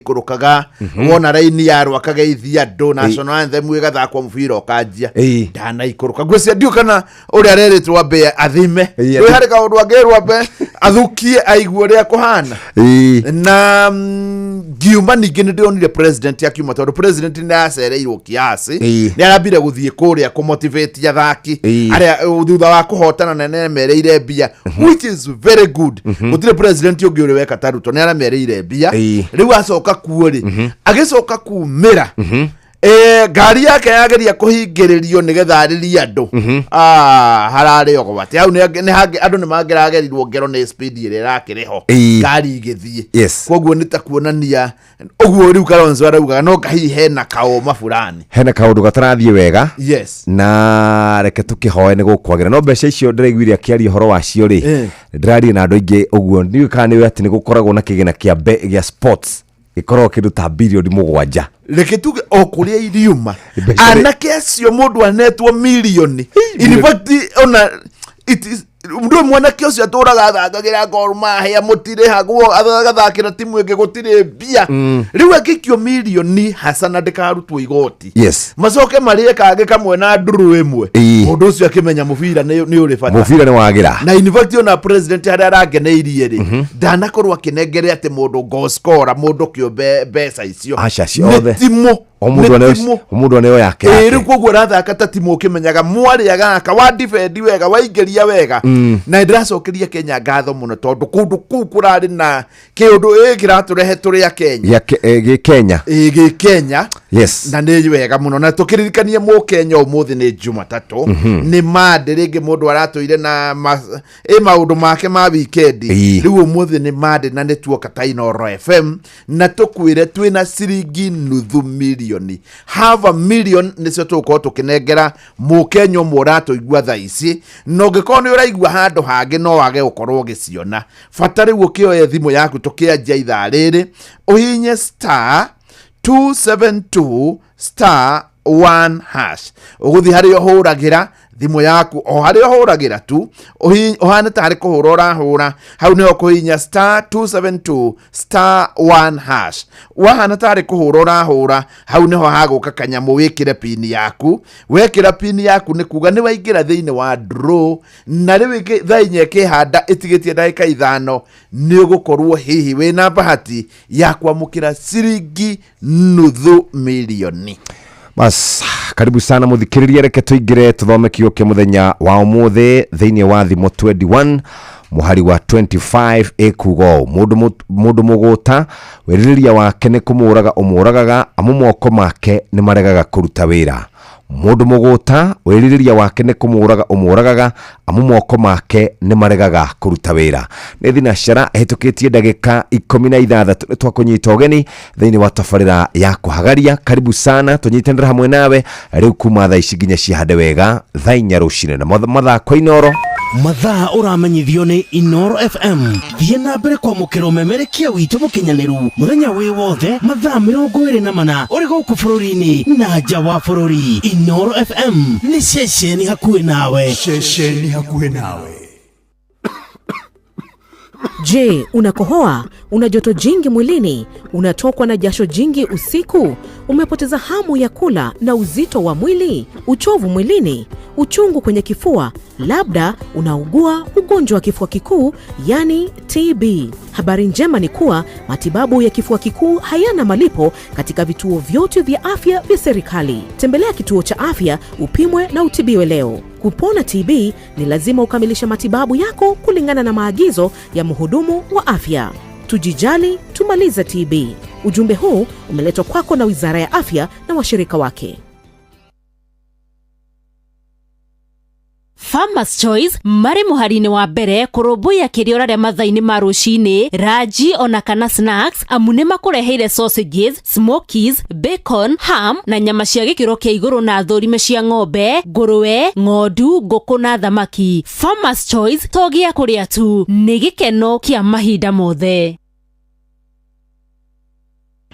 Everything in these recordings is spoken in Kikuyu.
Ikũrũkaga wona raini ya rwakageithia andũ national anthem ĩgathakwo mũbira ũkanjia. Ndanaikũrũka, ngwĩcia ndiũ kana ũrĩa arerĩtwo ambe athime. Kwĩ harĩ kaũndũ angĩrwo ambe athukie aigue ũrĩa kũhana. Na ngiuma ningĩ nĩ ndĩronire president akiuma, tondũ president nĩ acereirwo kiasi. Nĩ arambire gũthiĩ kũrĩa kũmotivate athaki arĩa thutha wa kũhotana na nĩamereire mbia, which is very good. Gũtirĩ president ũngĩ ũrĩ weka ta Ruto, nĩ aramereire mbia. Rĩu acoka kuo rĩ, agĩcoka kumĩra, ngari yake yageria kũhingĩrĩrio nĩgetha arĩrie andũ. Ah, hararĩ ũgwati hau andũ nĩ mangĩragerirwo ngero nĩ speed ĩrĩa ĩrakĩrĩ ho ngari igĩthiĩ. Koguo nĩ ta kuonania ũguo rĩu Kalonzo araugaga no hihi hena kaũma fulani. Hena kaũndũ gatarathiĩ wega. Na reke tũkĩhoe nĩ gũkwagĩra, no mbeca icio ndĩraiguire akĩaria ũhoro wacio rĩ, ndĩraria na andũ aingĩ ũguo, ndiũĩ kana nĩ atĩ nĩ gũkoragwo na kĩgĩna kĩa sports gĩkoragwo kĩndũ ta birioni 7. Reke tuge o kũrĩa iriuma anake acio mũndũ anetwo mirioni, in fact ona it is ndå mwanake ũcio atũraga athakagĩra Gor Mahia, mũtirĩhagwo, agathakĩra timu ĩngĩ gũtirĩ mbia. Rĩu angĩikio mirioni haca na ndĩkarutwo igoti, macoke marĩe kangĩ kamwe na nduru ĩmwe, mũndũ ũcio akĩmenya mũbira nĩ ũrĩ bata. Mũbira nĩ wagĩra. Na in fact ona president harĩa arangeneirie rĩ, ndanakorwo akĩnengere atĩ mũndũ goal scorer, mũndũ kĩũmbe mbeca icio. Aca, ciothe. Nĩ timũ. O mũndũ Nĩ aneo timũ. O mũndũ aneo yake Ĩĩ, yake. rĩu koguo ũrathaka ta timu ũkĩmenyaga mwarĩa gaka wa defend wega, waingĩria wega. Na ndĩracokeria Kenya ngatho mũno, tondũ kũndũ kũu kũrarĩ na kĩũndũ ĩ kĩratũrehe tũrĩ a Kenya. Gĩ Kenya. Ĩ, gĩ Kenya. Na nĩ wega mũno, na tũkĩririkanie mũkenya ũmũthĩ nĩ Jumatatũ, nĩ mande rĩngĩ mũndũ aratũire na ĩ maũndũ make ma wikendi. Rĩu ũmũthĩ nĩ mande na nĩ tuoka ta Inooro FM na tũkwĩre twĩna ciringi nuthu mirioni, half a million, nĩcio tũgũkorwo tũkĩnengera mũkenya ũmwe ũratũigua thaa ici. Na ũngĩkorwo nĩ ũraigua handũ hangĩ no wage gũkorwo ũgĩciona, bata rĩu ũkĩoye thimũ yaku tũkĩanjia ithaa rĩrĩ, ũhinye *272*1#, ũgũthiĩ harĩa ũhũragĩra thimũ yaku, o harĩa ũhũragĩra tu, ũhane tarĩ kũhũra ũrahũra, hau nĩho kũhihinya *272*1#. Wahana tarĩ kũhũra ũrahũra, hau nĩho hagũka kanyamũ wĩkĩre pini yaku. Wekĩra pini yaku nĩ kuga nĩ waingĩra thĩinĩ wa draw. Na rĩu thaa 4 ĩkĩhanda ĩtigĩtie ndagĩka 5, nĩ ũgũkorwo hihi wĩna bahati ya kwamũkĩra ciringi nuthu mirioni. Bas, karibu sana muthikiriria, reke tuingire tuthome kiugo kia muthenya wa umuthi thiini wa Thimo 21 muhari wa 25. Ĩkuga ũũ: Mũndũ mũgũta wĩrirĩria wake nĩ kũmũraga ũmũragaga, amu moko make nĩ maregaga kũruta wĩra. Mũndũ mũgũta wĩrirĩria wake nĩ kũmũraga ũmũragaga, amu moko make nĩ maregaga kũruta wĩra. Nĩ thinacara ĩhĩtũkĩtie ndagĩka 16, nĩ twakũnyita ũgeni thĩinĩ wa tabarĩra ya kũhagaria. Karibu sana, tũnyitanĩre hamwe nawe rĩu kuma thaa ici nginya cihande wega thaa 4 rũcinĩ na mathako Inoro. Mathaa ũramenyithio nĩ Inoro FM. Thiĩ na mbere kwamũkĩra ũmemerekia witũ mũkinyanĩru mũthenya wĩ wothe, mathaa 24, ũrĩ gũkũ bũrũri-inĩ na nja wa bũrũri. Inoro FM nĩ ceceni hakuhĩ nawe. Ceceni hakuhĩ nawe. Je, unakohoa? Una joto jingi mwilini? Unatokwa na jasho jingi usiku? Umepoteza hamu ya kula na uzito wa mwili? Uchovu mwilini? Uchungu kwenye kifua? Labda unaugua ugonjwa wa kifua kikuu, yani TB. Habari njema ni kuwa matibabu ya kifua kikuu hayana malipo katika vituo vyote vya afya vya serikali. Tembelea kituo cha afya upimwe na utibiwe leo. Kupona TB ni lazima ukamilishe matibabu yako kulingana na maagizo ya mhudumu wa afya. Tujijali, tumalize TB. Ujumbe huu umeletwa kwako na Wizara ya Afya na washirika wake. Farmers Choice marĩ mũhari-inĩ wa mbere kũrũmbũiya kĩrĩa ũrarĩa mathaa-inĩ ma rũcinĩ, ranji ona kana snacks, amu nĩ makũreheire sausages, smokies, bacon, ham na nyama cia gĩkĩro kĩa igũrũ na thũrime cia ng'ombe, ngũrwe, ng'ondu, ngũkũ na thamaki. Farmers Choice to gĩa kũrĩa tu, nĩ gĩkeno kĩa mahinda mothe.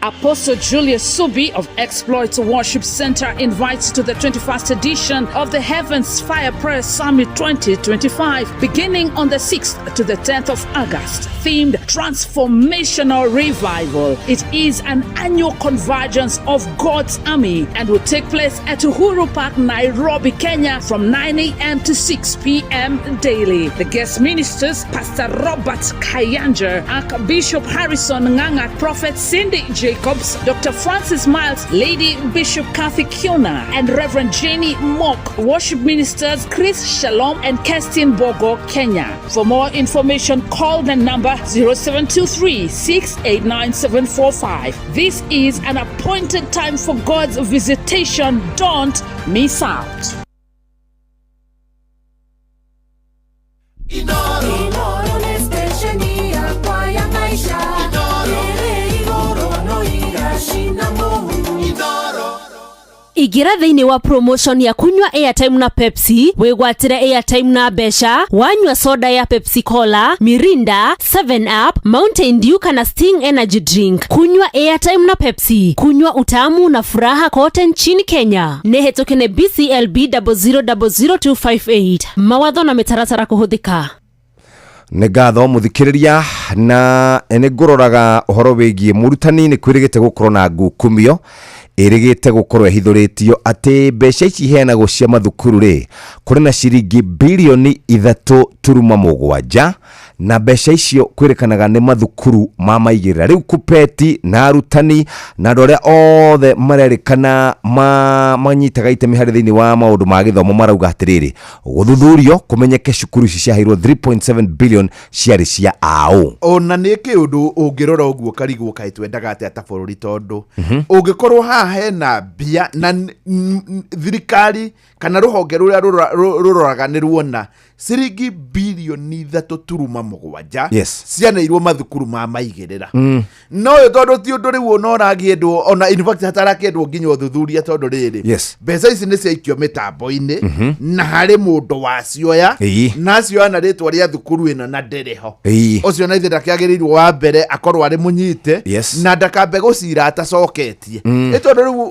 Apostle Julius Subi of Exploits Worship Center invites to the 21st edition of the Heavens Fire Prayer Summit 2025, beginning on the 6th to the 10th of August. Themed Transformational Revival. It is an annual convergence of God's army and will take place at Uhuru Park, Nairobi, Kenya from 9 a.m. to 6 p.m. daily. The guest ministers, Pastor Robert Kayanja, Archbishop Harrison Nganga, Prophet Cindy Jacobs, Dr. Francis Miles, Lady Bishop Kathy Kiona, and Reverend Jenny Mock. Worship ministers Chris Shalom and Kerstin Bogo, Kenya. For more information, call the number 0723 689 745. This is an appointed time for God's visitation. Don't miss out. Inoro nĩ stesheni yakwa ya maisha ĩrĩ igũrũ no iracina mũhu. Ingĩra thĩinĩ wa promotion ya kunywa airtime na Pepsi, wĩgwatĩre airtime na mbeca wanyua soda ya Pepsi Cola, Mirinda, 7 Up, Mountain Dew kana Sting Energy Drink. Kunywa airtime na Pepsi, kunywa utamu na furaha kote nchini Kenya. Nĩ hĩtũke nĩ BCLB 0000258. Mawatho na mĩtaratara kũhũthĩka. Nĩ ngatho mũthikĩrĩria, na nĩ ngũroraga ũhoro wĩgiĩ mũrutani. Nĩ kwĩrĩgĩte gũkorwo na ngukumio ĩrĩgĩte gũkorwo ĩhithũrĩtio atĩ mbeca ici iheanagwo cia mathukuru rĩ, kũrĩ na ciringi 3.7 bilioni na mbeca icio kwĩrĩkanaga nĩ mathukuru ma maigĩrĩra. Rĩu kupeti na arutani na andũ arĩa othe marerĩkana manyitaga itemi harĩ thĩinĩ wa maũndũ ma gĩthomo marauga atĩrĩrĩ, gũthuthurio kũmenyeke cukuru ici ciaheirwo 3.7 billion ciarĩ cia aũ. Ona nä kä å ndå å ngä rora å guo karigwo kaä twendaga atä ta bå rå ri, tondå å ngä korwo haha hena mbia na thirikari kana rå honge rå rä a rå roraga nä ruona ciringi 3.7 bilioni cianeirwo mathukuru ma maigĩrĩra. No ũyũ tondũ ti ũndũ rĩu ona ũragĩendwo, ona in fact hatarakĩendwo nginya ũthuthuria, tondũ rĩrĩ, mbeca ici nĩ ciaikio mĩtambo-inĩ na harĩ mũndũ wacioya na acioya na rĩtwa rĩa thukuru ĩno na ndĩrĩ ho. Ũcio na ithe ndakĩagĩrĩirwo wa mbere akorwo arĩ mũnyite na ndakambe gũcira atacoketie. Ĩ tondũ rĩu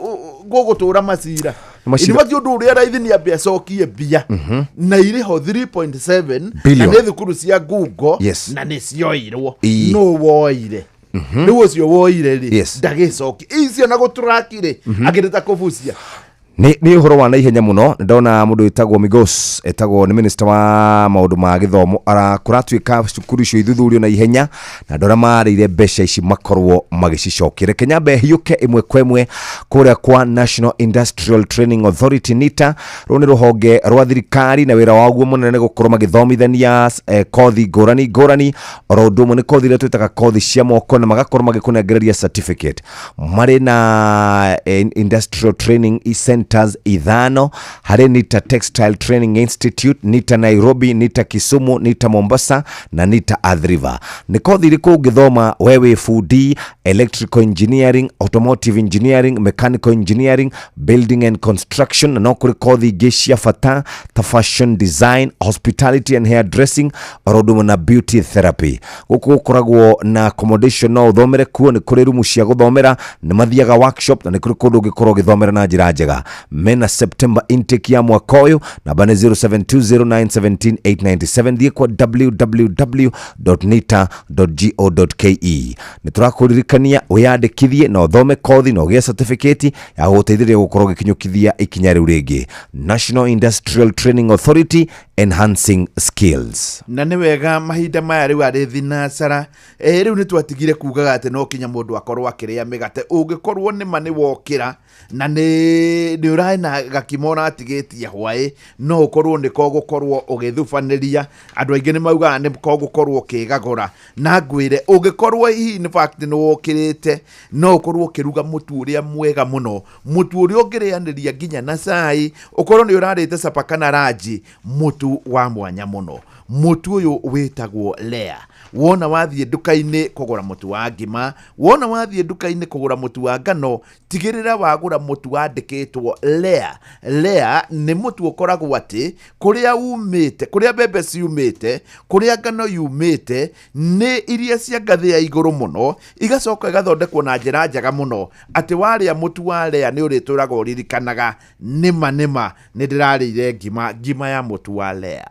gũgũtũra macira. Macira. In fact, ũndũ ũrĩa raithi nĩ ambe acokie mbia na irĩ ho 3.7 na Billion. nĩ thukuru cia ngungo na nĩ cioirwo. Nũ woire rĩu? Ũcio woire rĩ, ndagĩcoki icio na gũtũraki rĩ, akĩrĩ ta kũbucia. Nĩ ũhoro wa naihenya mũno. Nĩ ndona mũndũ wĩtagwo Migos, etagwo nĩ minister wa maũndũ ma gĩthomo, kũratuĩka cukuru icio ithuthurio na ihenya na andũ arĩa marĩire mbeca ici makorwo magĩcicokia. Reke nyambe hiũke ĩmwe kwa ĩmwe kũrĩa kwa National Industrial Training Authority, NITA. Rũrũ nĩ rũhonge rwa thirikari na wĩra waguo mũnene nĩ gũkorwo magĩthomithania kothi ngũrani ngũrani, oro ũndũ ũmwe nĩ kothi iria twĩtaga kothi cia moko, na magakorwo magĩkũnengereria certificate. Marĩ na industrial training centers ithano harĩ NITA Textile Training Institute, NITA Nairobi, NITA Kisumu, NITA Mombasa na NITA Athi River. Nĩ kothi irĩkũ ũngĩthoma we wĩ bundi? Electrical engineering, automotive engineering, mechanical engineering, building and construction, na no kũrĩ kothi ingĩ cia bata ta fashion design, hospitality and hair dressing, oro ũndũ ũmwe na beauty therapy. Gũkũ gũkoragwo na accommodation, no ũthomere kuo, nĩ kũrĩ rumu cia gũthomera, nĩ mathiaga workshop na nĩ kũrĩ kũndũ ũngĩkorwo ũgĩthomera na njĩra njega. Mena September intake ya mwaka ũyũ. Namba nĩ 0720917897. Thiĩ kwa www.nita.go.ke. Nĩ tũrakũririkania wĩyandĩkithie na ũthome kothi na ũgĩe certificate ya gũgũteithĩrĩria gũkorwo ũgĩkinyũkithia ikinya rĩu rĩngĩ. National Industrial Training Authority, enhancing skills. Na nĩ wega mahinda maya rĩu arĩ thinacara, rĩu nĩ twatigire kugaga atĩ no kinya mũndũ akorwo akĩrĩa mĩgate. Ũngĩkorwo nĩma nĩ wokĩra na nĩ ũraĩ na gakima ũratigĩtie hwaĩ, no ũkorwo nĩko gũkorwo ũgĩthubanĩria. Andũ aingĩ nĩ maugaga nĩko gũkorwo ũkĩgagũra, na ngwĩre ũngĩkorwo hihi in fact nĩ wokĩrĩte, no ũkorwo ũkĩruga mũtu ũrĩa mwega mũno, mũtu ũrĩa ũngĩrĩanĩria nginya na cai, ũkorwo nĩ ũrarĩte capa kana ranji, mũtu wa mwanya mũno. Mũtu ũyũ wĩtagwo Lea. Wona wathiĩ nduka-inĩ kũgũra mũtu wa ngima, wona wathiĩ nduka-inĩ kũgũra mũtu wa ngano, tigĩrĩra wagũra mũtu wandĩkĩtwo Lea. Lea nĩ mũtu ũkoragwo atĩ kũrĩa umĩte, kũrĩa mbembe ciumĩte, kũrĩa ngano yumĩte, nĩ iria cia ngathĩ ya igũrũ mũno, igacoka igathondekwo na njĩra njega mũno atĩ warĩa mũtu wa Lea nĩ ũrĩtũraga ũririkanaga nĩma nĩma nĩ ndĩrarĩire ngima, ngima ya mũtu wa Lea.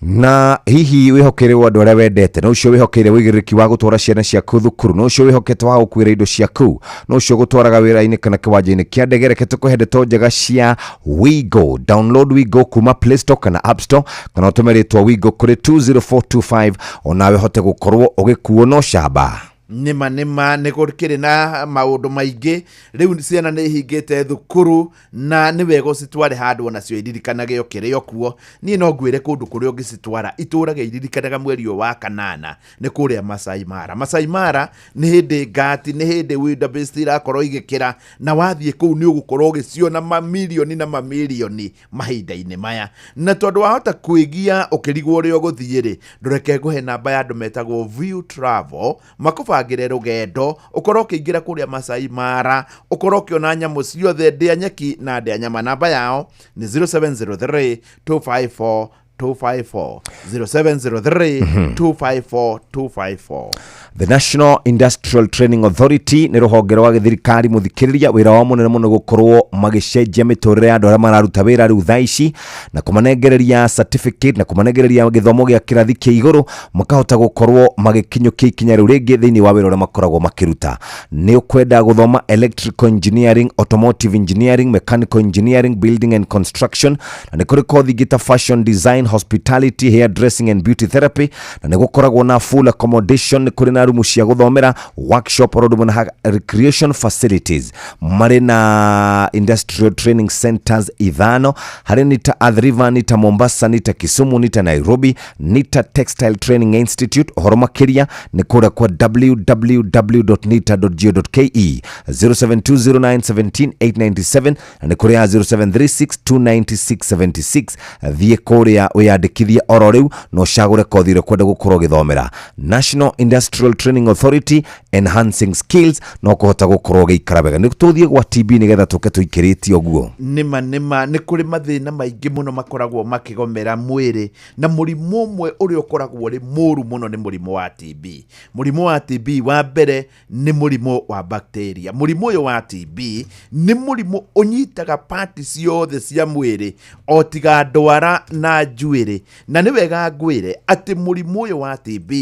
Na hihi wĩhokeire andũ arĩa wendete, na ũcio wĩhokeire wĩigĩrĩrĩki wa gũtwara ciana ciaku thukuru, na ũcio wĩhokete wa gũkuĩra indo ciaku, na ũcio gũtwaraga wĩra-inĩ kana kĩwanja-inĩ kĩa ndege, reke tũkũhe ndeto njega cia Wigo. Download Wigo kuma Play Store kana App Store, kana ũtũme rĩtwa Wigo kũrĩ 20425 onawe ũhote gũkorwo ũgĩkuo no camba. Nĩma nĩma nĩ gũkĩrĩ na maũndũ maingĩ rĩu, ciana nĩ ihingĩte thukuru na nĩ wega ũcitware handũ onacio iririkanage ũkĩrĩ o kuo. Niĩ no ngwĩre kũndũ kũrĩa ũngĩcitwara itũrage iririkanaga mweri ũyũ wa kanana nĩ kũrĩa Masai Mara. Masai Mara nĩ hĩndĩ ngati, nĩ hĩndĩ wildebeest irakorwo igĩkĩra, na wathiĩ kũu nĩ ũgũkorwo ũgĩciona mamirioni na mamirioni mahinda-inĩ maya. Na tondũ wahota kwĩgia ũkĩrigwo ũrĩa ũgũthiĩ rĩ, ndũreke ngũhe namba ya andũ metagwo View Travel makũbangĩre rũgendo, ũkorwo ũkĩingĩra kũrĩa Masai Mara, ũkorwo ũkĩona nyamũ ciothe, ndĩa nyeki na ndĩa nyama. Namba yao nĩ 0703 254 254, 0703 254 254. The National Industrial Training Authority nĩ rũhonge rwa gĩthirikari mũthikĩrĩria, wĩra wao mũnene mũno gũkorwo magĩcenjia mĩtũrĩre ya andũ arĩa mararuta wĩra rĩu thaa ici, na kũmanengereria certificate na kũmanengereria gĩthomo gĩa kĩrathi kĩa igũrũ, makahota gũkorwo magĩkinyũkia ikinya rĩu rĩngĩ thĩinĩ wa wĩra ũrĩa makoragwo makĩruta. Nĩ ũkwenda gũthoma electrical engineering, automotive engineering, mechanical engineering, building and construction, na nĩ kũrĩ kothi ingĩ ta fashion design, hospitality, hair dressing and beauty therapy, na nĩ gũkoragwo na full accommodation, nĩ kũrĩ na rumu cia gũthomera, workshop, oro ũndũ ũmwe na recreation facilities. Marĩ na industrial training centers ithano harĩ nĩ ta Athi River, nĩ ta Mombasa, nĩ ta Kisumu, nĩ ta Nairobi, nĩ ta Textile Training Institute. Ũhoro makĩria nĩ kũrĩa kwa www.nita.go.ke, 0720917897, na nĩ kũrĩa 0736290676. Thiĩ kũrĩa wĩyandĩkithie oro rĩu na ũcagũre kothi ĩrĩa ũkwenda gũkorwo ũgĩthomera. National Industrial Training Authority, enhancing skills no kũhota gũkorwo ũgĩikara wega. Nĩ tũthiĩ gwa TB nĩgetha tũke tũikĩrĩtie ũguo. Nĩma nĩma nĩ kũrĩ mathĩna maingĩ mũno makoragwo makĩgomera mwĩrĩ, na mũrimũ ũmwe ũrĩa ũkoragwo ũrĩ mũru mũno nĩ mũrimũ wa TB. Mũrimũ wa TB wa mbere nĩ mũrimũ wa bacteria. Mũrimũ ũyũ wa TB nĩ mũrimũ ũnyitaga pati ciothe cia mwĩrĩ o tiga ndwara na njuĩrĩ. Na nĩ wega ngwĩre atĩ mũrimũ ũyũ wa TB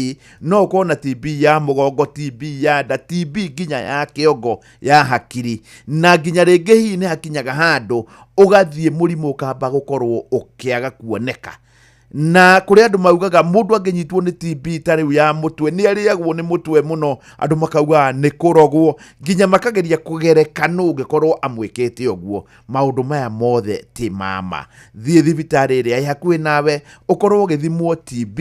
no ũkorwo na TB ya mũgongo, TB ya nda, TB nginya ya kĩongo, ya hakiri, na nginya rĩngĩ hihi nĩ hakinyaga handũ ũgathiĩ mũrimũ ũkamba gũkorwo ũkĩaga kuoneka. Na kũrĩ andũ maugaga mũndũ angĩnyitwo nĩ TB ta rĩu ya mũtwe, nĩ arĩagwo nĩ mũtwe mũno, andũ makaugaga nĩ kũrogwo, nginya makageria kũgereka nũ ũngĩkorwo amwĩkĩte ũguo. Maũndũ maya mothe ti mama. Thiĩ thibitarĩ ĩrĩa ĩ hakuhĩ nawe ũkorwo ũgĩthimwo TB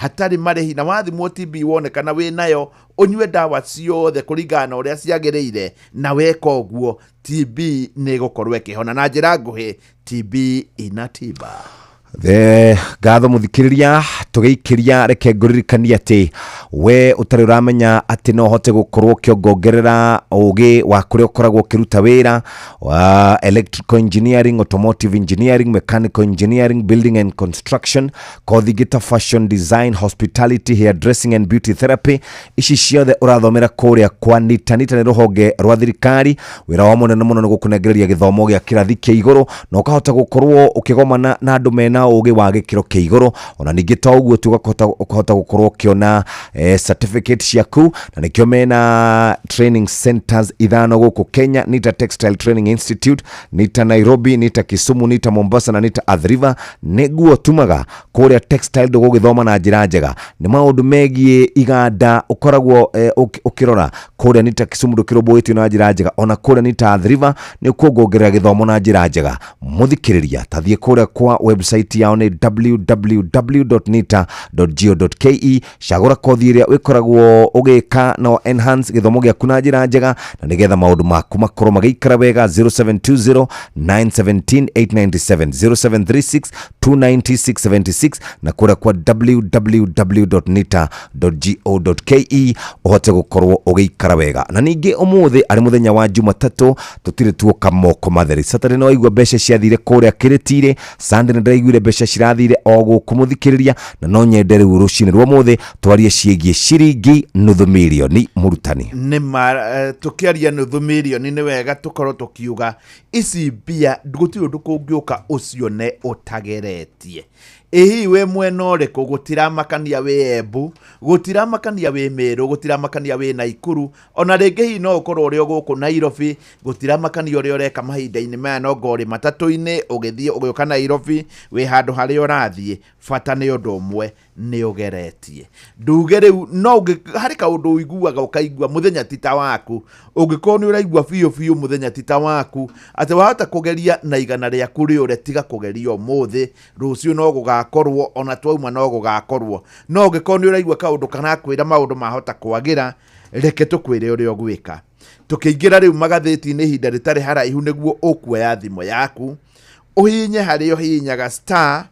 hatarĩ marĩhi, na wathimwo TB wonekana wĩ nayo ũnyue ndawa ciothe kũringana na ũrĩa ciagĩrĩire, na weka ũguo TB nĩ ĩgũkorwo ĩkĩhona. Na njĩra nguhĩ, TB ina tiba. The ngatho mũthikĩrĩria, tũgĩikĩria reke ngũririkanie atĩ we ũtarĩ ũramenya atĩ no ũhote gũkorwo ũkĩongongerera ũgĩ wa kũrĩa ũkoragwo ũkĩruta wĩra wa electrical engineering, automotive engineering, mechanical engineering, building and construction, kothi ingĩ ta fashion design, hospitality, hair dressing and beauty therapy, ici ciothe ũrathomera kũrĩa kwa NITA. NITA nĩ rũhonge rwa thirikari, wĩra wao mũnene mũno nĩ gũkũnengereria gĩthomo gĩa kĩrathi kĩa igũrũ na ũkahota gũkorwo ũkĩgomana na andũ mena ũgĩ wa gĩkĩro kĩa igũrũ. Ona ningĩ to ũguo tu, ũkahota gũkorwo ũkĩona certificate ciaku, na nĩkĩo mena training centers ithano gũkũ Kenya: NITA Textile Training Institute, NITA Nairobi, NITA Kisumu, NITA Mombasa na NITA Athi River. Nĩguo tumaga kũrĩa textile ndũgũgĩthoma na njĩra njega, nĩ maũndũ megiĩ iganda ũkoragwo ũkĩrora kũrĩa NITA Kisumu ndũkĩrũmbũĩtio na njĩra njega, ona kũrĩa NITA Athi River nĩ ũkuongongerera gĩthomo na njĩra njega. Mũthikĩrĩria, tathiĩ kũrĩa kwa website yao nĩ www.nita.go.ke, cagũra kothi ĩrĩa wĩkoragwo ũgĩka na enhance gĩthomo gĩaku na njĩra njega, na nĩgetha maũndũ maku makorwo magĩikara wega. 0720 917 897, 0736 29676, na kũrĩa kwa www.nita.go.ke ũhote gũkorwo ũgĩikara wega. Na ningĩ ũmũthĩ arĩ mũthenya wa Jumatatũ, tũtirĩ tuoka moko matheri. Saturday nĩ waigua mbeca ciathire kũrĩa kĩrĩti-rĩ, Sunday nĩ ndĩraiguire mbeca cirathire o gũkũ mũthikĩrĩria, na no nyende rĩu rũcinĩ rwa ũmũthĩ twarie ciĩgiĩ ciringi nuthu mirioni. Mũrutani. Nĩma tũkĩaria nuthu mirioni nĩ wega tũkorwo tũkiuga ici mbia gũtirĩ ũndũ kũngĩũka ũcione ũtageretie. Ĩ hihi wĩ mwena ũrĩkũ? Gũtiramakania wĩ Embu, gũtiramakania wĩ Meru, gũtiramakania wĩ Naikuru, ona rĩngĩ hihi no ũkorwo ũrĩ o gũkũ Nairobi, gũtiramakania ũrĩa ũreka mahinda-inĩ maya, no anga ũrĩ matatũ-inĩ ũgĩthiĩ ũgĩũka Nairobi, wĩ handũ harĩa ũrathiĩ, bata nĩ ũndũ ũmwe, nĩ ũgeretie. Nduge rĩu no harĩ kaũndũ ũiguaga ũkaigua mũthenya ti ta waku, ũngĩkorwo nĩ ũraigua biũ biũ mũthenya ti ta waku, atĩ wahota kũgeria na igana rĩaku rĩũre, tiga kũgeria ũmũthĩ, rũciũ no gũgakorwo, ona twauma no gũgakorwo. No ũngĩkorwo nĩ ũraigua kaũndũ karakwĩra maũndũ mahota kwagĩra, reke tũkwĩre ũrĩa ũgwĩka. Tũkĩingĩra rĩu magathĩti-inĩ ihinda rĩtarĩ haraihu nĩguo ũkuoya thimũ yaku, ũhihinye harĩa ũhihinyaga star,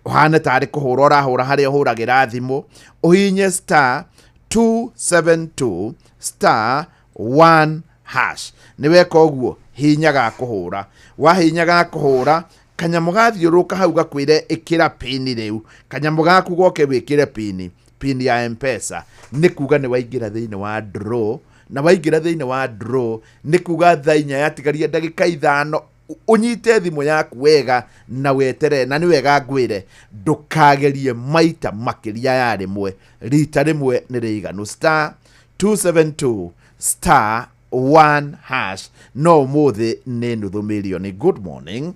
ũhane tarĩ kũhũra ũrahũra harĩa ũhũragĩra thimũ, ũhihinye star 272 star 1 hash. Nĩ weka ũguo, hihinya ga kũhũra. Wahihinya ga kũhũra, kanyamũ gathiũrũrũka hau gakwĩre ĩkĩra pini rĩu. Kanyamũ gaku goke wĩkĩre pini, pini ya M-Pesa. Nĩ kuga nĩ waingĩra thĩinĩ wa draw, na waingĩra thĩinĩ wa draw, nĩ kuga thaa inya yatigaria ndagĩka ithano, ũnyite thimũ yaku wega na weterere. Na nĩ wega ngwĩre, ndũkagerie maita makĩria ya rĩmwe, rita rĩmwe nĩ rĩiganu. Star 272 star 1 hash. No ũmũthĩ nĩ nuthu mirioni. Good morning.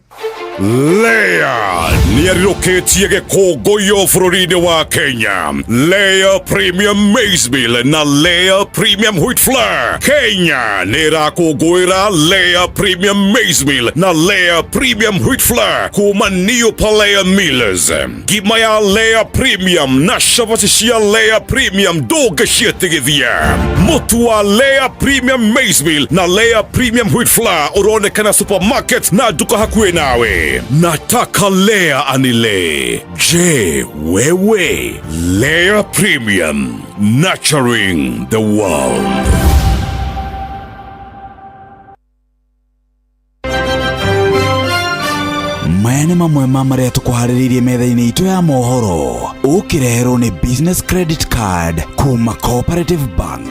Lea nĩarirũkĩtie gĩkũngũiyo bũrũri-inĩ wa Kenya. Lea Premium Maize Meal na Lea Premium Wheat Flour. Kenya nĩ ĩrakũngũĩra Lea Premium Maize Meal na Lea Premium Wheat Flour kuma New Palea Millers. Ngima ya Lea Premium na cabaci cia Lea Premium ndũngĩciĩtigithia. Mũtu wa Lea Premium Maize Meal na Lea Premium Wheat Flour ũronekana supermarket na nduka hakuhĩ nawe. Nataka Lea anile. Je, wewe? Lea Premium, nurturing the world. Maya nĩ mamwe ma marĩa tũkũharĩrĩirie metha-inĩ itũ ya mohoro, ũkĩreherwo nĩ Business Credit Card kuma Cooperative Bank.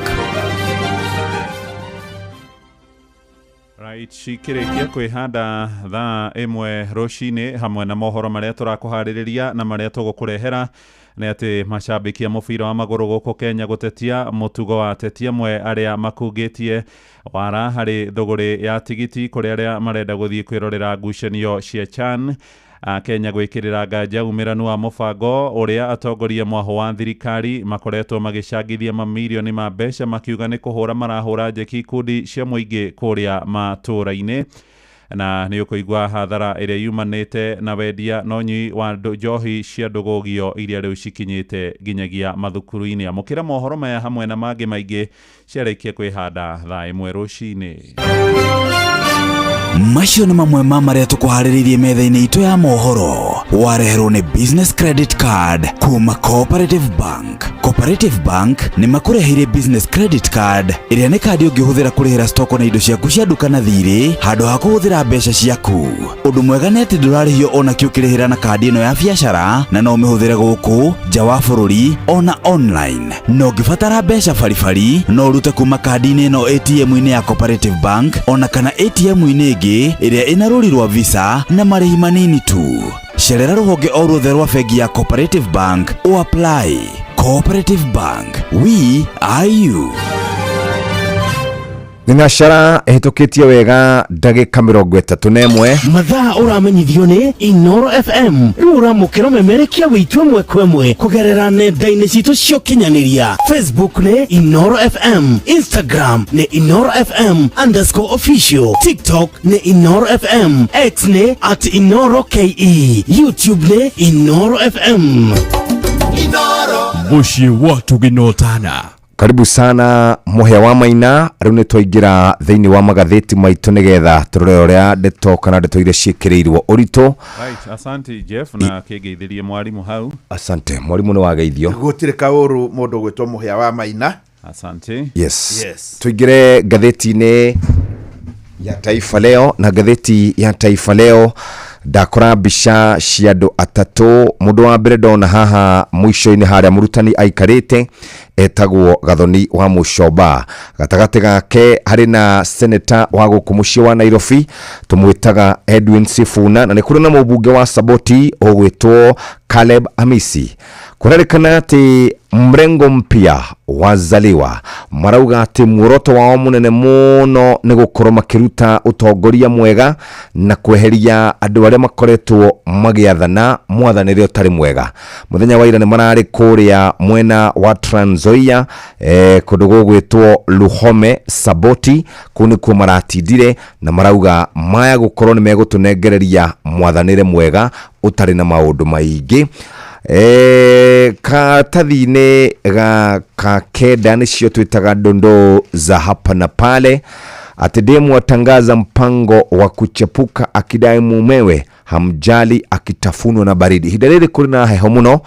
Right, cikĩrĩkia kwĩhanda thaa ĩmwe rũcinĩ hamwe na mohoro marĩa tũrakũharĩrĩria na marĩa tũgũkũrehera nĩ atĩ macambĩki a mũbira wa magũrũ gũkũ Kenya gũtetia mũtugo wa ateti amwe arĩa makungĩtie wara harĩ thũgũrĩ ya tigiti kũrĩ arĩa marenda gũthiĩ kwĩrorera ngucanio cia CHAN. Kenya gwĩkĩrĩra nganja umĩranu wa mũbango ũrĩa atongoria mwahũ wa thirikari makoretwo magĩcangithia mamirioni ma mbeca makiuga nĩ kũhũra marahũra njeki ikundi cia mũingĩ kũrĩa matũũra-inĩ. Na nĩ ũkũigua hathara ĩrĩa yumanĩte na wendia na ũnyui wa njohi cia ndũgũgio iria rĩu cikinyĩte nginyagia mathukuru-inĩ. Amũkĩra mohoro maya hamwe na mangĩ maingĩ ciarĩkia kwĩhanda thaa ĩmwe rũcinĩ. Macio nĩ mamwe ma marĩa tũkũharĩrĩirie metha-inĩ itũ ya mohoro, wareherwo nĩ Business Credit Card kuma Cooperative Bank. Cooperative Bank nĩ makũreheire Business Credit Card ĩrĩa nĩ kandi ũngĩhũthĩra kũrĩhĩra stoko na indo ciaku cia nduka na thirĩ handũ ha kũhũthĩra mbeca ciaku. Ũndũ mwega nĩ atĩ ndũrarĩhio ona kĩ ũkĩrĩhĩra na kandi ĩno ya biacara, na no ũmĩhũthĩre gũkũ nja wa bũrũri ona online. Na ũngĩbatara mbeca baribari no ũrute kuma kandi-inĩ ĩno ATM-inĩ ya Cooperative Bank ona kana ATM-inĩ ĩngĩ ĩrĩa ĩna rũri rwa Visa na marĩhi manini tu. Cerera rũhonge o ruothe rwa bengi ya Cooperative Bank o apply. Cooperative Bank, we are you. Thinacara ĩhĩtũkĩtie wega ndagĩka mĩrongo ĩtatũ na ĩmwe. Mathaa ũramenyithio nĩ Inoro FM. Rĩu ũramũkĩra ũmemerekia witũ ĩmwe kwa ĩmwe kũgerera nenda-inĩ citũ cia ũkinyanĩria. Facebook nĩ Inoro FM, Instagram nĩ Inoro FM underscore official, TikTok nĩ Inoro FM, X nĩ at Inoro KE, YouTube nĩ Inoro FM. Mũciĩ wa Tũgĩnotana. Karibu sana Mũhĩa wa Maina. Rĩu nĩ twaingĩra thĩinĩ wa magathĩti maitũ nĩgetha tũrore ũrĩa ndeto kana ndeto iria ciĩkĩrĩirwo ũritũ. Right, asante Jeff, na kĩngeithĩrie mwarimũ hau. Asante mwarimũ, nĩ wageithio. Gũtirĩ kaũru mũndũ gwĩtwo Mũhĩa wa Maina. Asante. Yes. Yes. Tũingĩre ngathĩti-inĩ ya Taifa Leo, na ngathĩti ya Taifa Leo Ndakora mbica cia andũ atatũ. Mũndũ wa mbere ndona haha mũico-inĩ harĩa mũrutani aikarĩte etagwo Gathoni wa Mũcomba. Gatagatĩ gake harĩ na seneta wa gũkũ mũciĩ wa Nairobi tũmwĩtaga Edwin Sifuna, na nĩ kũrĩ na mũmbunge wa Saboti ũgwĩtwo Caleb Amisi. Kũrerĩkana atĩ mrengo mpya wazaliwa marauga atĩ muoroto wao mũnene mũno nĩ gũkorwo makĩruta ũtongoria mwega na kweheria andũ arĩa makoretwo magĩathana mwathanĩre ũtarĩ mwega. Mũthenya wa ira nĩ mararĩ kũrĩa mwena wa Trans Nzoia, kũndũ gũgwĩtwo Luhome Saboti, kũu nĩkuo maratindire na marauga maya gũkorwo nĩ megũtũnengereria mwathanĩre mwega ũtarĩ na maũndũ maingĩ. Karatathi-inĩ ga ka kenda nĩcio twĩtaga dondoo za hapa na pale, ati demu atangaza mpango wa kuchepuka akidai mumewe hamjali akitafunwa na baridi. Ihinda rĩrĩ kũrĩ na heho mũno,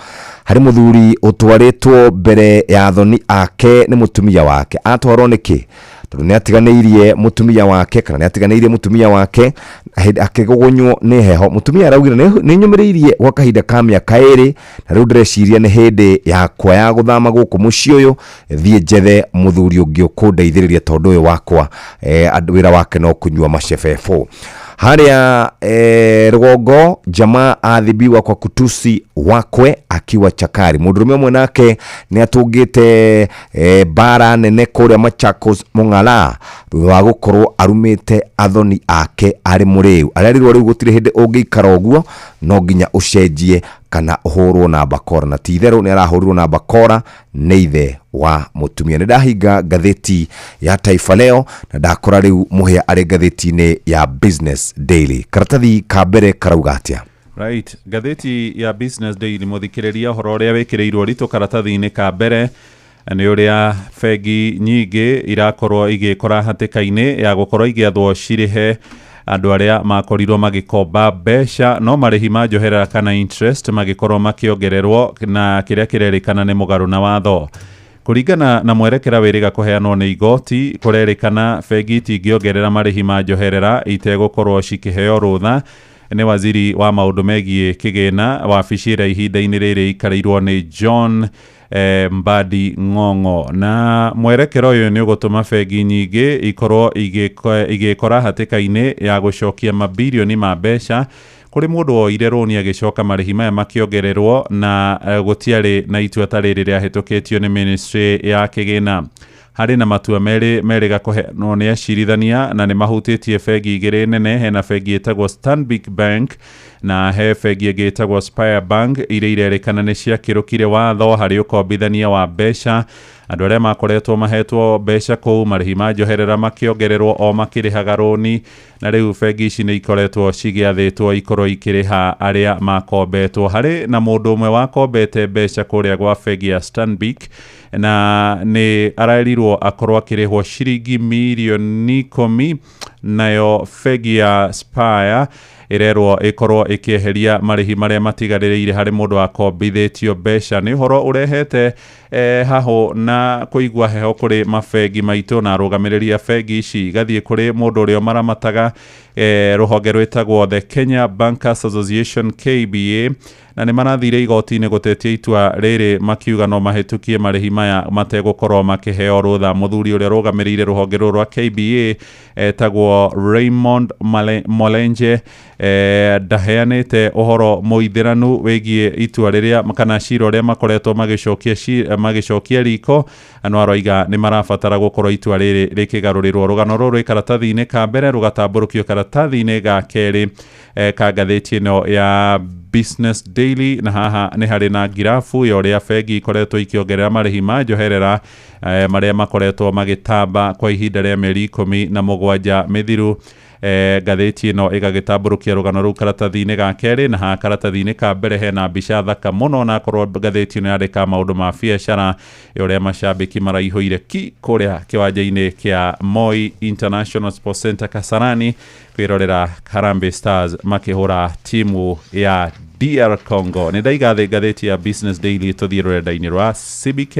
harĩ mũthuri ũtwarĩtwo mbere ya athoni ake nĩ mũtumia wake. Atwarwo nĩkĩ? Tondũ nĩ atiganĩirie mũtumia wake, kana nĩ atiganĩirie mũtumia wake akĩgũgũnywo nĩ heho. Mũtumia araugire nĩ nyũmĩrĩirie gwa kahinda ka mĩaka 2, na rĩu ndĩreciria nĩ hĩndĩ yakwa ya gũthama gũkũ mũciĩ ũyũ, thiĩ njethe mũthuri ũngĩ ũkũndeithĩrĩria tondũ ũyũ wakwa wĩra wake no kũnyua macebebo. Harĩa rũgongo jamaa adhibiwa kwa kutusi wakwe akiwa chakari. Mũndũrũme ũmwe nake nĩ atũngĩte bara nene kũrĩa Machakos Mong'ala thutha wa gũkorwo arumĩte athoni ake arĩ mũrĩu. Arerirwo rĩu gũtirĩ hĩndĩ ũngĩikara ũguo, no nginya ũcenjie kana ũhũrwo na bakora, na ti itherũ nĩ arahũrirwo na bakora nĩ ithe wa mũtumia. Nĩ ndahinga ngathĩti ya Taifa Leo na ndakora rĩu Mũhĩa arĩ ngathĩti-inĩ ya Business Daily. Karatathi ka mbere karauga atĩa? Right, ngathĩti ya Business Daily mũthikĩrĩria ũhoro ũrĩa wĩkĩrĩirwo ritũ karatathi-inĩ ka mbere nĩ ũrĩa bengi nyingĩ irakorwo igĩkora hatĩka-inĩ ya gũkorwo igĩathwo cirĩhe andũ arĩa makorirwo magĩkomba mbeca no marĩhi ma njoherera kana interest magĩkorwo makĩongererwo, na kĩrĩa kĩrerĩkana nĩ mũgarũ na watho. Kũringana na mwerekera wĩrĩga kũheanwo nĩ igoti, kũrerĩkana bengi itingĩongerera marĩhi ma njoherera itegũkorwo cikĩheo rũtha nĩ waziri wa maũndũ megiĩ kĩgĩna wabici ĩrĩa ihinda-inĩ rĩrĩ ĩikarĩirwo nĩ John Mbadi Ng'ong'o. Na mwerekera ũyũ nĩ ũgũtũma bengi nyingĩ ikorwo igĩkora hatĩka-inĩ ya gũcokia mabirioni ma mbeca kũrĩ mũndũ woire rũni agĩcoka marĩhi maya makĩongererwo, na gũtiarĩ na itua ta rĩrĩ rĩahĩtũkĩtio nĩ ministry ya kĩgĩna. Harĩ na matua merĩ merĩga kũheanwo nĩ acirithania na nĩ mahutĩtie bengi igĩrĩ nene. Hena bengi ĩtagwo Stanbic Bank na he bengi ĩngĩ ĩtagwo Spire Bank, iria irerĩkana nĩ ciakĩrũkire watho harĩ ũkombithania wa mbeca. Andũ arĩa makoretwo mahetwo mbeca kũu marĩhi ma njoherera makĩongererwo o makĩrĩhaga rũni, na rĩu bengi ici nĩ ikoretwo cigĩathĩtwo ikorwo ikĩrĩha arĩa makombetwo. Harĩ na mũndũ ũmwe wakombete mbeca kũrĩa gwa bengi ya Stanbic na nĩ araerirwo akorwo akĩrĩhwo ciringi mirioni 10, nayo bengi ya Spire ĩrerwo ĩkorwo ĩkĩeheria marĩhi marĩa matigarĩrĩire harĩ mũndũ wakombithĩtio mbeca. Nĩ ũhoro ũrehete hahũ na kũigua heho kũrĩ mabengi maitũ na arũgamĩrĩri a bengi ici. Gathiĩ kũrĩ mũndũ ũrĩa maramataga rũhonge rwĩtagwo The Kenya Bankers Association KBA, na nĩ marathire igoti-inĩ gũtetia itua rĩrĩ makiuga no mahĩtũkie marĩhi maya mategũkorwo makĩheo rũtha. Mũthuri ũrĩa ũrũgamĩrĩire rũhonge rũrũ rwa KBA etagwo Raymond Molenje, ndaheanĩte ũhoro mũithĩranu wĩgiĩ itua rĩrĩa kana cira ũrĩa makoretwo magĩcokia riko, no aroiga nĩ marabatara gũkorwo itua rĩrĩ rĩkĩgarũrĩrwo. Rũgano rũrũ rwĩ karatathi-inĩ ka mbere rũgatambũrũkio karatathi-inĩ ga kerĩ ka ngathĩti ĩno ya Business Daily, na haha nĩ harĩ na ngirabu ya ũrĩa bengi ikoretwo ikĩongerera marĩhi ma njoherera marĩa makoretwo magĩtamba kwa ihinda rĩa mĩeri 17 mĩthiru. Ngathĩti ĩno ĩgagĩtambũrũkia rũgano rũu karatathi-inĩ ga kerĩ, na haha karatathi-inĩ ka mbere hena mbica thaka mũno, na akorwo ngathĩti ĩno yandĩka maũndũ ma biacara ya ũrĩa macambĩki maraihũire ki kũrĩa kĩwanja-inĩ kĩa Moi International Sports Center Kasarani kwĩrorera Harambee Stars makĩhũra timu ya DR Congo. Nĩ ndaiga thĩ ngathĩti ya Business Daily, tũthiĩ rũrenda-inĩ rwa CBK.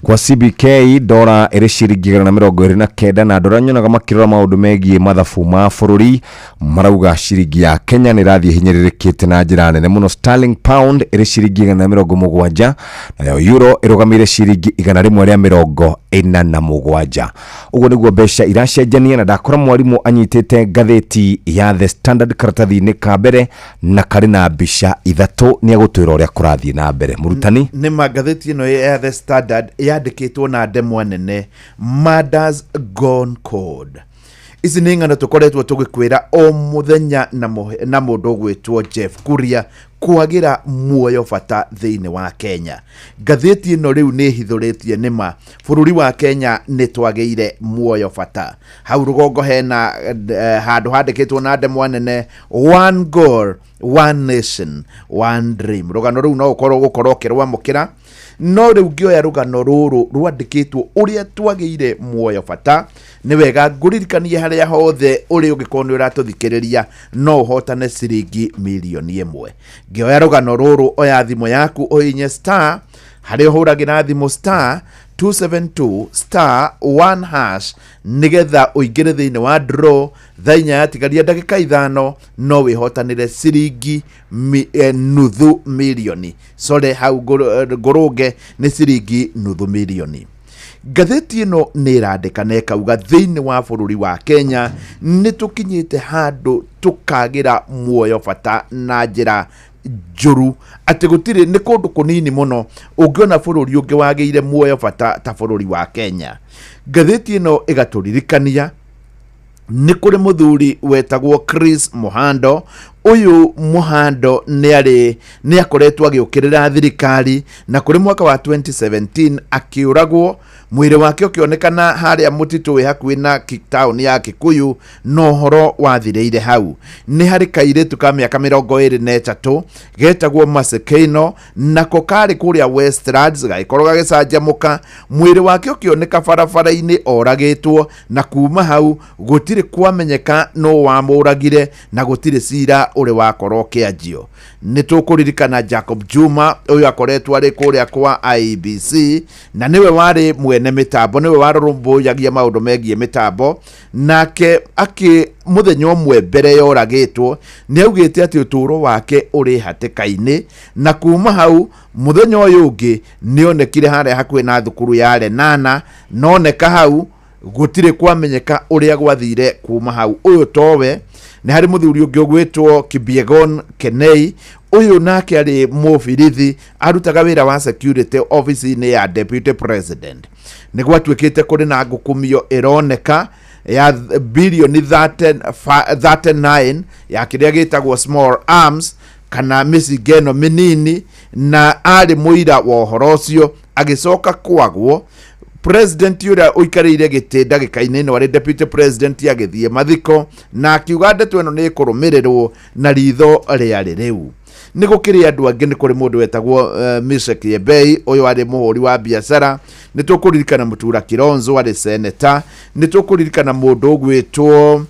Kwa CBK ndora ĩrĩ ciringi 129, na andũ arĩa nyonaga makĩrora maũndũ megiĩ mathabu ma bũrũri marauga ciringi ya Kenya nĩ ĩrathiĩ hinyĩrĩrĩkĩte na njĩra nene mũno. Sterling pound ĩrĩ ciringi 170, nayo euro ĩrũgamĩire ciringi 147. Ũguo nĩguo mbeca iracenjania, na ndakora mwarimũ anyitĩte ngathĩti ya The Standard karatathi-inĩ ka mbere na karĩ na mbica ithatũ, nĩ egũtwĩra ũrĩa kũrathiĩ na mbere. Mũrutani. Nĩ ma, ngathĩti ĩno ya The Standard yandĩkĩtwo na ndemwa nene, "Murders Gone Cold". Ici nĩ ng'ano tũkoretwo tũgĩkwĩra o mũthenya na mũndũ ũgwĩtwo Jeff Kuria kwagĩra muoyo bata thĩinĩ wa Kenya. Ngathĩti ĩno rĩu nĩ ĩhithũrĩtie nĩma bũrũri wa Kenya nĩ twagĩire muoyo bata. Hau rũgongo hena handũ handĩkĩtwo na ndemwa nene, "One goal, one nation, one dream". Rũgano rũu no ũkorwo gũkorwo ũkĩrwamũkĩra, no rĩu ngĩoya rũgano rũrũ rwandĩkĩtwo ũrĩa twagĩire muoyo bata, nĩ wega ngũririkanie harĩa hothe ũrĩ ũngĩkorwo nĩ ũratũthikĩrĩria no ũhotane ciringi 1 mirioni. Ngĩoya rũgano rũrũ, oya thimũ yaku ũhinye star harĩa ũhũragĩra thimũ, *272*1#, nĩgetha ũingĩre thĩinĩ wa draw. Thaa 4 yatigaria ndagĩka 5, no wĩhotanĩre ciringi 0.5 mirioni. Sorry, hau ngũrũnge, nĩ ciringi 0.5 mirioni. Ngathĩti ĩno nĩ ĩrandĩka na ĩkauga thĩinĩ wa bũrũri wa Kenya nĩ tũkinyĩte handũ tũkagĩra muoyo bata na njĩra njũru, atĩ gũtirĩ, nĩ kũndũ kũnini mũno ũngĩona bũrũri ũngĩ wagĩire muoyo bata ta bũrũri wa Kenya. Ngathĩti ĩno ĩgatũririkania nĩ kũrĩ mũthuri wetagwo Chris Muhando. Ũyũ Muhando nĩ arĩ nĩ akoretwo agĩũkĩrĩra thirikari, na kũrĩ mwaka wa 2017 akĩũragwo, mwĩrĩ wake ũkĩonekana harĩa mũtitũ wĩ hakuhĩ na taũni ya Kikuyu, no ũhoro wathirĩire hau. Nĩ harĩ kairĩtu ka mĩaka 23 getagwo Masekeino, nako karĩ kũrĩa Westlands gagĩkorwo gagĩcanjamũka, mwĩrĩ wake ũkĩoneka barabara-inĩ oragĩtwo, na kuma hau gũtirĩ kwamenyeka no wamũragire na gũtirĩ cira ũrĩ wakorwo ũkĩanjio. Nĩ tũkũririkana Jacob Juma, ũyũ akoretwo arĩ kũrĩa kwa IEBC na nĩwe warĩ mwene mĩtambo, nĩwe warũrũmbũyagia maũndũ megiĩ mĩtambo. Nake akĩ mũthenya ũmwe mbere yoragĩtwo nĩ augĩte atĩ ũtũũro wake ũrĩ hatĩka-inĩ, na kuma hau mũthenya ũyũ ũngĩ nĩ onekire harĩa hakuhĩ na thukuru ya Lenana, noneka hau gũtirĩ kwamenyeka ũrĩa gwathire kuma hau. Ũyũ towe, nĩ harĩ mũthuri ũngĩ ũgwĩtwo Kibiegon Kenei. Ũyũ nake arĩ mũbirithi, arutaga wĩra wa security office-inĩ ya deputy president. Nĩ gwatuĩkĩte kũrĩ na ngukumio ĩroneka ya bilioni 39 ya kĩrĩa gĩtagwo small arms kana mĩcinga ĩno mĩnini, na arĩ mũira wa ũhoro ũcio agĩcoka kwagwo. President ũrĩa ũikarĩire gĩtĩ ndagĩka-inĩ ĩno arĩ deputy president agĩthiĩ mathiko na akiuga ndeto ĩno nĩ ĩkũrũmĩrĩrwo na ritho rĩarĩ. Rĩu nĩ gũkĩrĩ andũ angĩ, nĩ kũrĩ mũndũ wetagwo Mishek Yebei, ũyũ arĩ mũhũri wa biacara. Nĩ tũkũririkana Mũtura Kilonzo arĩ seneta. Nĩ tũkũririkana mũndũ ũgwĩtwo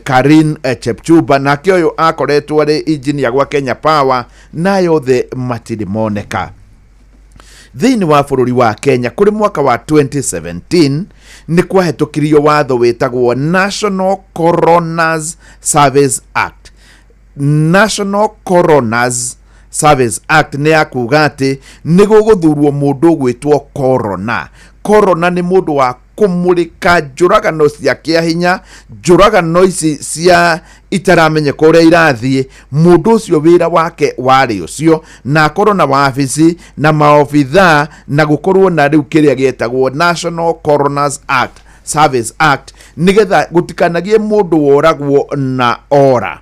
Karin Chepchumba, nake ũyũ akoretwo arĩ engineer gwa Kenya Power, nayo othe matirĩ moneka thĩinĩ wa bũrũri wa Kenya. Kũrĩ mwaka wa 2017 nĩ kwahetũkirio watho wĩtagwo National Coroners Service Act. National Coroners Service Act nĩ ya kuga atĩ nĩ gũgũthurwo mũndũ ũgwĩtwo corona. Corona nĩ mũndũ wa kũmũrĩka njũragano cia kĩahinya, njũragano ici cia itaramenyeka ũrĩa irathiĩ. Mũndũ ũcio wĩra wake warĩ ũcio, na akorwo na wabici na maobithaa na gũkorwo na rĩu kĩrĩa gĩetagwo National Coroners Act Service Act, nĩgetha gũtikanagie mũndũ woragwo na ora.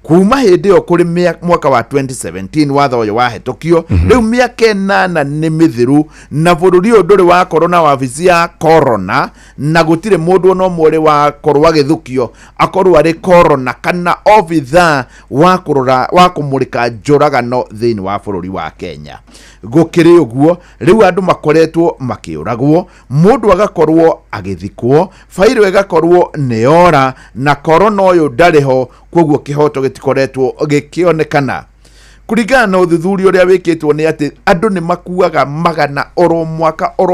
Kuma hĩndĩ ĩyo kũrĩ mwaka wa 2017 watho ũyũ wahetũkio, rĩu mĩaka 8 nĩ mĩthiru na bũrũri ũyũ ndũrĩ wakorwo na wabici ya corona, na gũtirĩ mũndũ ona ũmwe ũrĩ wakorwo agĩthukio akorwo arĩ corona kana obithaa wa kũrora wa kũmũrĩka njũragano thĩinĩ wa bũrũri wa Kenya. Gũkĩrĩ ũguo, rĩu andũ makoretwo makĩũragwo, mũndũ agakorwo agĩthikwo, bairũ ĩgakorwo nĩ yora, na korona ũyũ ndarĩ ho, koguo kĩhoto gĩtikoretwo gĩkĩonekana. Kũringana na ũthuthuria ũrĩa wĩkĩtwo nĩ atĩ andũ nĩ makuaga magana oro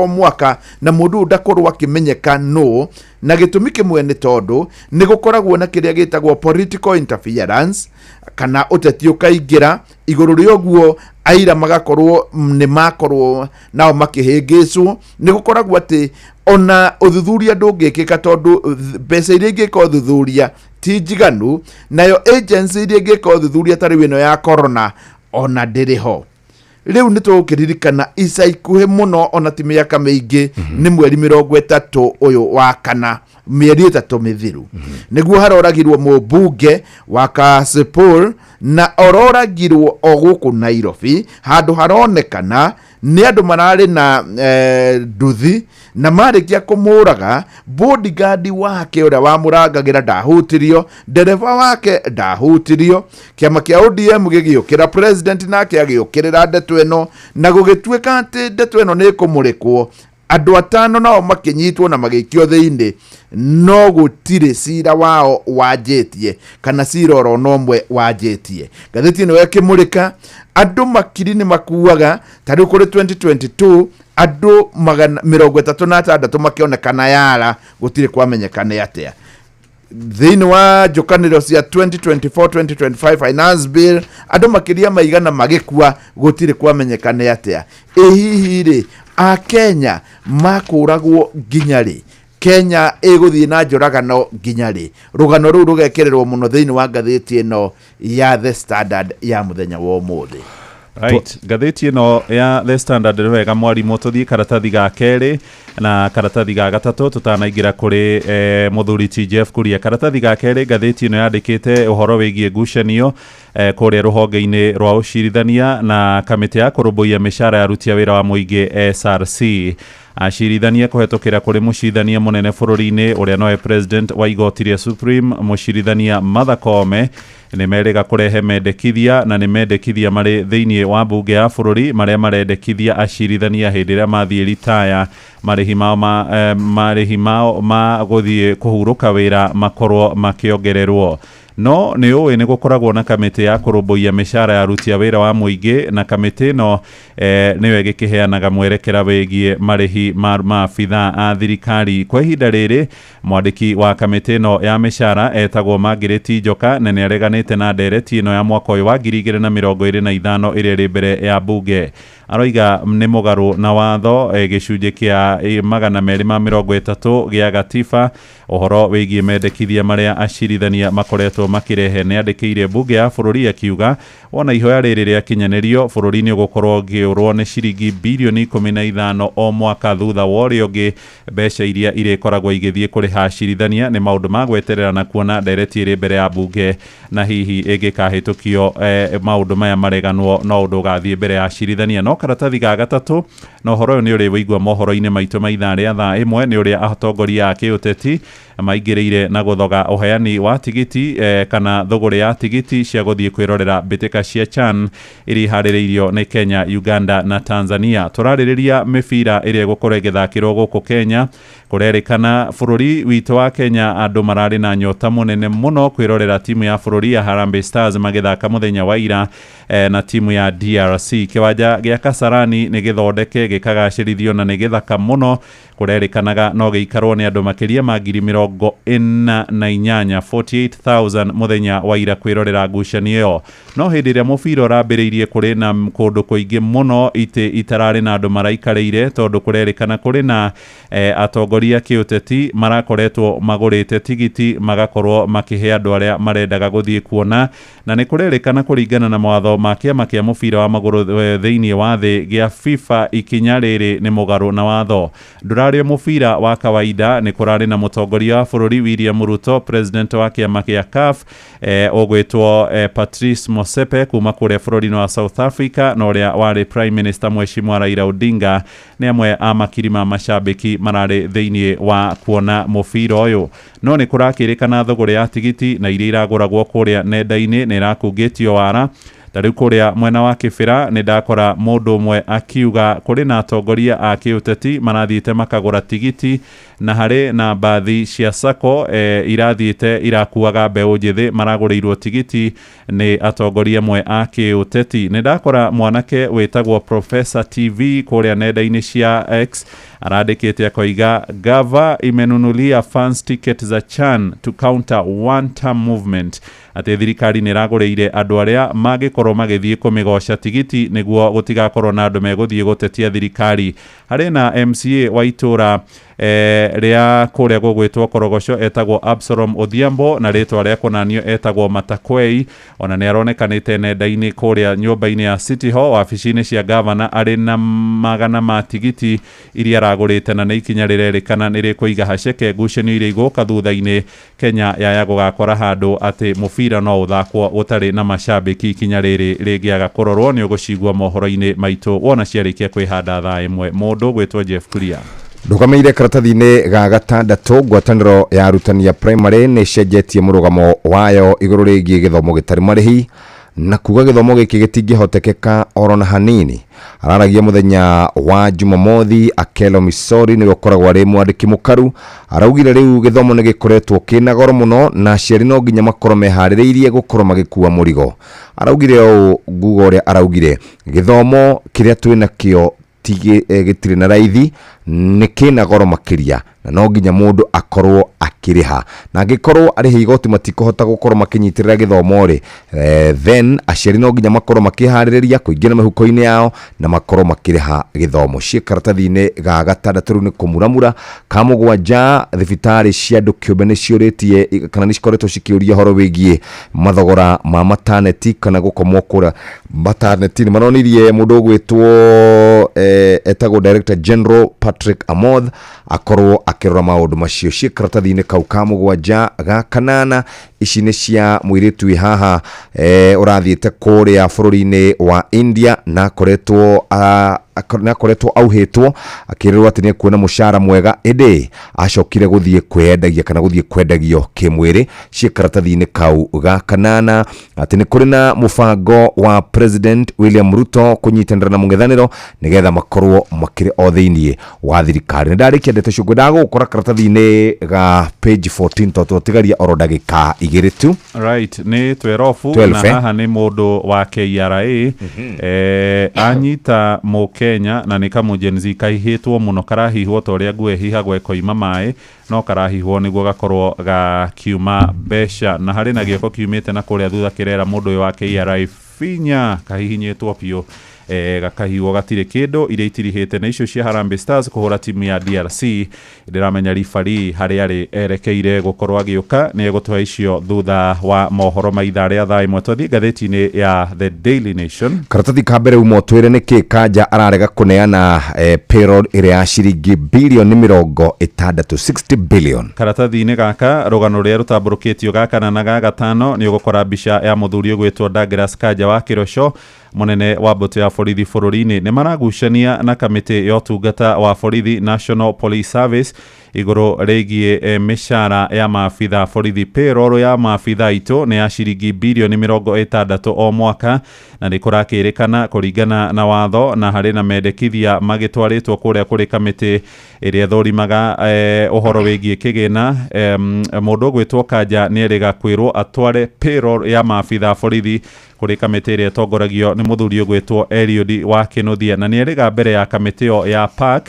mwaka na mũndũ ũyũ ndakorwo akĩmenyeka nũ, na gĩtũmi kĩmwe nĩ tondũ nĩ gũkoragwo na kĩrĩa gĩtagwo political interference kana ũteti ũkaingĩra igũrũ rĩa ũguo, aira magakorwo nĩ makorwo nao makĩhĩngĩcwo. Nĩ gũkoragwo atĩ ona ũthuthuria ndũngĩkĩka tondũ mbeca iria ingĩka ũthuthuria ti njiganu, nayo agency iria ingĩka ũthuthuria ta rĩu ĩno ya corona ona ndĩrĩ ho. Rĩu nĩ tũgũkĩririkana ica ikuhĩ mũno ona ti mĩaka mĩingĩ, nĩ mweri 30 ũyũ wa kana, mĩeri 3 mĩthiru, nĩguo haroragirwo mũmbunge wa Kasipul na ororagirwo o gũkũ Nairobi, handũ haronekana nĩ andũ mararĩ na nduthi na marĩkia kũmũraga, bodyguard wake ũrĩa wamũrangagĩra ndahutirio, ndereba wake ndahutirio. Kĩama kĩa ODM gĩgĩũkĩra, president nake agĩũkĩrĩra ndeto ĩno, na gũgĩtuĩka atĩ ndeto ĩno nĩ ĩkũmũrĩkwo. Andũ 5 nao makĩnyitwo na magĩikio thĩinĩ, no gũtirĩ cira wao wanjĩtie kana cira oro na ũmwe wanjĩtie. Ngathĩti ĩno ĩkĩmũrĩka andũ makiri nĩ makuaga, ta rĩu kũrĩ 2022 andũ 36 makĩonekana Yara, gũtirĩ kwamenyekana atĩa. Thĩinĩ wa njũkanĩro cia 2024-2025 finance bill andũ makĩria ma 100 magĩkua, gũtirĩ kwamenyekana atĩa. Ĩ hihi rĩ, Akenya makũragwo nginya rĩ? Kenya ĩgũthiĩ na njũragano nginya rĩ? Rũgano rũu rũgekĩrĩrwo mũno thĩinĩ wa ngathĩti ĩno ya The Standard ya mũthenya wa ũmũthĩ. Right, ngathĩti ĩno ya The Standard nĩ wega mwarimũ, tũthiĩ karatathi ga kerĩ na karatathi ga gatatũ tũtanaingĩra kũrĩ mũthuri T Jeff Kuria. Karatathi ga kerĩ ngathĩti ĩno yandĩkĩte ũhoro wĩgiĩ ngucanio kũrĩa rũhonge-inĩ rwa ũcirithania na kamĩtĩ ya kũrũmbũiya mĩcara ya aruti a wĩra wa mũingĩ SRC. Acirithania kũhetũkĩra kũrĩ mũcirithania mũnene bũrũri-inĩ ũrĩa nowe president wa igoti rĩa Supreme mũcirithania Martha Koome nĩ merĩga kũrehe mendekithia, na nĩ mendekithia marĩ thĩinĩ wa mbunge ya bũrũri marĩa marendekithia acirithania hĩndĩ ĩrĩa mathiĩ ritaya marĩhi mao marĩhi mao ma gũthiĩ kũhurũka wĩra makorwo makĩongererwo. No nĩ ũĩ nĩ gũkoragwo na kamĩtĩ ya kũrũmbũiya mĩcara ya aruti a wĩra wa mũingĩ, na kamĩtĩ ĩno nĩyo ĩgĩkĩheanaga mwerekera wĩgiĩ marĩhi ma maabithaa a thirikari. Kwa ihinda rĩrĩ mwandĩki wa kamĩtĩ ĩno ya mĩcara etagwo Margaret Njoka, na nĩ areganĩte na ndereti ĩno ya mwaka ũyũ wa 2025 ĩrĩa ĩrĩ mbere ya mbunge. Aroiga nĩ mũgarũ na watho gĩcunjĩ kĩa 230 gĩa gatiba ũhoro wĩgiĩ mendekithia marĩa acirithania makoretwo makĩrehe. Nĩ andĩkĩire mbunge ya bũrũri akiuga wona ihoya rĩrĩ rĩakinyanĩrio bũrũri nĩ ũgũkorwo ũkĩũrwo nĩ ciringi bilioni 15 o mwaka thutha wa ũrĩa ũngĩ mbeca iria irĩkoragwo igĩthiĩ kũrĩha acirithania. Nĩ maũndũ ma gweterera na kuona ndereti ĩrĩ mbere ya mbunge na hihi ĩngĩkahĩtũkio maũndũ maya mareganwo no ũndũ ũgathiĩ mbere ya acirithania. No karatathi ga gatatũ na ũhoro ũyũ nĩ ũrĩ wĩigua mohoro-inĩ maitũ ma ithaa rĩa thaa 1 nĩ ũrĩa atongoria a kĩũteti maingĩrĩire na gũthoga ũheani wa tigiti kana thũgũrĩ ya tigiti cia gũthiĩ kwĩrorera mbĩtĩka cia CHAN iria iharĩrĩirio nĩ Kenya, Uganda na Tanzania. Tũrarĩrĩria mĩbira ĩrĩa ĩgũkorwo ĩgĩthakĩrwo gũkũ Kenya. Kũrerĩkana bũrũri witũ wa Kenya andũ mararĩ na nyota mũnene mũno kwĩrorera timu ya bũrũri ya Harambee Stars magĩthaka mũthenya wa ira na timu ya DRC. Kĩwanja gĩa Kasarani nĩ gĩthondeke gĩkagacĩrithio na nĩ gĩthaka mũno. Kũrerĩkanaga no gĩikarwo nĩ andũ makĩria ma 48,000 48,000 mũthenya wa ira kwĩrorera ngucanio ĩyo. No hĩndĩ ĩrĩa mũbira ũrambĩrĩirie kũrĩ na kũndũ kũingĩ mũno itĩ itararĩ na andũ maraikarĩire, tondũ kũrerĩkana kũrĩ na atongoria kĩũteti marakoretwo magũrĩte tigiti magakorwo makĩhe andũ arĩa marendaga gũthiĩ kuona, na nĩ kũrerĩkana kũringana na mawatho ma kĩama kĩa mũbira wa magũrũ thĩinĩ wa thĩ gĩa FIFA ikinya rĩrĩ nĩ mũgarũ na watho. Ndũrarĩ mũbira wa kawaida, nĩ kũrarĩ na mũtongoria wa bũrũri William Ruto, president wa kĩama kĩa CAF ũgwĩtwo Patrice Motsepe kuma kũrĩa bũrũri-inĩ wa South Africa, na ũrĩa warĩ prime minister Mheshimiwa Raila Odinga nĩ amwe a makiri ma macambĩki mararĩ thĩinĩ wa kuona mũbira ũyũ. No nĩ kũrakĩrĩkana thũgũrĩ ya tigiti na iria iragũragwo kũrĩa nenda-inĩ nĩ ĩrakungĩtio wara, Ta rĩu kũrĩa mwena wa Kĩbĩra nĩ ndakora mũndũ ũmwe akiuga kũrĩ na atongoria a kĩũteti marathiĩte makagũra tigiti, na harĩ na mbathi cia sacco irathiĩte irakuaga mbeũ njĩthĩ maragũrĩirwo tigiti nĩ atongoria amwe a kĩũteti. Nĩ ndakora mwanake wĩtagwo Professor TV kũrĩa nenda-inĩ cia X arandĩkĩte akoiga, Gava imenunulia fans ticket za CHAN to counter one term movement, atĩ thirikari nĩ ĩragũrĩire andũ arĩa mangĩkorwo magĩthiĩ kũmĩgoca tigiti nĩguo gũtigakorwo na andũ megũthiĩ gũtetia thirikari. Harĩ na MCA wa itũra rĩa kũrĩa gũgwĩtwo Korogoco etagwo Absalom Odhiambo, na rĩtwa rĩa kũnanio etagwo Matakwei, ona nĩ aronekanĩte nenda-inĩ kũrĩa nyũmba-inĩ ya City Hall wabici-inĩ cia gavana arĩ na magana ma tigiti iria aragũrĩte, na nĩ ikinya rĩrerĩkana nĩ rĩkũiga haceke ngucanio iria igũka thutha-inĩ Kenya yaya gũgakora handũ atĩ mũbira no ũthakwo gũtarĩ na macambĩki. Ikinya rĩrĩ rĩngĩaga kũrorwo nĩ ũgũcigua mohoro-inĩ maitũ wona ciarĩkia kwĩhanda thaa ĩmwe. Mũndũ gwĩtwo Jeff Kuria. Ndũgamĩire karatathi-inĩ ga gatandatũ, ngwatanĩro ya arutani ya primary nĩ ĩcenjetie mũrũgamo wayo igũrũ rĩgiĩ gĩthomo gĩtarĩ marĩhi, na kuga gĩthomo gĩkĩ gĩtingĩhotekeka oro na hanini. Araragia mũthenya wa Jumamothi, Akelo Misori nĩwe ũkoragwo arĩ mwandĩki mũkaru, araugire rĩu gĩthomo nĩ gĩkoretwo kĩna goro mũno na aciari no nginya makorwo meharĩrĩirie gũkorwo magĩkua mũrigo. Araugire ũũ, nguga ũrĩa araugire, gĩthomo kĩrĩa twĩnakĩo gĩtirĩ na raithi, nĩ kĩna goro makĩria na no nginya mũndũ akorwo akĩrĩha, na angĩkorwo arĩhi igoti matikũhota gũkorwo makĩnyitĩrĩra gĩthomo rĩ, then aciari no nginya makorwo makĩharĩrĩria kũingĩra mĩhuko-inĩ yao na makorwo makĩrĩha gĩthomo. Ciĩ karatathi-inĩ ga gatandatũ rĩu nĩ kũmuramura. Ka mũgwanja, thibitarĩ cia andũ kĩũmbe nĩ ciũrĩtie kana nĩ cikoretwo cikĩũria ũhoro wĩgiĩ mathogora ma mataneti kana gũkomwo kũrĩa mataneti. Nĩ maronirie mũndũ ũgwĩtwo etagwo Director General Patrick Amoth akorwo akĩrora maũndũ macio. Ciĩ karatathi-inĩ kau ka mũgwanja. Ga kanana, ici nĩ cia mũirĩtu wĩ haha ũrathiĩte kũrĩa bũrũri-inĩ wa India na akoretwo auhĩtwo akĩrĩrwo atĩ nĩ ekuona mũcara mwega, ĩndĩ acokire gũthiĩ kwĩyendagia kana gũthiĩ kwendagio kĩmwĩrĩ. Ciĩ karatathi-inĩ kau ga kanana atĩ nĩ kũrĩ na mũbango wa President William Ruto kũnyitanĩra na mũng'ethanĩro nĩgetha makorwo makĩrĩ o thĩiniĩ wa thirikari. Nĩ ndarĩkia ndeto icio, ngwendaga gũgũkora karatathi-inĩ ga page 14 tondũ twatigaria oro ndagĩka igĩrĩ tu. Right, nĩ 12 na haha nĩ mũndũ wa KRA anyita mũkenya na nĩ kamũ-Gen Z kaihĩtwo mũno, karahihwo ta ũrĩa nguo ĩhihagwo ĩkoima maĩ, no karahihwo nĩguo gakorwo gakiuma mbeca, na harĩ na gĩoko kiumĩte na kũrĩa thutha kĩrera mũndũ ũyũ wa KRA binya kahihinyĩtwo biũ, gakahihwo gatirĩ kĩndũ. Iria itirihĩte na icio cia Harambee Stars kũhũra timu ya DRC. Ndĩramenya ribari harĩa arĩ erekeire gũkorwo agĩũka nĩ egũtũhe icio thutha wa mohoro ma ithaa rĩa thaa ĩmwe. Twathiĩ ngathĩti-inĩ ya The Daily Nation. Karatathi ka mbere uma ũtwĩre nĩkĩ Kanja ararega kũneana payroll ĩrĩa ya ciringi bilioni 60, 60 billion. Karatathi-inĩ gaka rũgano rũrĩa rũtambũrũkĩtio ga kana na ga gatano nĩ ũgũkora mbica ya mũthuri ũgwĩtwo Douglas Kanja wa Kĩroco, mũnene wa mbũtũ ya borithi bũrũri-inĩ. Nĩ maragucania na kamĩtĩ ya ũtungata wa borithi National Police Service igũrũ rĩgiĩ mĩcara ya maabitha borithi. Payroll ya maabitha aitũ nĩ ya ciringi bilioni 60 o mwaka, na nĩ kũrakĩrĩkana kũringana na watho, na harĩ na mendekithia magĩtwarĩtwo kũrĩa kũrĩ kamĩtĩ ĩrĩa ĩthũrimaga ũhoro wĩgiĩ kĩgĩna. Mũndũ ũgwĩtwo Kanja nĩ erĩga kwĩrwo atware payroll ya maabitha borithi kũrĩ kamĩtĩ ĩrĩa ĩtongoragio nĩ mũthuri ũgwĩtwo Eliud wa Kĩnuthia, na nĩ erĩga mbere ya kamĩtĩ ĩyo ya PAC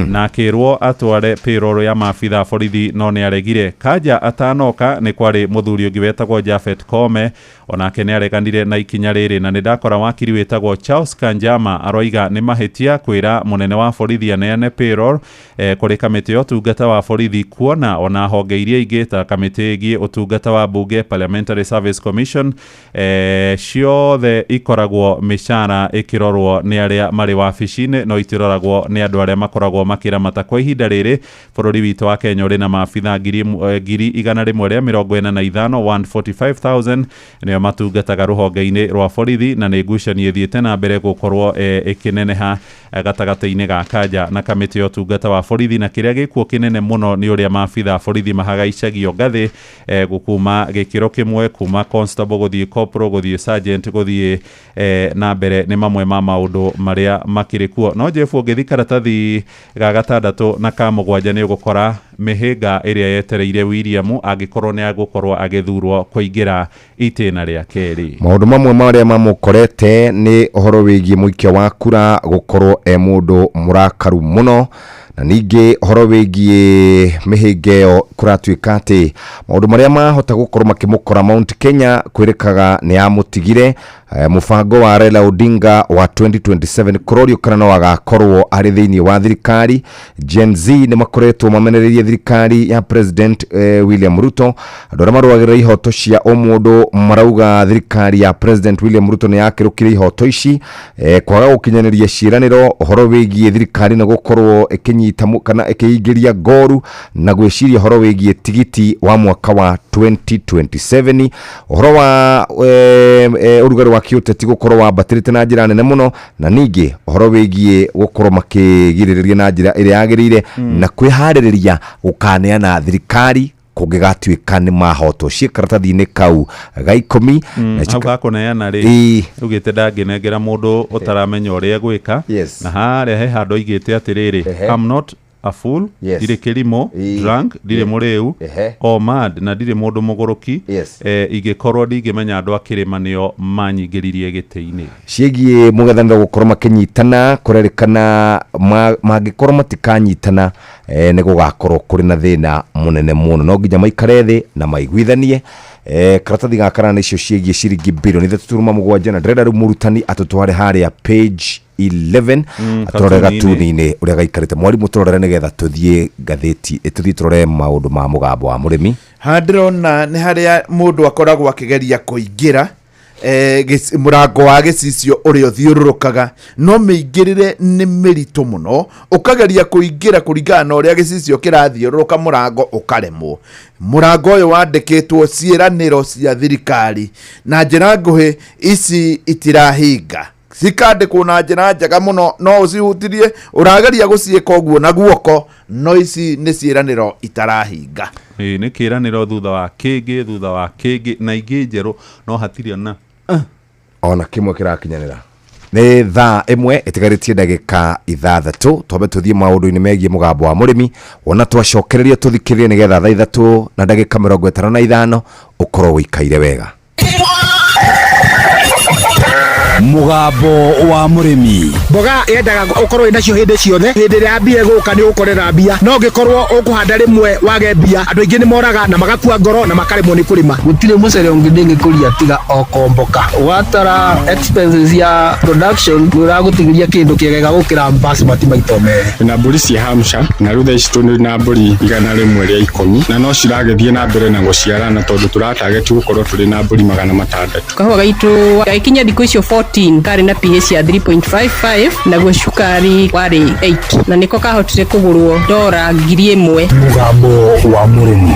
na akĩrwo atware payroll ya maabitha borithi, no nĩ aregire. Kanja atanoka nĩ kwarĩ mũthuri ũngĩ wetagwo Japhet Kome, onake nĩ areganire na ikinya rĩrĩ, na nĩ ndakora wakiri wĩtagwo Charles Kanjama aroiga nĩ mahĩtia kwĩra mũnene wa borithi aneane payroll kũrĩ kamĩtĩ ya ũtungata wa borithi, kuona ona honge iria ingĩ ta kamĩtĩ ĩgiĩ ũtungata wa bunge Parliamentary Service Commission ciothe ikoragwo mĩcara ĩkĩrorwo nĩ arĩa marĩ wabici-inĩ, no itiroragwo nĩ andũ arĩa makoragwo makĩramata. Kwa ihinda rĩrĩ bũrũri witũ wa Kenya ũrĩ na maabitha 145,000 145,000 nĩo matungataga rũhonge-inĩ rwa borithi, na nĩ ngucanio ĩthiĩte na mbere gũkorwo ĩkĩneneha gatagatĩ-inĩ ga Kanja na kamĩtĩ ya ũtungata wa borithi, na kĩrĩa gĩkuo kĩnene mũno nĩ ũrĩa maabitha borithi mahagaicagio ngathĩ gũkuma gĩkĩro kĩmwe kuma constable gũthiĩ corporal gũthiĩ sergeant agent gũthiĩ na mbere nĩ mamwe ma maũndũ marĩa makĩrĩ kuo. No Jeff, ũngĩthi karatathi ga gatandatũ na ka mũgwanja, nĩ ũgũkora mĩhĩnga ĩrĩa yetereire William angĩkorwo nĩ agũkorwo agĩthurwo kũingĩra itĩna rĩa kerĩ. Maũndũ mamwe marĩa mamũkorete nĩ ũhoro wĩgiĩ mũikia wa kura gũkorwo e mũndũ mũrakaru mũno, na ningĩ ũhoro wĩgiĩ mĩhĩnga ĩyo kũratuĩka atĩ maũndũ marĩa mahota gũkorwo makĩmũkora Mount Kenya kwĩrĩkaga nĩ yamũtigire. Mũbango wa Raila Odinga wa 2027 kũrorio kana no agakorwo arĩ thĩinĩ wa thirikari. Gen Z nĩ makoretwo mamenereirie thirikari ya President William Ruto. Andũ arĩa marũagĩrĩra ihoto cia ũmũndũ marauga thirikari ya President William Ruto nĩ yakĩrũkire ihoto ici, kwaga gũkinyanĩria ciĩranĩro. Ũhoro wĩgiĩ thirikari na gũkorwo ĩkĩnyita kana ĩkĩingĩria ngoru na gwĩciria ũhoro wĩgiĩ tigiti wa mwaka wa 2027. Ũhoro wa ũrugarĩ wa kĩũteti gũkorwo wambatĩrĩte na njĩra nene mũno, na ningĩ ũhoro wĩgiĩ gũkorwo makĩgirĩrĩria na njĩra ĩrĩa yagĩrĩire na kwĩharĩrĩria gũkaneana thirikari kũngĩgatuĩka nĩ mahotwo, ciĩ karatathi-inĩ kau ga 10. Na Hau gakũneana rĩ, augĩte ndangĩnengera mũndũ ũtaramenya ũrĩa egwĩka. Na harĩa he handũ aigĩte atĩrĩrĩ, "I'm not a fool," ndirĩ kĩrimũ, "drunk," ndirĩ mũrĩu, "or mad," na ndirĩ mũndũ mũgũrũki. Ingĩkorwo ndingĩmenya andũ a kĩrĩma nĩo manyingĩririe gĩtĩ-inĩ. Ciĩgiĩ mũng'ethanĩro gũkorwo makĩnyitana, kũrerĩkana mangĩkorwo matikanyitana, nĩ gũgakorwo kũrĩ na thĩna mũnene mũno. No nginya maikare thĩ na maiguithanie. Karatathi ga kana nĩcio ciĩgiĩ ciringi bilioni 3.7, na ndĩrenda rĩu mũrutani atũtware harĩa page 11, atũrore katuni-inĩ. Gatuni-inĩ ũrĩa gaikarĩte. Mwarimũ, tũrorere nĩgetha tũthiĩ ngathĩti, tũthiĩ tũrore maũndũ ma mũgambo wa mũrĩmi. Haha ndĩrona nĩ harĩa mũndũ akoragwo akĩgeria kũingĩra mũrango wa gĩcicio ũrĩa ũthiũrũrũkaga, no mĩingĩrĩre nĩ mĩritũ mũno. Ũkageria kũingĩra kũringana na ũrĩa gĩcicio kĩrathiũrũrũka mũrango, ũkaremwo. Mũrango ũyũ wandĩkĩtwo ciĩranĩro cia thirikari na njĩra nguhĩ, ici itirahinga, cikandĩkwo na njĩra njega mũno, no ũcihutirie, ũrageria gũciĩka ũguo na guoko, no ici nĩ ciĩranĩro itarahinga. Ĩĩ, nĩ kĩranĩro thutha wa kĩngĩ, thutha wa kĩngĩ, na ingĩ njerũ, no hatirĩ ona ona kĩmwe kĩrakinyanĩra. Nĩ thaa 1 ĩtigarĩtie ndagĩka 6. Twambe tũthiĩ maũndũ-inĩ megiĩ mũgambo wa mũrĩmi, wona twacokereria tũthikĩrĩrie, nĩgetha thaa 3 na ndagĩka 55 ũkorwo ũikaire wega. Mũgambo wa mũrĩmi. Mboga yendaga ũkorwo wĩnacio hĩndĩ ciothe. Hĩndĩ ĩrĩa mbia ĩgũka nĩ ũgũkorera mbia, no ũngĩkorwo ũkũhanda rĩmwe wage mbia, andũ aingĩ nĩ moraga na magakua ngoro na makaremwo nĩ kũrĩma. Gũtirĩ mũcere ũngĩ ndĩngĩkũria tiga o komboka. Watara expenses ya production, nĩ ũragũtigĩria kĩndũ kĩega gũkĩra basmati maita merĩ. Na mbũri cia Hampshire, na rĩu thaa ici tũrĩ na mbũri 110, na no ciragĩthiĩ na mbere na gũciarana tondũ tũratageti gũkorwo tũrĩ na mbũri 600. Kahũa gaitũ gagĩkinya thikũ icio 14 karĩ na pH ya 3.55, naguo cukari warĩ 8, na nĩko kahotire kũgũrwo dora 1000. Mũgambo wa mũrĩmi.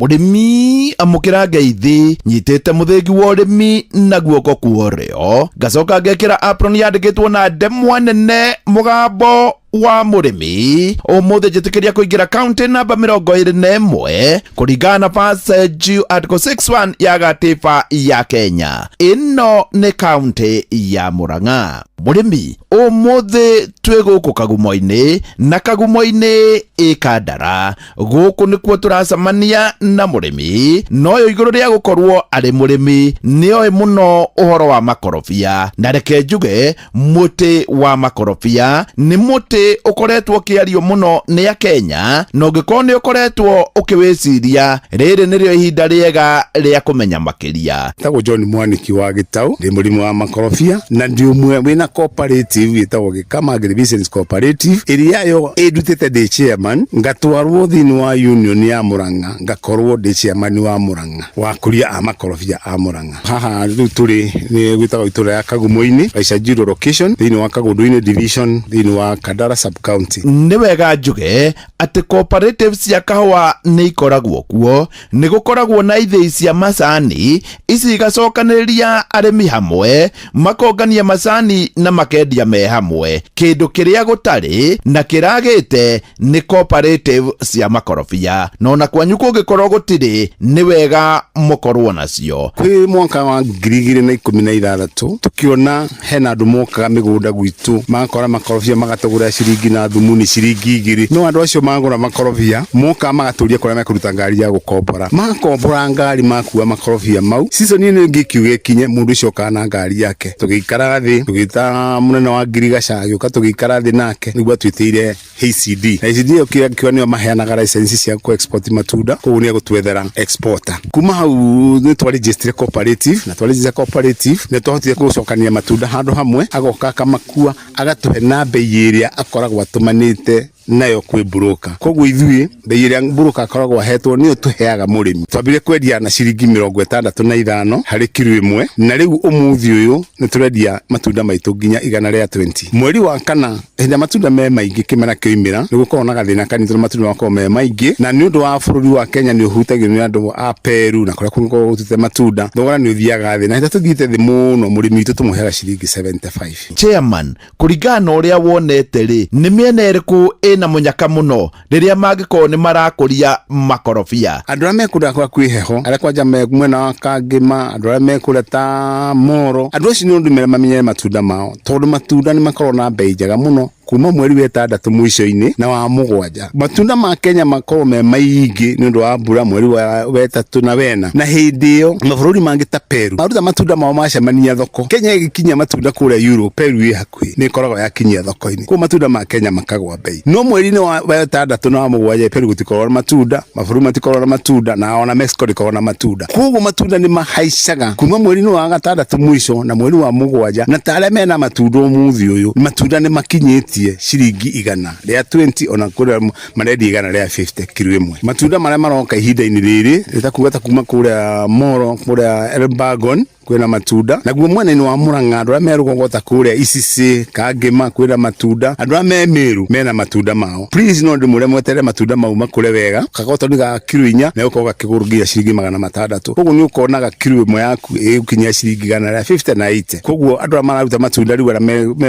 Mũrĩmi, amũkĩra ngeithi. Nyitĩte mũthĩgi wa ũrĩmi na guoko kwa ũrĩo, ngacoka ngekĩra apron yandĩkĩtwo na ndemwa nene mũgambo wa mũrĩmi. Ũmũthĩ njĩtĩkĩria kũingĩra kaunti namba 21 kũringana na passage article 61 ya gatiba ya Kenya. Ĩno nĩ kaunti ya Murang'a. Mũrĩmi, ũmũthĩ twĩ gũkũ Kagumo-inĩ, na Kagumo-inĩ ĩ Kandara. Gũkũ nĩkuo tũracemania na mũrĩmi, na ũyũ igũrũ rĩa gũkorwo arĩ mũrĩmi nĩoĩ mũno ũhoro wa makorobia. Na reke njuge, mũtĩ wa makorobia nĩ mũtĩ ũkoretwo ũkĩario mũno nĩ Akenya, na ũngĩkorwo nĩ ũkoretwo ũkĩwĩciria, rĩrĩ nĩrĩo ihinda rĩega rĩa kũmenya makĩria. Tagwo John Mwaniki wa Gĩtaũ, ndĩ mũrĩmi wa makorobia na ndĩ ũmwe wĩna cooperative ĩtagwo Gĩkama Agribusiness Cooperative, ĩrĩa yo ĩndutĩte ndĩ chairman ngatwarwo thĩinĩ wa union ya Murang'a, ngakorwo ndĩ chairman wa Murang'a wa akũria a makorobia a Murang'a. Haha rĩu tũrĩ nĩ gwĩtagwo itũra ya Kagumo-inĩ, Gaicajiro location, thĩinĩ wa Kagũndũ-inĩ division, thĩinĩ wa Kandara. Dandara sub county. Nĩ wega njuge atĩ cooperative cia kahũa nĩ ikoragwo kuo, nĩ gũkoragwo na ithĩi cia macani, ici igacokanĩrĩria arĩmi hamwe, makongania macani na makendia me hamwe. Kĩndũ kĩrĩa gũtarĩ na kĩragĩte nĩ cooperative cia makorobia, na ona kwanyu kũngĩkorwo gũtirĩ, nĩ wega mũkorwo nacio. Kwĩ mwaka wa 2016 tũkĩona hena andũ mokaga mĩgũnda gwitũ magakora makorobia magatũgũrĩra ciringi na thumuni ciringi 2, no andũ acio magũra makorobia mokaga magatũria kũrĩa mekũruta ngari ya gũkombora, makombora ngari makua makorobia mau. Season ĩno ĩngĩ ĩkiuga ĩkinye, mũndũ ũcio okaga na ngari yake. Tũgĩikara thĩ tũgĩta mũnene wa ngirigaca agĩũka, tũgĩikara thĩ nake nĩguo atwĩtĩire HCD, na HCD ĩyo kĩo nĩo maheanaga license cia kũ export matunda, koguo nĩ egũtwethera exporter. Kuma hau nĩ twaregistire cooperative, na twaregister cooperative nĩ twahotire gũcokania matunda handũ hamwe, agoka akamakua agatũhe na bei ĩrĩa akoragwo atũmanĩte nayo kwĩ broker. Koguo ithuĩ bei ĩrĩa broker akoragwo ahetwo nĩyo tũheaga mũrĩmi. Twambire kwendia na ciringi 65 harĩ kiro ĩmwe, na rĩu ũmũthĩ ũyũ nĩ tũrendia matunda maitũ nginya igana rĩa 20. Mweri wa kana hĩndĩ ĩrĩa matunda me maingĩ kĩmera kĩoimĩra, nĩ gũkoragwo na gathĩna kanini tondũ matunda makoragwo me maingĩ, na nĩ ũndũ wa bũrũri wa Kenya nĩ ũhutagio nĩ andũ a Peru na kũrĩa kũngĩ gũtute matunda, thogora nĩ ũthiaga thĩ, na hĩndĩ ĩrĩa tũthiĩte thĩ mũno mũrĩmi witũ tũmũheaga ciringi 75. Chairman, kũringana na ũrĩa wonete rĩ, nĩ mĩena ĩrĩkũ ĩna mũnyaka mũno rĩrĩa mangĩkorwo nĩ marakũria makorobia? Andũ arĩa me kũrĩa kwa kwĩ heho, arĩa kwanja me mwena wa Kangĩma, andũ arĩa me kũrĩa ta Moro, andũ acio nĩ ũndũ mamenyere matunda mao, tondũ matunda nĩ makoragwo na bei njega mũno kuma mweri wa ĩtandatũ mũico-inĩ na wa mũgwanja. Matunda ma Kenya makoragwo me maingĩ nĩ ũndũ wa mbura mweri wa wetatũ na wena, na hĩndĩ ĩyo mabũrũri mangĩ ta Peru maruta matunda mao macemania thoko. Kenya ĩgĩkinyia matunda kũrĩa Europe, Peru ĩ hakuhĩ nĩ ĩkoragwo yakinyia thoko-inĩ, koguo matunda ma Kenya makagwa bei. No mweri-inĩ wa wetandatũ na wa mũgwanja Peru gũtikoragwo na matunda, mabũrũri matikoragwo na matunda, na ona Mexico ndĩkoragwo na matunda. Koguo matunda nĩ mahaicaga kuma mweri-inĩ wa gatandatũ mũico na mweri wa mũgwanja, na ta arĩa mena matunda ũmũthĩ ũyũ, matunda nĩ makinyĩtie ciringi igana rĩa 20, ona kũrĩa marendia igana rĩa 50 kiro ĩmwe. Matunda marĩa maroka ihinda-inĩ rĩrĩ nĩ ta kuga ta kuma kũrĩa Moro, kũrĩa Elbagon kwĩna matunda, naguo mwena-inĩ wa Murang'a andũ arĩa me rũgongo ta kũrĩa Icicĩ, Kangĩma kwĩna matunda, andũ arĩa me Meru mena matunda mao. Please no ndĩmwĩre mweterere matunda mau makũre wega, gagotoni ga kiro 4 nĩ gũkorwo gakĩgũrwo nginya ciringi 600. Koguo nĩ ũkonaga kiro ĩmwe yaku ĩgũkinyia ciringi igana rĩa 50 na 80. Koguo andũ arĩa mararuta matunda rĩu arĩa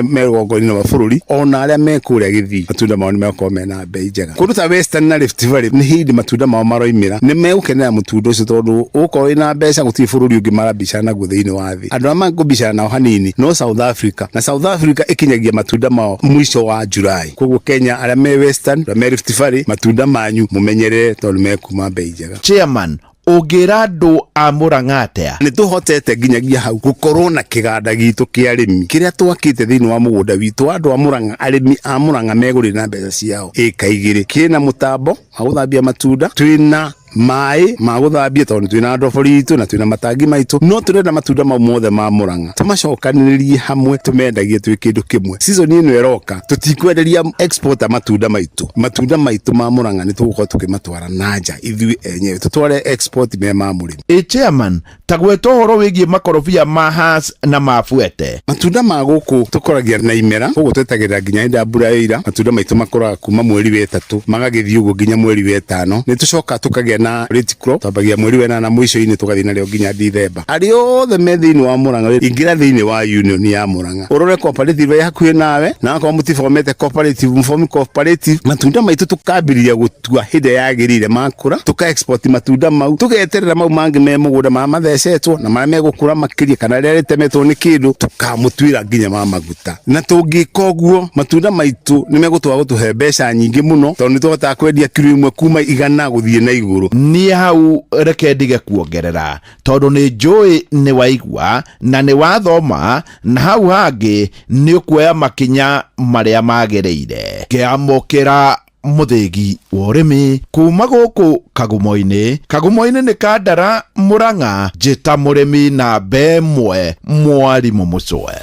me rũgongo-inĩ rwa bũrũri ona arĩa me kũrĩa Gĩthii, matunda mao nĩ megũkorwo mena bei njega. Kũndũ ta Western na Rift Valley nĩ hĩndĩ matunda mao maroimĩra, nĩ megũkenera mũtunda ũcio tondũ ũgũkorwo wĩna mbeca, gũtirĩ bũrũri ũngĩ marabicana naguo thĩinĩ wa thĩ. Andũ arĩa mangĩbicana nao hanini no South Africa, na South Africa ĩkinyagia matunda mao mũico wa July. Koguo Kenya arĩa me Western, arĩa me Rift Valley, matunda manyu mũmenyerere tondũ nĩ mekuma bei njega. Chairman, ũngĩra andũ a Murang'a atĩa? Nĩ tũhotete nginyagia hau gũkorwo na kĩganda gitũ kĩa arĩmi kĩrĩa twakĩte thĩinĩ wa mũgũnda witũ. Andũ a Murang'a, arĩmi a Murang'a megũrĩra na mbeca ciao ĩka 2. Kĩna mũtambo wa gũthambia matunda, twĩna maĩ ma gũthambia tondũ twĩna ndobori itũ na twĩna matangi maitũ, no tũrenda matunda mau mothe ma Murang'a tũmacokanĩrĩrie hamwe, tũmendagie twĩ kĩndũ kĩmwe. Season ĩno ĩroka tũtikwenderia exporter matunda maitũ, matunda maitũ ma Murang'a nĩ tũgũkorwo tũkĩmatwara na nja ithuĩ enyewe, tũtware export me ma mũrĩmi. Ĩ chairman, ta gweta ũhoro wĩgiĩ makorobia ma Hass na ma Fuete. Matunda ma gũkũ tũkũragia na imera, koguo twetagĩrĩra nginya hĩndĩ ya mbura yoira. Matunda maitũ makũraga kuma mweri wa ĩtatũ magagĩthiĩ ũguo nginya mweri wa ĩtano. Nĩ tũcokaga tũkagĩa na late crop, twambagia mweri wa ĩnana mũico-inĩ tũgathiĩ narĩo nginya Dithemba. Arĩa othe me thĩinĩ wa Murang'a, ingĩra thĩinĩ wa union ya Murang'a ũrore cooperative ĩ hakuhĩ nawe, na akorwo mũtibomete cooperative, mũbomi cooperative. Matunda maitũ tũkambĩrĩria gũtua hĩndĩ ĩrĩa yagĩrĩire makũra, tũka export matunda mau, tũgeterera mau mangĩ me mũgũnda marĩa mathecetwo na marĩa megũkũra makĩria kana rĩrĩa rĩtemetwo nĩ kĩndũ, tũkamũtuĩra nginya ma maguta. Na tũngĩka ũguo matunda maitũ nĩ megũtũa gũtũhe mbeca nyingĩ mũno, tondũ nĩ tũhotaga kwendia kiro ĩmwe kuma igana gũthiĩ na igũrũ. Niĩ hau reke ndige kuongerera tondũ nĩ njũĩ nĩ waigua na nĩ wathoma, na hau hangĩ nĩ ũkuoya makinya marĩa magĩrĩire. Ngĩamũkĩra mũthĩgi wa ũrĩmi kuma gũkũ Kagumo-inĩ. Kagumo-inĩ nĩ Kandara, Murang'a. Njĩta mũrĩmi namba ĩmwe, mwarimũ Mũcwe.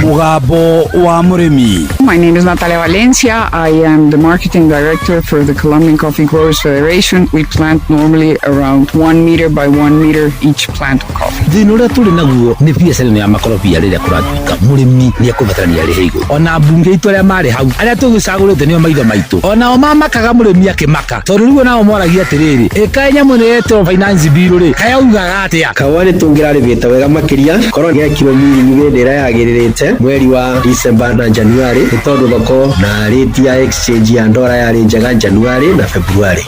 Mũgambo wa mũrĩmi. My name is Natalia Valencia. I am the marketing director for the Colombian Coffee Growers Federation. We plant normally around 1 meter by 1 meter each plant of coffee. Thĩna ũrĩa tũrĩ naguo nĩ biacara ĩno ya makorobia rĩrĩa kũratuĩka mũrĩmi nĩ ekũbatarania arĩhe igũrũ. Ona mbunge itũ arĩa marĩ hau arĩa tũgĩcagũrĩte nĩo maitho maitũ, onao mamakaga mũrĩmi akĩmaka, tondũ rĩu onao moragia atĩrĩrĩ, ĩkaĩ nyamũ ĩno yetwo finance bill rĩ, kaĩ augaga atĩa? Kahũa nĩ tũngĩrarĩmĩte wega makĩria korwo gekirwo miringi hĩndĩ ĩrĩa yagĩrĩrĩte mweri wa December na January, nĩ tondũ thoko na rate ya exchange ya ndora yarĩ njega January na February.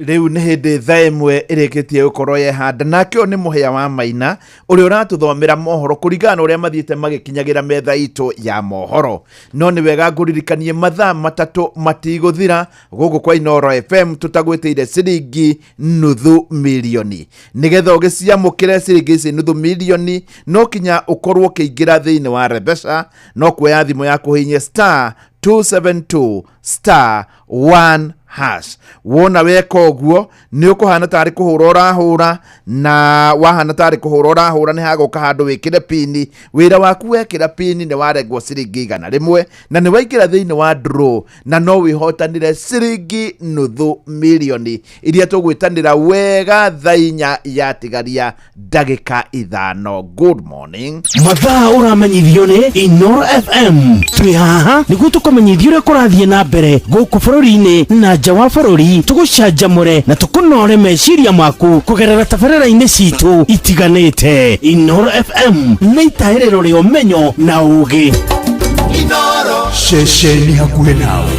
Rĩu nĩ hĩndĩ thaa ĩmwe ĩrĩkĩtie gũkorwo yehanda, nake ũyũ nĩ Mũhĩa wa Maina ũrĩa ũratũthomera mohoro kũringana na ũrĩa mathiĩte magĩkinyagĩra metha itũ ya mohoro. No nĩ wega ngũririkanie mathaa 3 matigũthira gũkũ kwa Inooro FM tũtagwĩtĩire ciringi nuthu milioni. Nĩgetha ũgĩciamũkĩre ciringi ici nuthu milioni no kinya ũkorwo ũkĩingĩra thĩinĩ wa Rebeca, no kuoya thimũ yaku ũhihinye star 272 star 1 hash. Wona weka ũguo nĩ ũkũhana tarĩ kũhũra ũrahũra, na wahana tarĩ kũhũra ũrahũra nĩ hagũka handũ wĩkĩre pini. Wĩra waku wekĩra pini nĩ warengwo ciringi 100 na nĩ waingĩra thĩinĩ wa draw, na no wĩhotanĩre ciringi nuthu milioni iria tũgwĩtanĩra wega thaa 4 yatigaria ndagĩka 5. Good morning. Mathaa ũramenyithio nĩ Inooro FM. Twĩ haha nĩguo tũkũmenyithie ũrĩa kũrathiĩ na mbere gũkũ bũrũri-inĩ na nja wa bũrũri, tũgũcanjamũre na tũkũnore meciria maku kũgerera tabarĩra-inĩ citũ itiganĩte. Inooro FM nĩ itahĩrĩro rĩa ũmenyo na ũũgĩ. Inooro ceceni hakuhĩ nawe.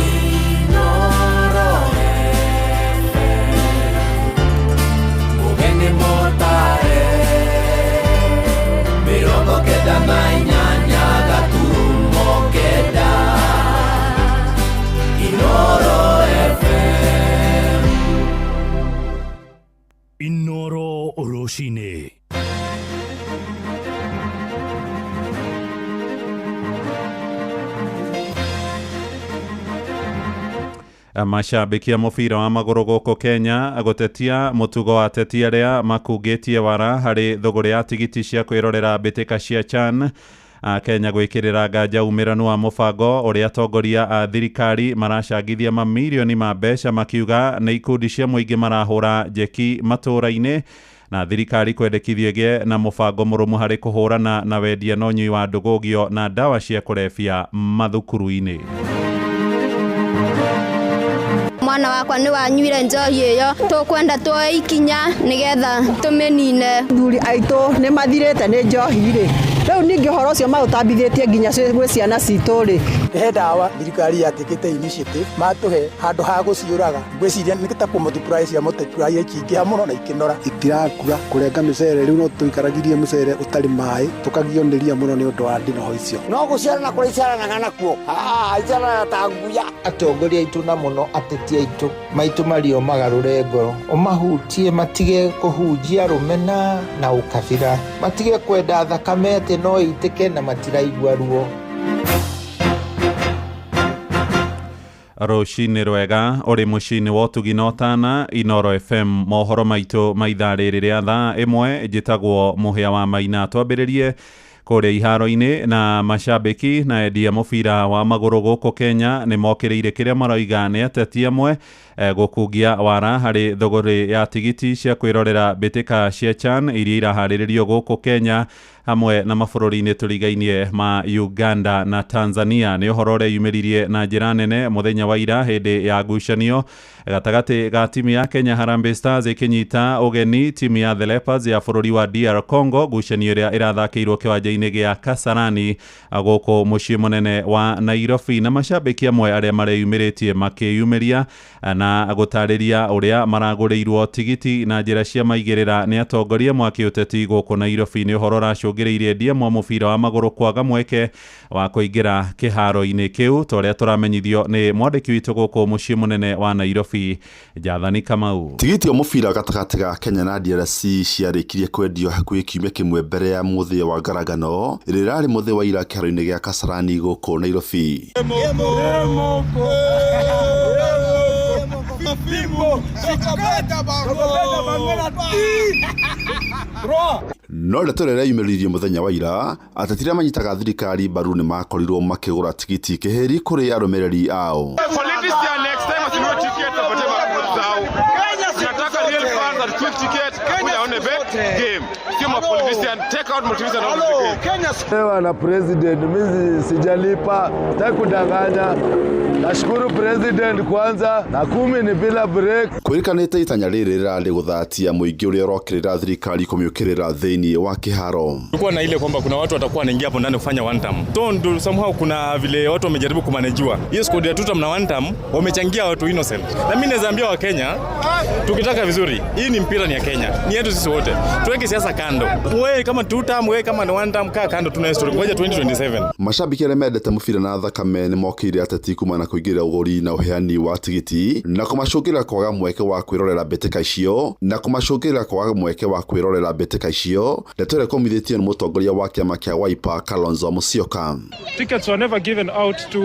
Inooro rũcinĩ. Mashabiki a mũbira wa magũrũ gũkũ Kenya gũtetia mũtugo wa ateti arĩa makungĩtie wara harĩ thũgũrĩ ya tigiti cia kwĩrorera mbĩtĩka cia CHAN. Kenya gwĩkĩrĩra nganja umĩranu wa mũbango ũrĩa atongoria a thirikari maracangithia mamirioni ma mbeca makiuga nĩ ikundi cia mũingĩ marahũra njeki matũũra-inĩ, na thirikari kwendekithio ĩgĩe na mũbango mũrũmu harĩ kũhũrana na wendia na ũnyui wa ndũgũgio na ndawa cia kũrebia mathukuru-inĩ. Mwana wakwa nĩ wanyuire njohi ĩyo, tũkwenda tuoe ikinya nĩgetha tũmĩnine. Athuri aitũ nĩ mathirĩte nĩ njohi rĩ, rĩu ningĩ ũhoro ũcio maũtambithĩtie nginya gwĩ ciana citũ rĩ. He ndawa thirikari yatĩkĩte initiative matũhe handũ ha gũciũraga, ngwĩciria nĩ ta kũmultiply cia multiply ikĩingĩha mũno na ikĩnora. Itirakura kũrenga mĩcere, rĩu no tũikaragirie mũcere ũtarĩ maĩ tũkagio nĩ ria mũno nĩ ũndũ wa ndinoho icio. No gũciarana kũrĩa iciaranaga nakuo, iciaranaga ta nguya. Atongoria aitũ na mũno ateti aitũ maitũ mario magarũre ngoro, ũmahutie matige kũhunjia rũmena na ũkabira, matige kwenda thakame atĩ no ĩitĩke na matiraigua ruo. Rũcinĩ rwega ũrĩ mũciĩ-inĩ wa ũtugi na ũtana Inooro FM, mohoro maitũ ma ithaa rĩrĩ rĩa thaa 1. Njĩtagwo Mũhĩa wa Maina. Twambĩrĩrie kũrĩa iharo-inĩ na mashabiki na endia mũbira wa magũrũ gũkũ Kenya nĩ mokĩrĩire kĩrĩa maroiga nĩ ateti amwe gũkungia wara harĩ thũgũrĩ ya tigiti cia kwĩrorera mbĩtĩka cia CHAN iria iraharĩrĩrio gũkũ Kenya hamwe na mabũrũri-inĩ tũrigainie ma Uganda na Tanzania. Nĩ ũhoro ũrĩa yumĩririe na njĩra nene mũthenya wa ira hĩndĩ ya ngucanio gatagatĩ ga timu ya Kenya Harambee Stars ĩkĩnyita ũgeni timu ya The Leopards ya bũrũri wa DR Congo, ngucanio ĩrĩa ĩrathakĩirwo kĩwanja-inĩ gĩa Kasarani gũkũ mũciĩ mũnene wa Nairobi, na mashabiki amwe arĩa mareyumĩrĩtie makĩyumĩria na gũtarĩria ũrĩa maragũrĩirwo tigiti na njĩra cia maigĩrĩra nĩ atongoria mwaki ũteti gũkũ Nairobi. Nĩ ũhoro ũracũngĩrĩirie endia mwa mũbira wa magũrũ kwaga mweke wa kũingĩra kĩharo-inĩ kĩu, ta ũrĩa tũramenyithio nĩ mwandĩki witũ gũkũ mũciĩ mũnene wa Nairobi, Jathani Kamau. Tigiti wa mũbira gatagatĩ ga Kenya na DRC ciarĩkirie kwendio hakuhĩ kiumia kĩmwe mbere ya mũthia wa ngaragano ĩrĩa ĩrarĩ mũthĩ wa ira kĩharo-inĩ gĩa Kasarani gũkũ Nairobi. No ndeto ĩrĩa ĩreyumĩririe mũthenya wa ira, ateti arĩa manyitaga thirikari mbaru nĩ makorirwo makĩgũra tigiti kĩhĩri kũrĩ arũmĩrĩri ao. Politician next time asinunue ticket apatie mabots zao. Tunataka real fans that quick ticket kuja aone bet game. Sio ma politician, take out politician out of the game. Ewa na president, mimi sijalipa, sitaki kudanganya. Nashukuru president kwanza na 10 ni bila break. Kwĩrĩkanĩte itanya rĩrĩ rĩrarĩ gũthatia mũingĩ ũrĩa ũrokĩrĩra thirikari kũmĩũkĩrĩra thĩinĩ wa kĩharo. Kulikuwa na ile kwamba kuna watu watakuwa wanaingia hapo ndani kufanya one term. So ndo somehow kuna vile watu wamejaribu kumanejiwa. Hiyo squad ya two term na one term wamechangia watu innocent. Na mimi naweza ambia wa Kenya tukitaka vizuri, hii ni mpira ni ya Kenya. Ni yetu sisi wote. Tuweke siasa kando. Wewe kama two term, wewe kama ni one term, kaa kando tuna history. Ngoja 2027. Mashabiki arĩa mendete mũbira na thakame nĩ mokĩire ateti kumana na kũingĩrĩra ũgũri na ũheani wa tigiti na kũmacũngĩrĩra kwaga mweke wa kwĩrorera mbĩtĩka icio na kũmacũngĩrĩra kwaga mweke wa kwĩrorera mbĩtĩka icio. Ndeto ĩrĩa ĩkũmithĩtio nĩ mũtongoria wa kĩama kĩa Wiper Kalonzo Musyoka. Tickets were never given out to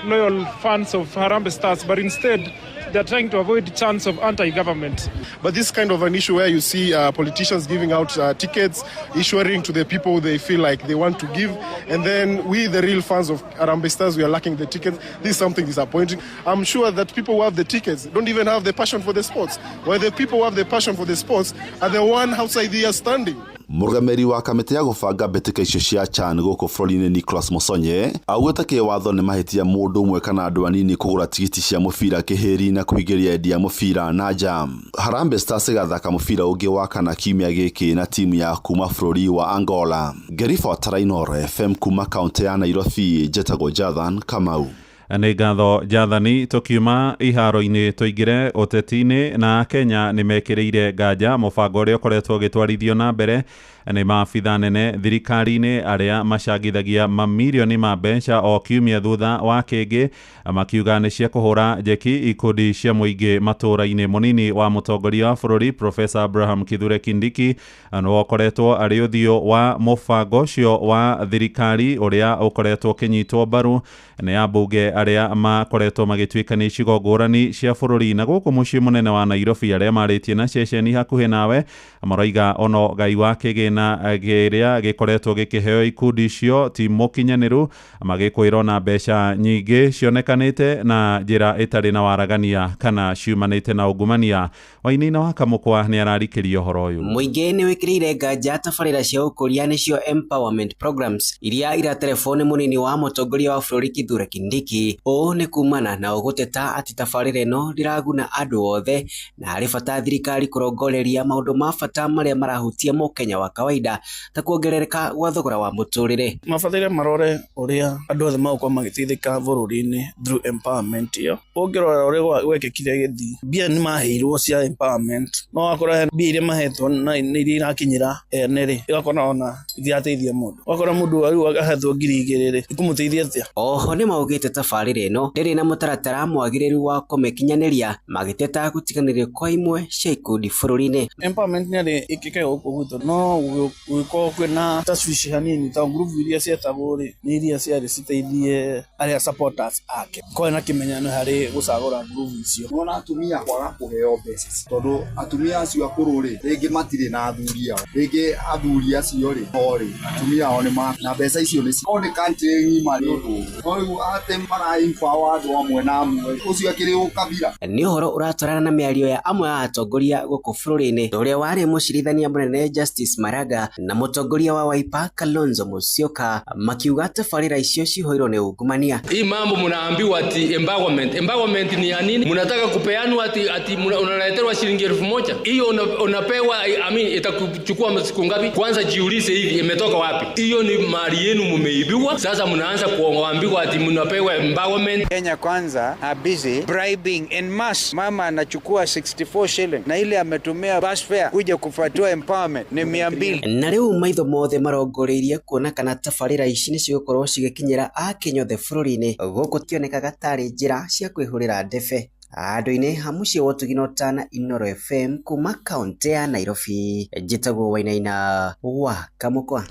loyal fans of Harambee Stars, but instead they are trying to avoid chance of anti-government. But this kind of an issue where you see politicians giving out tickets, issuing to the people they feel like they want to give, and then we, the real fans of Harambee Stars, we are lacking the tickets. This is something disappointing. I'm sure that people who have the tickets don't even have the passion for the sports. While the people who have the passion for the sports are the one outside here standing. Mũrũgamĩrĩri wa kamĩtĩ ya gũbanga mbĩtĩka icio cia CHAN gũkũ bũrũri-inĩ Nicholas Musonye augĩte kĩwatho nĩ mahĩtia mũndũ ũmwe kana andũ anini kũgũra tigiti cia mũbira kĩhĩri na kũingĩria endia mũbira na nja. Harambee Stars ĩgathaka mũbira ũngĩ wa kana kiumia gĩkĩ na timu ya kuma bũrũri wa Angola. Ngĩribotera Inooro FM kuma kaũntĩ ya Nairobi, njetagwo Jathan Kamau. Nĩ ngatho Jathani. Tũkiuma iharo-inĩ tũingĩre ũteti-inĩ, na Kenya nĩ mekĩrĩire nganja mũbango ũrĩa ũkoretwo ũgĩtwarithio na mbere nĩ maabitha nene thirikari-inĩ arĩa macangithagia mamirioni ma mbeca o kiumia thutha wa kĩngĩ, makiuga nĩ cia kũhũra njeki ikundi cia mũingĩ matũũra-inĩ. Mũnini wa mũtongoria wa bũrũri Professor Abraham Kithure Kindiki nĩwe ũkoretwo arĩ ũthiũ wa mũbango ũcio wa thirikari ũrĩa ũkoretwo ũkĩnyitwo mbaru nĩ ambunge arĩa makoretwo magĩtuĩka nĩ icigo ngũrani cia bũrũri. Na gũkũ mũciĩ mũnene wa Nairobi arĩa marĩtie na ceceni hakuhĩ nawe maroiga ono ngai wa kĩgĩna kĩrĩa gĩkoretwo gĩkĩheo ikundi icio ti mũkinyanĩru, magĩkwĩrwo na mbeca nyingĩ cionekanĩte na njĩra ĩtarĩ na waragania kana ciumanĩte na ungumania. Wainaina wa Kamũkwa nĩ ararikĩria ũhoro ũyũ. Mũingĩ nĩ wĩkĩrĩire nganja tabarĩra cia ũkũria nĩcio empowerment programs iria iraterebwo nĩ mũnini wa mũtongoria wa bũrũri Kithure Kindiki. Ũũ nĩ kumana na ũgũteta atĩ tabarĩra ĩno ndĩraguna andũ othe na harĩ bata thirikari kũrongoreria maũndũ ma bata marĩa marahutia mũkenya wa kawaida ta kuongerereka gwa thogora wa mũtũrĩre. Mabataire marore ũrĩa andũ othe magũkorwo magĩteithĩka bũrũri-inĩ through empowerment ĩyo. Ũngĩrora ũrĩa gwekĩkire Gĩthii, mbia nĩ maheirwo cia empowerment, no wakora he mbia iria mahetwo na nĩ iria irakinyĩra ene rĩ, ũgakora ona itirateithia mũndũ. Ũgakora mũndũ rĩu ahetwo 2,000 rĩ, ikũmũteithia atĩa? Oho nĩ maugĩte tabarĩra ĩno ndĩrĩ na mũtaratara mwagĩrĩru wa kũmĩkinyanĩria, magĩteta gũtiganĩrio kwa imwe cia ikundi bũrũri-inĩ. Empowerment nĩ yarĩ ĩkĩke gũkũ gwitũ, no gũgĩkorwo kwĩna tashwishi hanini tondũ ngurubu iria cietagwo rĩ, nĩ iria ciarĩ citeithie arĩa supporters ake. Kwarĩ na kĩmenyano harĩ gũcagũra ngurubu icio. Nĩwona atumia kwaga kũheo mbeca tondũ atumia acio akũrũ rĩ, rĩngĩ matirĩ na athuri ao, rĩngĩ athuri acio rĩ, o rĩ, atumia ao nĩ ma na mbeca icio nĩ o nĩ country ng'ima nĩ ũndũ ũngĩ. No rĩu atĩ mara empower andũ amwe na amwe, ũcio akĩrĩ ũkabira. Nĩ ũhoro ũratwarana na mĩario ya amwe a atongoria gũkũ bũrũri-inĩ ta ũrĩa warĩ mũcirithania mũnene Justice Maraga na mũtongoria wa Wiper Kalonzo Musyoka makiuga tabarĩra icio cihũirwo nĩ ungumania. Hii mambo mnaambiwa ati empowerment. Empowerment ni ya nini? Mnataka kupeanwa ati unaletewa shilingi 1,000. Hiyo unapewa, I mean, itakuchukua siku ngapi? Kwanza jiulize hivi imetoka wapi? Hiyo ni mali yenu mmeibiwa. Sasa mnaanza kuambiwa ati mnapewa empowerment. Kenya Kwanza are busy bribing en masse. Mama anachukua 64 shilling na ile ametumia bus fare kuja kufuatua empowerment ni 200. Na rĩu maitho mothe marongoreirie kuona kana tabarĩra ici nĩ cigũkorwo cigĩkinyĩra akenya othe bũrũri-inĩ gũkũ tionekaga tarĩ njĩra cia kwĩhũrĩra ndebe. Andũ-inĩ ha mũciĩ wa Ũtugi na Ũtana, Inooro FM kuma kaũntĩ ya Nairobi, njĩtagwo Wainaina wa Kamũkwa.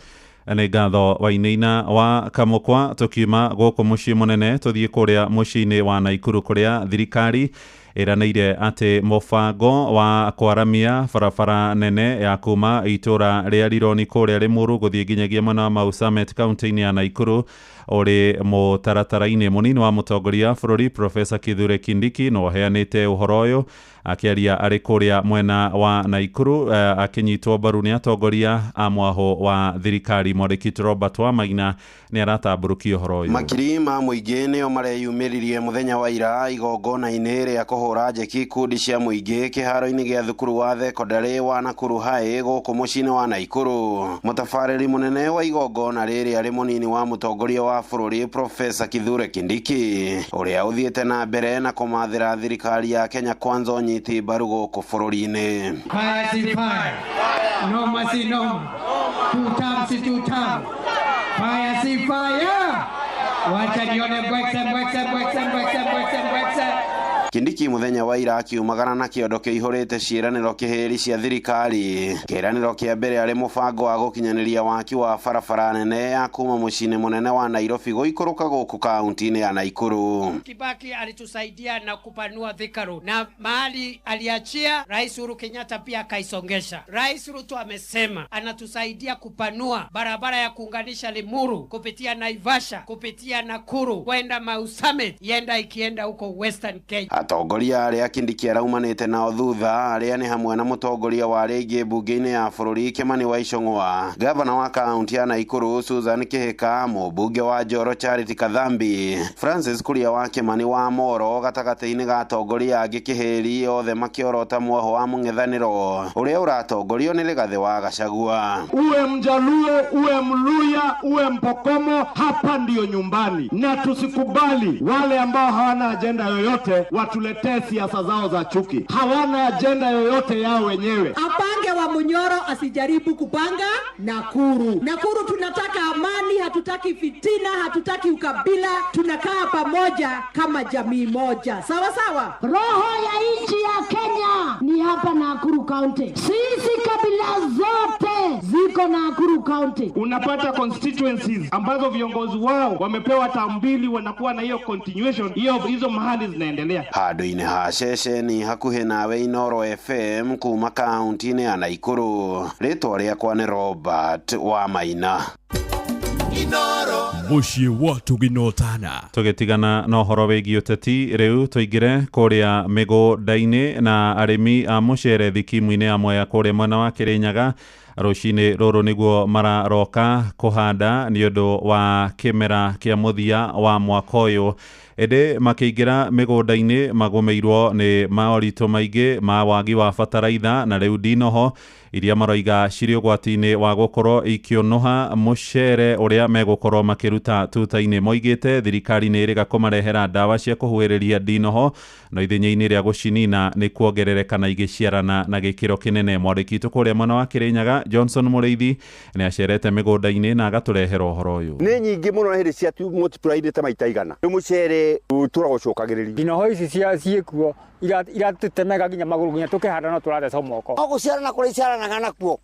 Nĩ ngatho Wainaina wa Kamũkwa. Tũkiuma gũkũ mũciĩ mũnene tũthiĩ kũrĩa mũciĩ-inĩ wa Naikuru kũrĩa thirikari Ĩranĩire atĩ mũbango wa kwaramia barabara nene ya kuma itũra rĩa Rironi kũrĩa Limuru gũthiĩ nginyagia mwena wa Mau Summit kaunti-inĩ ya Nakuru ũrĩ mũtaratara-inĩ. Mũnini wa mũtongoria bũrũri Profesa Kithure Kindiki no aheanĩte ũhoro ũyũ akĩaria arĩ kũrĩa mwena wa Nakuru akĩnyitwo mbaru nĩ atongoria a mwahũ wa thirikari. Mwandĩki Robert Wamaina nĩ aratambũrũkia ũhoro ũyũ. Makiri ma mũingĩ nĩo mareyumĩririe mũthenya wa ira igongona-inĩ rĩa kũhũra njeki ikundi cia mũingĩ kĩharo-inĩ gĩa thukuru wa thekondarĩ wa Nakuru High gũkũ mũciĩ-inĩ wa Nakuru. Mũtabarĩri mũnene wa igongona rĩrĩ arĩ mũnini wa mũtongoria wa bũrũri Profesa Kithure Kindiki ũrĩa ũthiĩte na mbere na kũmathĩra thirikari ya Kenya Kwanza ũnyiti mbaru gũkũ bũrũri-inĩ. Fire si fire. No mercy no. Two times is two times. Fire si fire. Wacha nione bwekse bwekse bwekse bwekse bwekse bwekse. Kindiki muthenya wa ira akiumagara na kiondo kĩihũrĩte ciĩranĩro kĩhĩri cia thirikari. Kĩĩranĩro kĩa mbere arĩ mũbango wa gũkinyanĩria waki wa barabara nene ya kuma mũciĩ-inĩ mũnene wa Nairobi gũikũrũka gũkũ kaunti-inĩ ya Nakuru. Kibaki alitusaidia na kupanua Thika Road na mahali aliachia Rais Uhuru Kenyatta pia akaisongesha. Rais Ruto amesema anatusaidia kupanua barabara ya kuunganisha Limuru kupitia Naivasha kupitia Nakuru kwenda Mau Summit yenda ikienda huko Western Kenya. Atongoria arĩa Kindiki araumanĩte nao thutha arĩa nĩ hamwe na mũtongoria wa rĩngĩ mbunge-inĩ ya bũrũri Kimani wa Ichung'wa, gavana wa kaunti ya Nakuru Susan Kihika, mũmbunge wa Njoro Charity Kathambi, Francis Kuria wa Kimani wa Moro, gatagatĩ-inĩ ga atongoria angĩ kĩhĩri othe makĩorota mwoho wa mũng'ethanĩro ũrĩa ũratongorio nĩ Rigathĩ wa Gachagua. Uwe Mjaluo, uwe Mluya, uwe Mpokomo, hapa ndiyo nyumbani, na tusikubali wale ambao hawana ajenda yoyote watuletee siasa zao za chuki. Hawana ajenda yoyote yao wenyewe. Apange wa Munyoro asijaribu kupanga Nakuru. Nakuru tunataka amani, hatutaki fitina, hatutaki ukabila, tunakaa pamoja kama jamii moja. Sawa sawa. Roho ya nchi ya Kenya ni hapa Nakuru County. Sisi kabila zote ziko Nakuru County. Unapata constituencies ambazo viongozi wao wamepewa tambili, wanakuwa na hiyo continuation, hiyo hizo mahali zinaendelea. Handũ-inĩ ha ceceni hakuhĩ nawe Inoro FM kuma kaunti-inĩ ya Nakuru, rĩtwa rĩakwa nĩ Robert wa Maina. Mũciĩ wa tũginotana. Tũgĩtigana na ũhoro wĩgiĩ ũteti rĩu tũingĩre kũrĩa mĩgũnda-inĩ na arĩmi a mũcere thikimu-inĩ ya Mwea kũrĩa mwena wa Kĩrĩnyaga rũcinĩ rũrũ nĩguo mararoka kũhanda nĩ ũndũ wa kĩmera kĩa mũthia wa mwaka ũyũ. Ĩndĩ makĩingĩra mĩgũnda-inĩ magũmĩirwo nĩ maũritũ maingĩ ma wagi wa bataraitha na rĩu ndinoho iria maroiga cirĩ ũgwati-inĩ wa gũkorwo ikĩũnũha mũcere ũrĩa megũkorwo makĩruta tuta-inĩ. Moigĩte thirikari nĩ ĩrĩga kũmarehera ndawa cia kũhuhĩrĩria ndinoho no ithenya-inĩ rĩa gũcinina nĩ kuongerereka na igĩciarana na gĩkĩro kĩnene. Mwandĩki witũ kũrĩa mwena wa Kĩrĩnyaga Johnson Mũrĩithi nĩ acerete mĩgũnda-inĩ na agatũrehera ũhoro ũyũ. Nĩ nyingĩ mũno hĩndĩ cia multiply ta maita igana. Rĩu mũcere ũtũraga ũcokagĩrĩrio. Ndinoho ici ciĩkuo iratũtemega nginya magũrũ nginya tũkĩhanda no tũrathecwo moko. No gũciarana kũrĩa iciaranaga nakuo.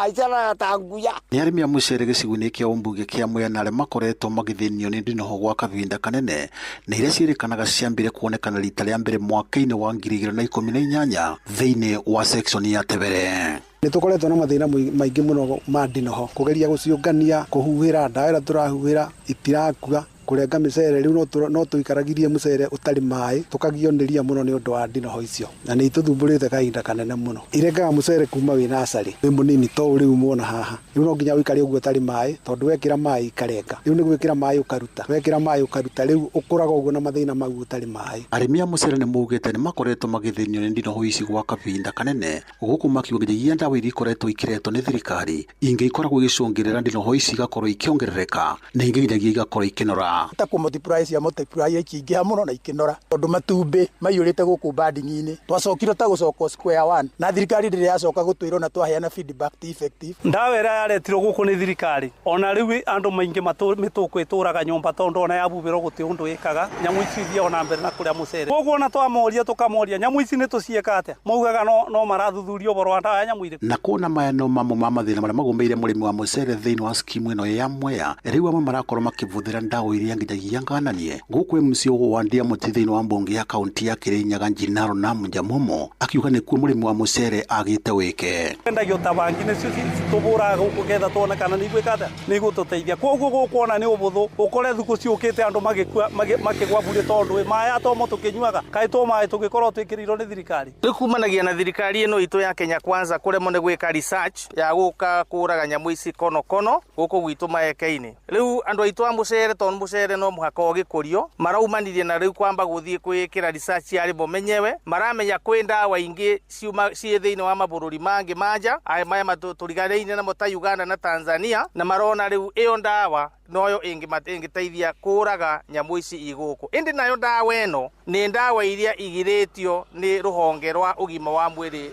Iciaranaga ta nguya. Nĩ arĩmi a mũcere gĩcigo-inĩ kĩa ũmbunge kĩa Mwea na arĩa makoretwo magĩthĩnio nĩ ndinoho gwa kahinda kanene na iria ciĩrĩkanaga ciambire kuonekana rita rĩa mbere mwaka-inĩ wa 2018 thĩinĩ wa section ya Tebere. Nĩ tũkoretwo na mathĩna maingĩ mũno ma ndinoho, kũgeria gũciũngania, kũhuhĩra ndawa ĩrĩa tũrahuhĩra itirakua, kũrenga mĩcere rĩu no tũikaragirie mũcere ũtarĩ maĩ tũkagio nĩ ria mũno nĩ ũndũ wa ndinoho icio, na nĩ itũthumbũrĩte kahinda kanene mũno. Irengaga mũcere kuma wĩ nacarĩ wĩ mũnini to rĩu muona haha, rĩu no nginya ũikare ũguo ũtarĩ maĩ tondũ wekĩra maĩ ikarenga, rĩu nĩ gwĩkĩra maĩ ũkaruta, wekĩra maĩ ũkaruta, rĩu ũkũraga ũguo na mathĩna mau ũtarĩ maĩ. Arĩmi a mũcere nĩ maugĩte nĩ makoretwo magĩthĩnio nĩ ndinoho ici gwa kahinda kanene gũkũ makiuga nginyagia ndawa iria ikoretwo ikiretwo nĩ thirikari ingĩ ikoragwo igĩcũngĩrĩra ndinoho ici igakorwo ikĩongerereka na ingĩ nginyagia igakorwo ikĩnora. Ta kũ multiply cia multiply ikĩingĩha mũno na ikĩnora tondũ matumbĩ maiyũrĩte gũkũ banding-inĩ. Twacokire ta gũcoka square one na thirikari ndĩrĩ yacoka gũtwĩra ona twaheana feedback ti effective. Ndawa ĩrĩa yaretirwo gũkũ nĩ thirikari ona rĩu andũ maingĩ mĩtũkũ ĩtũraga nyũmba tondũ ona yabubĩrwo gũtirĩ ũndũ ĩkaga, nyamũ ici ithiaga na mbere na kũrĩa mũcere. Koguo ona twamoria tũkamoria nyamũ ici nĩ tũciĩka atĩa, maugaga no marathuthuria ũhoro wa ndawa ya nyamũ irĩkũ. Na kuona maya no mamwe ma mathĩna marĩa magũmĩire mũrĩmi wa mũcere thĩinĩ wa skimu ĩno ya Mwea, rĩu amwe marakorwo makĩbũthĩra ndawa iria nginyagia ngananie gũkũ MC wa Ndiamuti thĩinĩ wa mbunge ya kaunti ya Kirinyaga Njinaro na Njamumo akiuga nĩkuo mũrĩmi wa mũcere agĩte wĩke. Endagio ta bangi nĩcio tũbũraga gũkũ ketha tuone kana nĩ igwĩka atĩa, nĩ igũtũteithia. Koguo gũkũ ona nĩ ũbũthũ ũkore thukũ ciũkĩte andũ magĩkua makĩgwa burĩ tondũ maĩ atomo tũkĩnyuaga kaĩ to maĩ tũgĩkorwo twĩkĩrĩirwo nĩ thirikari. Rĩu kumanagia na thirikari ĩno itũ ya Kenya Kwanza kũremwo nĩ gwĩka research ya gũka kũraga nyamũ ici konokono gũkũ gwitũ maeke-inĩ. Rĩu andũ aitũ a mũcere tondũ mũcere no mũhaka ũgĩkũrio maraumanirie na rĩu kwamba gũthiĩ kwĩkĩra research yarĩ bo menyewe maramenya kwĩ ndawa ingĩ ciuma ciĩ thĩinĩ wa mabũrũri mangĩ manja maya tũriganĩine namo ta Uganda na Tanzania na marona rĩu ĩyo ndawa noyo ĩngĩteithia kũraga nyamũ ici igũkũ. Ĩndĩ nayo ndawa ĩno nĩ ndawa iria igirĩtio nĩ rũhonge rwa ũgima wa mwĩrĩ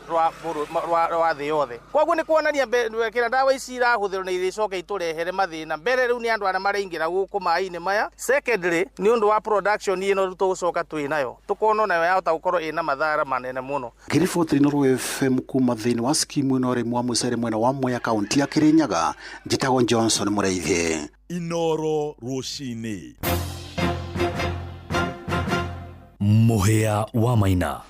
rwa thĩ yothe. Koguo nĩ kuonania kĩrĩa ndawa ici irahũthĩrwo na irĩcoka itũrehere mathĩna. Mbere rĩu nĩ andũ arĩa maraingĩra gũkũ maĩ-inĩ maya. Secondly nĩ ũndũ wa production ĩno rĩu tũgũcoka twĩ nayo tũkona nayo yahota gũkorwo ĩna mathara manene mũno. Ngĩriboti Inooro FM kuma thĩinĩ wa skimu ĩno ũrĩmi wa mũcere mwena wa Mwea kaunti ya Kirinyaga, njĩtagwo Johnson Mũraithi. Inooro rũcinĩ. Mũhĩa wa Maina.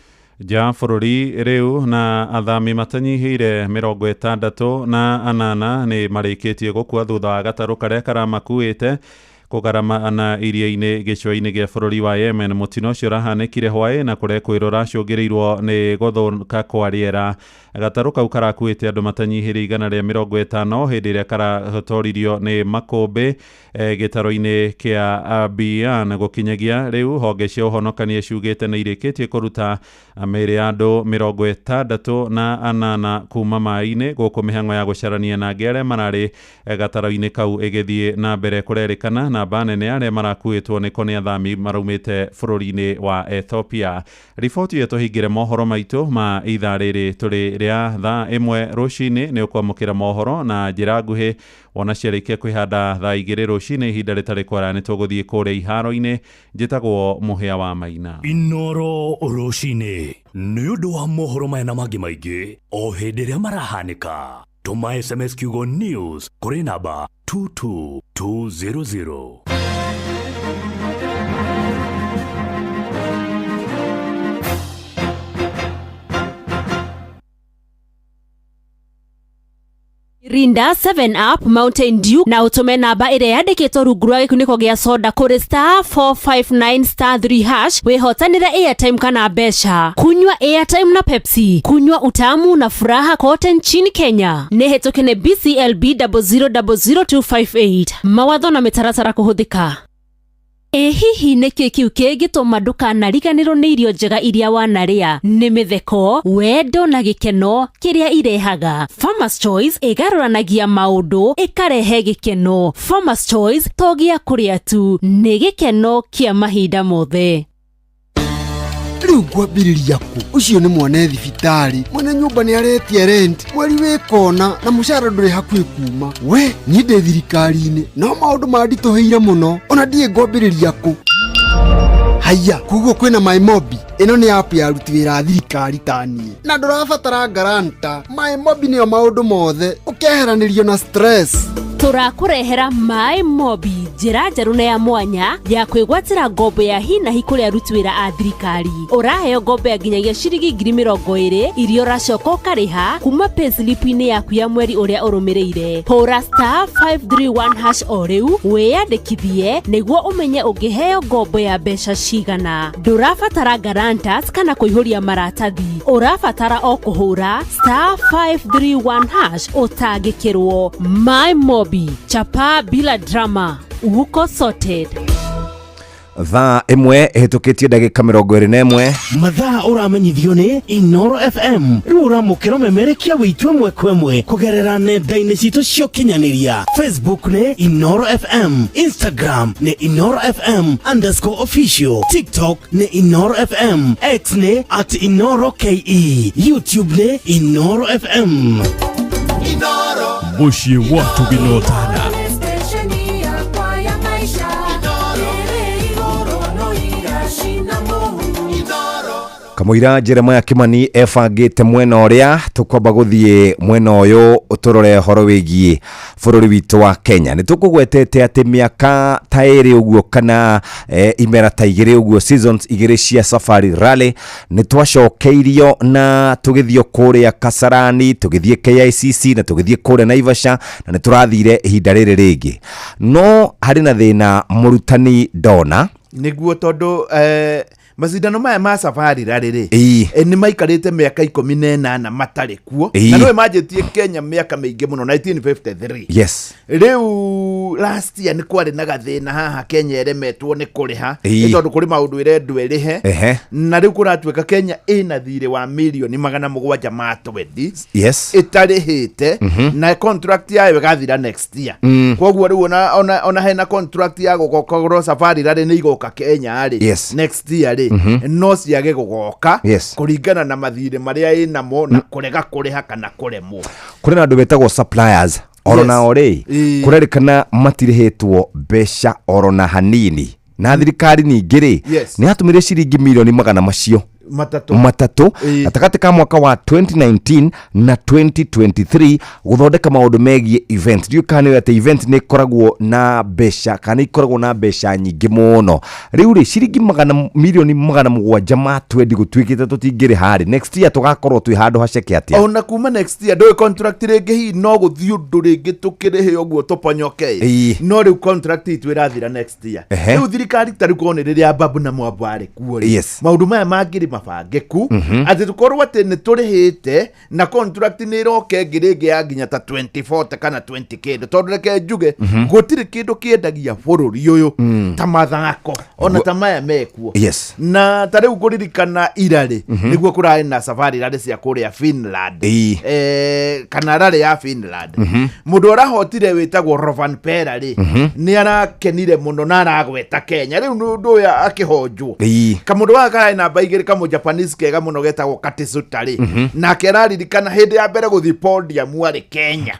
Nja bũrũri rĩu na athami matanyihĩire 68 nĩ marĩkĩtie gũkua thutha wa gatarũ karĩa karamakuĩte kũgarama na iria-inĩ gĩcũa-inĩ gĩa bũrũri wa Yemen. Mũtino ũcio ũrahanĩkire hwaĩ na kũrĩa kwĩrwo ũracũngĩrĩirwo nĩ gũthũka kwa rĩera. Gatarũ kau karakuĩte andũ matanyihĩire 150 hĩndĩ ĩrĩa karatoririo nĩ makũmbĩ gĩtaro-inĩ kĩa Abian. Gũkinyagia rĩu honge cia ũhonokania ciugĩte nĩ irĩkĩtie kũruta mĩĩrĩ ya andũ 68 kuma maĩ-inĩ gũkũ mĩhang'o ya gũcarania na angĩ arĩa mararĩ gatarũ-inĩ kau ĩgĩthiĩ na mbere. Kũrerĩkana namba nene arĩa marakuĩtwo nĩko nĩ athami maraumĩte bũrũri-inĩ wa Ethiopia. Riboti ĩyo tũhingĩre mohoro maitũ ma ithaa rĩrĩ tũrĩ rĩa thaa 1 rũcinĩ. Nĩ ũkwamũkĩra mohoro na njĩra nguhĩ wona ciarĩkia kwĩhanda thaa 2 rũcinĩ ihinda rĩtarĩ kwara. Nĩ tũgũthiĩ kũrĩa iharo-inĩ. Njĩtagwo Mũhĩa wa Maina. Inooro rũcinĩ nĩ ũndũ wa mohoro maya na mangĩ maingĩ o hĩndĩ ĩrĩa marahanĩka. Tũma SMS kiugo news kũrĩ namba 22200. Rinda 7 Up Mountain Dew na utume namba ĩrĩa yandĩkĩtwo rungu rwa gĩkunĩko gĩa soda kũrĩ star 459 star 3 hash wĩhotanĩre airtime kana mbeca. Kunywa airtime na Pepsi, kunywa utamu na furaha kote nchini Kenya. Nĩ hĩtũke nĩ BCLB 0000258. Mawatho na mĩtaratara kũhũthĩka. Ĩ hihi nĩkĩ kĩu kĩngĩtũma ndũkanariganĩrwo nĩ irio njega iria wanarĩa? Nĩ mĩtheko, wendo na gĩkeno kĩrĩa irehaga. Farmers Choice ĩgarũranagia maũndũ ĩkarehe gĩkeno. Farmers Choice to gĩa kũrĩa tu, nĩ gĩkeno kĩa mahinda mothe. Rĩu ngwambĩrĩria kũ? Ũcio nĩ mwana thibitarĩ, mwene nyũmba nĩ aretia rent, mweri wĩ kona na mũcara ndũrĩ hakuhĩ kuma. We niĩ ndĩ thirikari-inĩ no maũndũ manditũhĩire mũno, ona ndiĩ ngwambĩrĩria kũ. Haiya, koguo kwĩna MyMobi. Ĩno nĩ app ya aruti wĩra a thirikari ta niĩ, na ndũrabatara guarantor. MyMobi nĩyo maũndũ mothe, ũkeheranĩrio na stress. Tũrakũrehera MyMobi, njĩra njerũ na ya mwanya ya kwĩgwatĩra ngombo ya hi na hi kũrĩ aruti wĩra a thirikari. Ũraheo ngombo ya nginyagia ciringi 20,000 iria ũracoka ũkarĩha kuma payslip-inĩ yaku ya mweri ũrĩa ũrũmĩrĩire. Hũra star 531 hash o rĩu wĩyandĩkithie nĩguo ũmenye ũngĩheo ngombo ya mbeca cigana. Ndũrabatara guarantors kana kũihũria maratathi, ũrabatara o kũhũra star 531 hash ũtangĩkĩrwo. MyMobi, chapa bila drama, uko sorted. Thaa 1 ĩhĩtũkĩtie ndagĩka 21. Mathaa ũramenyithio nĩ Inooro FM. Rĩu ũramũkĩra memerekia witũ ĩmwe kwa ĩmwe kũgerera nenda-inĩ citũ cia ũkinyanĩria. Facebook nĩ Inooro FM, Instagram nĩ Inooro FM _official, TikTok nĩ Inooro FM, X nĩ @InooroKE, YouTube nĩ Inooro FM. Mũciĩ wa Tũginotana. Kamũira Jeremiah Kimani ebangĩte mwena ũrĩa tũkwamba gũthiĩ mwena ũyũ tũrore ũhoro wĩgiĩ bũrũri witũ wa Kenya. Nĩ tũkũgwetete atĩ mĩaka ta ĩrĩ ũguo kana imera ta igĩrĩ ũguo, seasons igĩrĩ cia Safari Rally nĩ twacokeirio na tũgĩthiĩ kũrĩa Kasarani, tũgĩthiĩ KICC na tũgĩthiĩ kũrĩa Naivasha, na nĩ tũrathire ihinda rĩrĩ rĩngĩ, no harĩ na thĩna mũrutani ndona. Nĩguo, tondũ macindano maya ma Safari Rally rĩ, Ĩĩ. nĩ maikarĩte mĩaka 18 matarĩ kuo. Ĩĩ. Na nĩwe manjĩtie Kenya mĩaka mĩingĩ mũno, 1953. Rĩu last year nĩ kwarĩ na gathĩna haha Kenya ĩremetwo nĩ kũrĩha. Ĩĩ. Nĩ tondũ kũrĩ maũndũ ĩrendwo ĩrĩhe. Na rĩu kũratuĩka Kenya ĩna thirĩ wa mirioni 720 ĩtarĩhĩte. Na contract yayo ĩgathira next year. Koguo rĩu ona hena contract ya gũkorwo Safari Rally nĩ igoka Kenya rĩ, next year rĩ, no ciage gũgoka kũringana na mathirĩ marĩa ĩnamo na kũrega kũrĩha kana kũremwo. Kũrĩ na andũ betagwo suppliers oro nao rĩ, kũrerĩkana matirĩhĩtwo mbeca oro na hanini, na thirikari ningĩ rĩ, nĩ yatũmĩre ciringi mirioni magana macio 3 matatũ Ĩĩ. gatagatĩ ka mwaka wa 2019 na 2023 gũthondeka maũndũ megiĩ event. Ndiũĩ kana nĩ atĩ event nĩ ĩkoragwo na mbeca kana nĩ ikoragwo na mbeca nyingĩ mũno. Rĩu rĩ, ciringi magana mirioni 720 gũtuĩkĩte tũtingĩrĩha rĩ, next year tũgakorwo twĩ handũ haceke atĩa? Ona kuma next year ndũĩ contract rĩngĩ hihi no gũthiĩ ũndũ rĩngĩ tũkĩrĩhe ũguo tũponyoke. No rĩu contract itũ ĩrathira next year. Rĩu thirikari ta rĩu korwo nĩ rĩrĩa Babu na Mwamba arĩ kuo rĩ, maũndũ maya mangĩrĩ mabangĩku, atĩ tũkorwo atĩ nĩ tũrĩhĩte na contract nĩ ĩroka ĩngĩ rĩngĩ ya nginya ta 2040 kana 20 kĩndũ, tondũ reke njuge, gũtirĩ kĩndũ kĩendagia bũrũri ũyũ ta mathako ona ta maya mekuo. Na ta rĩu ngũririkana irarĩ, nĩguo kũrarĩ na Safari Rally cia kũrĩa Finland, kana rally ya Finland. Mũndũ ũrahotire wĩtagwo Rovanpera rĩ, nĩ arakenire mũno na aragweta Kenya. Rĩu nĩ ũndũ ũyũ akĩhonjwo, kamũndũ gaka kararĩ namba 2, kamũ Japanese kega mũno getagwo Katisuta rĩ, nake araririkana hĩndĩ ya mbere gũthiĩ podium arĩ Kenya.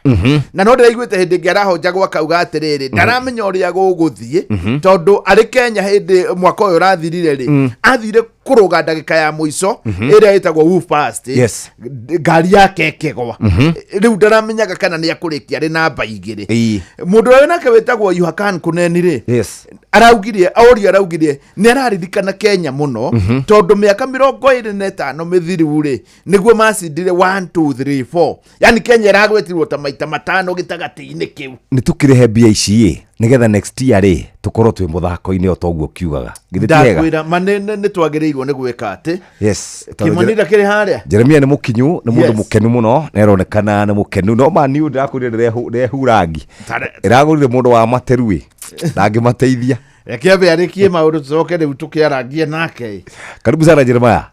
Na no ndĩraiguĩte hĩndĩ ĩngĩ arahonjagwo akauga atĩrĩrĩ, ndaramenya ũrĩa gũgũthiĩ, tondũ arĩ Kenya hĩndĩ mwaka ũyũ ũrathirire rĩ, athire kũrũga ndagĩka ya mũico ĩrĩa ĩtagwo Who Fast, ngari yake ĩkĩgwa. Rĩu ndaramenyaga kana nĩ akũrĩkia arĩ namba 2. Mũndũ ũrĩa nake wĩtagwo Yuhakan Kuneni rĩ, araugire orio araugire nĩ araririkana Kenya mũno, tondũ mĩaka 25 mĩthiru rĩ, nĩguo macindire 1 2 3 4, yani Kenya ĩragwetirwo ta maita 5 gĩtagatĩ-inĩ kĩu. Nĩ tũkĩrĩhe mbia ici ĩ, nĩgetha next year rĩ, tũkorwo twĩ mũthako-inĩ o toguo kiugaga. Githĩ ti wega? Ndakwĩra ma nĩ twagĩrĩirwo nĩ gwĩka atĩ Tondũ Kĩmonira kĩrĩ harĩa. Jeremia nĩ mũkinyu, nĩ mũndũ mũkenu mũno, nĩ aronekana nĩ mũkenu, no ma niũ ndĩrakwĩrire ndehurangi ĩragũrire mũndũ wa materu ĩ, ndangĩmateithia. Reke ambe arĩkie maũndũ, tũcoke rĩu tũkĩarangie nake. Karibu sana Jeremiah.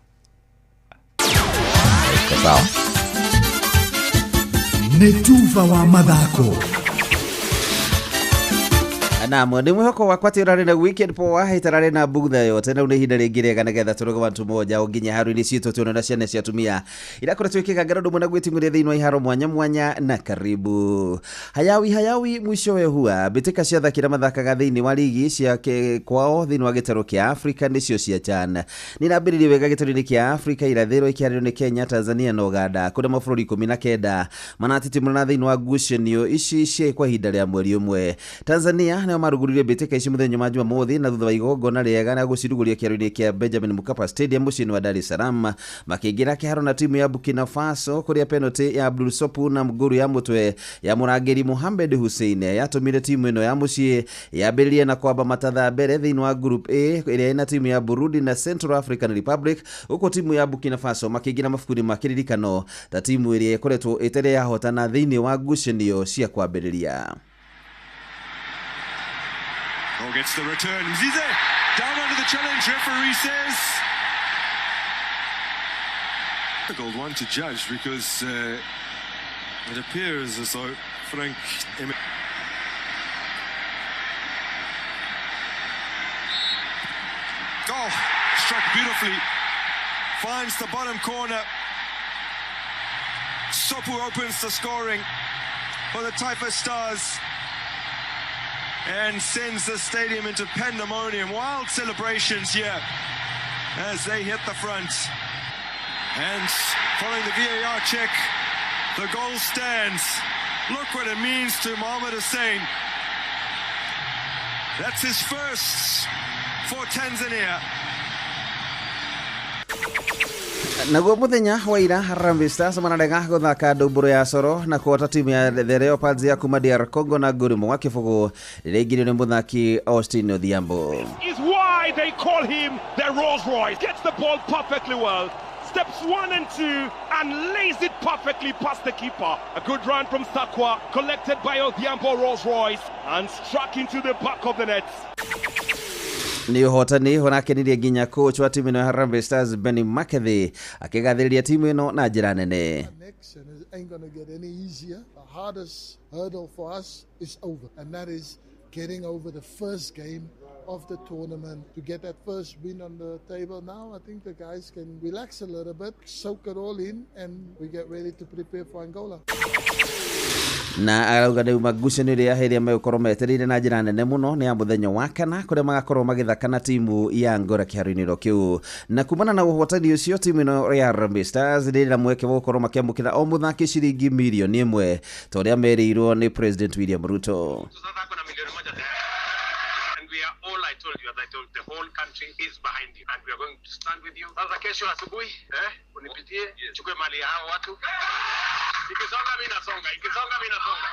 Iko sawa. Nĩ tuba wa mathako. Naam, nĩ mwĩhoko wakwa atĩ ũrarĩ na weekend poa, ĩtararĩ na bugtha yote, na nĩ ihinda rĩngĩ rĩega nĩgetha tũrũge wantu moja o nginya haro-inĩ citũ tuone na ciana cia atumia irakoretwo ikĩgangara ũndũ ũmwe na gwĩting'ũria thĩinĩ wa iharo mwanya mwanya. Na karibu hayawi hayawi mwishowe hua mbĩtĩka cia athaki arĩa mathakaga thĩinĩ wa ligi cia kwao thĩinĩ wa gĩtarũ kĩa Afrika nĩcio cia CHAN nĩ irambĩrĩirie wega gĩtarũ-inĩ kĩa Afrika irathĩro ikĩarĩrio nĩ Kenya, Tanzania na Uganda, kũrĩa mabũrũri 19 manatitimũrana thĩinĩ wa ngucanio ici cia kwa ihinda rĩa mweri ũmwe. Tanzania nĩo marugũririe mbĩtĩka ici mũthenya wa Jumamothi, na thutha wa igongona rĩega rĩa gũcirugũria kĩharo-inĩ kĩa Benjamin Mkapa Stadium mũciĩ-inĩ wa Dar es Salaam, makĩingĩra kĩharo na timu ya Burkina Faso, kũrĩa penalty ya Abdul Sopu na nguru ya mũtwe ya mũrangĩri Mohamed Hussein yatũmire timu ĩno ya mũciĩ yambĩrĩrie na kwamba matatha mbere thĩinĩ wa Group A ĩrĩa ĩna timu ya Burundi na Central African Republic, gũkũ timu ya Burkina Faso makĩingĩra mabuku-inĩ ma kĩririkano ta timu ĩrĩa ĩkoretwo ĩtarĩ yahotana thĩinĩ wa ngucanio cia kwambĩrĩria. Oh, gets the return. Mzize down under the challenge. Referee says difficult one to judge because it appears as though Frank. Oh, struck beautifully. Finds the bottom corner. Sopu opens the scoring for the Taifa Stars and sends the stadium into pandemonium. Wild celebrations here as they hit the front. And following the VAR check, the goal stands. Look what it means to Mohamed Hussein. That's his first for Tanzania. Naguo muthenya wa ira Harambee Stars mararega guthaka ndumburu ya Coro na kuhota timu ya The Leopards ya kuma DR Congo na nguru ĩmwe gwa kĩbũgũ rĩrĩa ĩingĩrio nĩ mũthaki Austin Odhiambo. Is why they call him the Rolls Royce. Gets the ball perfectly well. Steps 1 and 2 and lays it perfectly past the keeper. A good run from Sakwa, collected by Odhiambo Rolls Royce and struck into the back of the net. Nĩ ũhotani ũrakenirie nginya coach wa timu ĩno ya Harambee Stars Benny McCarthy akĩgathĩrĩria timu ĩno na njĩra nene. Next, and it ain't going to get any easier. The hardest hurdle for us is over, and that is getting over the first game of the tournament to get that first win on the table. Now I think the guys can relax a little bit, soak it all in, and we get ready to prepare for Angola. Na arauga rĩu magucanio ĩrĩa ĩrĩa megũkorwo metereire na njĩra nene mũno nĩ ya mũthenya wa kana kũrĩa magakorwo magĩthaka na timu ya Angola kĩharo-inĩ kĩu. Na kumana na ũhotani ũcio timu ĩno ya Harambee Stars nĩ ĩrĩ na mweke wa gũkorwo makĩamũkĩra o mũthaki ciringi mirioni ĩmwe ta ũrĩa merĩirwo nĩ President William Ruto. And we are all, I told you, as I told the whole country is behind you, and we are going to stand with you. Sasa kesho asubuhi, unipitie, chukue mali ya hao watu. Ikisonga mimi nasonga, ikisonga mimi nasonga.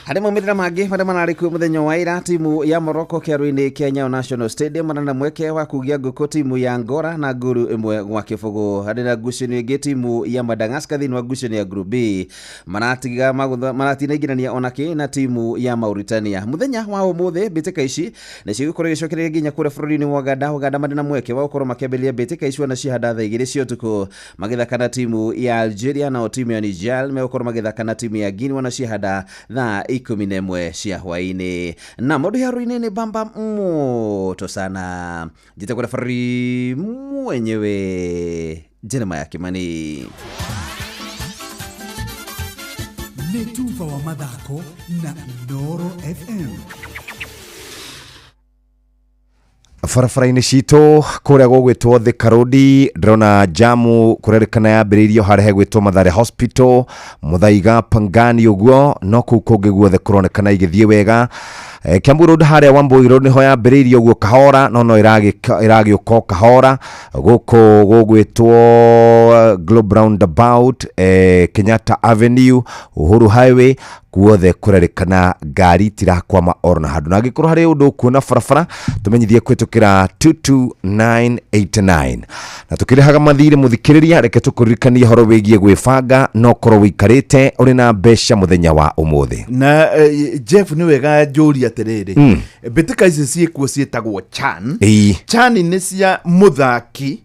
Harĩ maumĩrĩra mangĩ marĩa mararĩ kuo mũthenya wa ira, timu ya Morocco kĩharo-inĩ kĩa Nyayo National Stadium marĩ na mweke wa kugia ngũkũ timu ya Angola na nguru ĩmwe gwa kĩbũgũ. Harĩ na ngucanio ĩngĩ timu ya Madagascar thĩinĩ wa ngucanio ya Group B maratinaingĩrania onakĩ na timu ya Mauritania. Mũthenya wa ũmũthĩ mbĩtĩka ici nĩ cigũkorwo igĩcokereria nginya kũrĩa bũrũri-inĩ wa Uganda. Uganda marĩ na mweke wa gũkorwo makĩambĩrĩria mbĩtĩka ici ona cihanda thaa 2 cia ũtukũ magĩthaka na timu ya Algeria, nao timu ya Niger megũkorwo magĩthaka na timu ya Guinea ona cihanda thaa 11 cia hwaĩ-inĩ. Na maũndũ haro-inĩ nĩ bamba moto sana. Njĩtagwo referee mwenyewe Jeremiah Kimani. Nĩ tuba wa mathako na Inooro FM. Barabara-inĩ citũ kũrĩa gũgwĩtwo Thika Road ndĩrona jamu kũrerĩkana yambĩrĩirio harĩa hegwĩtwo Mathare Hospital, Muthaiga, Pangani ũguo, no kũu kũngĩ guothe kũronekana igĩthiĩ wega. Kiambu Road harĩa Wambui Road nĩho yambĩrĩirio ũguo kahora, no ĩragĩũka o kahora. Gũkũ gũgwĩtwo Globe Roundabout, Kenyatta Avenue, Uhuru Highway, guothe kũrerĩkana ngari itirakwama oro na handũ. Na angĩkorwo harĩ ũndũ ũkuona barabara tũmenyithie kũhĩtũkĩra 22989. Na tũkĩrĩhaga mathirĩ mũthikĩrĩria, reke tũkũririkanie ũhoro wĩgiĩ gwĩbanga no ũkorwo wĩikarĩte ũrĩ na mbeca mũthenya wa ũmũthĩ. Na Jeff nĩ wega njũrie atĩrĩrĩ, mbĩtĩka ici ciĩkuo ciĩtagwo CHAN. CHAN nĩ cia mũthaki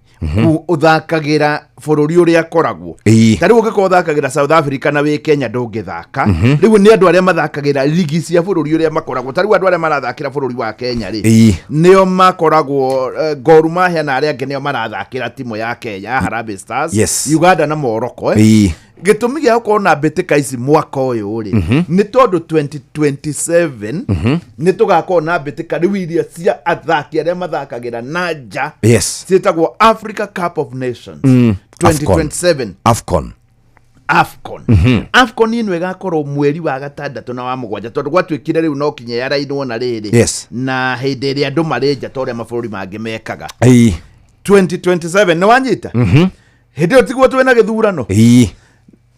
ũthakagĩra bũrũri ũrĩa akoragwo. Ta rĩu ũngĩkorwo ũthakagĩra South Africa na wĩ Kenya ndũngĩthaka. Rĩu nĩ andũ arĩa mathakagĩra ligi cia bũrũri ũrĩa makoragwo. Ta rĩu andũ arĩa marathakĩra bũrũri wa Kenya rĩ, nĩo makoragwo Gor Mahia na arĩa angĩ nĩo marathakĩra timu ya Kenya, Harambee Stars, Uganda na Morocco. Gĩtũmi gĩa gũkorwo na mbĩtĩka ici mwaka ũyũ rĩ, nĩ tondũ 2027 nĩ tũgakorwo na mbĩtĩka rĩu iria cia athaki arĩa mathakagĩra na nja, ciĩtagwo Africa Cup of Nations 2027. Afcon. Afcon ĩno ĩgakorwo mweri wa gatandatũ na wa mũgwanja, tondũ gwatuĩkire rĩu no kinya yarainwo na rĩrĩ, na hĩndĩ ĩrĩa andũ marĩ nja ta ũrĩa mabũrũri mangĩ mekaga. 2027 nĩ wanyita? Hĩndĩ ĩyo tiguo twĩna gĩthurano.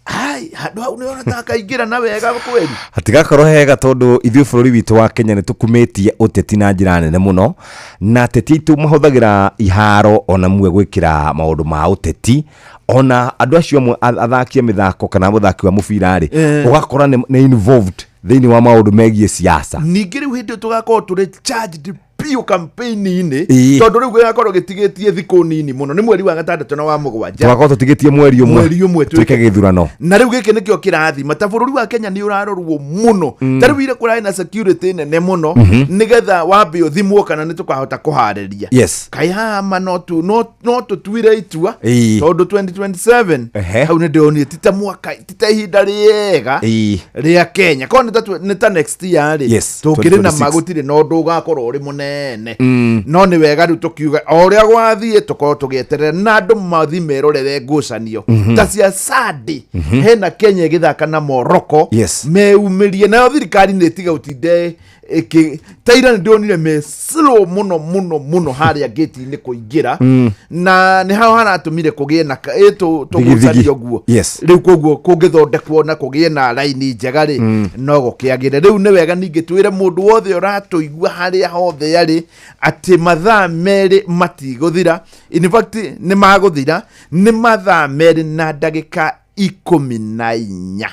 Ai, handũ hau nĩ ona takaingĩra na wega kweli. Hatigakorwo hega tondũ ithuĩ bũrũri witũ wa Kenya nĩ tũkumĩtie ũteti na njĩra nene mũno, na ateti aitũ mahũthagĩra iharo ona mwe gwĩkĩra maũndũ ma ũteti. Ona andũ acio amwe athaki a mĩthako kana mũthaki wa mũbira rĩ, ũgakora nĩ involved thĩinĩ wa maũndũ megiĩ siasa. Ningĩ rĩu hĩndĩ ĩyo tũgakorwo tũrĩ charged biũ campaign-inĩ, tondũ rĩu gĩgakorwo gĩtigĩtie thikũ nini mũno, nĩ mweri wa gatandatũ na wa mũgwanja. Tũgakorwo tũtigĩtie mweri ũmwe twĩke gĩthurano. Na rĩu gĩkĩ nĩkĩo kĩrathima ta bũrũri wa Kenya nĩ ũrarorwo mũno. Ta rĩu ira kũrarĩ na security nene mũno, nĩgetha wambe ũthimwo kana nĩ tũkahota kũharĩria. Kaĩ haha ma no tũtuire itua, tondũ 2027 hau nĩ ndĩronire ti ta mwaka, ti ta ihinda rĩega rĩa Kenya. Korwo nĩ ta next year rĩ, tũngĩrĩ na ma gũtirĩ na ũndũ ũgakorwo ũrĩ mũnene. Mũnene. No nĩ wega rĩu tũkiuga o ũrĩa gwathiĩ tũkorwo tũgĩeterera na andũ mathi merorere ngucanio ta cia sadi hena Kenya ĩgĩthaka na Morocco. Meumĩrie nayo thirikari nĩ ĩtiga ũtinde ĩkĩ taira nĩ ndĩronire me slow mũno mũno mũno harĩa gate-inĩ kũingĩra. Na nĩ hao haratũmire kũgĩe na tũgucanio ũguo. Rĩu koguo kũngĩthondekwo na kũgĩe na raini njega rĩ, no gũkĩagĩre. Rĩu nĩ wega ningĩ twĩre mũndũ wothe ũratũigua harĩa hothe arĩ atĩ mathaa 2 matigũthira. In fact nĩ magũthira, nĩ mathaa 2 na ndagĩka 14,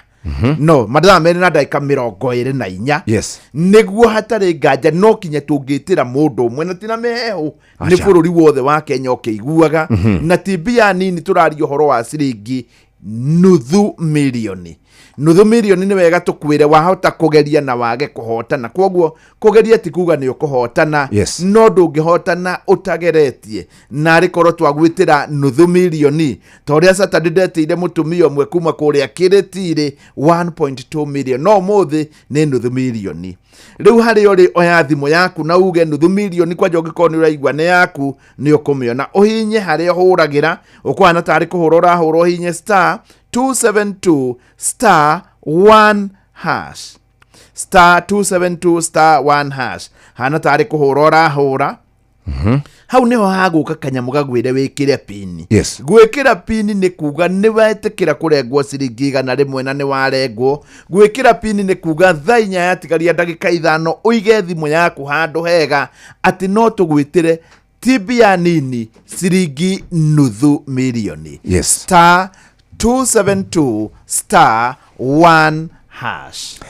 no mathaa 2 na ndagĩka 24. Nĩguo hatarĩ nganja no kinya tũngĩtĩra mũndũ ũmwe na tina mĩhehu nĩ bũrũri wothe wa Kenya ũkĩiguaga. Na ti mbia nini, tũraria ũhoro wa ciringi nuthu milioni. Nuthu milioni nĩ wega tũkwĩre wahota kũgeria na wage kũhotana, koguo kũgeria ti kuga nĩ ũkũhotana. No ndũngĩhotana ũtageretie, na arĩ korwo twagwĩtĩra nuthu milioni ta ũrĩa Saturday ndetĩire mũtumia ũmwe kuma kũrĩa Kĩrĩtirĩ 1.2 million, no ũmũthĩ nĩ nuthu milioni. Rĩu harĩa ũrĩ, oya thimũ yaku na uge nuthu milioni kwanja. Ũngĩkorwo nĩ ũraigua nĩ yaku, nĩ ũkũmĩona. Ũhinye harĩa ũhũragĩra, ũkũhana tarĩ kũhũra ũrahũra, ũhinye star 272 star 1 hash, star 272 star 1 hash, hana tarĩ kũhũra ũrahũra. Hau niho hagũka kanyamũ gagwĩre wĩkĩre pini. Gwĩkĩra pini nĩ kuga nĩ wetĩkĩra kũrengwo ciringi 100 na nĩ warengwo. Gwĩkĩra pini nĩ kuga thaa 4 yatigaria ndagĩka 5 ũige thimũ yaku handũ hega atĩ no tũgwĩtĩre ti mbia nini, ciringi nuthu milioni. Star 272 star 1 hash.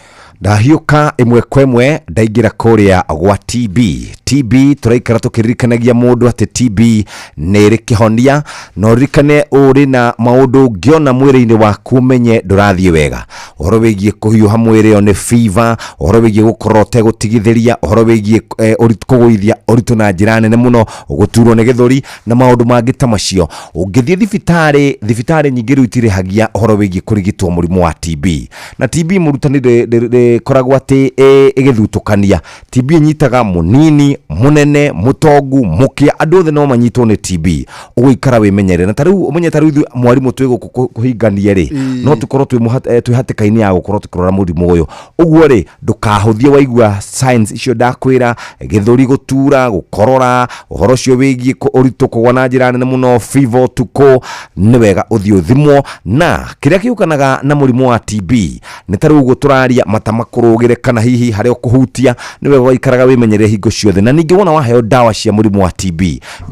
Ndahiũka ĩmwe kwa ĩmwe ndaingĩra kũrĩa gwa TB. TB tũraikara tũkĩririkanagia mũndũ atĩ TB nĩ ĩrĩ kĩhonia, na ũririkane ũrĩ na maũndũ ũngĩona mwĩrĩ-inĩ waku ũmenye ndũrathiĩ wega. Ũhoro wĩgiĩ kũhiũha mwĩrĩ ĩyo nĩ fever, ũhoro wĩgiĩ gũkorwo ũtegũtigithĩria, ũhoro wĩgiĩ kũgũithia ũritũ na njĩra nene mũno, gũturwo nĩ gĩthũri na maũndũ mangĩ ta macio. Ũngĩthiĩ thibitarĩ, thibitarĩ nyingĩ rĩu itirĩhagia ũhoro wĩgiĩ kũrigitwo mũrimũ wa TB. Na TB, mũrutani, ndĩkoragwo atĩ ĩgĩthutũkania. TB ĩnyitaga mũnini, mũnene, mũtongu, mũkĩa, andũ othe no manyitwo nĩ TB. Ũgũikara wĩmenyerere, na tarĩu ũmenye tarĩu ithuĩ mwarimũ twĩ gũkũ kũhingania rĩ, no tũkorwo twĩ hatĩka-inĩ ya gũkorwo tũkĩrora mũrimũ ũyũ. Ũguo rĩ, ndũkahũthie waigua signs icio ndakwĩra, gĩthũri gũtura, gũkorora, ũhoro ũcio wĩgiĩ ũritũ kũgwa na njĩra nene mũno, fever ũtukũ, nĩ wega ũthiĩ ũthimwo. Na kĩrĩa kĩũkanaga na mũrimũ wa TB nĩ ta rĩu ũguo tũraria, mata makũrũgĩre kana hihi harĩa ũkũhutia, nĩ wega ũgaikaraga wĩmenyerere hingo ciothe. Na ningĩ wona waheo ndawa cia mũrimũ wa TB,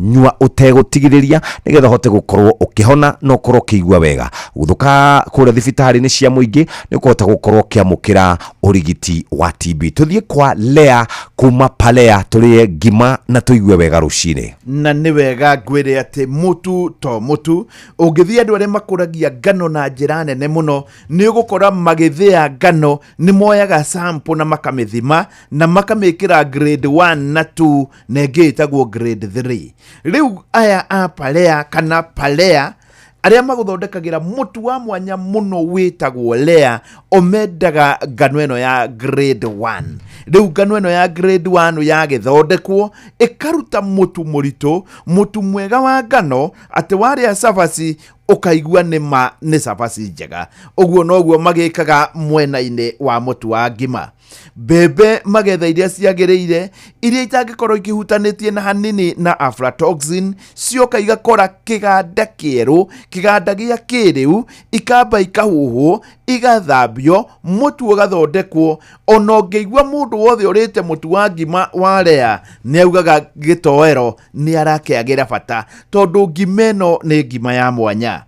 nyua ũtegũtigithĩria nĩgetha ũhote gũkorwo ũkĩhona na ũkorwo ũkĩigua wega. Gũthũka kũrĩa thibitarĩ-inĩ cia mũingĩ nĩ ũkũhota gũkorwo ũkĩamũkĩra ũrigiti wa TB. Tũthiĩ kwa Lea kuma Palea, tũrĩe ngima na tũigue wega rũcinĩ. Na nĩ wega ngwĩre atĩ mũtu to mũtu. Ũngĩthiĩ andũ arĩa makũragia ngano na njĩra nene mũno, nĩ ũgũkora magĩthĩa ngano nĩ moyaga sample na makamĩthima na makamĩkĩra grade 1 na 2 na ĩngĩ ĩtagwo grade 3. Rĩu aya a Palea kana Palea arĩa magũthondekagĩra mũtu wa mwanya mũno wĩtagwo Lea, o mendaga ngano ĩno ya grade 1. Rĩu ngano ĩno ya grade 1 yagĩthondekwo ĩkaruta mũtu mũritũ, mũtu mwega wa ngano, atĩ warĩa cabaci ũkaigua nĩ ma nĩ cabaci njega. Ũguo noguo magĩkaga mwena-inĩ wa mũtu wa ngima. Mbembe magetha iria ciagĩrĩire, iria itangĩkorwo ikĩhutanĩtie na hanini na aflatoxin, cioka igakora kĩganda kĩerũ, kĩganda gĩa kĩrĩu, ikamba ikahuhwo, igathambio, mũtu ũgathondekwo. Ona ũngĩigua mũndũ wothe ũrĩte mũtu wa ngima wa Lea nĩ augaga gĩtoero nĩ arakĩagĩra bata, tondũ ngima ĩno nĩ ngima ya mwanya.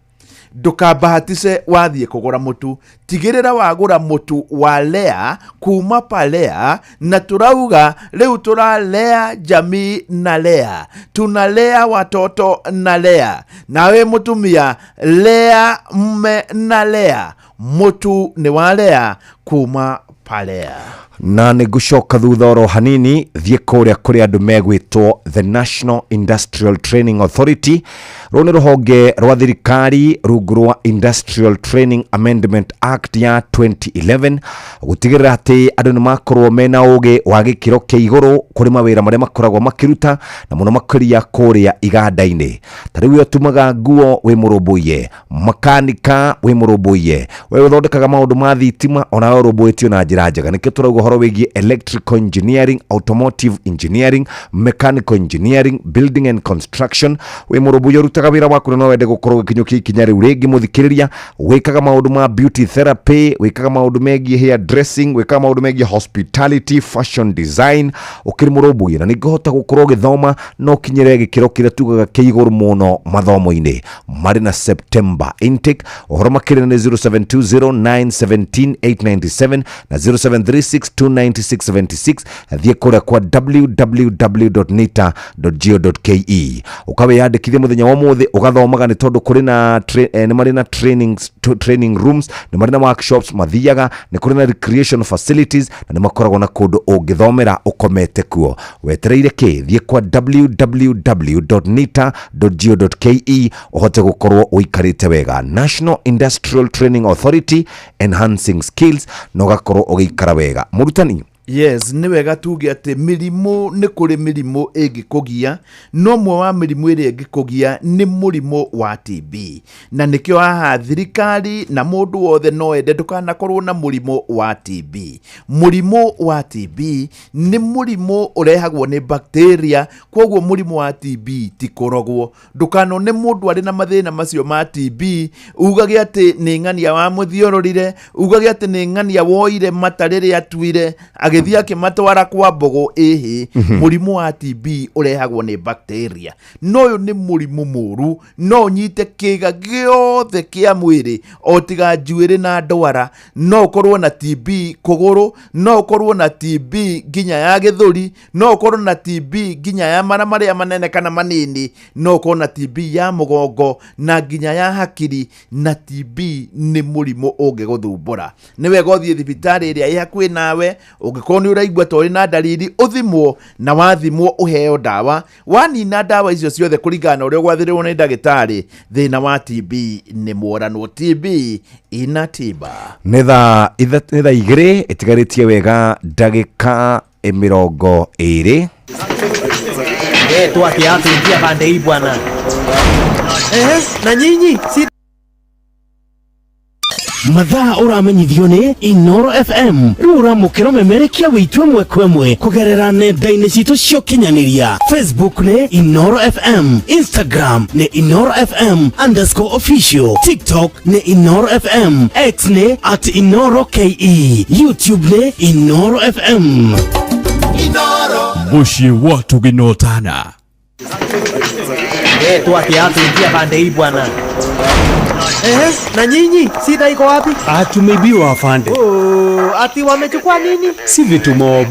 Ndũkambahatice wathiĩ kũgũra mũtu, tigĩrĩra wagũra mũtu wa Lea kuma Palea. Na tũrauga rĩu tũralea jamii na Lea, tunalea watoto na Lea, nawe mũtumia lea mme na Lea. Mũtu nĩ wa Lea kuma Palea. Na nĩ ngũcoka thutha oro hanini thiĩ kũrĩa kũrĩ andũ megwĩtwo the National Industrial Training Authority. Rũrũ nĩ rũhonge rwa thirikari rungu rwa Industrial Training Amendment Act ya 2011 gũtigĩrĩra atĩ andũ nĩ makorwo mena ũgĩ wa gĩkĩro kĩa igũrũ kũrĩ mawĩra marĩa makoragwo makĩruta na mũno makĩria kũrĩa iganda-inĩ. Ta rĩu we ũtumaga nguo wĩ mũrũmbũiye, makanika wĩ mũrũmbũiye, we ũthondekaga maũndũ ma thitima onawe ũrũmbũĩtio na njĩra njega. Nĩkĩo tũrauga ũhoro wĩgiĩ electrical engineering, automotive engineering, mechanical engineering, building and construction. Wĩ mũrũmbũiye ũrutaga wĩra waku na no wende gũkorwo ũgĩkinyũkia ikinya rĩu rĩngĩ mũthikĩrĩria, wĩkaga maũndũ ma beauty therapy, wĩkaga maũndũ megiĩ hair dressing, wĩkaga maũndũ megiĩ hospitality, fashion design, ũkĩrĩ mũrũmbũiye na nĩngĩhota gũkorwo ũgĩthoma no ũkinyĩre gĩkĩro kĩrĩa tugaga kĩa igũrũ mũno mathomo-inĩ. Marĩ na September intake. Ũhoro makĩria nĩ 0720917897 na 0736290676. Thiĩ kũrĩa kwa www.nita.go.ke ũkawĩyandĩkithia mũthenya wa ũmũthĩ ũgathomaga, nĩ tondũ kũrĩ na nĩ marĩ na training rooms, nĩ marĩ na workshops mathiaga, nĩ kũrĩ na recreation facilities na nĩ makoragwo na kũndũ ũngĩthomera ũkomete kuo. Wetereire kĩ? Thiĩ kwa www.nita.go.ke ũhote gũkorwo ũikarĩte wega. National Industrial Training Authority, enhancing skills, na ũgakorwo ũgĩikara wega. Mũrutani. Yes, nĩ wega tuge atĩ mĩrimũ, nĩ kũrĩ mĩrimũ ĩngĩkũgia, no ũmwe wa mĩrimũ ĩrĩa ĩngĩkũgia nĩ mũrimũ wa TB, na nĩkĩo haha thirikari na mũndũ wothe no ende ndũkanakorwo na mũrimũ wa TB. Mũrimũ wa TB nĩ mũrimũ ũrehagwo nĩ bacteria, koguo mũrimũ wa TB ti kũrogwo. Ndũkanone mũndũ arĩ na mathĩna macio ma TB ugage atĩ nĩ ng'ania wamũthiũrũrire, ugage atĩ nĩ ng'ania woire mata rĩrĩa atuire agĩthiĩ akĩmatwara kwa mbũgũ. Ĩhĩ, mũrimũ wa TB ũrehagwo nĩ bacteria, no ũyũ nĩ mũrimũ mũru, no ũnyite kĩga gĩothe kĩa mwĩrĩ o tiga njuĩrĩ na ndwara. No ũkorwo na TB kũgũrũ, no ũkorwo na TB nginya ya gĩthũri, no ũkorwo na TB nginya ya mara marĩa manene kana manini, no ũkorwo na TB ya mũgongo na nginya ya hakiri, na TB nĩ mũrimũ ũngĩgũthumbũra. Nĩ wega ũthiĩ thibitarĩ ĩrĩa ĩ hakuhĩ nawe, ũngĩkorwo nĩ ũraigua ta ũrĩ na dalili ũthimwo, na wathimwo ũheo ndawa. Wanina ndawa icio ciothe kũringana na ũrĩa ũgwathĩrĩrwo nĩ ndagĩtarĩ, thĩna wa TB nĩ mworanwo. TB ina tiba. Nĩ thaa 2 ĩtigarĩtie wega ndagĩka 20. Tuatia pande hii bwana. Na nyinyi si Mathaa ũramenyithio nĩ Inoro FM. Rĩu ũramũkĩra ũmemerekia wĩitũ ĩmwe kwa ĩmwe kũgerera nenda-inĩ citũ cia ũkinyanĩria. Facebook nĩ Inoro FM, Instagram nĩ Inoro FM _official, TikTok nĩ Inoro FM, X nĩ @InoroKE, YouTube nĩ Inoro FM. Inoro Mũciĩ wa tũgĩnotana. Tuatia pande hii bwana. Na nyinyi shida iko wapi? Tumeibiwa afande. Ati wamechukua nini? Si vitu mob.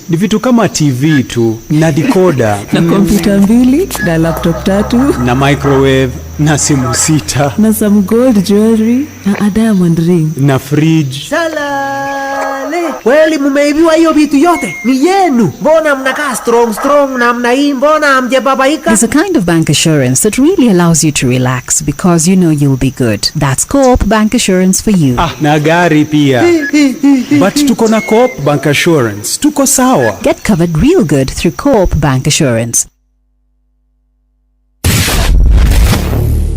Ni vitu kama TV tu na decoder na kompyuta 2 na laptop 3 na microwave na simu 6 na some gold jewelry na a diamond ring na fridge. Salale. Kweli mumeibiwa hiyo vitu yote? Ni yenu. Mbona mnakaa strong namna hii? Mbona hamjababaika? There's a kind of bank assurance that really allows you to relax because you know you'll be good. That's Co-op Bank Assurance for you. Na gari pia. But tuko na Co-op Bank Assurance. Tuko sawa. Get covered real good through Co-op Bank Assurance.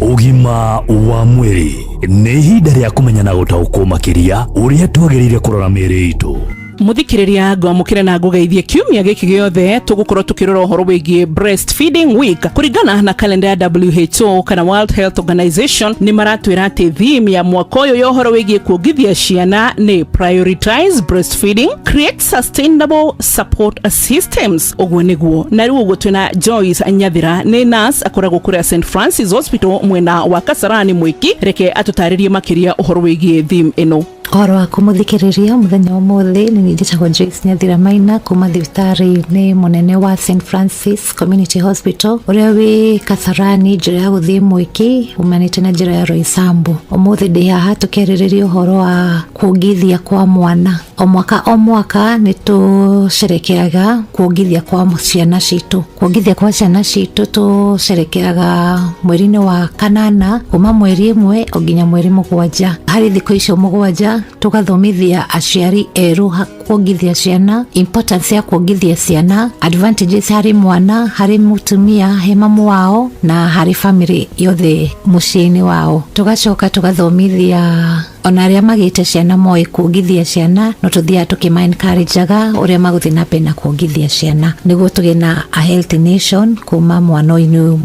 Ũgima wa mwĩrĩ nĩ ihinda rĩa kũmenya na gũtaũkwo makĩria ũrĩa twagĩrĩire kũrora mĩĩrĩ itũ. Muthikiriria ngwamukire na ngugeithie kiumia giki giothe tugukorwo tukirora uhoro wigie breastfeeding week kuringana na kalenda ya WHO kana World Health Organization. Ni maratwira ati theme ya mwaka uyu ya uhoro wigie kuongithia ciana ni prioritize breastfeeding, create sustainable support systems. Uguo niguo na riu uguo twina Joyce Nyathira, ni nurse akoragwo kuria St Francis Hospital mwena wa Kasarani Mwiki. Reke atutaririe makiria uhoro wigie theme ino. Ũhoro waku mũthikĩrĩria mũthenya ũmũthĩ nĩ njĩtagwo Joyce Nyathira Maina kuma thibitarĩ-inĩ mũnene wa St Francis Community Hospital ũrĩa wĩ Kasarani njĩra ya gũthiĩ Mwiki umanĩte na njĩra ya Roysambu. Ũmũthĩ ndĩ haha tũkĩarĩrĩria ũhoro wa kuongithia kwa mwana. O mwaka o mwaka nĩ tũcerekeaga kuongithia kwa ciana citũ. Kuongithia kwa ciana citũ tũcerekeaga mweri-inĩ wa kanana kuma mweri 1 o nginya mweri 7. Harĩ thikũ icio 7 tũgathomithia aciari erũ kuongithia ciana, importance ya kuongithia ciana, advantages harĩ mwana, harĩ mũtumia, he mamu wao na harĩ family yothe mũciĩ-inĩ wao. Tũgacoka tũgathomithia ona arĩa magĩte ciana moĩ kuongithia ciana, no tũthiaga tũkĩma encourageaga ũrĩa magũthiĩ na mbere na kuongithia ciana nĩguo tũgĩe na a healthy nation kuma mwana-inĩ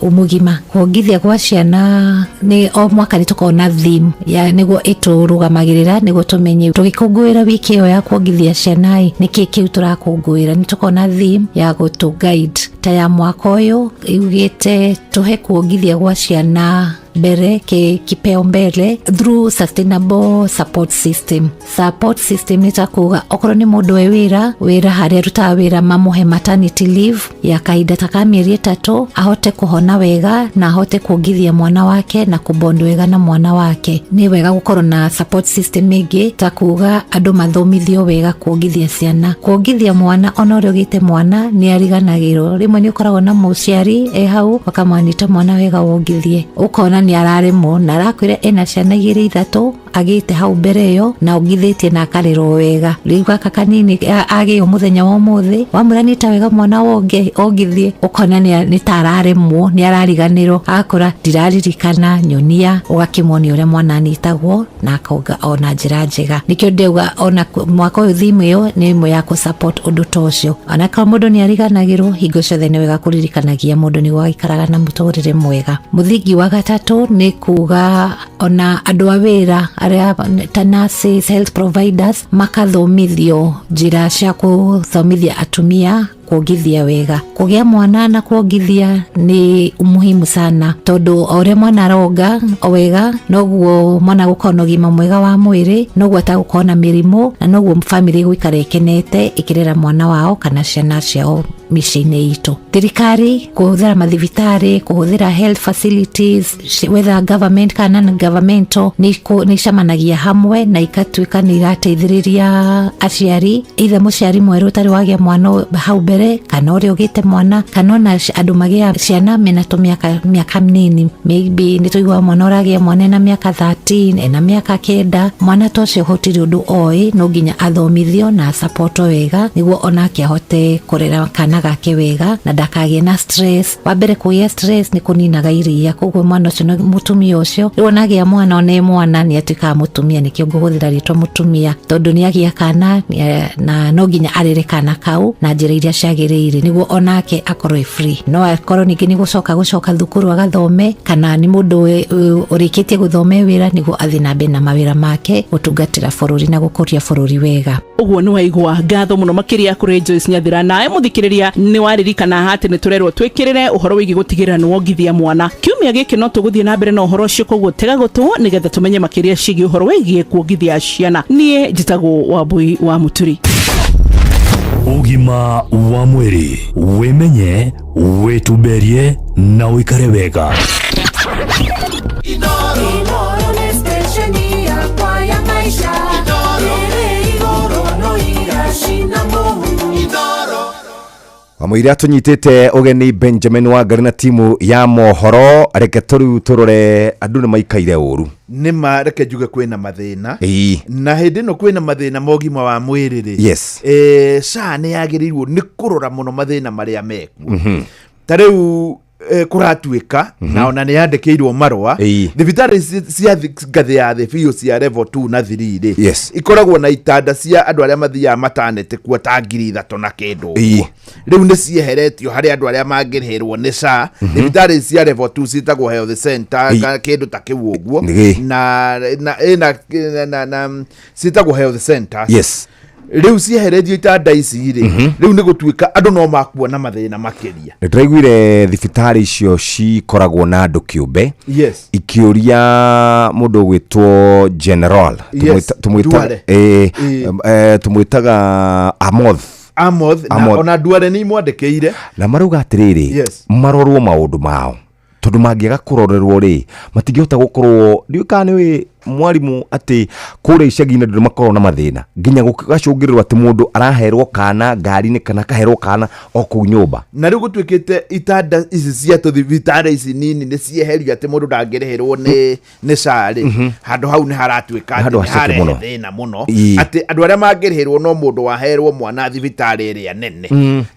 mũgima. Kuongithia kwa ciana nĩ o mwaka nĩ tũkoragwo na theme ya nĩguo ĩtũrũgamagĩrĩra nĩguo tũmenye tũgĩkũngũĩra wiki ĩyo ya kuongithia ciana ĩ nĩkĩ kĩu tũrakũngũĩra. Nĩ tũkoragwo na theme ya gũtũ guide ta ya mwaka ũyũ yugĩte tũhe kuongithia gwa ciana mbere kipeo mbele through sustainable support system. Support system nĩ ta kuga okorwo nĩ mũndũ we wĩra harĩa arutaga wĩra mamũhe maternity leave ya kahinda ta ka mĩeri 3 ahote kũhona wega na ahote kuongithia mwana wake na kũbond wega na mwana wake. Nĩ wega gũkorwo na support system ĩngĩ ta kuga andũ mathomithio wega kuongithia ciana. Kuongithia mwana ona ũrĩa ũgĩte mwana nĩ ariganagĩrwo. Rĩmwe nĩ ũkoragwo na mũciari e hau akamwanyita mwana wega wongithie, ũkona nĩ araremwo na arakwĩra ena ciana 2 3 agĩte hau mbere ĩyo na ongithĩtie na akarerwo wega. Rĩu gaka kanini agĩo mũthenya wa ũmũthĩ wamwĩra nĩta wega mwana ongithie, ũkona nĩ ta araremwo, nĩ arariganĩrwo, agakora ndiraririkana nyonia, ũgakĩmuonia ũrĩa mwana anitagwo na akonga ona njĩra njega. Nĩkĩo ndauga ona mwaka ũyũ theme ĩyo nĩ ĩmwe ya kũ support ũndũ ta ũcio. Onakorwo mũndũ nĩ ariganagĩrwo, hingo ciothe nĩ wega kũririkanagia mũndũ nĩguo agĩikaraga na mũtũrĩre mwega. Mũthingi wa gatatũ nĩ kuga ona andũ a wĩra arĩa ta nurses, health providers makathomithio njĩra cia kũthomithia atumia kuongithia wega. Kũgĩa mwana na kuongithia nĩ umuhimu sana tondũ o ũrĩa mwana aronga o wega noguo mwana gũkorwo na ũgima mwega wa mwĩrĩ, noguo atagũkorwo na mĩrimũ na noguo family ĩgũikara ĩkenete ĩkĩrera mwana wao kana ciana ciao mĩciĩ-inĩ itũ. Thirikari kũhũthĩra mathibitarĩ, kũhũthĩra health facilities whether government kana non governmental nĩ icemanagia hamwe na ikatuĩka nĩ irateithĩrĩria aciari, either mũciari mwerũ ũtarĩ wagĩa mwana hau mbere kana ũrĩa ũgĩte mwana kana ona andũ magĩa ciana mena tũmĩaka mĩaka mĩnini. Maybe nĩ tũiguaga mwana ũragĩa mwana ena mĩaka 13 ena mĩaka 9, mwana ta ũcio gũtirĩ ũndũ oĩ, no nginya athomithio na asapotwo wega nĩguo onake ahote kũrera kana gake wega na ndakagĩe na stress. Wa mbere kũgĩa stress nĩ kũninaga iria, koguo mwana ũcio mũtumia ũcio rĩu ona agĩa mwana ona e mwana nĩ atuĩkaga mũtumia. Nĩkĩo ngũhũthĩra rĩtwa mũtumia tondũ nĩ agĩa kana na no nginya arere kana kau na njĩra iria ciagĩrĩire nĩguo onake akorwo e free. No akorwo ningĩ nĩ gũcoka thukuru agathome kana nĩ mũndũ ũrĩkĩtie gũthome wĩra nĩguo athiĩ na mbere na mawĩra make gũtungatĩra bũrũri na gũkũria bũrũri wega. Ũguo nĩ waigua ngatho mũno makĩria kũrĩ Joyce Nyathira. Nawe mũthikĩrĩria nĩ waririkana atĩ nĩ tũrerwo twĩkĩrĩre ũhoro wĩgiĩ gũtigĩrĩra nĩ wongithia mwana. Kiumia gĩkĩ no tũgũthiĩ na mbere na ũhoro ũcio, koguo tega gũtũ nĩgetha tũmenye makĩria ciĩgiĩ ũhoro wĩgiĩ kuongithia ciana. Niĩ njĩtagwo Wambui wa Mũturi. Ũgima wa mwĩrĩ, wĩmenye, wĩtumberie na ũikare wega. Wamũira tũnyitĩte ũgeni Benjamin Wangari na timu ya mohoro. Reke tũrĩu tũrore andũ nĩ maikaire ũru. Nĩ ma reke njuge kwĩna mathĩna na hĩndĩ ĩno kwĩna mathĩna ma ũgima wa mwĩrĩ rĩ. Yes. SHA nĩ yagĩrĩirwo nĩ kũrora mũno mathĩna marĩa mekuo. Ta rĩu kũratuĩka na ona nĩ yandĩkĩirwo marũa thibitarĩ cia ngathĩ ya thĩ biũ cia level 2 na 3 rĩ. Yes. Ikoragwo na itanda cia andũ arĩa mathiaga matanete kuo ta 3,000 na kĩndũ ũguo. Rĩu nĩ cieheretio harĩ andũ arĩa mangĩrĩhĩrwo nĩ SHA. Thibitarĩ cia level 2 ciĩtagwo health center kĩndũ ta kĩu ũguo na na na ciĩtagwo health centers. Yes. Rĩu cieheretio itanda ici rĩ, rĩu nĩ gũtuĩka andũ no makuona mathĩna makĩria. Nĩ tũraiguire thibitarĩ icio cikoragwo na andũ kĩũmbe. Yes. Ikĩũria mũndũ ũgwĩtwo General. Yes. Tũmwĩtaga Amoth. Amoth na ona Duale nĩ imwandĩkĩire. Na marauga atĩrĩrĩ, marorwo maũndũ mao tondũ mangĩaga kũrorerwo rĩ matingĩhota gũkorwo ndiũĩ kana nĩ Mwarimu atĩ kũrĩa icagi-inĩ andũ nĩmakoragwo na mathĩna nginya gũgacũngĩrĩrwo atĩ mũndũ araherwo kana ngari-inĩ kana akaherwo kana o kũu nyũmba. Na rĩu gũtuĩkĩte itanda ici cia tũthibitarĩ ici nini nĩ cieherio atĩ mũndũ ndangĩrĩhĩrwo nĩ SHA rĩ, handũ hau nĩ haratuĩka atĩ Handũ nĩ haceke harehe mũno. thĩna mũno, Ii. atĩ andũ arĩa mangĩrĩhĩrwo no mũndũ waherwo mwana thibitarĩ ĩrĩa nene.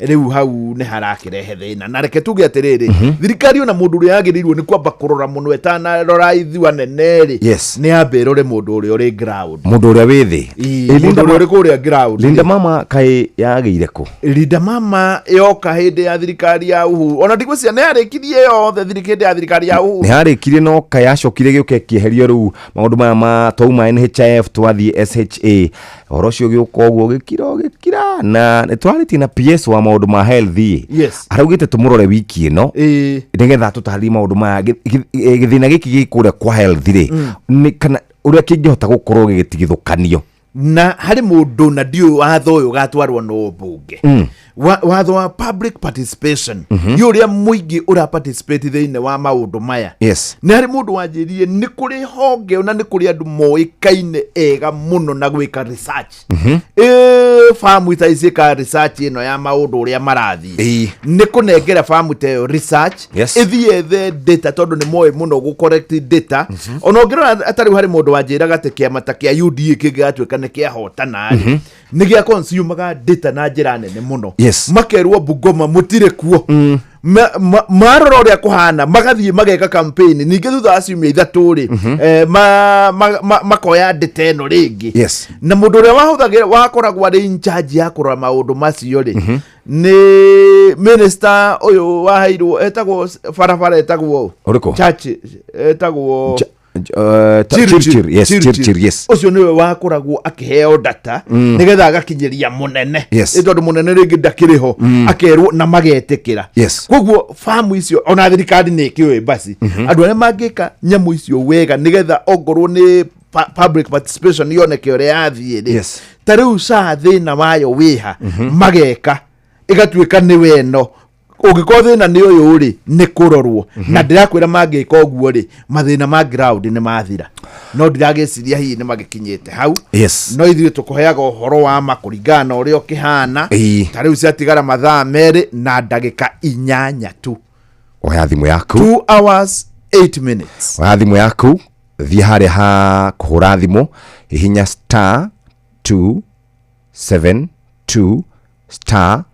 Rĩu hau nĩ harakĩrehe thĩna. Na reke tuge atĩrĩrĩ, thirikari ona mũndũ ũrĩa yagĩrĩirwo nĩ kwamba kũrora mũno ĩtanarora ithua nene rĩ, nĩ yambe ĩrore mũndũ ũrĩa ũrĩ ground, mũndũ ũrĩa wĩ thĩ. Ii, Ĩ, mũndũ Linda ũrĩa ũrĩ kũrĩa ground. Linda Mama kaĩ yagĩire kũ? Linda Mama yoka hĩndĩ ya thirikari ya Uhuru, ona ndigwĩciria nĩ yarĩkirie yothe hĩndĩ ya thirikari ya Uhuru. Nĩ yarĩkirie no kaĩ yacokire gĩũka ĩkĩeherio. Rĩu maũndũ maya ma twauma NHIF twathiĩ SHA, ũhoro ũcio ũgĩũka ũguo ũgĩkira ũgĩkira, na nĩ twarĩtie na PS wa maũndũ ma health. Araugĩte tũmũrore wiki ĩno nĩgetha tũtarĩrie maũndũ maya. Gĩthĩna gĩkĩ gĩ kũrĩa kwa health rĩ, nĩ kana ũrĩa kĩngĩhota gũkorwo gĩgĩtigithũkanio. Na harĩ mũndũ na ndiũĩ watho ũyũ ũgatwarwo no mbunge, watho wa public participation, nĩ ũrĩa mũingĩ ũra participate thĩinĩ wa maũndũ maya. Nĩ harĩ mũndũ wanjĩrire nĩ kũrĩ honge ona nĩ kũrĩ andũ moĩkaine ega mũno na gwĩka research. Ĩ famu ta ici ĩkaga research ĩno ya maũndũ ũrĩa marathiĩ, nĩ kũnengera famu ta ĩyo research ĩthiĩ ethe data, tondũ nĩ moĩ mũno gũ collect data. Ona ũngĩrora atarĩ harĩ mũndũ wanjĩraga atĩ kĩama ta kĩa UDA kĩngĩgatuĩka nĩ kĩahotana rĩ, nĩ gĩa consumaga data na njĩra nene mũno. Makerwo Bungoma mũtirĩ kuo. Marora ũrĩa kũhana, magathiĩ mageka campaign ningĩ thutha wa ciumia 3 rĩ, makoya data ĩno rĩngĩ. Na mũndũ ũrĩa wahũthagĩra wakoragwo arĩ in charge ya kũrora maũndũ macio rĩ, nĩ minister ũyũ waheirwo etagwo barabara etagwo Ũrĩkũ? Church etagwo Chirchir, yes, Chirchir, yes. Ũcio nĩwe wakoragwo akĩheo data nĩgetha agakinyĩria mũnene. Ĩ tondũ mũnene rĩngĩ ndakĩrĩ ho, akerwo na magetĩkĩra. Koguo famu icio ona thirikari nĩ ĩkĩũĩ basi andũ arĩa mangĩka nyamũ icio wega nĩgetha ongorwo nĩ public participation yoneke ũrĩa yathiĩ rĩ. Ta rĩu SHA thĩna wayo wĩha, mageka ĩgatuĩka nĩ weno ũngĩkorwo thĩna nĩ ũyũ rĩ, nĩ kũrorwo. Na ndĩrakwĩra mangĩka ũguo rĩ, mathĩna ma ground nĩ mathira, no ndiragĩciria hihi nĩ magĩkinyĩte hau. No ithuĩ tũkũheaga ũhoro wa ma kũringana na ũrĩa ũkĩhana. Ta rĩu ciatigara mathaa 2 na ndagĩka 8 tu. Oya thimũ yaku. 2 hours 8 minutes. Oya thimũ yaku, thiĩ harĩa ha kũhũra thimũ, hihinya star 272 star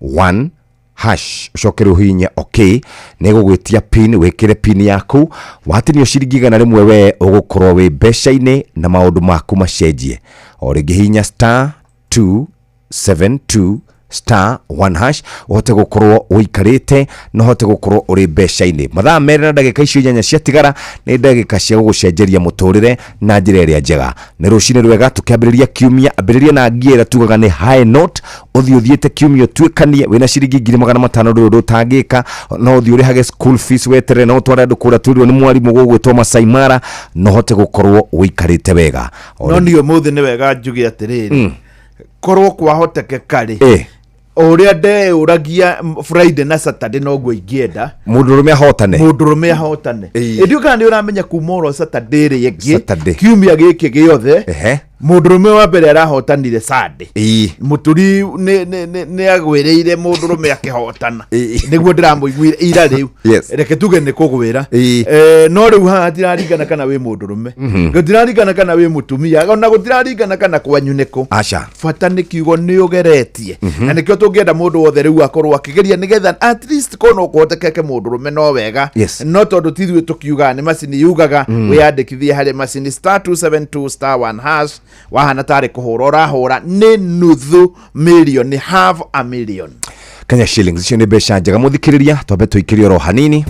1 hash, ũcoke rĩu ũhihinye ok. Nĩ gũgwĩtia pin, wĩkĩre pin yaku. Watinio ciringi 100 we ũgũkorwo wĩ mbeca-inĩ na maũndũ maku macenjie. O rĩngĩ hihinya star 272 star 1 hash ũhote gũkorwo ũikarĩte na ũhote gũkorwo ũrĩ mbeca-inĩ. Mathaa 2 na ndagĩka icio 8 ciatigara nĩ ndagĩka cia gũgũcenjeria mũtũrĩre na njĩra ĩrĩa njega. Nĩ rũcinĩ rwega tũkĩambĩrĩria kiumia. Ambĩrĩria na ngia ĩrĩa tugaga nĩ high note, ũthiĩ ũthiĩte kiumia ũtuĩkanie wĩna ciringi 500,000, ndũrĩ ũndũ ũtangĩka. No ũthiĩ ũrĩhage school fees weterere, no ũtware andũ kũrĩa twĩrirwo nĩ mwarimũ gũgwĩtwo Masai Mara, na ũhote gũkorwo ũikarĩte wega. O No rĩngĩ- niĩ ũmũthĩ nĩ wega njuge atĩrĩrĩ, korwo kwahotekeka rĩ, o ũrĩa ndeyũragia Friday na Saturday noguo ingĩenda mũndũrũme ahotane. Mũndũrũme ahotane. Ĩndĩ kana nĩ ũramenya kuma oro Saturday ĩrĩa ĩngĩ, Saturday. kiumia gĩkĩ gĩothe, mũndũrũme wa mbere arahotanire Sunday. Mũturi nĩ agwĩrĩire mũndũrũme akĩhotana, nĩguo ndĩramũiguire ira rĩu. Reke tuge nĩ kũgwĩra. No rĩu haha hatiraringana kana wĩ mũndũrũme, gũtiraringana kana wĩ mũtumia, ona gũtiraringana kana kwanyu nĩkũ. Aca. Bata nĩ kiugo nĩ ũgeretie. Na nĩkĩo tũngĩenda mũndũ wothe rĩu akorwo akĩgeria nĩgetha at least korwo no kũhotekeke mũndũrũme no wega. No tondũ ti ithuĩ tũkiugaga, nĩ macini yugaga. Wĩyandĩkithie harĩ macini star 272 star 1 hash. Wahana tarĩ kũhũra ũrahũra, nĩ nuthu milioni, half a million Kenya shillings. Icio nĩ mbeca njega. Mũthikĩrĩria, twambe tũikĩrie oro hanini.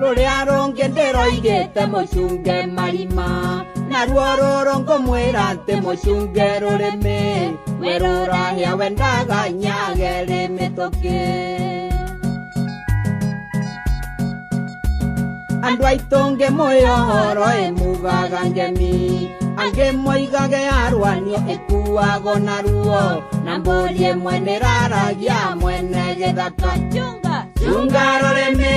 Rũrĩa rũngĩ ndĩroigĩte mũcunge marima, naruo rũrũ ngũmwĩra atĩ mũcunge rũrĩmĩ, werũrahĩa wendaga nyage rĩ mĩtũkĩ. Andũ aitũ ngĩmũhe ũhoro ĩmugaga ngemi. Angĩ moigage yarwanio ĩkuagwo na ruo na mbũri ĩmwe nĩraragia mwene gĩthaka. Chunga chunga rũrĩmĩ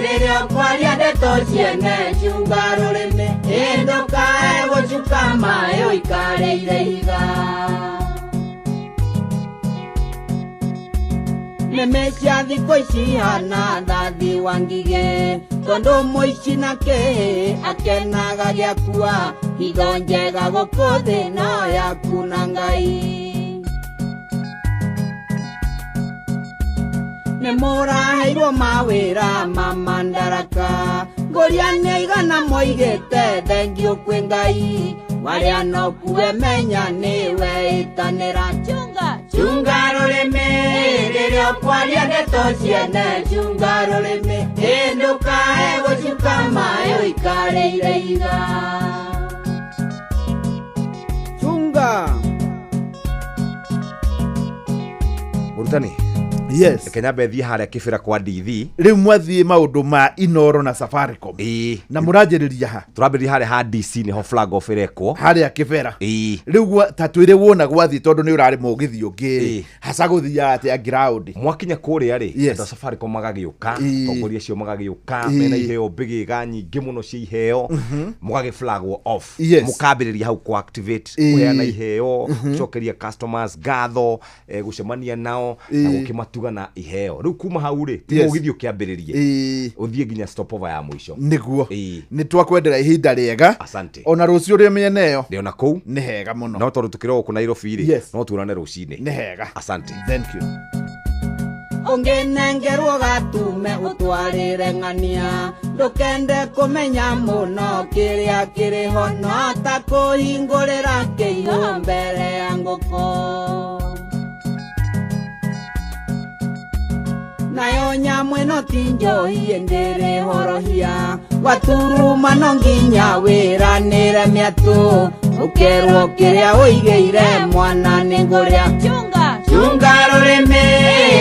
rĩrĩa ũkwaria ndeto ciene, chunga rũrĩmĩ ĩ ndũkae gũcuka maĩ ũikarĩire ihiga. Nĩmĩ cia thikũ ici ihana thathi wa ngigĩ, tondũ mũici na kĩhĩ akenaga gĩakua, hitho njega gũkũ thĩ no yaku na Ngai. Nĩ mũraheirwo mawĩra ma mandaraka, ngũria nĩ aigana moigĩte thengiũ kwĩ Ngai, warĩa no kuwe menya nĩwe ĩtanĩra. Chunga chunga rũrĩmĩ rĩrĩa ũkwaria ndeto ciene, chunga rũrĩmĩ ĩ ndũkae gũcuka maĩ ũikarĩire ihiga. Chunga. Mũrutani. Yes. Reke nyambe thiĩ harĩa kĩbĩra kwa Ndithi. Rĩu mwathiĩ maũndũ ma Inoro na Safaricom. Ĩĩ. Na mũranjĩrĩria ha? Tũrambĩrĩria harĩa ha DC nĩho flag off ĩrekwo. Harĩa kĩbera. Ĩĩ. Rĩu ta twĩre wona gwathiĩ tondũ nĩ ũrarĩ mũgithi ũngĩ. Ĩĩ. Haca gũthiaga atĩa ground? Mwakinya kũrĩa rĩ, Yes. andũ a Safaricom magagĩũka, Ĩĩ. atongoria acio magagĩũka, Ĩĩ. mena iheo mbĩgĩga nyingĩ mũno cia iheo, mũgagĩ flagwo off. Yes. Mũkambĩrĩria hau kũ activate, Ĩĩ. kũheana iheo, gũcokeria customers ngatho, gũcemania nao na Ĩĩ. gũkĩmatuga na iheo. Rĩu kuma hau rĩ, ti Yes. mũgithi ũkĩambĩrĩrie. Ĩĩ. Ũthiĩ nginya stopover ya mũico. Nĩguo. Ĩĩ. Nĩ twakwendera ihinda rĩega. Asante. Ona rũciũ rĩ mĩena ĩyo. Ndĩ ona kũu. Nĩ hega mũno. No tondũ tũkĩrĩ o gũkũ Nairobi rĩ, Yes. no tuonane rũcinĩ. Nĩ hega. Asante. Thank you. Ũngĩnengerwo gatume ũtwarĩre ng'ania, ndũkende kũmenya mũno kĩrĩa kĩrĩ ho, no ta kũhingũrĩra kĩihũ mbere ya ngũkũ. Nayo nyamũ ĩno ti njohi ĩndĩrĩ horohia, waturuma no nginya wĩranĩre mĩatũ, ũkerwo kĩrĩa ũigĩire mwana nĩ ngũrĩa. Chunga chunga rũrĩmĩ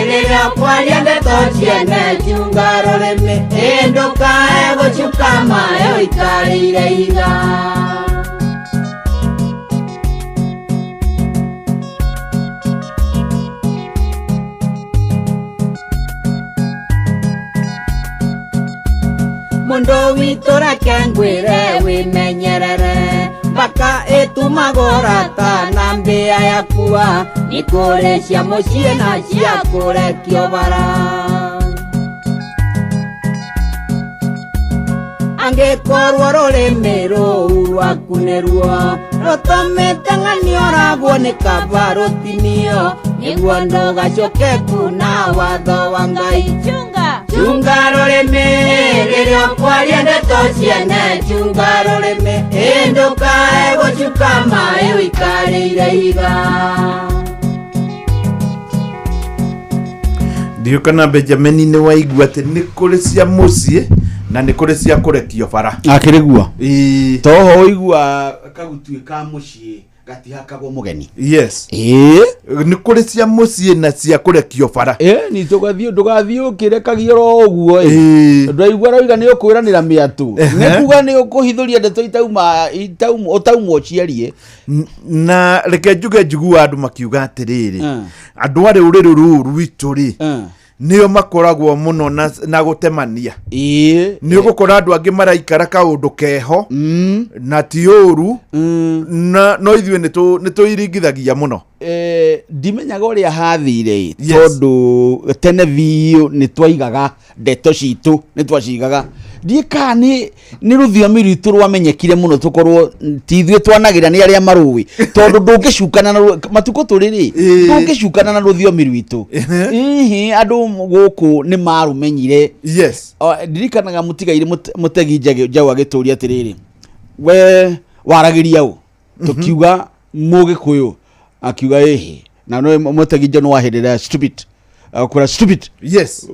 rĩrĩa ũkwaria ndeto ciene, chunga rũrĩmĩ ĩ ndũkae gũcuka maĩ ũikarĩire ihiga. Mũndũ witũ reke ngwĩre wĩmenyerere, mbaka ĩtumagwo rata na mbĩa yakua, nĩ kũrĩ cia mũciĩ na cia kũrekio bara. Angĩkorwo rũrĩmĩ rũu rwaku nĩruo rũtũmĩte ng'ania ũragwo nĩ kaba rũtinio, nĩguo ndũgacoke kuuna watho wa Ngai. Chunga chunga rũrĩmĩ rĩrĩa ũkwaria ndeto ciene, chunga rũrĩmĩ ĩ ndũkae gũcuka maĩ ũikarĩire ihiga. Ndiũ kana Benjamin nĩ waigua atĩ nĩ kũrĩ cia mũciĩ na nĩ kũrĩ cia kũrekio bara. Akĩrĩ guo. Ĩĩ. Toho ũigua kagutuĩ ka mũciĩ gatihakagwo mũgeni. Yes. Ĩĩ. Nĩ kũrĩ cia mũciĩ na cia kũrekio bara. Ĩĩ, ni tũgathiĩ ndũgathiĩ ũkĩrekagia oro ũguo ĩ. Ĩĩ. Ndwaigua aroiga nĩ ũkwĩranĩra mĩatũ. Ehe. Nĩ kuga nĩ ũkũhithũria ndeto itauma itauma ũtauma ũciarie. Na reke njuge njiguaga andũ makiuga atĩrĩrĩ, andũ a rũrĩrĩ rũu rwitũ rĩ, nĩo makoragwo mũno na gũtemania. Ĩĩ. Nĩ ũgũkora andũ angĩ maraikara kaũndũ keho na ti ũru, na no ithuĩ nĩ tũiringithagia mũno. Ndimenyaga ũrĩa hathire ĩ, Yes. tondũ tene biũ nĩ twaigaga ndeto citũ, nĩ twacigaga. Ndiĩ kana nĩ rũthiomi rwitũ rwamenyekire mũno tũkorwo ti ithuĩ twanagĩra nĩ arĩa marũĩ, tondũ ndũngĩcukana na matukũ tũrĩ rĩ, ndũngĩcukana na rũthiomi rwitũ. Hihi andũ gũkũ nĩ marũmenyire. Yes. Ndirikanaga mũtigairĩ mũtegi njaũ agĩtũria atĩrĩrĩ, we waragĩria ũ? Tũkiuga mũgĩkũyũ, akiuga ĩhĩ. Na no mũtegi njaũ nĩ wahĩndĩra stupid. Akũra stupid. Yes.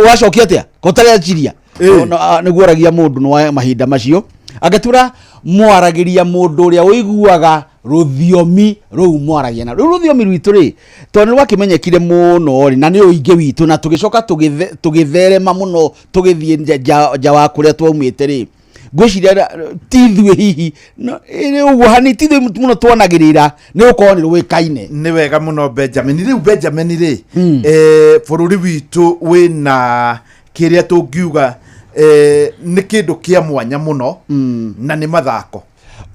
Wacokia atĩa? Ko ũtareciria? Nĩguo oragia mũndũ nĩ wa mahinda macio. Agĩtura mwaragĩria mũndũ ũrĩa ũiguaga rũthiomi rũu mwaragia na. Rĩu rũthiomi rwitũ rĩ, tondũ nĩ rwakĩmenyekire mũno rĩ, na nĩ ũingĩ witũ, na tũgĩcoka tũgĩtherema mũno tũgĩthiĩ nja wa kũrĩa twaumĩte rĩ. Ngwĩciria ti ithuĩ hihi no, ĩrĩ ũguo hani ti ithuĩ mũno twanagĩrĩra nĩ gũkorwo nĩ rũĩkaine. Nĩ wega mũno Benjamin. Rĩu Benjamin rĩ, bũrũri witũ wĩna kĩrĩa tũngiuga nĩ kĩndũ kĩa mwanya mũno, na nĩ mathako.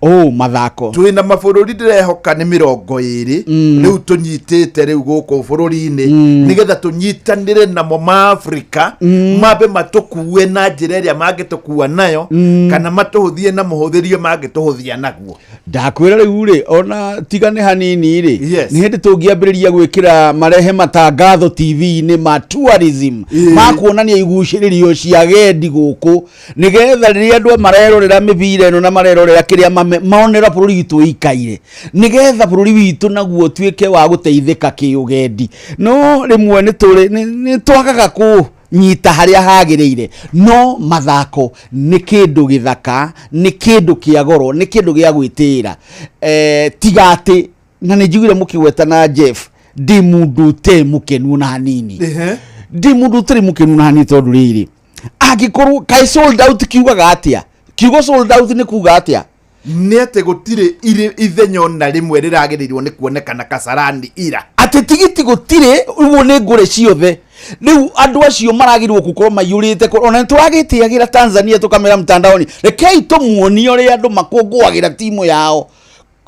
Oh, mathako. Twĩna mabũrũri ndĩrehoka nĩ 20 rĩu tũnyitĩte rĩu gũkũ bũrũri-inĩ, nĩgetha tũnyitanĩre namo ma Afrika, mambe matũkue na njĩra ĩrĩa mangĩtũkua nayo, kana matũhũthie na mũhũthĩrie mangĩtũhũthia naguo. Ndakwĩra rĩu rĩ, ona tiga nĩ hanini rĩ, nĩ hĩndĩ tũngĩambĩrĩria gwĩkĩra marehe matangatho TV-inĩ ma tourism, ma kuonania igucĩrĩrio cia agendi gũkũ, nĩgetha rĩrĩa andũ marerorera mĩbira ĩno na marerorera kĩrĩa maonera bũrũri witũ ũikaire, nĩgetha bũrũri witũ naguo ũtuĩke wa gũteithĩka kĩũgendi. No rĩmwe nĩ twagaga kũnyita harĩa hagĩrĩire. No mathako nĩ kĩndũ gĩthaka, nĩ kĩndũ kĩa goro, nĩ kĩndũ gĩa gwĩtĩĩra. Tiga atĩ na nĩ njiguire mũkĩgweta na Jeff, ndĩ mũndũ ũtarĩ mũkenu ona hanini. Ndĩ mũndũ ũtarĩ mũkenu ona hanini, tondũ rĩrĩ, angĩkorwo kaĩ sold out kiugaga atĩa? Kiugo sold out nĩ kuga atĩa? Nĩ atĩ gũtirĩ ithenya ona rĩmwe rĩragĩrĩirwo nĩ kuonekana Kasarani ira. Atĩ tigiti gũtirĩ, ũguo nĩ ngũre ciothe. Rĩu andũ acio maragĩrĩirwo gũkorwo maiyũrĩte, ona nĩ tũragĩtĩagĩra Tanzania tũkamera mtandaoni, rekei tũmuonie ũrĩa andũ makũngũagĩra timu yao.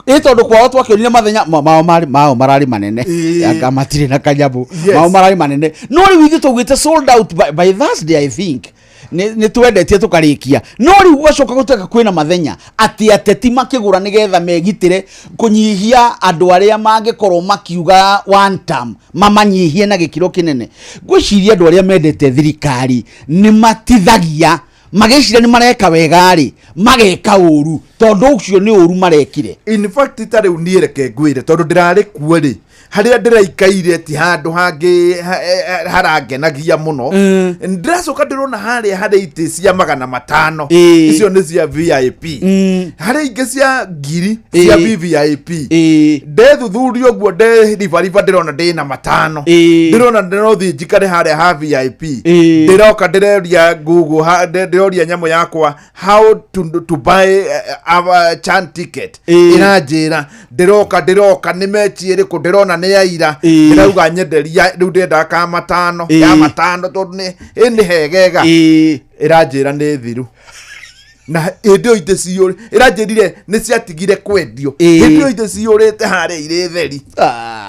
Ĩ tondũ kwao twakĩonire mathenya mao marĩ, mao mararĩ manene. Anga matirĩ na kanyamũ. Mao mararĩ manene. No rĩu ithuĩ twaugĩte sold out by Thursday, I think. Nĩ twendetie tũkarĩkia. No rĩu gũgacoka gũtuĩka kwĩna mathenya atĩ ateti makĩgũra nĩgetha megitĩre kũnyihia andũ arĩa mangĩkorwo makiuga one term, mamanyihie na gĩkĩro kĩnene. Ngwĩciria andũ arĩa mendete thirikari nĩ matithagia, magĩciria nĩ mareka wega rĩ, mageka ũru, tondũ ũcio nĩ ũru marekire. In fact, ta rĩu niĩ reke ngwĩre, tondũ ndĩrarĩ kuo rĩ, harĩa ndĩraikaire ti handũ hangĩ harangenagia mũno. Ndĩracoka ndĩrona harĩa harĩ itĩ cia 500, icio nĩ cia VIP, harĩ ingĩ cia 1000 cia VVIP. Ndethuthuria ũguo nderibariba, ndĩrona ndĩna 500, ndĩrona ndĩrothiĩ njikare harĩa ha VIP. Ndĩroka ndĩreria Google, ndĩroria nyamũ yakwa how to buy a CHAN ticket, ĩranjĩra ndĩroka nĩ mechi ĩrĩkũ, ndĩrona nĩ ya ira, ndĩrauga nyenderia rĩu ndĩrenda ka 500 ya 500, tondũ nĩ hegega, ĩranjĩra nĩ thiru. Na hĩndĩ ĩyo itĩ ciyũrĩ, ĩranjĩrire nĩ ciatigire kwendio, hĩndĩ ĩyo itĩ ciyũrĩte harĩa irĩ theri.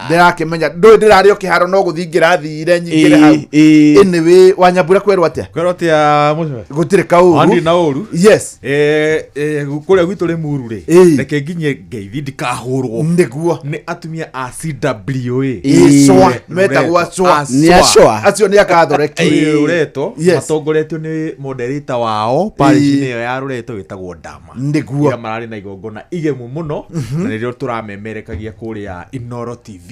Ndĩrakĩmenya ndũĩ ndĩrarĩ o kĩharo, no gũthiĩ ingĩrathire nyingĩre hau. Anyway, Wanyambura kwerwo atĩa? Kwerwo atĩa mũcue? Gũtirĩ kaũru. Andi na ũru. Yes. Kũrĩa gwitũ Rĩmuru rĩ, reke nginye ngeithi ndikahũrwo. Nĩguo. Nĩ atumia a CWA. Cwa, metagwo acwa. Nĩ acwa. Acio nĩ akathoreki. Rureto, matongoretio nĩ moderator wao parish-inĩ ĩyo ya Rureto wĩtagwo Dama. Nĩguo. Ira mararĩ na igongona igemu mũno, na nĩrĩo tũramemerekagia kũrĩa Inoro TV.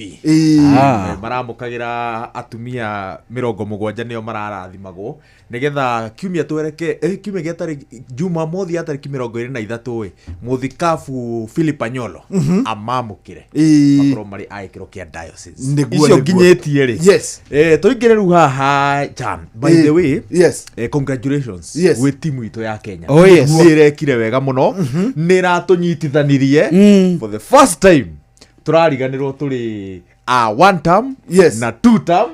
Maramũkagĩra atumia 70 nĩo mararathimagwo, nĩgetha kiumia twereke, kiumia gĩa tarĩki Jumamothi ya tarĩki 23 ĩ, mũthikabu Philip Anyolo amamũkĩre. Makorwo marĩ a gĩkĩro kĩa diocese. Icio nginyĩtie rĩ. Tũingĩre rĩu haha Chan. By the way, congratulations gwĩ timu itũ ya Kenya. Oh, yes. Nĩ ĩrekire wega mũno. Nĩ ĩratũnyitithanirie for the first time. Tũrariganĩrwo tũrĩ a one term na two term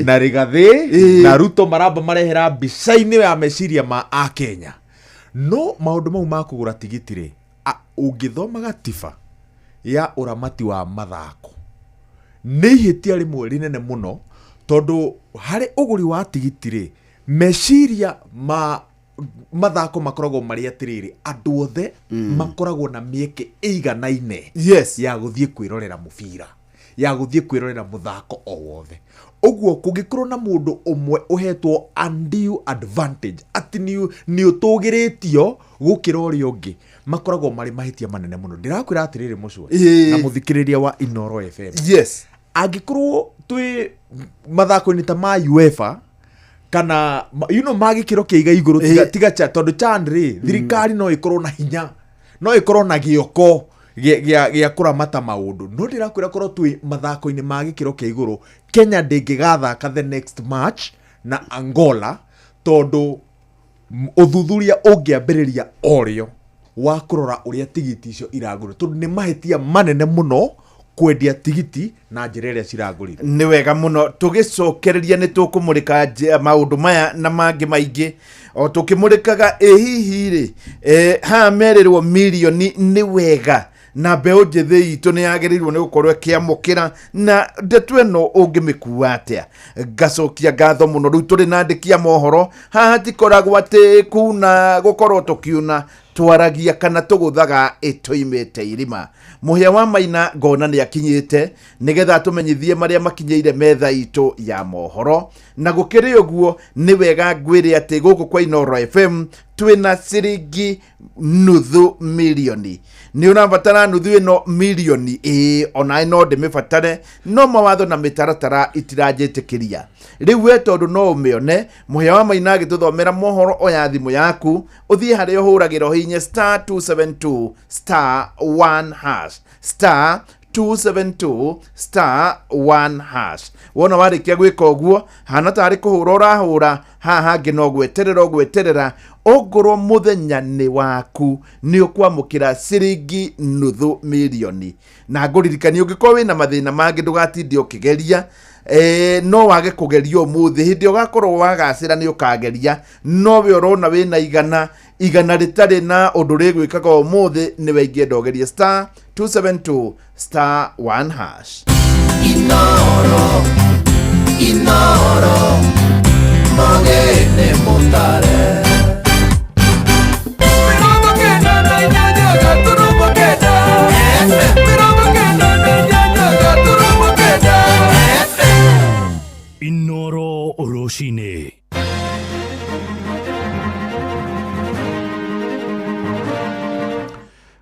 na Rigathi na Ruto maramba marehera mbica-inĩ ya meciria ma a Kenya. No maũndũ mau ma kũgũra tigiti rĩ, ũngĩthoma gatiba ya ũramati wa mathako nĩ ihĩtia rĩmwe rĩnene mũno, tondũ harĩ ũgũri wa tigiti rĩ, meciria ma mathako makoragwo marĩ atĩrĩrĩ, andũ othe makoragwo na mĩeke ĩiganaine ya gũthiĩ kwĩrorera mũbira, ya gũthiĩ kwĩrorera mũthako o wothe. Ũguo kũngĩkorwo na mũndũ ũmwe ũhetwo undue advantage, atĩ nĩ ũtũgĩrĩtio gũkĩra ũrĩa ũngĩ, makoragwo marĩ mahĩtia manene mũno. Ndĩrakwĩra atĩrĩrĩ mũcue, na mũthikĩrĩria wa Inoro FM. Angĩkorwo twĩ mathako-inĩ ta ma UEFA kana ma gĩkĩro kĩa iga igũrũ, tiga cha, tondũ CHAN rĩ, thirikari no ĩkorwo na hinya, no ĩkorwo na gĩoko gĩa kũramata maũndũ. No ndĩrakwĩra korwo twĩ mathako-inĩ ma gĩkĩro kĩa igũrũ, Kenya ndĩngĩgathaka the next match na Angola, tondũ Ũthuthuria ũngĩambĩrĩria orĩo wa kũrora ũrĩa tigiti icio iragũrwo, tondũ nĩ mahĩtia manene mũno kwendia tigiti na njĩra ĩrĩa ciragũrirwo. Nĩ wega mũno. Tũgĩcokereria nĩ tũkũmũrĩka maũndũ maya na mangĩ maingĩ o tũkĩmũrĩkaga. Ĩ hihi rĩ, haha merĩrwo mirioni nĩ wega, na mbeũ njĩthĩ itũ nĩ yagĩrĩirwo nĩ gũkorwo ĩkĩamũkĩra, na ndeto ĩno ũngĩmĩkua atĩa? Ngacokia ngatho mũno. Rĩu tũrĩ na andĩki a mohoro haha, tikoragwo atĩ kuna gũkorwo tũkiuna twaragia kana tũgũthaga ĩtũimĩte irima. Mũhĩa wa Maina ngona nĩ akinyĩte nĩgetha tũmenyithie marĩa makinyĩire metha itũ ya mohoro. Na gũkĩrĩ ũguo, nĩ wega ngwĩre atĩ gũkũ kwa Inooro FM twĩna ciringi nuthu milioni. Nĩ ũrabatara nuthu ĩno milioni? Ĩĩ, ona no ndĩmĩbatare, no mawatho na mĩtaratara itiranjĩtĩkĩria rĩu. We tondũ no ũmĩone Mũhĩa wa Maina agĩtũthomera mohoro, oya thimũ yaku, ũthiĩ harĩa ũhũragĩra, ũhihinye star 272 star 1 hash, star 272 star 1 hash. Wona warĩkia gwĩka ũguo, hana tarĩ kũhũra ũrahũra haha hangĩ, no gweterera ũgweterera. Ongorwo mũthenya nĩ waku, nĩ ũkwamũkĩra ciringi nuthu milioni. Na ngũririkania, ũngĩkorwo wĩna mathĩna mangĩ, ndũgatinde ũkĩgeria. No wage kũgeria ũmũthĩ, hĩndĩ ũgakorwo wagacĩra nĩ ũkageria. No we ũrona wĩna igana igana rĩtarĩ na ũndũ rĩgwĩkaga ũmũthĩ, nĩwe ingĩenda ũgerie star 272 star 1 hash. Inoro, Inoro, mogene mutare. 98.9 98.9. Inoro rũcinĩ.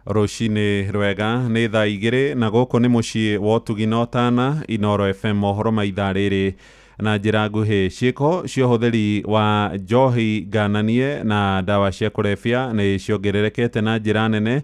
Rũcinĩ rwega, nĩ thaa 2 na gũkũ nĩ mũciĩ wa ũtugi na ũtana, Inoro FM. Mohoro ma ithaa rĩrĩ na njĩra nguhĩ: ciĩko cia ũhũthĩri wa njohi ngananie na ndawa cia kũrebia nĩ ciongererekete na njĩra nene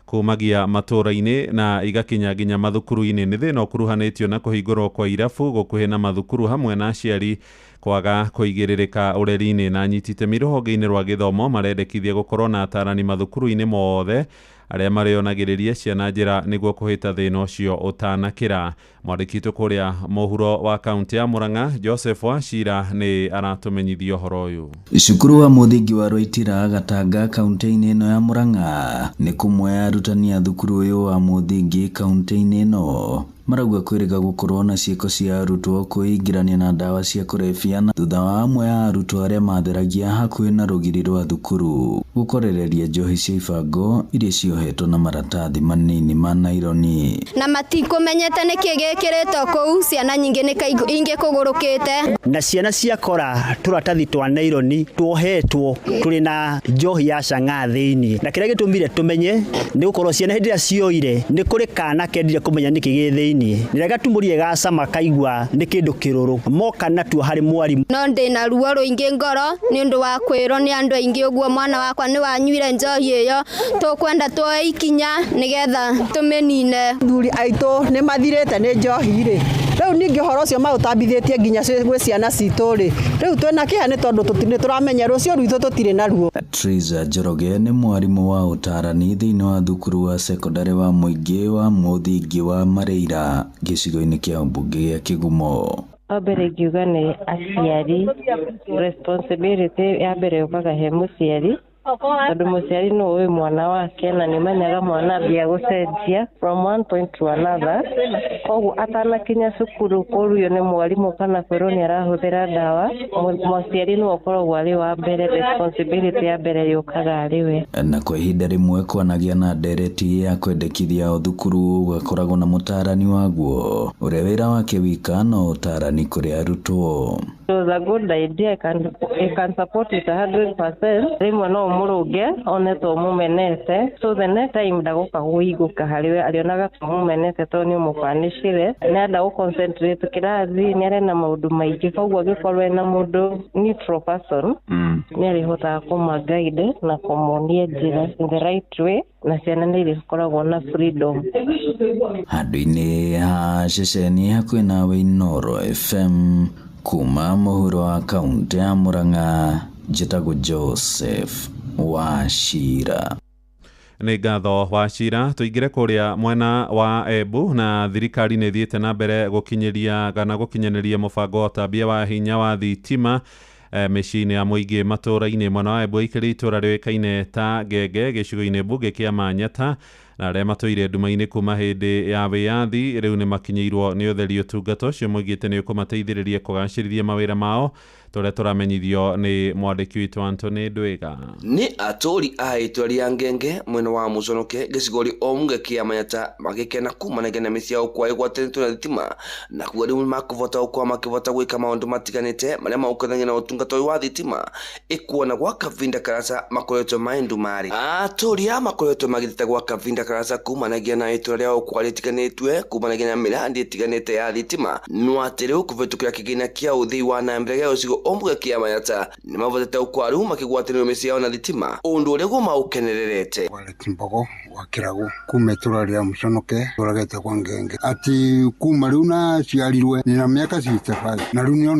kumagia matũũra-inĩ na igakinya nginya mathukuru-inĩ. Nĩ thĩna ũkuruhanĩtio na kũhingũrwo kwa irabu gũkuhĩ na mathukuru, hamwe na aciari kwaga kũigĩrĩrĩka ũreri-inĩ. Na anyiti itemi rũhonge-inĩ rwa gĩthomo marendekithia gũkorwo na atarani mathukuru-inĩ mothe arĩa marĩonagĩrĩria ciana njĩra nĩguo kũhĩta thĩna ũcio ũtanakĩra. Mwandĩki witũ kũrĩa mũhuro wa kaunti ya Murang'a, Joseph Wachira, nĩ aratũmenyithia ũhoro ũyũ. Cukuru wa mũthingi wa Rwaitira, Gatanga, kaunti-inĩ ĩno ya Murang'a, nĩ kũmwe arutani a thukuru ũyũ wa mũthingi kaunti-inĩ ĩno marauga kwĩrĩga gũkorwo na ciĩko cia arutwo kwĩingĩrania na ndawa cia kũrebia, na thutha wa amwe a arutwo arĩa matheragia hakuhĩ na rũgiri rwa thukuru gũkorereria njohi cia ibango iria ciohetwo na maratathi manini ma naironi. Na matikũmenyete nĩkĩ gĩkĩrĩtwo kũu, ciana nyingĩ nĩ ingĩ kũgũrũkĩte. Na ciana ciakora tũratathi twa naironi tuohetwo tũrĩ na njohi ya chang'aa thĩinĩ, na kĩrĩa gĩtũmire tũmenye nĩ gũkorwo ciana hĩndĩ ĩrĩa cioire, nĩ kũrĩ kana kendire kũmenya nĩkĩ gĩ thĩinĩ, rĩrĩa gatumũrire gacama kaigua nĩ kĩndũ kĩrũrũ, moka natuo harĩ mwarimũ. No ndĩna ruo rũingĩ ngoro nĩ ũndũ wa kwĩrwo nĩ andũ aingĩ ũguo mwana wakwa nĩ wanyuire njohi ĩyo. Tũkwenda tuoe ikinya nĩgetha tũmĩnine. Athuri aitũ nĩ mathirĩte nĩ njohi rĩ, rĩu ningĩ ũhoro ũcio maũtambithĩtie nginya gwĩ ciana citũ rĩ, rĩu twĩna kĩeha nĩ tondũ nĩ tũramenya rũciũ rwitũ tũtirĩ naruo. Triza Njoroge nĩ mwarimũ wa ũtarani thĩinĩ wa thukuru wa cekondarĩ wa mũingĩ wa mũthingi wa Mareira, gĩcigo-inĩ kĩa ũmbunge gĩa Kĩgumo. Wa mbere ingiuga nĩ aciari, responsibility ya mbere yũkaga he mũciari, tondũ mũciari nĩ ũĩ mwana wake na nĩ ũmenyaga mwana ambia gũcenjia from one point to another. Koguo atanakinya cukuru kũrio nĩ mwarimũ kana kwĩrwo nĩ arahũthĩra ndawa, mũciari nĩwe ũkoragwo arĩ wa mbere, responsibility ya mbere yũkaga arĩ we. Na kwa ihinda rĩmwe kwanagĩa na ndereti ya kwendekithia o thukuru ũgakoragwo na mũtarani waguo ũrĩa wĩra wake wika no ũtarani kũrĩ arutwo. It was a good idea. I can support it 100%. Rĩmwe no ũmũrũnge one to ũmũmenete, so the next time ndagũka kũhingũka harĩ we, arĩonaga to ũmũmenete tondũ nĩ ũmũbanĩcire, nĩ enda gũ concentrate kĩrathi, nĩ arĩ na maũndũ maingĩ. Koguo angĩkorwo ena mũndũ neutral person, nĩ arĩhotaga kũma guide na kũmonia njĩra in the right way, na ciana nĩ irĩkoragwo na freedom. Handũ-inĩ ha ceceni hakuhĩ nawe, Inooro FM, kuma mũhuro wa kaunti ya Murang'a. Njĩtagwo Joseph Wachira. Nĩ ngatho Wachira. Tũingĩre kũrĩa mwena wa Embu, na thirikari nĩ ĩthiĩte na mbere gũkinyĩria kana gũkinyanĩria mũbango wa ũtambia wa hinya wa thitima mĩciĩ-inĩ ya mũingĩ matũũra-inĩ. Mwena wa Embu aikĩrĩ itũũra rĩũĩkaine ta Ngenge gĩcigo-inĩ mbunge kĩa Manyata, na arĩa matũire nduma-inĩ kuma hĩndĩ ya wĩyathi rĩu nĩ makinyĩirwo nĩ ũtheri. Ũtungata ũcio moigĩte nĩ ũkũmateithĩrĩria kũgacĩrithia mawĩra mao, tũrĩa tũramenyithio nĩ mwandĩki witũ Anthony Ndwiga. Nĩ atũri a itũra rĩa Ngenge mwena wa Mũconoke gĩcigo omunge kĩa Manyata magĩkena kumanagia na mĩciĩ yao kwa ĩgwatanĩtwo na thitima, na kuga rĩu makũvota gũkorwo makĩvota gwĩka maũndũ matiganĩte marĩa maũkanagia na ũtungata ũyũ wa thitima ĩkuona gwa kavinda karasa makoretwo maĩ ndumarĩ. Atũri aya makoretwo magĩteta gwa kavinda karasa kumanagia na itũra rĩao kwa rĩtiganĩtwe kumanagia na mĩrandi ĩtiganĩte ya thitima, no atĩ rĩu kũvĩtũkĩra kĩgĩna kĩa ũthii wa na mbere gĩa gĩcigo ombunge kĩa Manyata nĩ mavotete gũkorwo rĩu makĩgwatanĩrwo mĩciĩ yao na thitima, ũndũ ũrĩa guo maũkenererete. Mbogo wa Kĩragu kuma itũra rĩa Mũconoke itũra getagwo Ngenge, atĩ kuma rĩu naciarirwe nĩna mĩaka 65 na rĩu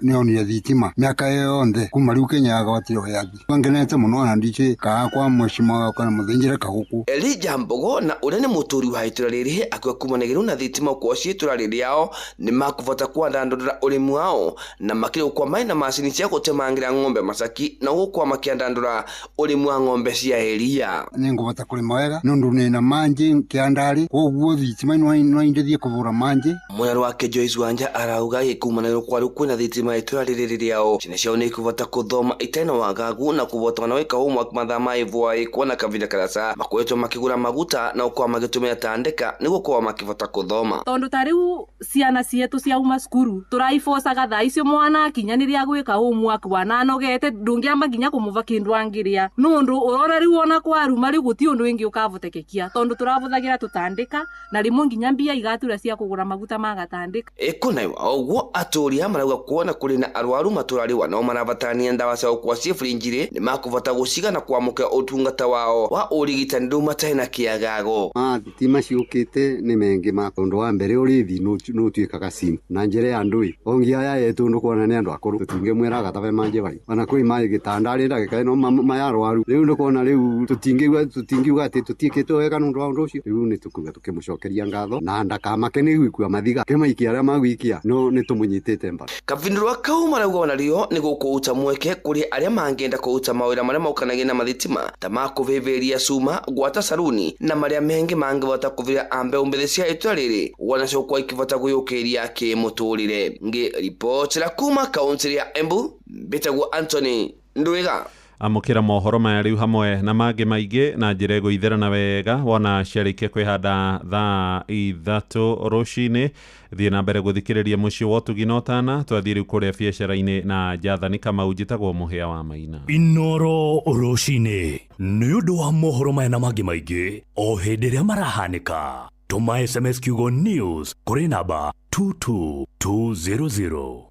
nĩonire thitima mĩaka ĩyo yonthe kuma rĩu Kenya yagwatire wĩyathi. Ngenete mũno na ndicĩ kaa kwa mheshimiwa kana mũthĩnjĩre kagũkũ. Elijah Mbogo na ũrĩa nĩ mũtũri wa itũra rĩrĩ akiuga kumanagia rĩu na thitima kwa itũra rĩao nĩ makũvota kwandandũra ũrĩmi wao na makĩria gũkorwo marĩ na macini cia gũtemangĩra ng'ombe macaki na gũkorwo makĩandandũra ũrĩmi wa ng'ombe cia iria. Nĩngũbota kũrĩma wega nĩũndũ nĩna manjĩ kĩandarĩ, koguo thitima no indeithie kũbũra manjĩ. Mwena wake Joyce Wanja arauga gĩkumana kwa rĩu kwĩna thitima itũra rĩrĩ rĩao ciana ciao nĩ ikũvota kũthoma itarĩ na wagagu na kũvota na gwĩka homework mathaa ma ĩvua kuona kavinda karasa makoretwo makĩgũra maguta na gũkorwo magĩtũmĩra tandĩka nĩguo gũkorwo makĩvota kũthoma. Tondũ ta rĩu ciana cietu ciauma cukuru tũraibocaga thaa icio mwana akinya nĩrĩa gwĩka homework wananogete ndũngĩamba nginya kũmũva kĩndũ angĩrĩa nũndũ ũrona rĩu ona kwaruma rĩu gũtirĩ ũndũ ũngĩ ũkavotekekia tondũ tũravũthagĩra tũtandĩka na rĩmwe nginya mbia igatura cia kũgũra maguta ma gatandĩka. Ĩkũnaiwa ũguo atũri aya marauga kuona kũrĩ na arwaru matũra rĩu nao marabatarania ndawa cia gũkorwo ciĩ burinjirĩ nĩ makũvota gũciga na kwamũkĩra ũtungata wao wa ũrigitani rĩu matarĩ na kĩagago. Thitima ciũkĩte nĩ mengĩ ma ũndũ wa mbere ũrĩthi nĩũtuĩkaga simu na njĩra ya ndũi ongi aya yetu ndũkuona nĩ andũ akũrũ tũtingĩmwĩra agatave manjĩ vai ona kwĩ maĩ gĩtanda arĩ ndagĩka ĩno mayarwaru rĩu ndũkuona rĩu tũtingiuga atĩ tũtiĩkĩtwo wega nĩ ũndũ wa ũndũ ũcio. Rĩu nĩ tũkuga tũkĩmũcokeria ngatho na ndakamake nĩ gwĩkua mathiga kĩmaikia arĩa magwikia no nĩ tũmũnyitĩte mbaru. Kavindurwa kau marauga onarĩo nĩ gũkũuta mweke kũrĩ arĩa mangĩenda kũuta mawĩra marĩa maukanagia na mathitima ta ma kũvĩvĩria cuma, gwata saruni na marĩa mengĩ mangĩvota kũvĩra a mbeũ mbĩthĩ cia itũra rĩrĩ wanacio gũkorwo ikĩvota gwĩyũkĩria kĩmũtũrĩre. Ngĩribotera kuma kaũntĩ ya Embu, mbĩtagwo Anthony Ndwiga. Amũkĩra mohoro maya rĩu hamwe na mangĩ maingĩ na njĩra ĩgũitherana wega wona ciarĩkia kwĩhanda thaa 3 rũcinĩ. Thiĩ na mbere gũthikĩrĩria mũciĩ wa ũtugi na ũtana. Twathiĩ rĩu kũrĩa biacara-inĩ na Jathani Kamau. Njĩtagwo Mũhĩa wa Maina. Inoro rũcinĩ nĩ ũndũ wa mohoro maya na mangĩ maingĩ o hĩndĩ ĩrĩa marahanĩka. Tũma SMS kiugo news kũrĩ namba 22200.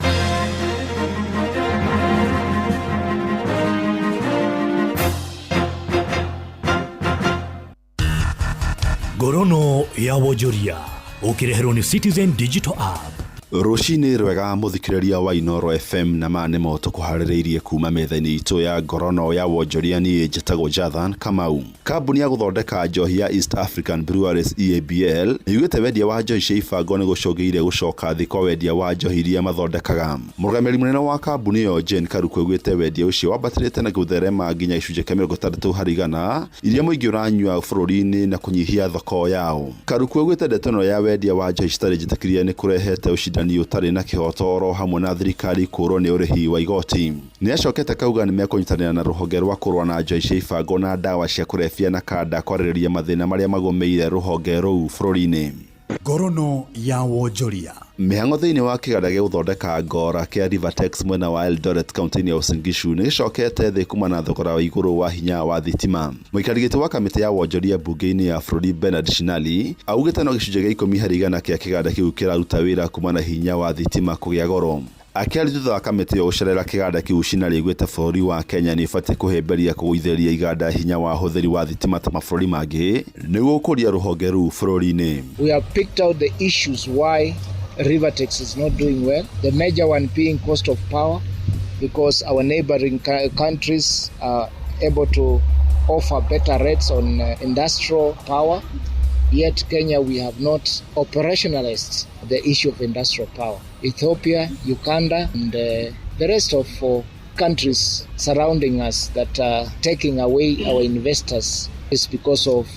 Ngorono ya wonjoria ũkĩreherwo nĩ Citizen Digital App. Rũcinĩ rwega mũthikĩrĩria wa Inoro FM na ma nĩmo tũkũharĩrĩirie kuma metha-inĩ itũ ya ngorono ya wonjoria. Niĩ njĩtagwo Jathan Kamau. Kambuni ya gũthondeka njohi ya East African Breweries EABL yugĩte wendia wa njohi cia ibango nĩ gũcũngĩrĩirie gũcoka thĩ kwa wendia wa njohi iria mathondekaga. Mũrũgamĩrĩri mũnene wa kambuni ĩyo Jane Karuku augĩte wendia ũcio wambatĩrĩte na gũtherema nginya gĩcunjĩ kĩa 60 harĩ igana iria mũingĩ ũranyua bũrũri-inĩ na kũnyihia thoko yao. Karuku augĩte ndeto ĩno ya wendia wa njohi citarĩ njĩtĩkĩrie nĩ kũrehete ũcindani ũtarĩ na kĩhoto oro hamwe na thirikari kũũrwo nĩ ũrĩhi wa igoti. Nĩ acokete kauga nĩ mekũnyitanĩra na rũhonge rwa kũrũa na njohi cia ibango na ndawa cia kũrebia na kanda kwarĩrĩria mathĩna marĩa magũmĩire rũhonge rũu bũrũri-inĩ. Ngorono ya wonjoria. Mĩhang'o thĩinĩ wa kĩganda gĩa gũthondeka ngora kĩa Rivertex mwena wa Eldoret kaunti-inĩ ya Uasin Gishu nĩ gĩcokete thĩ kuma na thogora wa igũrũ wa hinya wa thitima. Mũikarĩri gĩtĩ wa kamĩtĩ ya wonjoria mbunge-inĩ ya bũrũri Bernard Shinali augĩte no gĩcunjĩ gĩa 10 harĩ igana kĩa kĩganda kĩu kĩraruta wĩra kuma na hinya wa thitima kũgĩa goro. Akĩaria thutha wa kamĩtĩ ĩyo gũcerera kĩganda kĩu, Shinali augĩte bũrũri wa Kenya nĩ ũbatiĩ kũhĩmbĩria kũgũithĩrĩria iganda hinya wa ũhũthĩri wa thitima ta mabũrũri mangĩ nĩguo gũkũria rũhonge rũu bũrũri-inĩ. We have picked out the issues why Rivertex is not doing well, the major one being cost of power. because our neighboring countries are able to offer better rates on industrial power. Yet Kenya, we have not operationalized the issue of industrial power. Ethiopia, Uganda, and the rest of countries surrounding us that are taking away our investors is because of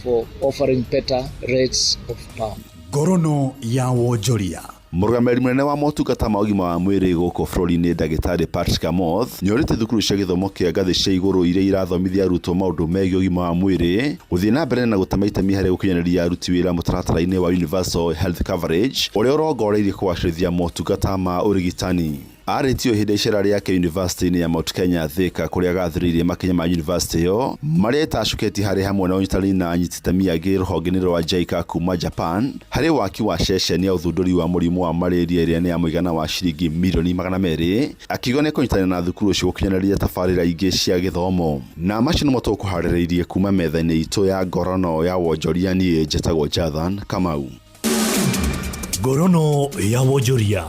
offering better rates of power. Ngorono ya wonjoria. Mũrũgamĩrĩri mũnene wa motungata ma ũgima wa mwĩrĩ gũkũ bũrũri-inĩ ndagĩtarĩ Patrick Amoth nĩorĩtie thukuru cia gĩthomo kĩa ngathĩ cia igũrũ iria irathomithia arutwo maũndũ megiĩ ũgima wa mwĩrĩ gũthiĩ na mbere na gũtema itemi harĩ gũkinyanĩria aruti wĩra mũtaratara-inĩ wa Universal Health Coverage ũrĩa ũrongoreirie kũgacĩrithia motungata ma ũrigitani. Arĩtio ihinda icera rĩake University-inĩ ya Mount Kenya Thika kũrĩa agathĩrĩirie makinya ma university ĩyo marĩa ĩtacũkĩtie harĩ hamwe na ũnyitanĩri na anyiti itemi angĩ rũhonge-inĩ rwa JICA kuma Japan harĩ waki wa ceceni ya ũthundũri wa mũrimũ wa malaria ĩrĩa nĩ ya mũigana wa ciringi mirioni 200, akiuga nĩ kũnyitanĩra na thukuru ũcio gũkinyanĩria tabarĩra ingĩ cia gĩthomo. Na macio nĩmo tũkũharĩrĩirie kuma metha-inĩ itũ ya ngorono ya wonjoria. Niĩ njĩtagwo Jathan Kamau. Ngorono ya wonjoria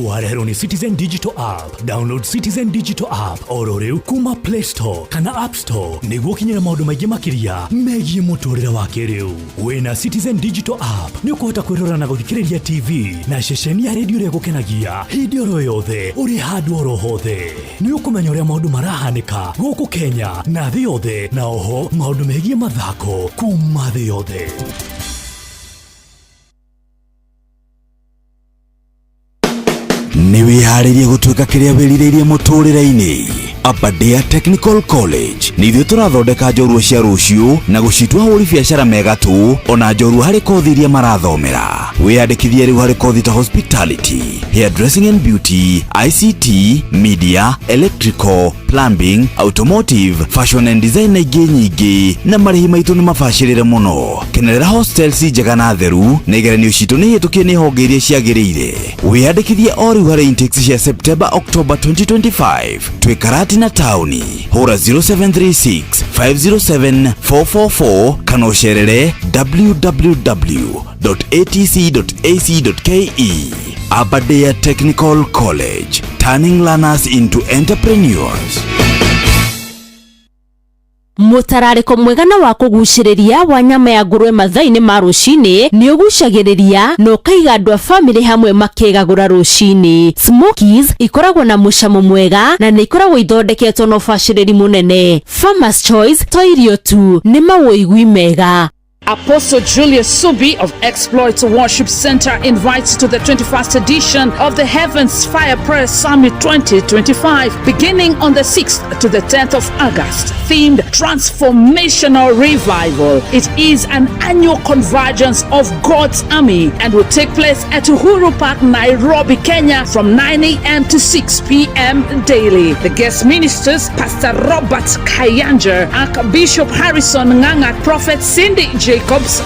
wareherwo nĩ Citizen Digital App. Download Citizen Digital App oro rĩu kuma Play Store kana App Store nĩguo ũkinyĩre maũndũ maingĩ makĩria megiĩ mũtũrĩre wa kĩrĩu. Wĩna Citizen Digital App nĩ ũkũhota kwĩrora na gũthikĩrĩria TV na ceceni ya redio ĩrĩa ĩgũkenagia hĩndĩ oro yothe ũrĩ handũ oro hothe. Nĩ ũkũmenya ũrĩa maũndũ marahanĩka gũkũ Kenya na thĩ yothe, na oho maũndũ megiĩ mathako kuma thĩ yothe. Nĩ wĩharĩirie gũtuĩka kĩrĩa wĩrirĩirie mũtũrĩre-inĩ? Aberdare Technical College nĩ ithuĩ tũrathondeka njorua cia rũciũ na gũcitua ahũri biacara mega tu, ona njorua harĩ kothi iria marathomera. Wĩyandĩkithie rĩu harĩ kothi ta hospitality, hairdressing and beauty, ICT, media, electrical, plumbing, automotive, fashion and design na ingĩ nyingĩ, na marĩhi maitũ nĩ mabacĩrĩre mũno. Kenerera hostels njega na theru, na igeranio citũ nĩ hĩtũkie nĩ honge iria ciagĩrĩire. Wĩyandĩkithie o rĩu harĩ intakes cia September October 2025. Twĩ Karatina taũni. Hũra 0736 507 444 kana ũcerere www.atc.ac.ke. Aberdare Technical College, turning learners into entrepreneurs. Mũtararĩko mwega na wa kũgucĩrĩria wa nyama ya ngũrwe mathaa-inĩ ma rũcinĩ nĩ ũgucagĩrĩria na ũkaiga andũ a bamĩrĩ hamwe makĩgagũra rũcinĩ. Smokies ikoragwo na mũcamo mwega na nĩ ikoragwo ithondeketwo na ũbacĩrĩri mũnene. Farmer's Choice to irio tu, nĩ mawũigui mega. Apostle Julius Subi of Exploit Worship Center invites you to the 21st edition of the Heavens Fire Prayer Summit 2025, beginning on the 6th to the 10th of August, themed Transformational Revival. It is an annual convergence of God's army and will take place at Uhuru Park, Nairobi, Kenya, from 9 a.m. to 6 p.m. daily. The guest ministers, Pastor Robert Kayanja, Archbishop Harrison Nganga, Prophet Cindy Jacobs,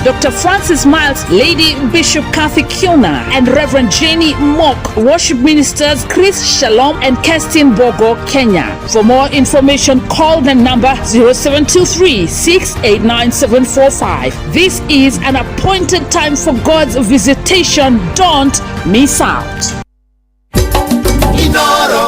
Dr. Francis Miles, Lady Bishop Kathy Kilner, and Reverend Jenny Mock. Worship ministers Chris Shalom and Kerstin Bogo, Kenya. For more information, call the number 0723 689 745. This is an appointed time for God's visitation. Don't miss out.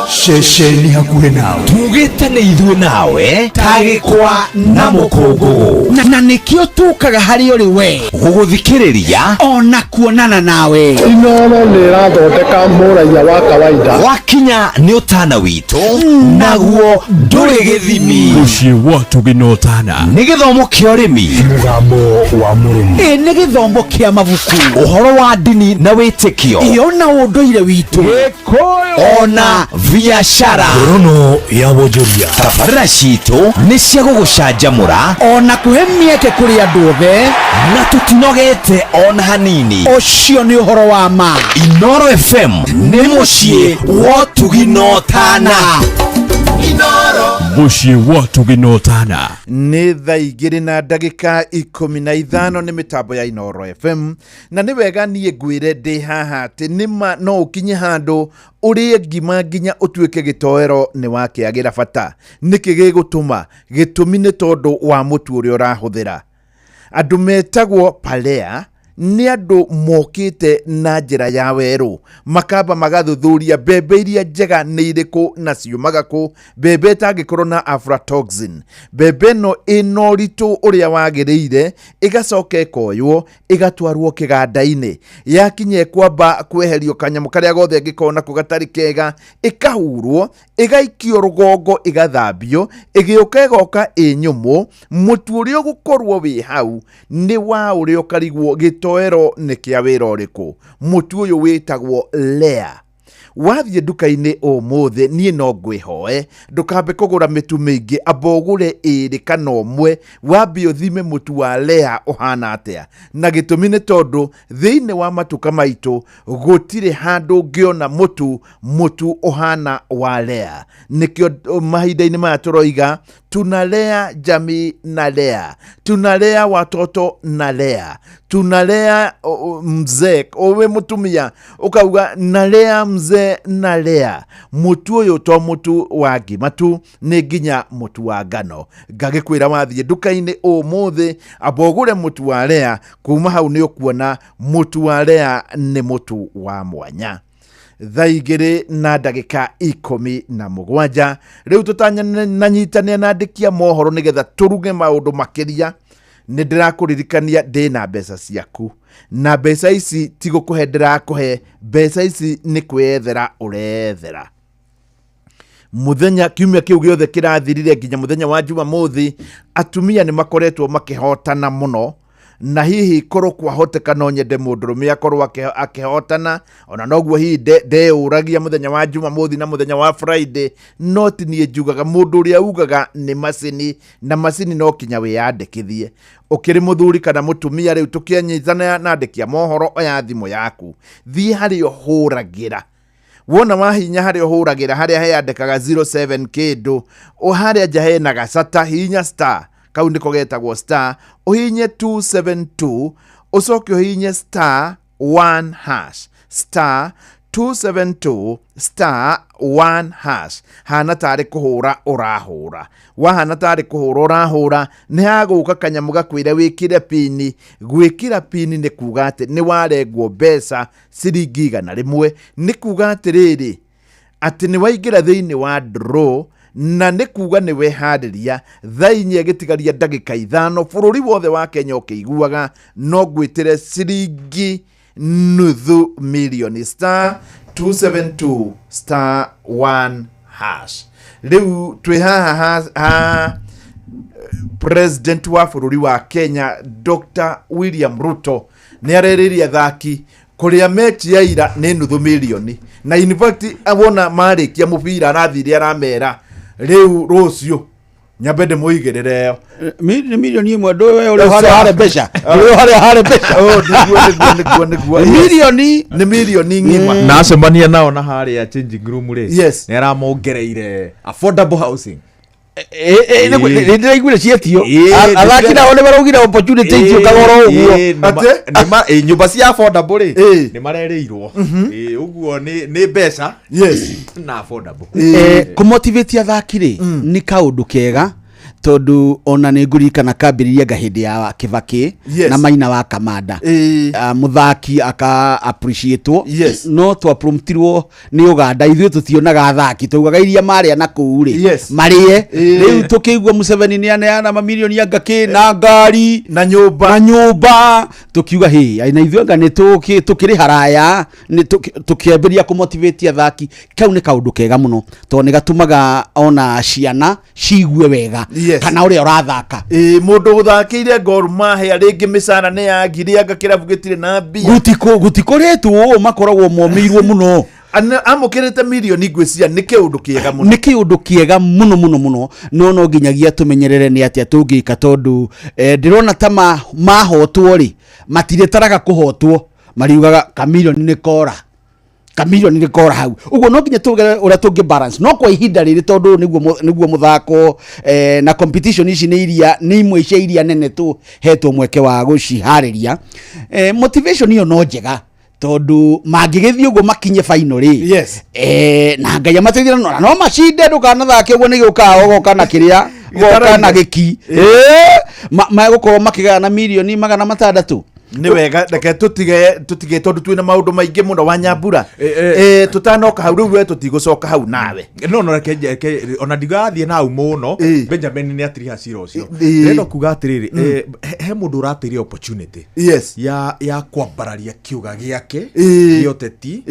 Ceceni hakuhĩ nawe tugĩte nĩ ithuĩ nawe tagĩkwa na mũkũngũgũ, na nĩkĩo tũkaga harĩ ũrĩ we gũgũthikĩrĩria ona kuonana nawe. Inoro nĩ ĩrathondeka mũraiya wa kawaida. Wakinya nĩ ũtana witũ, naguo ndũrĩ gĩthimi. Mũciĩ wa Ũtugi na Ũtana nĩ gĩthomo kĩa ũrĩmi, mũgambo wa mũrĩmi, ĩ nĩ gĩthomo kĩa mabuku, ũhoro wa ndini na wĩtĩkio, ĩ ona ũndũire witũ, ona biacara. Ngorono ya wonjoria. Tabarĩra citũ nĩ cia gũgũcanjamũra ona kũhe mĩeke kũrĩ andũ othe, na tũtinogete ona hanini. Ũcio nĩ ũhoro wa ma. Inoro FM nĩ mũciĩ wa ũtugi na ũtana. Mũciĩ wa Ũtugi na Ũtana. Nĩ thaa 2:15 nĩ mĩtambo ya Inoro FM, na nĩ wega niĩ ngwĩre ndĩ haha atĩ nĩma no ũkinye handũ ũrĩe ngima nginya ũtuĩke gĩtoero nĩ wakĩagĩra bata. Nĩkĩ gĩgũtũma? Gĩtũmi nĩ tondũ wa mũtu ũrĩa ũrahũthĩra. Andũ metagwo Palea Nĩ andũ mokĩte na njĩra ya werũ, makamba magathuthuria mbembe iria njega nĩ irĩkũ na ciumaga kũ, mbembe ĩtangĩkorwo na aflatoxin, mbembe ĩno ĩna ũritũ ũrĩa wagĩrĩire, ĩgacoka ĩkoywo ĩgatwarwo kĩganda-inĩ, yakinya ĩkwamba kweherio kanyamũ karĩa gothe ĩngĩkorwo nako gatarĩ kega, ĩkahurwo, ĩgaikio rũgongo, ĩgathambio, ĩgĩũka ĩgoka ĩ nyũmũ. Mũtu ũrĩa ũgũkorwo wĩ hau nĩ wa ũrĩa ũkarigwo gĩtoero nĩ kĩa wĩra ũrĩkũ. Mũtu ũyũ wĩtagwo Lea. Wathiĩ nduka-inĩ ũmũthĩ, niĩ no ngwĩhoe ndũkambe kũgũra mĩtu mĩingĩ, amba ũgũre ĩrĩ kana ũmwe, wambe ũthime mũtu wa Lea ũhana atĩa. Na gĩtũmi nĩ tondũ thĩinĩ wa matuka maitũ gũtirĩ handũ ũngĩona mũtu ũhana wa Lea. Nĩkĩo mahinda-inĩ maya tũroiga tunalea jamii na Lea, tunalea watoto na Lea, tunalea mzee owe mutumia ukauga nalea mzee na Lea. Mutu ũyũ to mutu wa ngima tu, nĩ nginya mutu wa ngano. Ngagĩkwĩra wathiĩ nduka-inĩ ũmũthĩ, amba ũgũre mũtu wa Lea. Kuma hau nĩ ũkuona mũtu wa Lea nĩ mũtu wa mwanya. 2:17 rĩu tũtananyitanĩra na andĩki a mohoro nĩgetha tũruge maũndũ makĩria. Nĩ ndĩrakũririkania ndĩna mbeca ciaku, na mbeca ici ti gũkũhe ndĩrakũhe, mbeca ici nĩ kwĩyethera ũrethera. Mũthenya kiumia kĩu gĩothe kĩrathirire nginya mũthenya wa Jumamothi, atumia nĩ makoretwo makĩhotana mũno, na hihi korwo kwahoteka no nyende mũndũrũme akorwo akĩhotana, ona noguo hihi ndeyũragia mũthenya wa Jumamothi na mũthenya wa Friday, no ti niĩ njugaga, mũndũ ũrĩa ugaga nĩ macini, na macini no kinya wĩyandĩkithie. Ũkĩrĩ mũthuri kana mũtumia, rĩu tũkĩanyitana na andĩki a mohoro, oya thimũ yaku, thiĩ harĩa ũhũragĩra. Wona wahinya harĩa ũhũragĩra, harĩa heyandĩkaga 07 kĩndũ, o harĩa nja hena gacata, hihinya star, kau nĩko getagwo star, ũhihinye 272, ũcoke ũhihinye star 1 hash, star 272 star 1 hash. Hana tarĩ kũhũra ũrahũra, wahana tarĩ kũhũra ũrahũra, nĩ hagũka kanyamũ gakwĩre wĩkĩre pini. Gwĩkĩra pini nĩ kuga atĩ nĩ warengwo mbeca ciringi 100, nĩ kuga atĩrĩrĩ atĩ nĩ waingĩra thĩinĩ wa draw, na nĩ kuga nĩ weharĩria. 4 ĩgĩtigaria ndagĩka 5, bũrũri wothe wa Kenya ũkĩiguaga, no ngwĩtĩre ciringi 500,000 star 272 star 1 hash. Rĩu twĩ haha ha President wa bũrũri wa Kenya Dr. William Ruto nĩ arerĩria athaki kũrĩa mechi ya ira nĩ 500,000, na in fact wona marĩkia mũbira arathire aramera rĩu rũciũ nyambe ndĩmũigĩrĩre ĩyo. Nĩ 1 million ndũĩ we ũrĩa harĩa harĩ mbeca, ũrĩa harĩa harĩ mbeca. Oh, nĩguo. Nĩ milioni. Nĩ milioni ng'ima. Na acemania nao na harĩa changing room rĩ, Yes. nĩ aramongereire affordable housing. Nĩ ndĩraiguire cietio athaki nao nĩ maraugire opportunity icio kagoro ũguo. Atĩ nyũmba cia affordable rĩ, nĩ marerĩirwo. Ũguo nĩ mbeca yes na affordable. Kũmotivate athaki rĩ nĩ kaũndũ kega, tondũ ona nĩ ngũririkana kambĩrĩria nga hĩndĩ ya Kibaki Yes. na Maina wa Kamanda, mũthaki aka appreciatewo. Yes. No twapromotirwo nĩ Uganda, ithuĩ tũtionaga athaki, twaugaga iria marĩa na kũu rĩ Yes. marĩe. Rĩu tũkĩigua Museveni nĩ aneana mamirioni anga kĩ na ngari na nyũmba na nyũmba, tũkiuga hĩ, na ithuĩ anga nĩ tũkĩrĩ haraya, nĩ tũkĩambĩrĩria kũmotivate athaki. Kau nĩ kaũndũ kega mũno, tondũ nĩ gatũmaga ona ciana ciigue wega. Yes. Kana ũrĩa ũrathaka. Ĩĩ, mũndũ ũthakĩire Gor Mahia rĩngĩ mĩcara nĩ ya ngiri, anga kĩrabu gĩtirĩ na mbia. Gũtikoretwo ũũ, makoragwo momĩirwo mũno. Amũkĩrĩte mirioni ngwĩciria nĩ kĩũndũ kĩega mũno. Nĩ kĩũndũ kĩega mũno mũno mũno, no nginyagia tũmenyerere nĩ atĩa tũngĩka, tondũ ndĩrona ta mahotwo rĩ, matirĩtaraga kũhotwo, mariugaga kamirioni nĩ kora, kamirioni nĩ kora hau ũguo. No nginya tũgere ũrĩa tũngĩ balance, no kwa ihinda rĩrĩ, tondũ nĩguo mũthako na competition ici nĩ iria nĩ imwe cia iria nene tũhetwo mweke wa gũciharĩria. Motivation ĩyo no njega, tondũ mangĩgĩthiĩ ũguo makinye final rĩ, Yes. Na Ngai amateithie no macinde. Ndũkanathake ũguo, nĩ gĩũkaga ũgoka na kĩrĩa, goka na gĩki. Magũkorwo makĩgaya na 600,000,000. Nĩ wega, reke tũtige tondũ twĩna maũndũ maingĩ mũno wa Nyambura. Tũtanoka hau rĩu, we tũtigũcoka hau nawe. No reke ona ndigathiĩ na hau mũno. Benjamin nĩ atiriha cira ũcio. Ndĩrenda kuga atĩrĩrĩ, he mũndũ ũrateire opportunity ya kwambararia kiuga gĩake gĩa ũteti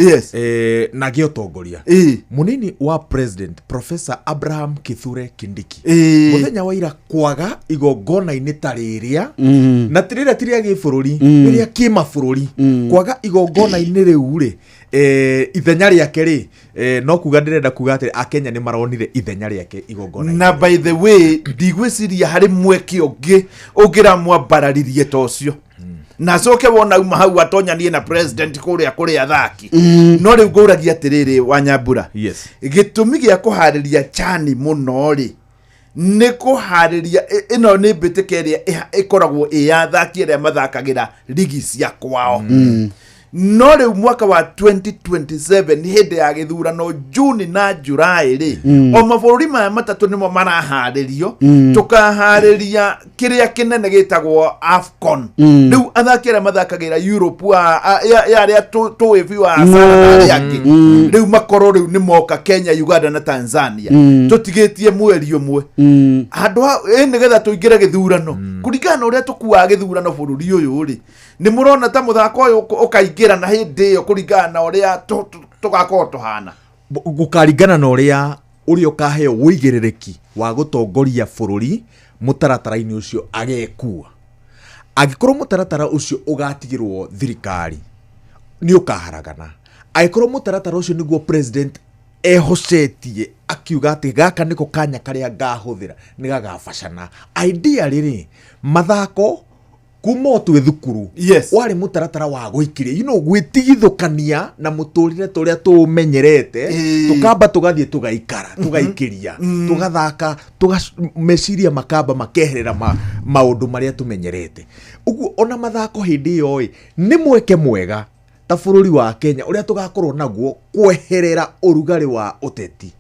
na gĩa ũtongoria. Mũnini wa president, Professor Abraham Kithure Kindiki, mũthenya wa ira kwaga igongona-inĩ ta rĩrĩa, na ti rĩrĩa ti rĩa gĩbũrũri, rĩrĩa kĩmabũrũri, kwaga igongona-inĩ rĩu rĩ, ithenya rĩake rĩ, no kuga ndĩrenda kuga atĩ Akenya nĩ maronire ithenya rĩake igongona. Na by the way, ndigwĩciria harĩ mweke ũngĩ ũngĩramwambararirie ta ũcio, na acoke wona uma hau atonyanie na president kũrĩa kũrĩ athaki. No rĩu ngũragia atĩrĩrĩ, wa Nyambura, gĩtũmi gĩa kũharĩria chani mũno rĩ, nĩ kũharĩria ĩno nĩ mbĩtĩka ĩrĩa ĩkoragwo ĩ ya athaki arĩa mathakagĩra ligi cia kwao. No rĩu mwaka wa 2027, hĩndĩ ya gĩthurano Juni na Julaĩ rĩ, o mabũrũri maya matatũ nĩmo maraharĩrio. Tũkaharĩria kĩrĩa kĩnene gĩtagwo AFCON. Rĩu athaki arĩa mathakagĩra Europe ya arĩa tũĩ biũ a Salah na arĩa angĩ, rĩu makorwo rĩu nĩ moka Kenya, Uganda na Tanzania. Tũtigĩtie mweri ũmwe handũ ha nĩgetha tũingĩre gĩthurano. Kũringana na ũrĩa tũkuaga gĩthurano bũrũri ũyũ rĩ, nĩ mũrona ta mũthako ũyũ ũkaingĩra na hĩndĩ ĩyo, kũringana na ũrĩa tũgakorwo tũhana? Gũkaringana na ũrĩa ũkaheo ũigĩrĩrĩki wa gũtongoria bũrũri mũtaratara-inĩ ũcio agekua. Angĩkorwo mũtaratara ũcio ũgatigĩrwo thirikari, nĩ ũkaharagana. Angĩkorwo mũtaratara ũcio nĩguo president ehocetie, akiuga atĩ gaka nĩko kanya karĩa ngahũthĩra, nĩ gagabacana. Idea rĩrĩ, mathako kuma o twĩ thukuru warĩ mũtaratara wa gũikĩria, gwĩtigithũkania na mũtũrĩre tũrĩa tũũmenyerete. Tũkamba tũgathiĩ tũgaikara, tũgaikĩria, tũgathaka, meciria makamba makeherera maũndũ marĩa tũmenyerete. Ũguo ona mathako hĩndĩ ĩyo ĩ nĩ mweke mwega ta bũrũri wa Kenya ũrĩa tũgakorwo naguo kweherera ũrugarĩ wa ũteti.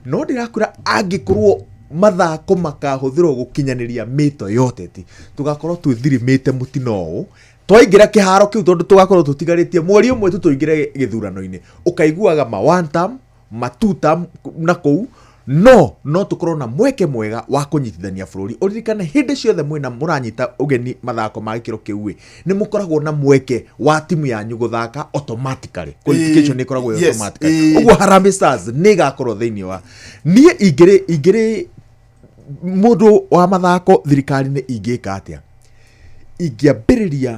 No ndĩrakwĩra, angĩkorwo mathako makahũthĩrwo gũkinyanĩria mĩto ya ũteti, tũgakorwo twĩthirimĩte mũtino ũũ twaingĩra kĩharo kĩu, tondũ tũgakorwo tũtigarĩtie mweri ũmwe tu tũingĩre gĩthurano-inĩ. Ũkaiguaga ma one term, ma two term na kũu, no tũkorwo na mweke mwega wa kũnyitithania bũrũri. Ũririkane hĩndĩ ciothe mwĩna mũranyita ũgeni mathako ma gĩkĩro kĩu ĩ, nĩ mũkoragwo na mweke wa timu yanyu gũthaka automatically. Qualification nĩ ĩkoragwo ĩ automatically. Ũguo Harambee Stars nĩ ĩgakorwo thĩinĩ wa niĩ ingĩrĩ mũndũ wa mathako thirikari-inĩ, ingĩka atĩa? Ingĩambĩrĩria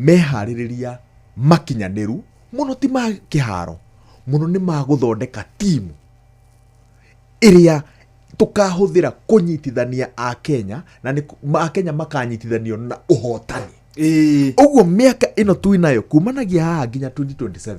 meharĩrĩria makinyanĩru mũno, ti ma kĩharo mũno, nĩ ma gũthondeka timu ĩrĩa tũkahũthĩra kũnyitithania Akenya, na nĩ Akenya makanyitithanio na ũhotani. Ũguo mĩaka ĩno twĩnayo kumanagia haha nginya 2027,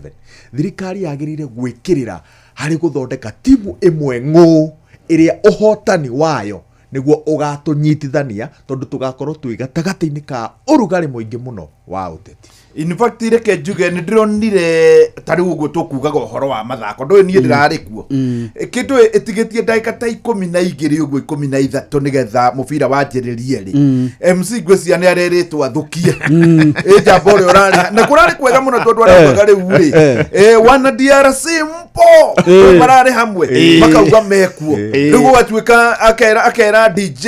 thirikari yagĩrĩire gwĩkĩrĩra harĩ gũthondeka timu ĩmwe ng'ũ ĩrĩa ũhotani wayo nĩguo ũgatũnyitithania, tondũ tũgakorwo twĩ gatagatĩ-inĩ ka ũrugarĩ mũingĩ mũno wa ũteti. In fact, reke njuge nĩ ndĩronire ta rĩu ũguo tũkugaga ũhoro wa mathako, ndũĩ niĩ ndĩrarĩ kuo. Kĩndũ ĩtigĩtie ndagĩka ta 12 ũguo, 13, nĩgetha mũbira wanjĩrĩrie rĩ, MC ngwĩciria nĩ arerĩtwo athũkie ĩ njamba ũrĩa ũrarĩ na kũrarĩ kwega mũno, tondũ araugaga rĩu rĩ, wana DRC mpo mararĩ hamwe, makauga mekuo. Rĩu gũgatuĩka akera DJ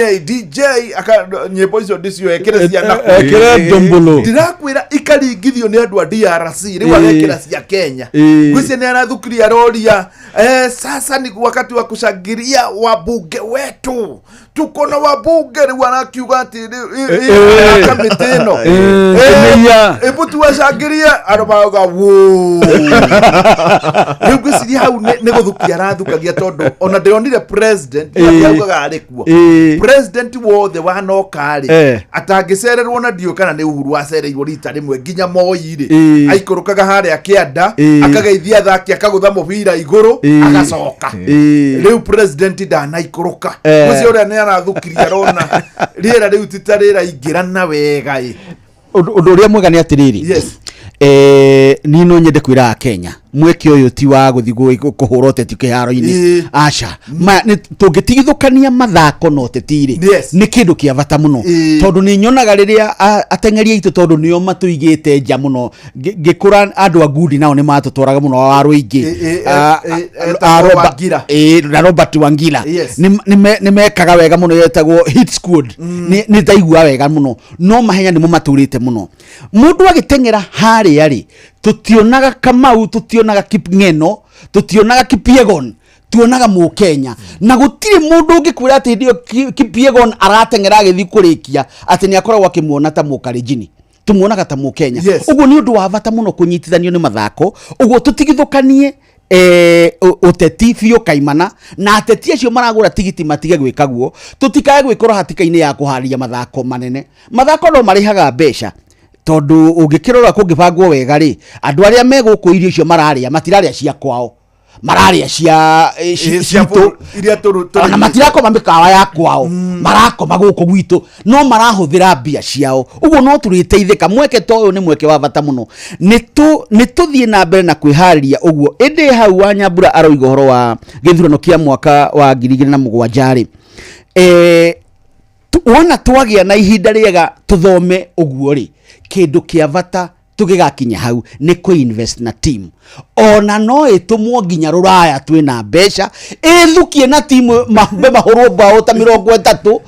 nyĩmbo icio ndicio ekĩre cia nakũu. Ekĩre ndombolo. Ndĩrakwĩra ikaringithio nĩ andũ a DRC, rĩu agekĩra cia Kenya. Ngwĩciria nĩ arathukirie, aroria, sasa ni wakati wa kushangilia wabunge wetu, tuko na wabunge. Rĩu arakiuga atĩ kamĩtĩ ĩno, Kĩmĩia. Hebu tuwashangilie, andũ marauga wũ. Rĩu ngwĩciria hau nĩ gũthukia arathukagia, tondũ ona ndĩronire president augaga arĩ kuo. President wothe wanoka rĩ, atangĩcererwo, na ndiũĩ kana nĩ Uhuru acereirwo rita rĩmwe nginya Moi rĩ, aikũrũkaga harĩa kĩanda, akageithia athaki, akagũtha mũbira igũrũ, agacoka. Rĩu president ndanaikũrũka. Ũcio ũrĩa nĩ arathukirie, arona rĩera rĩu ti ta rĩraingĩrana wega ĩ. Ũndũ ũrĩa mwega nĩ atĩrĩrĩ, Niĩ no nyende kwĩra Akenya mweke ũyũ ti wa gũthiĩ kũhũra ũteti kĩharo-inĩ, aca. Tũngĩtigithũkania mathako na ũteti rĩ, nĩ kĩndũ kĩa bata mũno, tondũ nĩ nyonaga rĩrĩa ateng'eri aitũ, tondũ nĩo matũigĩte nja mũno. Ngĩkũra andũ a ngundi nao nĩ matũtwaraga mũno wa rũingĩ. Wangira. Na Robert Wangila. Nĩ mekaga wega mũno, yetagwo hit squad. Nĩ ndaigua wega mũno, no mahenya nĩmo matũrĩte mũno. Mũndũ agĩteng'era harĩa rĩ, tũtionaga Kamau, tũtionaga Kipngeno, tũtionaga Kipyegon, tuonaga Mũkenya. Na gũtirĩ mũndũ ũngĩkwĩra atĩ hĩndĩ ĩyo Kipyegon arateng'era agĩthiĩ kũrĩkia atĩ nĩ akoragwo akĩmuona ta Mũkalenjini, tumuonaga ta Mũkenya. Ũguo nĩ ũndũ wa bata mũno kũnyitithanio nĩ mathako, ũguo tũtigithũkanie ũteti biũ kaimana, na ateti acio maragũra tigiti matige gwĩka guo, tũtikae gwĩkora hatika-inĩ ya kũharĩria mathako manene. Mathako no marĩhaga mbeca, tondũ ũngĩkĩrora kũngĩbangwo wega rĩ, andũ arĩa me gũkũ irio icio mararĩa matirarĩa cia kwao, mararĩa cia cia citũ. Iria Ona matirakoma mĩkawa ya kwao, marakoma gũkũ gwitũ, no marahũthĩra mbia ciao. Ũguo no tũrĩteithĩka. Mweke ta ũyũ nĩ mweke wa bata mũno, nĩ tũthiĩ na mbere na kwĩharĩria ũguo. Ĩndĩ hau wa Nyambura aroiga ũhoro wa gĩthurano kĩa mwaka wa 2007 rĩ, wona twagĩa na ihinda rĩega tũthome ũguo rĩ, kĩndũ kĩa bata tũgĩgakinya hau nĩ kũ-invest na team, ona no ĩtũmwo nginya rũraya twĩna mbeca, ĩthukie na timu mambe mahũrwo bao ta 30,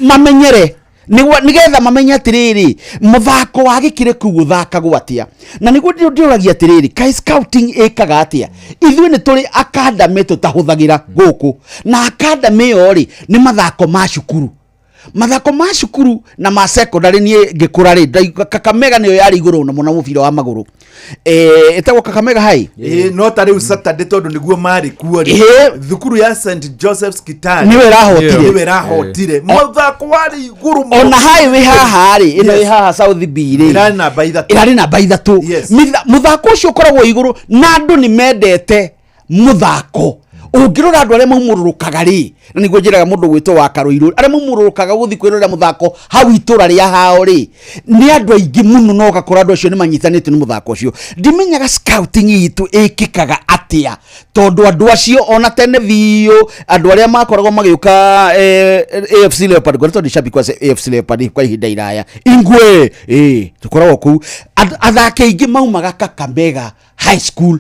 mamenyere nĩgetha mamenye atĩrĩrĩ, mũthako wa gĩkĩrĩ kũu ũthakagwo atĩa. Na nĩguo ndĩũragia atĩrĩrĩ, kaĩ scouting ĩkaga atĩa? Ithuĩ nĩ tũrĩ academy tũtahũthagĩra gũkũ, na academy ĩyo rĩ, nĩ mathako ma cukuru, mathako ma cukuru na ma secondary. Niĩ ngĩkũra rĩ, Kakamega nĩyo yarĩ igũrũ mũno mũno mũbira wa magũrũ, ĩtagwo Kakamega High. Ĩĩ, no ta rĩu Saturday, tondũ nĩguo marĩ kuo rĩ, thukuru ya St Joseph's Kitale nĩyo ĩrahotire. Nĩyo ĩrahotire mũthako warĩ igũrũ mũno. Ona high wĩ haha rĩ, ĩno ĩ haha South B rĩ, ĩrarĩ namba 3. Ĩrarĩ namba 3. Mũthako ũcio ũkoragwo igũrũ na andũ nĩ mendete mũthako. Ũngĩrora andũ arĩa maumũrũrũkaga rĩ, na nĩguo njĩraga mũndũ gwĩtwo wa Karũirũ, arĩa maumũrũrũkaga gũthiĩ kwĩrorera mũthako hau itũra rĩa hao rĩ, nĩ andũ aingĩ mũno, na ũgakora andũ acio nĩ manyitanĩte nĩ mũthako ũcio. Ndimenyaga scouting itũ ĩkĩkaga atĩa, tondũ andũ acio ona tene biũ andũ arĩa makoragwo magĩũka AFC Leopard, ngoretwo ndĩ shabiki wa AFC Leopard kwa ihinda iraya, Ingwe tũkoragwo kũu. Athaki aingĩ maumaga Kakamega High School,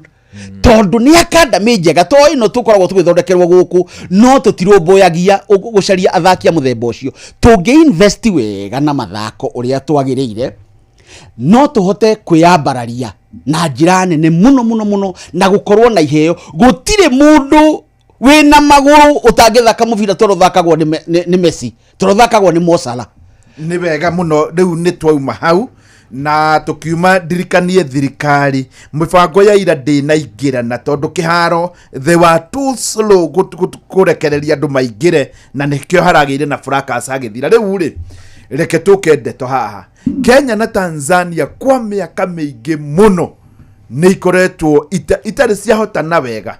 tondũ nĩ academy njega to ĩno tũkoragwo tũgĩthondekerwo gũkũ, no tũtirũmbũyagia gũcaria athaki a mũthemba ũcio. Tũngĩ invest wega na mathako ũrĩa twagĩrĩire, no tũhote kwĩyambararia na njĩra nene mũno mũno mũno na gũkorwo na iheo. Gũtirĩ mũndũ wĩna magũrũ ũtangĩthaka mũbira tondũ ũthakagwo nĩ Messi, tondũ ũthakagwo nĩ Mo Salah. Nĩ wega mũno. Rĩu nĩ twauma hau na tũkiuma ndirikanie thirikari mĩbango ya ira ndĩnaingĩrana, tondũ kĩharo they were too slow kũrekereria andũ maingĩre, na nĩkĩo haragĩire na fracas hagĩthira. Rĩu rĩ, reke tũke ndeto haha. Kenya na Tanzania kwa mĩaka mĩingĩ mũno nĩ ikoretwo itarĩ ciahotana wega.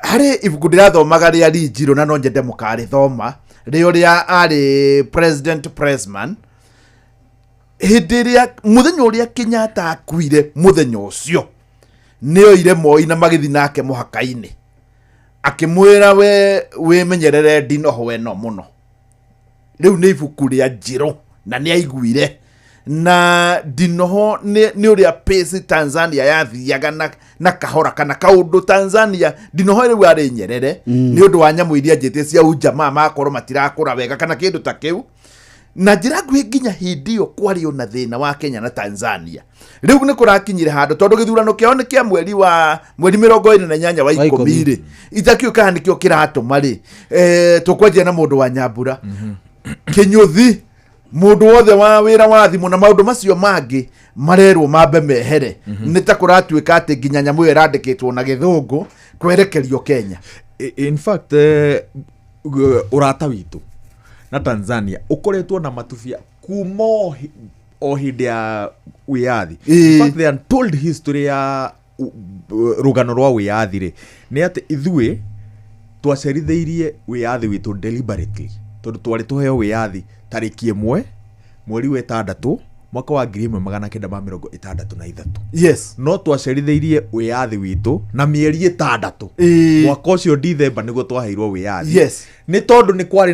Harĩ ibuku ndĩrathomaga rĩa Rinjirũ, na no nyende mũkarĩthoma, rĩo rĩa arĩ President Pressman hĩndĩ ĩrĩa mũthenya ũrĩa Kenyatta akuire. Mũthenya ũcio nĩ oire Moi na magĩthiĩ nake mũhaka-inĩ, akĩmwĩra, "We wĩmenyerere ndinoho ĩno mũno." Rĩu nĩ ibuku rĩa Njirũ, na nĩ aiguire na ndinoho nĩ ũrĩa pace Tanzania yathiaga na kahora kana kaũndũ Tanzania ndinoho rĩu arĩ Nyerere nĩ ũndũ wa nyamũ iria njĩtie cia ujamaa, makorwo matirakũra wega kana kĩndũ ta kĩu. Na njĩra nguhĩ, nginya hĩndĩ ĩyo kwarĩ ona thĩna wa Kenya na Tanzania. Rĩu nĩ kũrakinyire handũ, tondũ gĩthurano kĩao nĩ kĩa mweri wa mweri 28 wa wa 10 10 rĩ, itakĩũĩ kana nĩkĩo kĩratũma rĩ, tũkwanjia na mũndũ wa Nyambura Kĩnyũthi, mũndũ wothe wa wĩra wa thimũ na maũndũ macio mangĩ marerwo mambe mehere. Nĩ ta kũratuĩka atĩ nginya nyamũ ĩyo ĩrandĩkĩtwo na gĩthũngũ kwerekerio Kenya. In fact, ũrata witũ na Tanzania ũkoretwo na matubia kuma o hĩndĩ ya wĩyathi. In fact, the untold history ya rũgano rwa wĩyathi rĩ, nĩ atĩ ithuĩ twacerithĩirie wĩyathi witũ deliberately, tondũ twarĩ tũheo wĩyathi tarĩki 1 mweri wa 6 Mwaka wa 1963. Yes. No twacerithĩirie wĩyathi witũ na mĩeri 6. Mwaka ũcio Dithemba nĩguo twaheirwo wĩyathi. Yes. Nĩ tondũ nĩ kwarĩ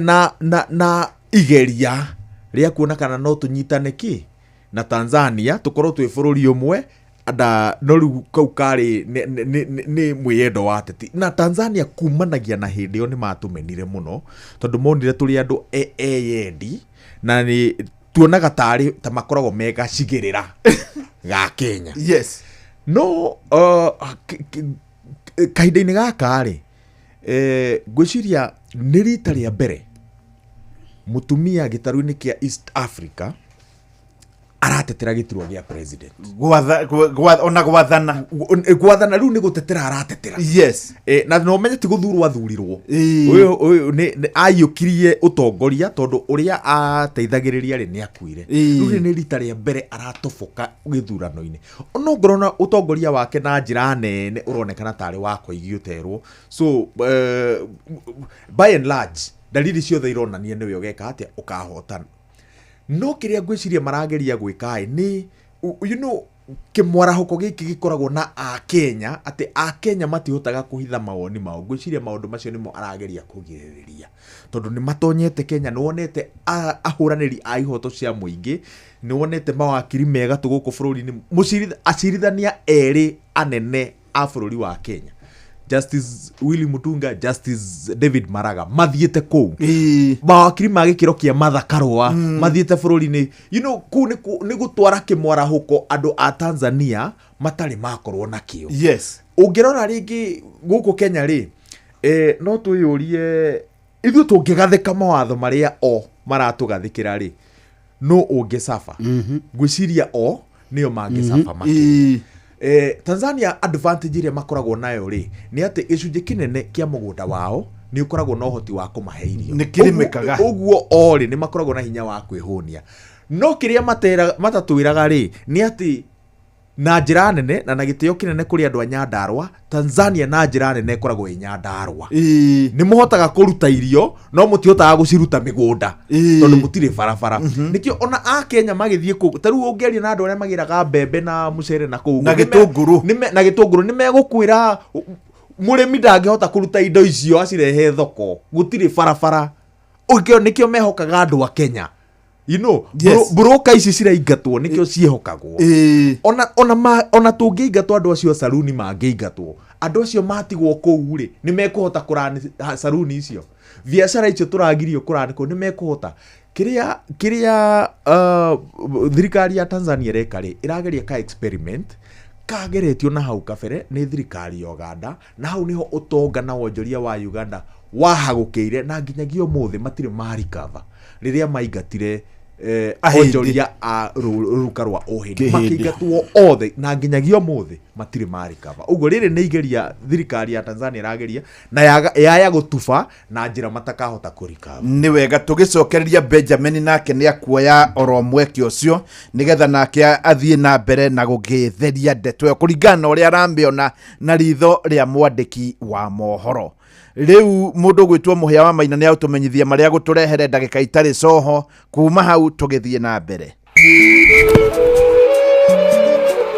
na igeria rĩa kuona kana no tũnyitane kĩ na Tanzania tũkorwo twĩ bũrũri ũmwe anda no rĩu kau karĩ nĩ mwĩyendo wa ateti na Tanzania kumanagia na hĩndĩ ĩyo nĩ matũmenire mũno tondũ monire tũrĩ andũ eyendi na nĩ tuonaga tarĩ ta makoragwo me gacigĩrĩra ga Kenya. Yes. No kahinda-inĩ gaka rĩ, ngwĩciria nĩ rita rĩa mbere mũtumia gĩtarũ-inĩ kĩa East Africa aratetera gĩturwa gĩa president. Ona gwathana. Gwathana rĩu nĩ gũtetera aratetera. Yes. Na no menye ti gũthurwo athurirwo. Ũyũ nĩ aiyũkirie ũtongoria tondũ ũrĩa ateithagĩrĩria rĩ nĩ akuire. Rĩu nĩ rita rĩa mbere aratoboka gĩthurano-inĩ. No ngorwo na ũtongoria wake na njĩra nene ũronekana tarĩ wa koigi ũterwo. So by and large dalili ciothe ironania nĩwe ũgeka atĩa ũkahotana. No kĩrĩa ngwĩciria marageria gwĩka nĩ you know kĩmwarahũko gĩkĩ gĩkoragwo na akenya atĩ akenya matihotaga kũhitha mawoni mao. Ngwĩciria maũndũ macio nĩmo arageria kũgirĩrĩria tondũ nĩ matonyete Kenya. Nĩ wonete ahũranĩri a ihoto cia mũingĩ, nĩ wonete mawakiri mega tũ gũkũ bũrũri-inĩ, acirithania erĩ anene a bũrũri wa Kenya, Justice Willy Mutunga, Justice David Maraga, mathiĩte kũu. Mawakiri ma gĩkĩro kĩa Martha Karua mathiĩte bũrũri-inĩ. You know, kũu nĩ gũtwara kĩmwarahũko andũ a Tanzania matarĩ makorwo nakĩo. Yes. Ũngĩrora rĩngĩ gũkũ Kenya rĩ, no twĩyũrie ithuĩ tũngĩgathĩka mawatho marĩa o maratũgathĩkĩra rĩ, no ũngĩcaba. Ngwĩciria o nĩo mangĩcaba makĩria. Tanzania advantage ĩrĩa makoragwo nayo rĩ nĩ atĩ gĩcunjĩ kĩnene kĩa mũgũnda wao nĩ ũkoragwo na ũhoti wa kũmahe irio. Nĩ kĩrĩmĩkaga. Ũguo o rĩ nĩ makoragwo na hinya wa kwĩhũnia. No kĩrĩa matatwĩraga rĩ nĩ atĩ na njĩra nene na gĩtĩo kĩnene kũrĩ andũ a Nyandarua, Tanzania na njĩra nene ĩkoragwo ĩ Nyandarua. Nĩ mũhotaga kũruta irio no mũtihotaga gũciruta mĩgũnda tondũ mũtirĩ barabara. Nĩkĩo ona a Kenya magĩthiĩ kũu, ta rĩu ũngĩaria na andũ arĩa magĩraga mbembe na mũcere na kũu na gĩtũngũrũ, na gĩtũngũrũ nĩ megũkwĩra mũrĩmi ndangĩhota kũruta indo icio acirehe thoko, gũtirĩ barabara. Ũkĩo nĩkĩo mehokaga andũ a Kenya. You know, Yes. Broka ici ciraingatwo nikio ciĩhokagwo. Ona tũngĩingatwo andũ acio saruni mangĩingatwo, andũ acio matigwo kũu rĩ nĩ mekũhota kũrani saruni icio, biacara icio tũragirio kũrani kũu nĩ mekũhota. Kĩrĩa thirikari ya Tanzania ĩreka rĩ, ĩrageria ka experiment kageretio na hau kabere nĩ thirikari ya Uganda, na hau niho ũtonga na wonjoria wa Uganda wahagũkĩire na nginyagia ũmũthĩ matirĩ marikava rĩrĩa maingatire onjoria a ruka rwa ũhĩndĩ makĩingatwo othe na nginyagia ũmũthĩ matirĩ marikava. Ũguo rĩrĩ nĩ igeria thirikari ya Tanzania ĩrageria na yaya gũtuba na njĩra matakahota kũrikava. Nĩ wega tũgĩcokereria Benjamin nake nĩ akuoya oro mweke ũcio nĩgetha nake athiĩ na mbere na gũgĩtheria ndeto ĩyo kũringana na ũrĩa aramĩona na ritho rĩa mwandĩki wa mohoro. Rĩu mũndũ gwĩtwo Mũhĩa wa Maina nĩ agũtũmenyithia marĩa gũtũrehere ndagĩka itarĩ coho kuma hau tũgĩthiĩ na mbere.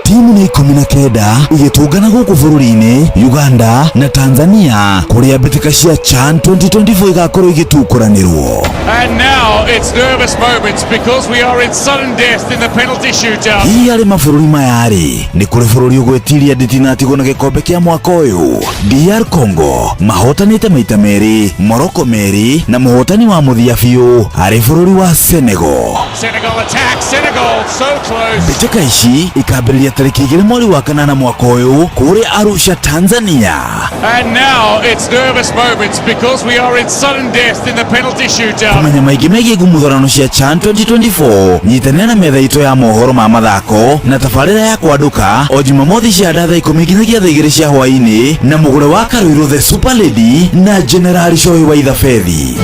Timu nĩ 19 igĩtũngana gũkũ bũrũri-inĩ Uganda na Tanzania kũrĩa mbĩtĩka cia CHAN 2024 igakorwo igĩtukũranĩrwo. And now it's nervous moments because we are in sudden death in the penalty shootout. Hihi harĩ mabũrũri maya rĩ, nĩ kũrĩ bũrũri ũgwĩtiria nditinatigwo na gĩkombe kĩa mwaka ũyũ? DR Congo mahotanĩte maita merĩ, Morocco merĩ na mũhotani wa mũthia biũ arĩ bũrũri wa Senegal. Senegal attack, Senegal so close. Mbĩtĩka ici ikambĩrĩria tarĩki 2 mweri wa 8 mwaka ũyũ kũrĩa Arusha, Tanzania. And now it's nervous moments because we are in sudden death in the penalty shootout. Kũmenya maingĩ megiĩ ngumuthurano cia CHAN 2024 nyitanĩra na metha itũ ya mohoro ma mathako na tabarĩra ya kwandũka o Jumamothi cia thaa 10 nginyagia thaa 2 cia hwaĩ-inĩ na mũgũre wa Karuiru the Super Lady na General Shohi wa Ithabethi.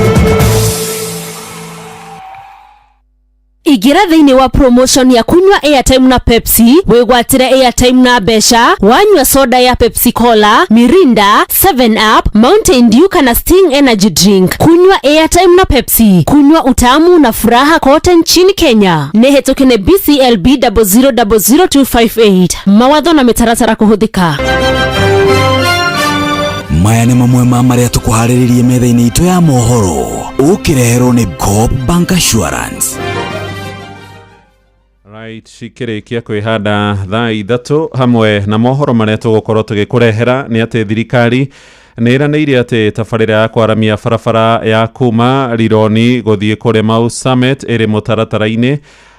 Ingĩra thĩinĩ wa promotion ya kunywa airtime na Pepsi, wĩgwatĩre airtime na mbeca, wanyua soda ya Pepsi Cola, Mirinda, 7 Up, Mountain Dew kana Sting Energy Drink. Kunywa airtime na Pepsi, kunywa utamu na furaha kote nchini Kenya. Nĩ hetũke nĩ BCLB 0000258. Mawatho na mĩtaratara kũhũthĩka. Maya nĩ mamwe ma marĩa tũkũharĩrĩrie metha-inĩ itũ ya mohoro, ũkĩreherwo nĩ Coop Bank Assurance. Right, cikĩrĩkia kwĩhanda thaa 3 hamwe na mohoro marĩa tũgũkorwo tũgĩkũrehera nĩ atĩ thirikari nĩ ĩranĩire atĩ tabarĩra ya kwaramia barabara ya kuma Rironi gũthiĩ kũrĩa Mau Summit ĩrĩ mũtaratara-inĩ.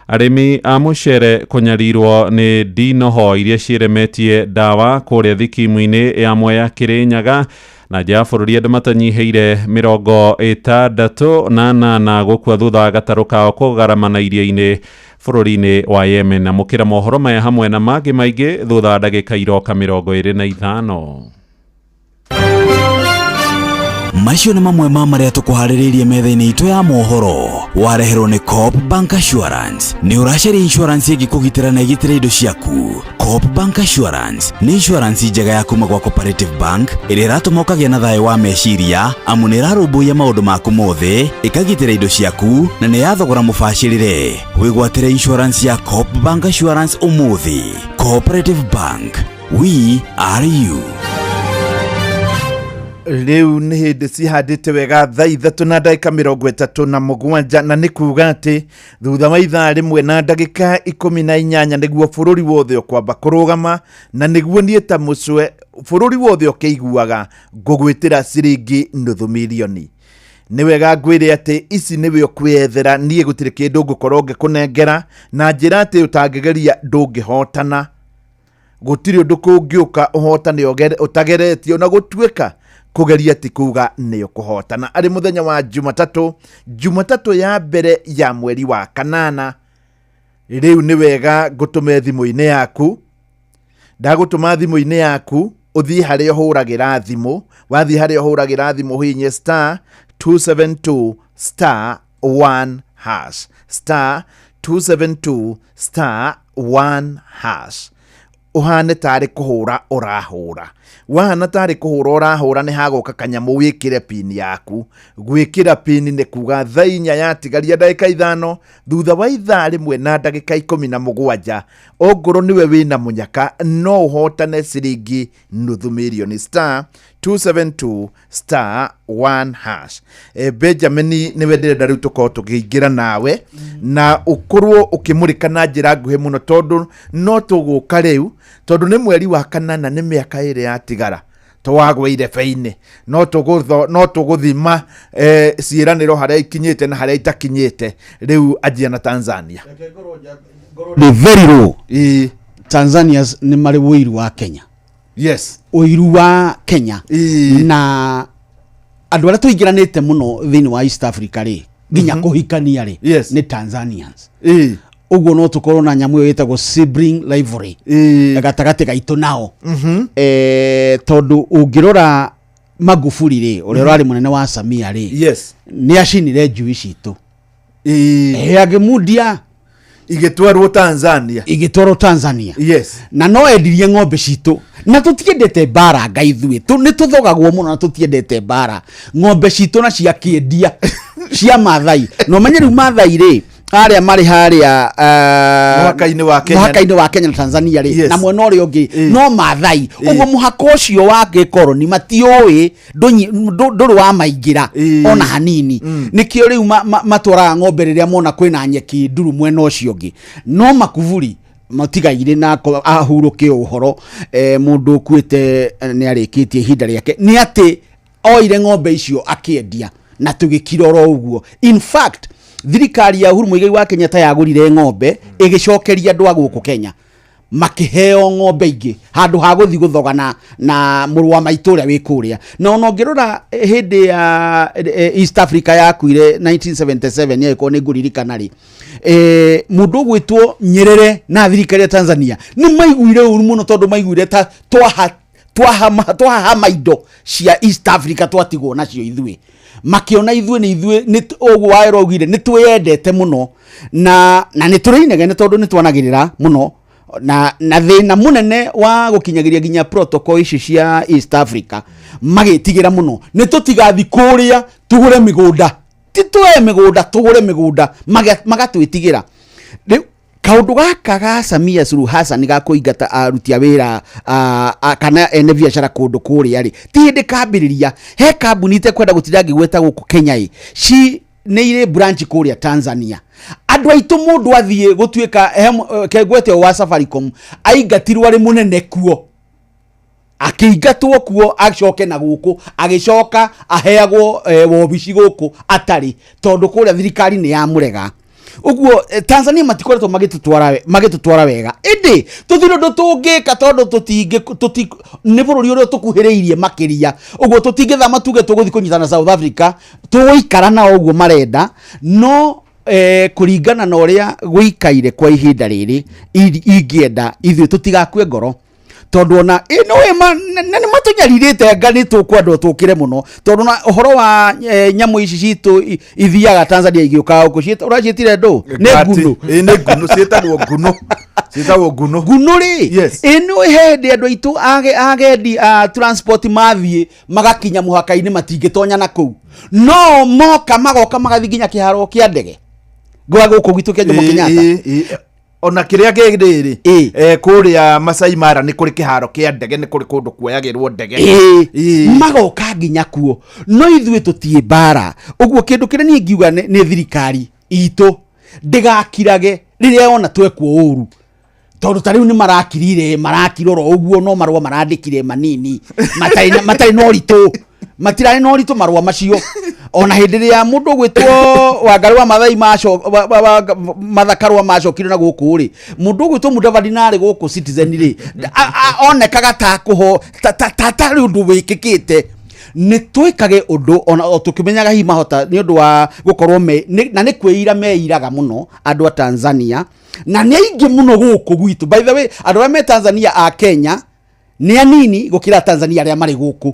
Arĩmi a mũcere kũnyarirwo nĩ ndinoho iria ciĩremetie ndawa kũrĩa thikimu-inĩ ya Mwea Kĩrĩnyaga. Na nja ya bũrũri, andũ matanyihĩire 68 gũkua thutha wa gatarũ kao kũgaramana iria-inĩ bũrũri-inĩ wa Yemen. Na mũkĩra mohoro maya hamwe na mangĩ maingĩ thutha wa ndagĩka iroka 25. Macio nĩ mamwe ma marĩa tũkũharĩrĩirie metha-inĩ itũ ya mohoro, wareherwo nĩ Coop Bank Assurance. Nĩ ũracaria insurance ĩngĩkũgitĩra na ĩgitĩre indo ciaku? Coop Bank Assurance nĩ insurance njega ya kuma gwa Cooperative Bank ĩrĩa ĩratũma ũkagĩa na thayũ wa meciria, amu nĩ ĩrarũmbũiya maũndũ maku mothe, ĩkagitĩra indo ciaku, na nĩ ya thogora mũbacĩrĩre. Wĩgwatĩre insurance ya Coop Bank Assurance ũmũthĩ. Cooperative Bank, we are you. Rĩu nĩ hĩndĩ cihandĩte wega thaa 3 na ndagĩka 37, na nĩ kuga atĩ thutha wa ithaa 1 na ndagĩka 18 nĩguo bũrũri wothe ũkwamba kũrũgama, na nĩguo niĩ ta mũcwe bũrũri wothe ũkĩiguaga ngũgwĩtĩra ciringi nuthu mirioni. Nĩ wega ngwĩre atĩ ici nĩwe ũkwĩyethera, niĩ gũtirĩ kĩndũ ngũkorwo ngĩkũnengera, na njĩra atĩ ũtangĩgeria ndũngĩhotana. Gũtirĩ ũndũ kũngĩũka ũhotane ũtageretio, na gũtuĩka kũgeria ti kuga nĩ ũkũhotana. Arĩ mũthenya wa Jumatatũ, Jumatatũ ya mbere ya mweri wa kanana, rĩu nĩ wega ngũtũme thimũ-inĩ yaku. Ndagũtũma thimũ-inĩ yaku, ũthiĩ harĩa ũhũragĩra thimũ. Wathiĩ harĩa ũhũragĩra thimũ, ũhihinye *272*1#, *272*1#, ũhane tarĩ kũhũra ũrahũra. Wahana tarĩ kũhũra ũrahũra, nĩ hagũka kanyamũ wĩkĩre pini yaku. Gwĩkĩra pini nĩ kuga thaa 4 yatigaria ndagĩka 5 thutha wa ithaa 1 na ndagĩka 17, ongorwo nĩwe wĩna mũnyaka, no ũhotane ciringi nuthu mirioni, *272*1#. Benjamin, nĩwe ndĩrenda rĩu tũkorwo tũkĩingĩra nawe na ũkorwo ũkĩmũrĩka na njĩra nguhĩ mũno, tondũ no tũgũka rĩu, tondũ nĩ mweri wa kanana, nĩ mĩaka 2 yatigara twagwa irebe-inĩ. No tũgũthima ciĩranĩro harĩa ikinyĩte na harĩa itakinyĩte. Rĩu anjia na Tanzania. Nĩ very low. Tanzanians nĩ marĩ ũiru wa Kenya. Ũiru wa Kenya na andũ arĩa tũingĩranĩte mũno thĩinĩ wa East Africa rĩ, nginya kũhikania rĩ, nĩ Tanzanians. Ũguo no tũkorwo na nyamũ ĩyo ĩtagwo sibling rivalry gatagatĩ gaitũ nao. Tondũ ũngĩrora Magufuli rĩ, ũrĩa ũrarĩ mũnene wa Samia rĩ, nĩ acinire njui citũ. Agĩmundia. Igĩtwarwo Tanzania. Igĩtwarwo Tanzania. Na no endirie ng'ombe citũ, na tũtiendete mbara nga ithuĩ. Nĩ tũthogagwo mũno na tũtiendete mbara. Ng'ombe citũ na ciakĩendia cia Mathai, na ũmenye rĩu Mathai rĩ, arĩa marĩ harĩa Mũhaka-inĩ wa Kenya. Mũhaka-inĩ wa Kenya na Tanzania rĩ, na mwena ũrĩa ũngĩ no Mathai. Ũguo mũhaka ũcio wa gĩkoroni matiũĩ, ndũrĩ wa maingĩra ona hanini. Nĩkĩo rĩu matwaraga ng'ombe rĩrĩa mona kwĩna nyeki nduru mwena ũcio ũngĩ. No Makuburi matigaire na ahurũke ũhoro, mũndũ ũkuĩte, nĩ arĩkĩtie ihinda rĩake, nĩ atĩ oire ng'ombe icio akĩendia na tũgĩkira oro ũguo. In fact, thirikari ya Uhuru Muigai wa Kenyatta yagũrire ng'ombe ĩgĩcokeria andũ a gũkũ Kenya, makĩheo ng'ombe ingĩ handũ ha gũthiĩ gũthogana na mũrũ wa maitũ ũrĩa wĩ kũrĩa. Na ona ũngĩrora hĩndĩ ya East Africa yakuire 1977, angĩkorwo nĩ ngũririkana rĩ, mũndũ ũgwĩtwo Nyerere na thirikari ya Tanzania nĩ maiguire ũru mũno, tondũ maiguire ta twahama indo cia East Africa twatigwo nacio ithuĩ. Makĩona ithuĩ nĩ ithuĩ nĩ ũguo waĩrwo augire nĩ twĩyendete mũno na nĩ tũrĩ inegene tondũ nĩ twanagĩrĩra mũno na thĩna mũnene wa gũkinyagĩria nginya protocol ici cia East Africa magĩtigĩra mũno nĩ tũtigathi kũrĩa tũgũre mĩgũnda, ti tũe mĩgũnda, tũgũre mĩgũnda, magatwĩtigĩra. Rĩu kaũndũ gaka ga Samia Suluhu Hassan ga kũingata aruti a wĩra kana ene biacara kũndũ kũrĩa rĩ, ti hĩndĩ kambĩrĩria. He kambuni itekwenda gũtinda ngĩgweta gũkũ Kenya ĩ, ci nĩ irĩ branch kũrĩa Tanzania. Andũ aitũ mũndũ athiĩ gũtuĩka kengwete wa Safaricom aingatirwo arĩ mũnene kuo, akĩingatwo kuo acoke na gũkũ, agĩcoka aheagwo wobici gũkũ atarĩ, tondũ kũrĩa thirikari nĩ yamũrega. Ũguo Tanzania matikoretwo magĩtũtwara wega, ĩndĩ tũtirĩ ũndũ tũngĩka tondũ nĩ bũrũri ũrĩa tũkuhĩrĩirie makĩria. Ũguo tũtingĩthama tuge tũgũthiĩ kũnyitana South Africa, tũgũikara nao ũguo marenda. No kũringana na ũrĩa gũikaire kwa ihinda rĩrĩ, ingĩenda ithuĩ tũtigakue ngoro, tondũ ona ĩno nĩ matũnyarirĩte nga nĩ tũkwendwo tũkĩre mũno, tondũ na ũhoro wa nyamũ ici citũ ithiaga Tanzania igĩũkaga gũkũ, ũraciĩtire ndũ? Nĩ ngunu. Nĩ ngunu, ciĩtagwo ngunu. Ciĩtagwo ngunu. Ngunu rĩ, ĩno he hĩndĩ andũ aitũ agendi a transport mathiĩ magakinya mũhaka-inĩ matingĩtonya na kũu, no moka magoka magathiĩ nginya kĩharo kĩa ndege gwa gũkũ gwitũ kĩa Jomo Kenyatta. Ona kĩrĩa kĩrĩ rĩ, kũrĩa Masai Mara nĩ kũrĩ kĩharo kĩa ndege, nĩ kũrĩ kũndũ kuoyagĩrwo ndege. Magoka nginya kuo, no ithuĩ tũtiĩ mbara. Ũguo kĩndũ kĩrĩa niĩ ngiuga nĩ thirikari itũ ndĩgakirage rĩrĩa yona twekwo ũru, tondũ ta rĩu nĩ marakirire, marakirora ũguo, no marũa marandĩkire manini matarĩ na ũritũ, matirarĩ na ũritũ marũa macio. Ona hĩndĩ ĩrĩa mũndũ ũgwĩtwo Wangarĩ wa Mathai Mathakarũa macokire na gũkũ rĩ, mũndũ ũgwĩtwo Mudavadi narĩ gũkũ Citizen rĩ, onekaga ta kũho tarĩ ũndũ wĩkĩkĩte. Nĩ twĩkage ũndũ ona o tũkĩmenyaga hihi mahota nĩ ũndũ wa gũkorwo na nĩ kwĩira meiraga mũno andũ a Tanzania, na nĩ aingĩ mũno gũkũ gwitũ. By the way, andũ arĩa me Tanzania a Kenya nĩ anini gũkĩra Tanzania arĩa marĩ gũkũ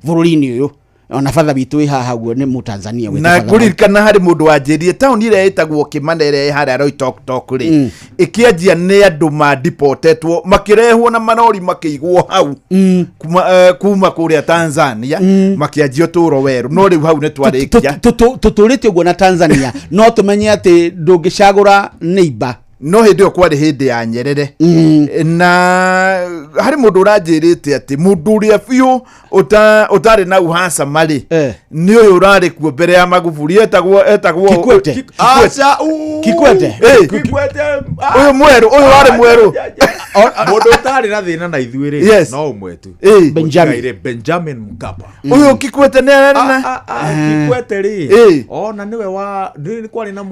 bũrũri-inĩ ũyũ. Ona batha witũ wĩ haha ũguo nĩ Mũtanzania wĩtwo Na Father Mike. ngũririkana harĩ mũndũ wanjĩrire taũni ĩrĩa ĩtagwo Kĩmana ĩrĩa ĩ harĩa Loitoktok rĩ, ĩkĩanjia nĩ andũ mandipotetwo makĩrehwo na marori makĩigwo hau kuma kũrĩa Tanzania, makĩanjia ũtũũro werũ. No rĩu hau nĩ twarĩkia. Tũtũrĩte ũguo na Tanzania, no tũmenye atĩ ndũngĩcagũra neighbor. No hĩndĩ ĩyo kwarĩ hĩndĩ ya Nyerere. Na harĩ mũndũ ũranjĩrĩte atĩ mũndũ ũrĩa biũ ũtarĩ na uhasama rĩ, nĩ ũyũ ũrarĩ kuo mbere ya Magufuli, etagwo Kikwete. Kikwete. Kikwete. Kikwete. Ũyũ mwerũ, ũyũ warĩ mwerũ. Mũndũ ũtarĩ na thĩna na ithuĩ rĩ, no ũmwe tu. Benjamin. Benjamin Mkapa. Ũyũ Kikwete nĩ ararĩ na Kikwete rĩ, ona nĩwe wa nĩ kwarĩ na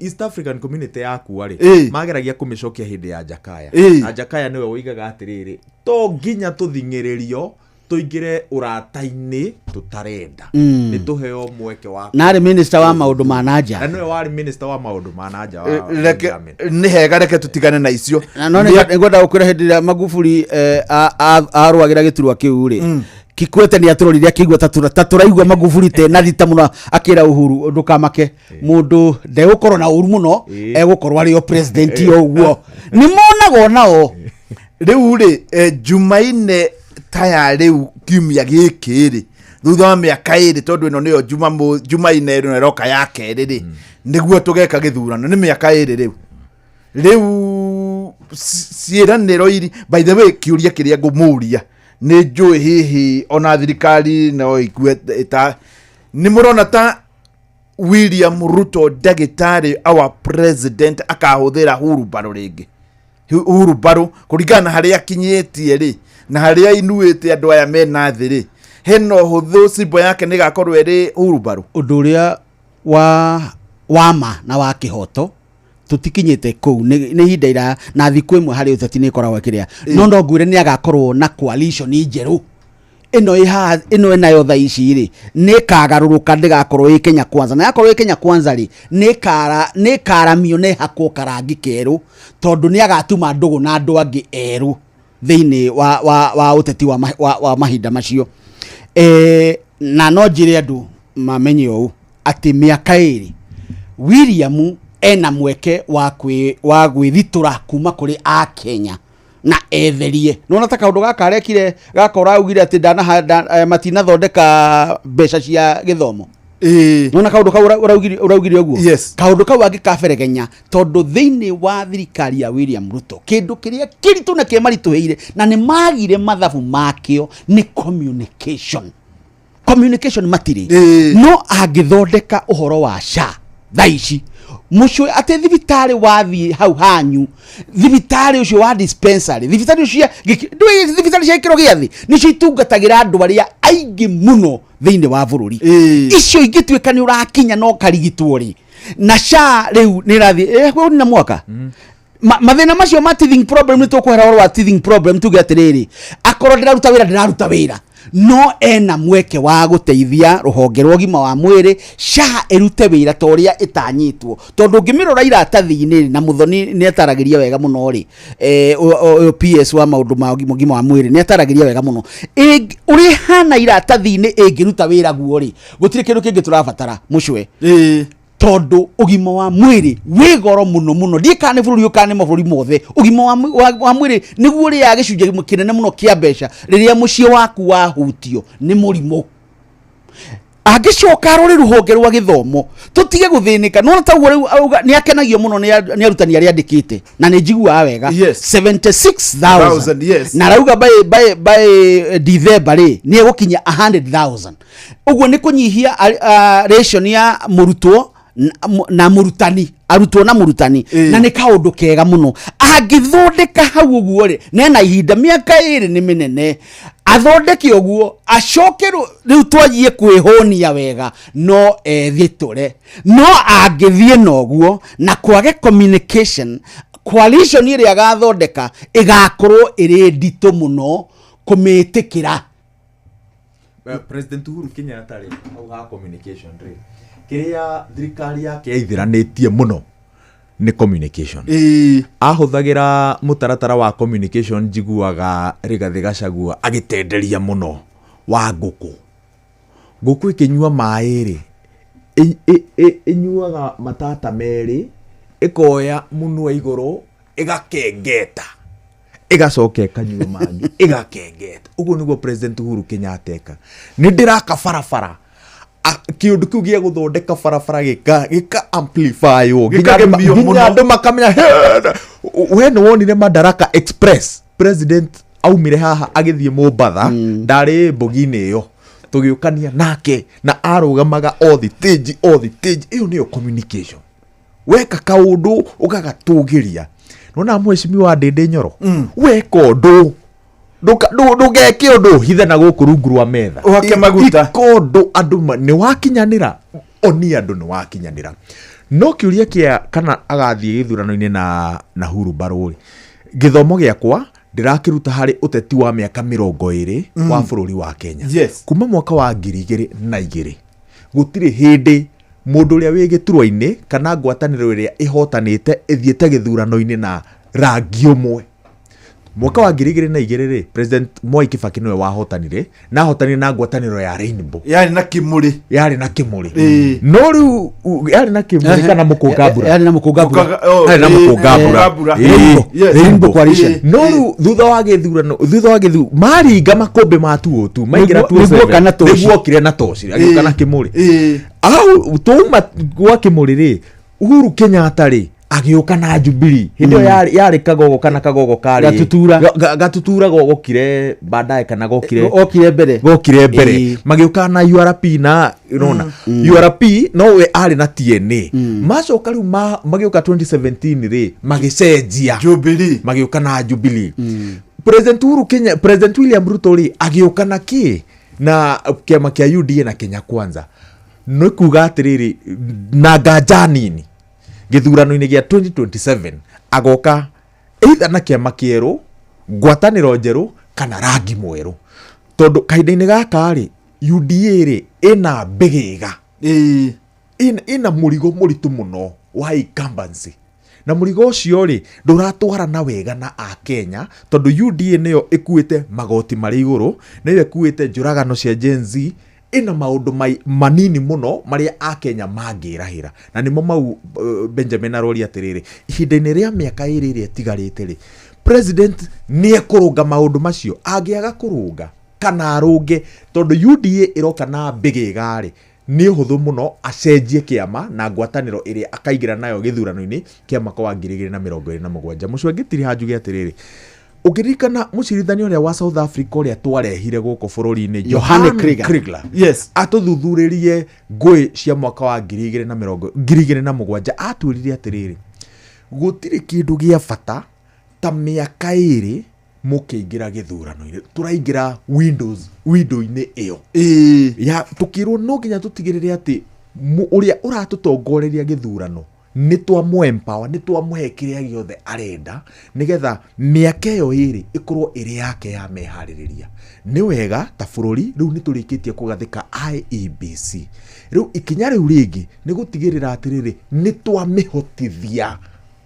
East African Community yakua rĩ, mageragia kũmĩcokia hĩndĩ ya Jakaya. Na Jakaya nĩwe woigaga atĩrĩrĩ, to nginya tũthing'ĩrĩrio tũingĩre ũrata-inĩ tũtarenda. Nĩ tũheo mweke wa Na arĩ minister wa maũndũ ma nanja. Na nĩwe warĩ minister wa maũndũ ma nanja wa Reke Benjamin. nĩ hega, reke tũtigane na icio. Na no nĩ ngwenda gũkwĩra hĩndĩ ĩrĩa Magufuli arũagĩra gĩturwa kĩu rĩ, Kikwete nĩ atũrorire akĩigua ta tũraigua Magufuli te na thita mũno, akĩra Uhuru ndũkamake, mũndũ ndegũkorwo na ũru mũno, egũkorwo arĩ o president o ũguo. Nĩ monaga onao. Rĩu rĩ, Jumaine ta ya rĩu kiumia gĩkĩ rĩ, thutha wa mĩaka ĩrĩ, tondũ ĩno nĩyo Jumaine ĩno ĩroka ya kerĩ rĩ, nĩguo tũgeka gĩthurano, nĩ mĩaka ĩrĩ rĩu. Rĩu ciĩranĩro iri, by the way, kĩũria kĩrĩa ngũmũria nĩ njũĩ hihi ona thirikari no ikue ĩta, nĩ mũrona ta William Ruto ndagĩtarĩ our president akahũthĩra hurumbarũ rĩngĩ? Hurumbarũ kũringana na harĩa akinyĩtie rĩ, na harĩa inuĩte andũ aya mena thĩ rĩ, hena ũhũthũ cimbo yake nĩ ĩgakorwo ĩrĩ hurumbarũ. Ũndũ ũrĩa wa ma na wa kĩhoto tũtikinyĩte kũu, nĩ ihinda ira na thikũ ĩmwe harĩ ũteti nĩ ĩkoragwo ĩkĩrĩa. No no ngwĩre nĩ agakorwo na coalition njerũ ĩno ĩ haha, ĩno ĩnayo thaa ici rĩ, nĩ ĩkagarũrũka, ndĩgakorwo ĩ Kenya Kwanza. Na yakorwo ĩ Kenya Kwanza rĩ, nĩ ĩkaramio na ĩhakwo karangi kerũ, tondũ nĩ agatuma ndũgũ na andũ angĩ erũ thĩinĩ wa ũteti wa mahinda macio. Na no njĩre andũ Mamenye ũũ atĩ mĩaka 2 William ena mweke wa gwĩthitũra kuma kũrĩ Akenya na etherie. Nĩwona ta kaũndũ gaka arekire gaka ũraugire atĩ matinathondeka mbeca cia gĩthomo. Nĩwona kaũndũ kau ũraugire ũguo? Yes. Kaũndũ kau angĩkaberegenya tondũ thĩinĩ wa thirikari ya William Ruto kĩndũ kĩrĩa kĩritũ na kĩmaritũhĩire na nĩ magire mathabu makĩo nĩ communication. Communication matirĩ. No angĩthondeka ũhoro wa SHA thaa ici mũcwe atĩ thibitarĩ wathiĩ hau hanyu, thibitarĩ ũcio wa dispensary, thibitarĩ ũcio thibitarĩ cia gĩkĩro gĩa thĩ nĩcio itungatagĩra andũ arĩa aingĩ mũno thĩinĩ wa bũrũri. Icio ingĩtuĩka nĩ ũrakinya no karigitwo rĩ, na SHA rĩu nĩ ĩrathiĩ na mwaka. Mathĩna macio ma teething problem nĩ tũkũhera ũhoro wa teething problem tuge atĩrĩrĩ, akorwo ndĩraruta wĩra no ena mweke wa gũteithia rũhonge rwa ũgima wa mwĩrĩ SHA ĩrute wĩra ta ũrĩa ĩtanyĩtwo, tondũ ũngĩmĩrora iratathi-inĩ na Muthoni nĩ ataragĩria wega mũno rĩ, PS wa maũndũ ma ũgima wa mwĩrĩ nĩ ataragĩria wega mũno ũrĩa ĩhana iratathi-inĩ ĩngĩruta wĩra guo rĩ, gũtirĩ kĩndũ kĩngĩ tũrabatara mũcwe. Tondũ ũgima wa mwĩrĩ wĩ goro mũno mũno, ndiĩ kana nĩ bũrũri ũyũ kana nĩ mabũrũri mothe, ũgima wa mwĩrĩ nĩguo ũrĩaga gĩcunjĩ kĩnene mũno kĩa mbeca rĩrĩa mũciĩ waku wahutio nĩ mũrimũ. Angĩcoka arore rũhonge rwa gĩthomo tũtige gũthĩnĩka. Nĩwona ta ũguo rĩu auga nĩ akenagio mũno nĩ arutani arĩa andĩkĩte na nĩ njiguaga wega. 76,000. Yes. Na arauga by December rĩ nĩ egũkinya 100,000. Ũguo nĩ kũnyihia ration ya mũrutwo na mũrutani, arutwo na mũrutani, na nĩ kaũndũ kega mũno. Angĩthondeka hau ũguo rĩ, nena ihinda mĩaka 2 nĩ mĩnene, athondeke ũguo acoke rĩu twanjie kwĩhũnia wega no ethitũre. No angĩthiĩ na ũguo na kwage communication, coalition ĩrĩa agathondeka ĩgakorwo ĩrĩ nditũ mũno kũmĩtĩkĩra. President Uhuru Kenyatta rĩ, hau ha communication rĩ, kĩrĩa thirikari yake yaithiranĩtie mũno nĩ communication. Ahũthagĩra mũtaratara wa communication njiguaga Rigathĩ Gachagua agĩtenderia mũno wa ngũkũ. Ngũkũ ĩkĩnyua maĩ rĩ, ĩnyuaga matata merĩ, ĩkoya mũnua igũrũ, ĩgakengeta, ĩgacoka ĩkanyua mangĩ, ĩgakengeta. Ũguo nĩguo President Uhuru Kenyatta eka. Nĩ ndĩraka barabara, kĩũndũ kĩu gĩa gũthondeka barabara gĩka amplify-wo, nginya andũ makamenya, we nĩ wonire Madaraka Express, President aumire haha agĩthiĩ Mombatha, ndarĩ mbogi-inĩ ĩyo, tũgĩũkania nake na arũgamaga o thitĩnji, ĩyo nĩyo communication. Weka kaũndũ ũgagatũgĩria. Nĩwona mheshimiwa Ndĩndĩ Nyoro, weka ũndũ ndũgeke ũndũ hithe na gũkũ rungu rwa metha, ũhake maguta, ika ũndũ andũ nĩ wakinyanĩra, onia andũ nĩ wakinyanĩra. No kĩũria kĩa kana agathiĩ gĩthurano-inĩ na hurumbarũ rĩ, gĩthomo gĩakwa ndĩrakĩruta harĩ ũteti wa mĩaka 20 wa bũrũri wa Kenya. Yes. Kuma mwaka wa 2002 gũtirĩ hĩndĩ mũndũ ũrĩa wĩ gĩturwa-inĩ kana ngwatanĩro ĩrĩa ĩhotanĩte ĩthiĩte gĩthurano-inĩ na rangi ũmwe. Mwaka wa 2002 rĩ, President Mwai Kibaki nĩwe wahotanire, na ahotanire na ngwatanĩro ya Rainbow. Yarĩ na kĩmũrĩ. Yarĩ na kĩmũrĩ. No rĩu yarĩ na kĩmũrĩ kana mũkũngambura. Yarĩ na mũkũngambura. Yarĩ na mũkũngambura. Rainbow coalition. No rĩu thutha wa gĩthurano, thutha wa gĩthu maringa makũmbĩ ma 202, maingĩra 207. Nĩguo okire na toci, agĩũka na kĩmũrĩ. Au twauma gwa kĩmũrĩ rĩ, Uhuru Kenyatta rĩ agĩũka na Jubilee. Hĩndĩ ĩyo yarĩ kagogo kana kagogo karĩ Gatutura. Gatutura gokire baadaye kana gokire okire mbere. Gokire mbere. Magĩũka na URP na unaona URP no we arĩ na TNA. Macoka rĩu magĩũka 2017 rĩ magĩcenjia Jubilee. Magĩũka na Jubilee. President Uhuru Kenya, President William Ruto rĩ agĩũka na kĩ? Na kĩama kĩa UDA na Kenya Kwanza. Nĩ kuga atĩrĩrĩ na nganja nini gĩthurano-inĩ gĩa 2027 agoka either na kĩama kĩerũ, ngwatanĩro njerũ kana rangi mwerũ, tondũ kahinda-inĩ gaka rĩ UDA rĩ ĩna mbĩgĩga, ĩna mũrigo mũritũ mũno wa incumbency, na mũrigo ũcio rĩ ndũratwarana wega na Akenya, tondũ UDA nĩyo ĩkuĩte magoti marĩ igũrũ, nĩyo ĩkuĩte njũragano cia Gen Z, Ĩna maũndũ manini mũno marĩa akenya mangĩrahĩra, na nĩmo mau Benjamin aroria atĩrĩrĩ, ihinda-inĩ rĩa mĩaka 2 ĩrĩa ĩtigarĩte rĩ, president nĩ ekũrũnga maũndũ macio? Angĩaga kũrũnga kana arũnge, tondũ UDA ĩroka na mbĩgĩga rĩ, nĩ ũhũthũ mũno acenjie kĩama na ngwatanĩro ĩrĩa akaingĩra nayo gĩthurano-inĩ kĩa mwaka wa 2027. Mũcwengitiri hanjuge atĩrĩrĩ, ũngĩririkana mũcirithania ũrĩa wa South Africa ũrĩa twarehire gũkũ bũrũri-inĩ, Johann Kriegler. Kriegler. Yes. Atũthuthurĩrie ngũĩ cia mwaka wa ngiri igĩrĩ na mĩrongo 2007, atwĩrire atĩrĩrĩ, gũtirĩ kĩndũ gĩa bata ta mĩaka 2 mũkĩingĩra gĩthurano-inĩ. Tũraingĩra window-inĩ ĩyo ya tũkĩrwo no nginya tũtigĩrĩre atĩ ũrĩa ũratũtongoreria gĩthurano nĩ twamũ empower, nĩ twamũhe kĩrĩa gĩothe arenda, nĩgetha mĩaka ĩyo 2 ĩkorwo ĩrĩ yake ya meharĩrĩria. Nĩ wega ta bũrũri rĩu nĩ tũrĩkĩtie kũgathĩka IEBC. Rĩu ikinya rĩu rĩngĩ nĩ gũtigĩrĩra atĩrĩrĩ, nĩ twamĩhotithia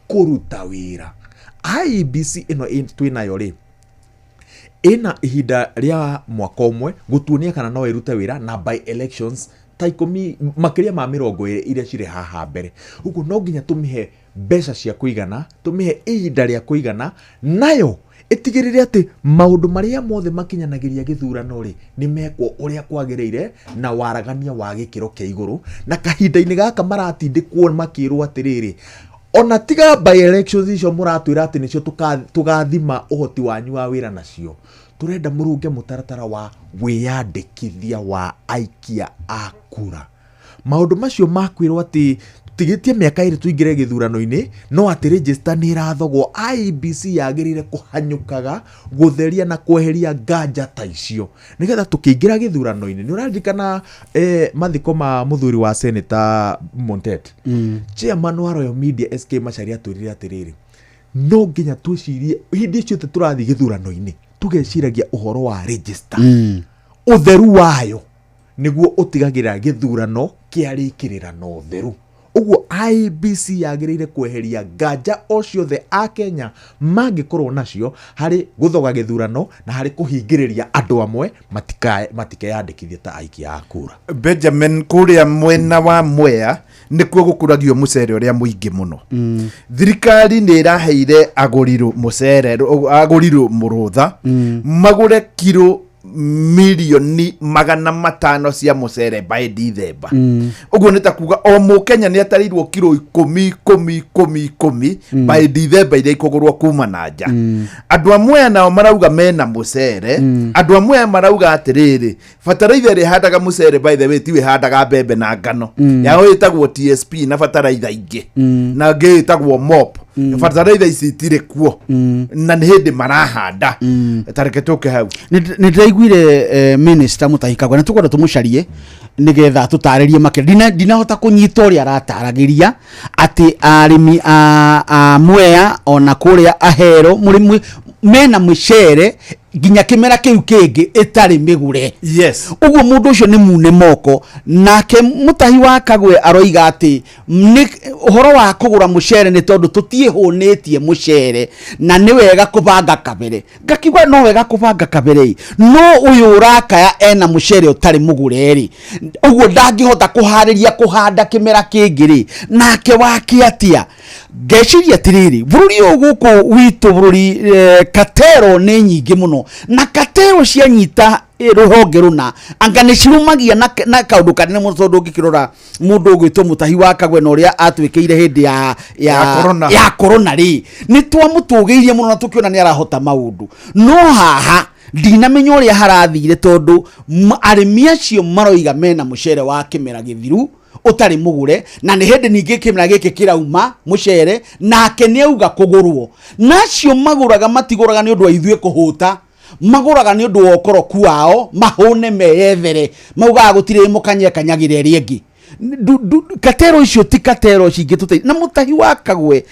kũruta wĩra. IEBC ĩno twĩnayo rĩ, ĩna ihinda rĩa mwaka ũmwe gũtuonia kana no ĩrute wĩra na by elections ta 10 makĩria ma 20 iria cirĩ haha mbere. Ũguo no nginya tũmĩhe mbeca cia kũigana, tũmĩhe ihinda rĩa kũigana, nayo ĩtigĩrĩre atĩ maũndũ marĩa mothe makinyanagĩria gĩthurano rĩ, nĩ mekwo ũrĩa kwagĩrĩire na waragania wa gĩkĩro kĩa igũrũ. Na kahinda-inĩ gaka maratindĩkwo makĩrwo atĩrĩrĩ, ona tiga by elections icio mũratwĩra atĩ nĩcio tũgathima ũhoti wanyu wa wĩra nacio, tũrenda mũrũnge mũtaratara wa wĩyandĩkithia wa aikia a kura. Maũndũ macio makwĩrwo atĩ tigĩtie mĩaka 2 tũingĩre gĩthurano-inĩ, no atĩ register nĩ ĩrathogwo. IEBC yagĩrĩire kũhanyũkaga gũtheria na kweheria nganja ta icio nĩgetha tũkĩingĩra gĩthurano-inĩ. Nĩ ũraririkana mathiko ma mũthuri wa Senator Montet? Chairman wa Royal Media SK Macharia atwĩrire atĩrĩrĩ, no nginya twĩcirie hĩndĩ ciothe tũrathiĩ gĩthurano-inĩ tũgeciragia ũhoro wa register. Ũtheru wayo nĩguo ũtigagĩrĩra gĩthurano kĩarĩkĩrĩra na ũtheru. Ũguo IEBC yagĩrĩire kweheria nganja o ciothe a Kenya mangĩkorwo nacio harĩ gũthoga gĩthurano na harĩ kũhingĩrĩria andũ amwe matikeyandĩkithie ta aikia a kura. Benjamin, kũrĩa mwena wa Mwea nĩkuo gũkũragio mũcere ũrĩa mũingĩ mũno. Thirikari nĩ ĩraheire agũri mũcere, agũri mũrũtha, magũre kiro mirioni 500 cia mũcere by December. Ũguo nĩ ta kuga o mũkenya nĩ atarĩirwo kiro 10 10 10 10 by December iria ikũgũrwo kuma na nja. Andũ a Mwea nao marauga mena mũcere. Andũ a Mwea marauga atĩrĩrĩ, bataraitha ĩrĩa ĩhandaga mũcere by the way tiwe ĩhandaga mbembe na ngano. Yao ĩtagwo TSP na bataraitha ingĩ. Na ĩngĩ ĩtagwo MOP. Bataraitha ici itirĩ kuo. Na nĩ hĩndĩ marahanda. Tareke tũke hau. Nĩ ndĩraiguire minister Mutahi Kagwe, na tũkwenda tũmũcarie nĩgetha tũtarĩrie makĩria. Ndinahota kũnyita ũrĩa arataragĩria atĩ arĩmi a Mwea ona kũrĩa Ahero mũrĩmi mena mũcere nginya kĩmera kĩu kĩngĩ ĩtarĩ mĩgũre. Yes. Ũguo mũndũ ũcio nĩ mune moko. Nake Mutahi wa Kagwe aroiga atĩ nĩ ũhoro wa kũgũra mũcere nĩ tondũ tũtiĩhũnĩtie mũcere na nĩ wega kũbanga kabere. Ngakiuga no wega kũbanga kabere ĩ, no ũyũ ũrakaya ena mũcere ũtarĩ mũgũre rĩ, ũguo ndangĩhota kũharĩria kũhanda kĩmera kĩngĩ rĩ, nake wake atĩa? Ngeciria atĩrĩrĩ, bũrũri ũyũ gũkũ witũ bũrũri katero nĩ nyingĩ mũno, na katero cianyita rũhonge rũna anga nĩ cirumagia na kaũndũ kanene mũno, tondũ ũngĩkĩrora mũndũ ũgwĩtwo Mutahi wa Kagwe na ũrĩa atwĩkĩire hĩndĩ Ya corona. ya corona rĩ, nĩ twamũtũgĩirie mũno na tũkĩona nĩ arahota maũndũ. No haha ndinamenya ũrĩa harathire, tondũ arĩmi acio maroiga mena mũcere wa kĩmera gĩthiru ũtarĩ mũgũre, na nĩ hĩndĩ ningĩ kĩmera gĩkĩ kĩrauma mũcere, nake nĩ auga kũgũrwo. Na acio magũraga matigũraga nĩ ũndũ wa ithuĩ kũhũta, magũraga nĩ ũndũ wa ũkoroku wao, mahũne meyethere, maugaga gũtirĩ mũkanye kanyagĩra ĩrĩa ĩngĩ. Katero icio ti katero cingĩtũteithia. Na Mutahi wa Kagwe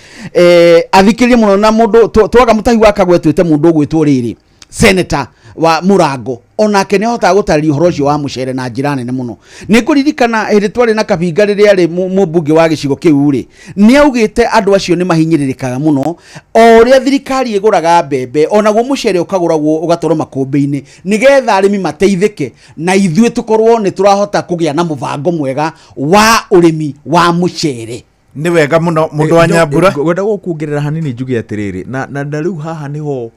athikĩrĩrie mũno, na mũndũ twaga Mutahi wa Kagwe twĩte mũndũ ũgwĩtwo rĩrĩ Senator wa Mũrango onake nĩ ahotaga gũtarĩria ũhoro ũcio wa mũcere na njĩra nene mũno. Nĩ ngũririkana hĩndĩ twarĩ na Kabinga rĩrĩa arĩ mũmbunge wa gĩcigo kĩu rĩ, nĩ augĩte andũ acio nĩ mahinyĩrĩrĩkaga mũno o ũrĩa thirikari ĩgũraga mbembe, onaguo mũcere ũkagũragwo ũgatwarwo makũmbĩ-inĩ nĩgetha arĩmi mateithĩke na ithuĩ tũkorwo nĩ tũrahota kũgĩa na mũbango mwega wa ũrĩmi wa mũcere. Nĩ wega mũno mũndũ wa Nyambura. Ngwenda gũkuongerera hanini njuge atĩrĩrĩ, na rĩu haha nĩho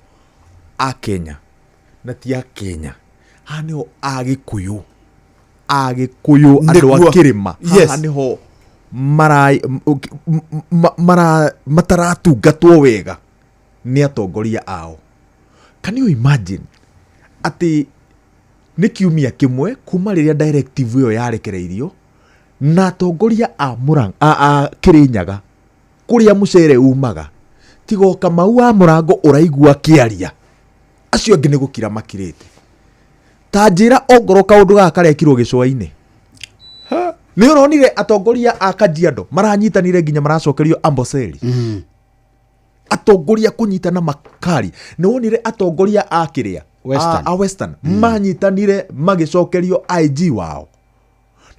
Akenya na ti Akenya, haha nĩho Agĩkũyũ, Agĩkũyũ andũ a Nĩguo. kĩrĩma, Yes. haha nĩho mataratungatwo wega nĩ atongoria ao. Can you imagine atĩ nĩ kiumia kĩmwe kuma rĩrĩa directive ĩyo yarekereirio na atongoria a Murang'a, a Kĩrĩnyaga kũrĩa mũcere umaga, tiga o Kamau wa Mũrango ũraigua akĩaria, acio angĩ nĩ gũkira makirĩte. Ta njĩra ongorwo kaũndũ gaka karekirwo gĩcũa-inĩ. Nĩ ũronire atongoria a Kajiado maranyitanire nginya maracokerio Amboseli. Atongoria kũnyitana makari. Nĩ wonire atongoria a kĩrĩa? Western. A Western. Manyitanire magĩcokerio IG wao.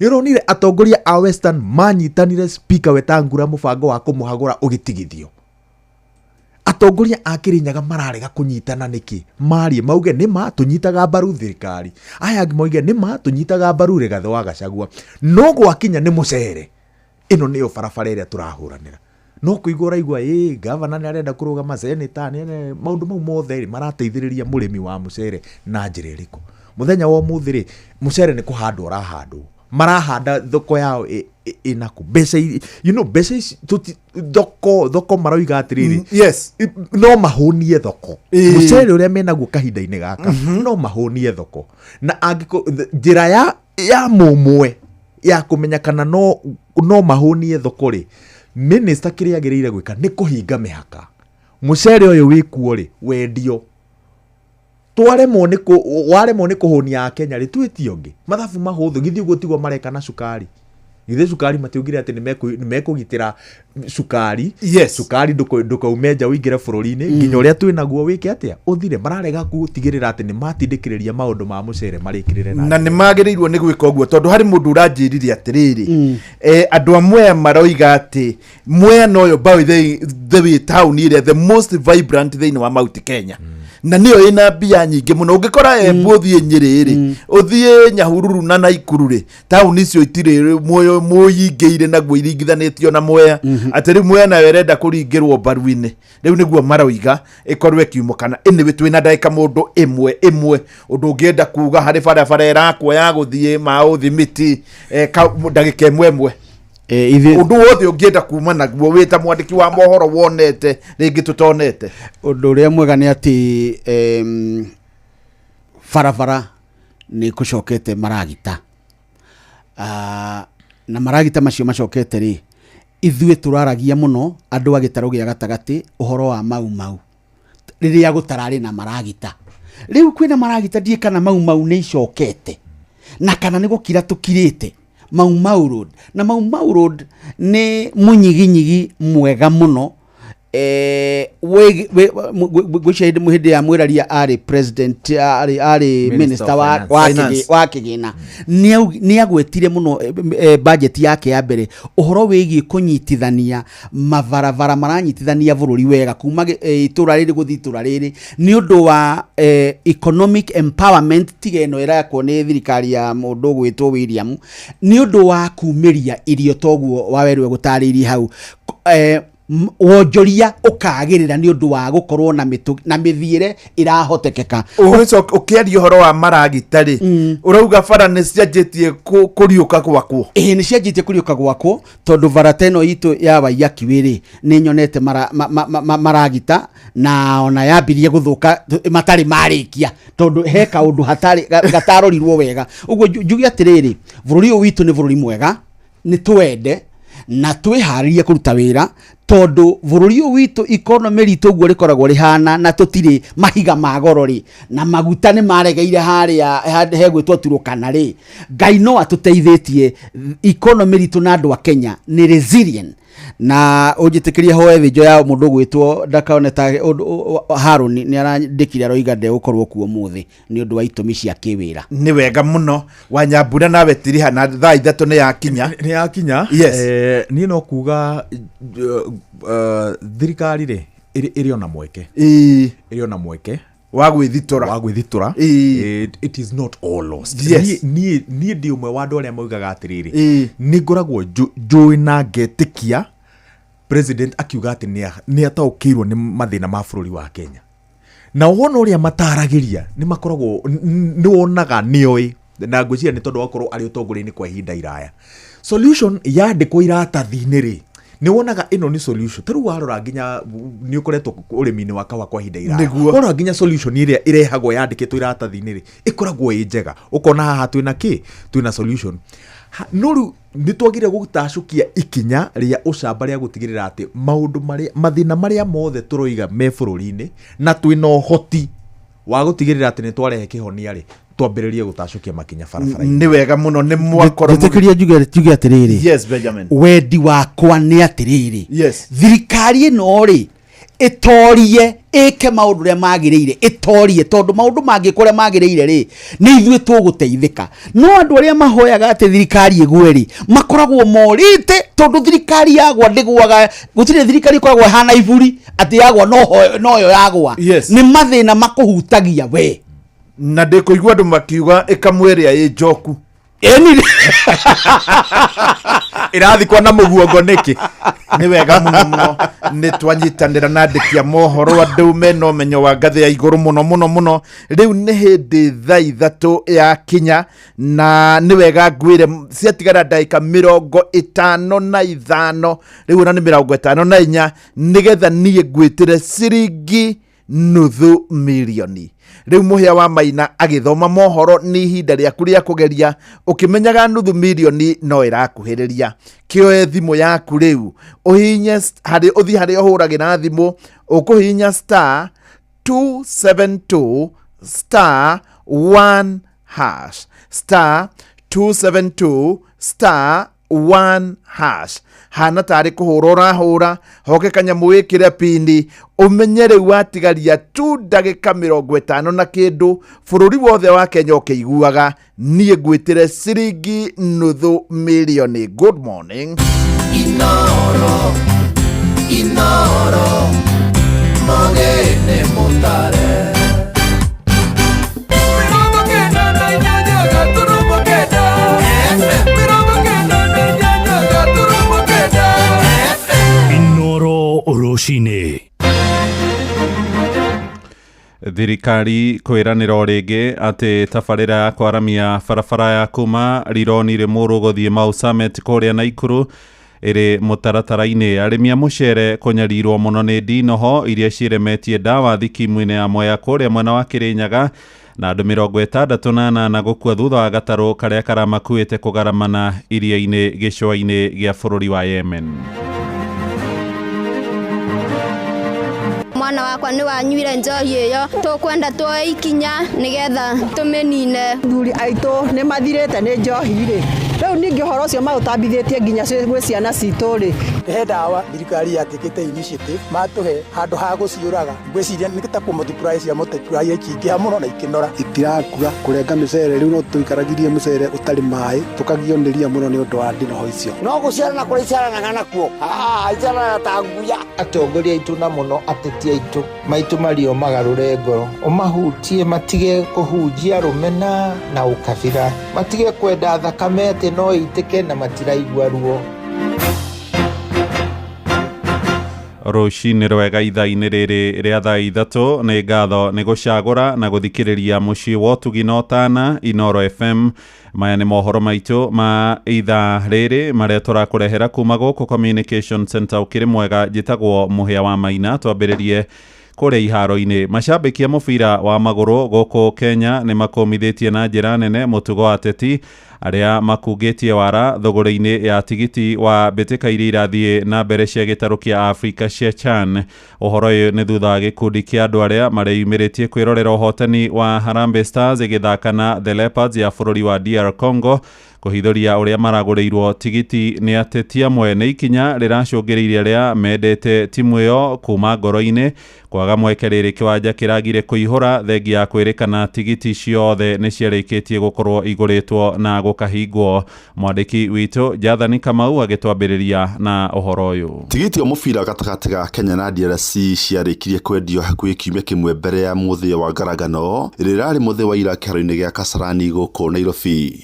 Nĩ ũronire atongoria a Western manyitanire Speaker Wetangula mũbango wa kũmũhagũra ũgĩtigithio. Atongoria a Kĩrĩnyaga mararega kũnyitana nĩkĩ? Marie mauge nĩ ma tũnyitaga mbaru thirikari, aya angĩ mauge nĩ ma tũnyitaga mbaru Rigathĩ wa Gachagua, no gwakinya nĩ mũcere, ĩno nĩyo barabara ĩrĩa tũrahũranĩra. No kũigua ũraigua ĩ gavana nĩ arenda kũrũgama, seneta nĩ arenda, maũndũ mau mothe rĩ marateithĩrĩria mũrĩmi wa mũcere na njĩra ĩrĩkũ? Mũthenya wa ũmũthĩ rĩ, mũcere nĩ kũhandwo ũrahandwo, marahanda thoko yao ĩnaku mbeca you know, mbeca ici thoko maroiga atĩrĩrĩ, Yes. No mahũnie thoko. Mũcere ũrĩa menaguo kahinda-inĩ gaka, no mahũnie thoko. Na angĩko njĩra ya mũmwe ya kũmenya kana no mahũnie thoko rĩ, minister kĩrĩa agĩrĩire gwĩka nĩ kũhinga mĩhaka. Mũcere ũyũ wĩkuo rĩ, wendio. Twaremwo nĩ waremwo nĩ kũhũnia Akenya rĩ, twĩtie ũngĩ. Mathabu mahũthũ, githĩ ũguo tiguo mareka na cukari. Githĩ cukari matiugire atĩ nĩ mekũgitĩra cukari. Yes. Cukari ndũkaume nja ũingĩre bũrũri-inĩ, nginya ũrĩa twĩnaguo wĩke atĩa? Ũthire. Mararega gũtigĩrĩra atĩ nĩ matindĩkĩrĩria maũndũ ma mũcere marĩkĩrĩre na Na nĩ magĩrĩirwo nĩ gwĩka ũguo, tondũ harĩ mũndũ ũranjĩrire atĩrĩrĩ, andũ a Mwea maroiga atĩ Mwea noyo by the way town ĩrĩa the most vibrant thĩinĩ wa Mount Kenya. Na nĩyo ĩna mbia nyingĩ mũno. Ũngĩkora Embu ũthiĩ Nyĩrĩ rĩ, ũthiĩ Nyahururu na Naikuru rĩ, taũni icio itirĩ muoyo mũyingĩire naguo iringithanĩtio na Mwea. Atĩ rĩu Mwea nayo ĩrenda kũringĩrwo mbaru-inĩ. Rĩu nĩguo maroiga ĩkorwo ĩkiumũkana. Anyway, twĩna ndagĩka mũndũ ĩmwe ĩmwe, ũndũ ũngĩenda kuga harĩ barabara ĩrakwo ya gũthiĩ ma ũthimiti, ndagĩka ĩmwe ĩmwe. Ũndũ wothe ũngĩenda kuma naguo wĩ ta mwandĩki wa mohoro wonete rĩngĩ tũtonete. Ũndũ ũrĩa mwega nĩ atĩ, barabara nĩ kũcokete maragita. Na maragita macio macokete rĩ, ithuĩ tũraragia mũno andũ a gĩtarũ gĩa gatagatĩ ũhoro wa Mau Mau rĩrĩa gũtararĩ na maragita. Rĩu kwĩna maragita, ndiĩ kana Mau Mau nĩ icokete na kana nĩ gũkira tũkirĩte Mau Mau Road. Na Mau Mau Road nĩ mũnyiginyigi mwega mũno. Ngwĩciria hĩndĩ ya Mwĩraria arĩ president, arĩ minister wa kĩgĩna, nĩ agwetire mũno budget yake ya mbere ũhoro wĩgiĩ kũnyitithania mabarabara maranyitithania bũrũri wega kuma itũra rĩrĩ gũthiĩ itũra rĩrĩ nĩ ũndũ wa economic empowerment, tiga ĩno ĩrakwo nĩ thirikari ya mũndũ ũgwĩtwo William, nĩ ũndũ wa kumĩria irio toguo Waweru egũtarĩirie hau. Wonjoria ũkagĩrĩra nĩ ũndũ wa gũkorwo na mĩthiĩre ĩrahotekeka. Ũgĩcoka ũkĩaria ũhoro wa maragita rĩ, ũrauga bara nĩ cianjĩtie kũriũka gwakwo? Ĩĩ, nĩ cianjĩtie kũriũka gwakwo, tondũ bara ta ĩno itũ ya Waiyaki rĩ, nĩ nyonete maragita na ona yambirie gũthũka matarĩ marĩkia, tondũ he kaũndũ hatarĩ gatarorirwo wega. Ũguo njuge atĩrĩrĩ, bũrũri ũyũ witũ nĩ bũrũri mwega, nĩ twende na twĩharĩrie kũruta wĩra, tondũ bũrũri ũyũ witũ economy ritũ ũguo rĩkoragwo rĩhana, na tũtirĩ mahiga ma goro rĩ, na maguta nĩ maregeire harĩa hegwĩtwo Turukana rĩ, Ngai no atũteithĩtie. Economy ritũ na andũ a Kenya nĩ resilient. Na ũnjĩtĩkĩrie hoe thĩnjo ya mũndũ gwĩtwo ndakaone ta Harũni nĩ arandĩkire aroiga ndegũkorwo kuo mũthĩ nĩ ũndũ wa itũmi cia kĩwĩra. Nĩ wega mũno Wanyambura, nawe tiriha na thaa 3 nĩ yakinya. Nĩ yakinya. Yes. Niĩ no kuga thirikari rĩ ĩrĩ ona mweke, ĩrĩ ona mweke wa gwĩthitora, wa gwĩthitora. It is not all lost. Yes. Niĩ ndĩ ũmwe wa andũ arĩa maugaga atĩrĩrĩ, nĩ ngoragwo njũĩ na ngetĩkia president akiuga atĩ nĩ ataũkĩirwo nĩ mathĩna ma bũrũri wa Kenya, na wona ũrĩa mataragĩria nĩ makoragwo nĩ wonaga nĩoĩ, na ngwĩciria nĩ tondũ wakorwo arĩ ũtongoria-inĩ kwa ihinda iraya. Solution yandĩkwo iratathi-inĩ rĩ, nĩ wonaga ĩno nĩ solution. Ta rĩu warora nginya nĩ ũkoretwo ũrĩmi-inĩ wa kawa kwa ihinda iraya, warora nginya solution ĩrĩa ĩrehagwo yandĩkĩtwo iratathi-inĩ rĩ, ĩkoragwo ĩ njega, ũkona haha twĩna kĩ, twĩna solution. No rĩu nĩ twagire gũtacũkia ikinya rĩa ũcamba rĩa gũtigĩrĩra atĩ maũndũ marĩa, mathĩna marĩa mothe tũroiga me bũrũri-inĩ, na twĩna ũhoti wa gũtigĩrĩra atĩ nĩ twarehe kĩhonia rĩ, twambĩrĩrie gũtacũkia makinya barabara-inĩ. Nĩ wega mũno, nĩ mwakorwo. Njĩtĩkĩria njuge atĩrĩrĩ. Yes, Benjamin. Wendi wakwa nĩ atĩrĩrĩ. Yes. Thirikari ĩno rĩ ĩtorie, ĩke maũndũ ũrĩa magĩrĩire, ĩtorie, tondũ maũndũ mangĩkwo ũrĩa magĩrĩire rĩ, nĩ ithuĩ tũgũteithĩka. No andũ arĩa mahoyaga atĩ thirikari ĩgwe rĩ, makoragwo morĩte, tondũ thirikari yagwa ndĩgwaga, gũtirĩ thirikari ĩkoragwo ĩhana iburi atĩ yagwa noyo yagwa. Yes. Nĩ mathĩna makũhutagia we. Na ndĩkũigua andũ makiuga ĩkamwe ĩrĩa ĩ njoku. Ĩni. Ĩrathikwo na mũguongo nĩkĩ? Nĩ wega mũno mũno, nĩ twanyitanĩra na andĩki a mohoro andũ mena ũmenyo wa ngathĩ ya igũrũ mũno mũno mũno. Rĩu nĩ hĩndĩ thaa 3 yakinya, na nĩ wega ngwĩre ciatigara ndagĩka 55, rĩu ona nĩ 54, nĩgetha niĩ ngwĩtĩre ciringi 500,000. Rĩu Mũhĩa wa Maina agĩthoma mohoro, nĩ ihinda rĩaku rĩa kũgeria, ũkĩmenyaga 500,000 no ĩrakuhĩrĩria. Kĩoe thimũ yaku rĩu, ũhihinye harĩ, ũthiĩ harĩa ũhũragĩra thimũ, ũkũhihinya star 272 star 1 hash, star 272 star 1 hash. Hana tarĩ kũhũra ũrahũra, hoke kanyamũ wĩkĩre pini, ũmenye rĩu watigaria tu ndagĩka 50 na kĩndũ, bũrũri wothe wa Kenya ũkĩiguaga, niĩ ngwĩtĩre ciringi 500,000. Good morning. Inoro, Inoro, mogene mutare. Rũcinĩ. Thirikari kwĩranĩra o rĩngĩ atĩ tabarĩra ya kwaramia barabara ya kuma Rironi Rĩmũrũ gũthiĩ Mau Summit kũrĩa Naikuru ĩrĩ mũtaratara-inĩ. Arĩmi a mũcere kũnyarirwo mũno nĩ ndinoho iria ciĩremetie ndawa thikimu-inĩ ya Mwea kũrĩa mwena wa Kĩrĩnyaga, na andũ 68 gũkua thutha wa gatarũ karĩa karamakuĩte kũgaramana iria-inĩ gĩcũa-inĩ gĩa bũrũri wa Yemen. Mwana wakwa nĩ wanyuire njohi ĩyo, tũkwenda tuoe ikinya nĩgetha tũmĩnine. Thuri aitũ nĩ mathirĩte nĩ njohi rĩ, rĩu ningĩ ũhoro ũcio maũtambithĩtie nginya gwĩ ciana citũ rĩ. He ndawa thirikari yatĩkĩte initiative matũhe handũ ha gũciũraga, ngwĩciria nĩ ta kũmultiply cia multiply ikĩingĩha mũno na ikĩnora. Itirakura kũrenga mĩcere, rĩu no tũikaragirie mũcere ũtarĩ maĩ, tũkagio nĩ ria mũno nĩ ũndũ wa ndinoho icio. No gũciarana kũrĩa iciaranaga nakuo, iciaranaga ta nguya. Atongoria aitũ na mũno ateti aitũ maitũ mario magarũre ngoro, ũmahutie matige kũhunjia rũmena na ũkabira, matige kwenda thakame atĩ no ĩitĩke na matiraigua ruo. Rũcinĩ rwega ithaa-inĩ rĩrĩ rĩa thaa 3 nĩ ngatho nĩ gũcagũra na gũthikĩrĩria mũciĩ wa ũtugi na ũtana Inoro FM. Maya nĩ mohoro maitũ ma ithaa rĩrĩ marĩa tũrakũrehera kuma gũkũ Communication Center. Ũkĩrĩ mwega, njĩtagwo Mũhĩa wa Maina. Twambĩrĩrie kũrĩa iharo-inĩ. Macambĩki a mũbira wa magũrũ gũkũ Kenya nĩ makũmithĩtie na njĩra nene mũtugo wa ateti arĩa makungĩtie wara thũgũrĩ-inĩ ya tigiti wa mbĩtĩka iria irathiĩ na mbere cia gĩtarũ kĩa Afrika cia CHAN. Ũhoro ũyũ nĩ thutha wa gĩkundi kĩa andũ arĩa mareyumĩrĩtie kwĩrorera ũhotani wa Harambee Stars ĩgĩthaka na The Leopards ya bũrũri wa DR Congo Kũhithũria ũrĩa maragũrĩirwo tigiti nĩ ateti amwe nĩ ikinya rĩracũngĩrĩirie arĩa mendete timu ĩyo kuma ngoro-inĩ kwaga mweke rĩrĩ kĩwanja kĩragire kũihũra thengia ya kwĩrĩkana tigiti ciothe nĩ ciarĩkĩtie gũkorwo igũrĩtwo na gũkahingwo. Mwandĩki witũ Jathani Kamau agĩtwambĩrĩria na ũhoro ũyũ. Tigiti wa mũbira gatagatĩ ga Kenya na DRC ciarĩkirie kwendio hakuhĩ kiumia kĩmwe mbere ya mũthĩ wa ngarangano ĩrĩa ĩrarĩ mũthĩ wa ira kĩharo-inĩ gĩa Kasarani gũkũ Nairobi.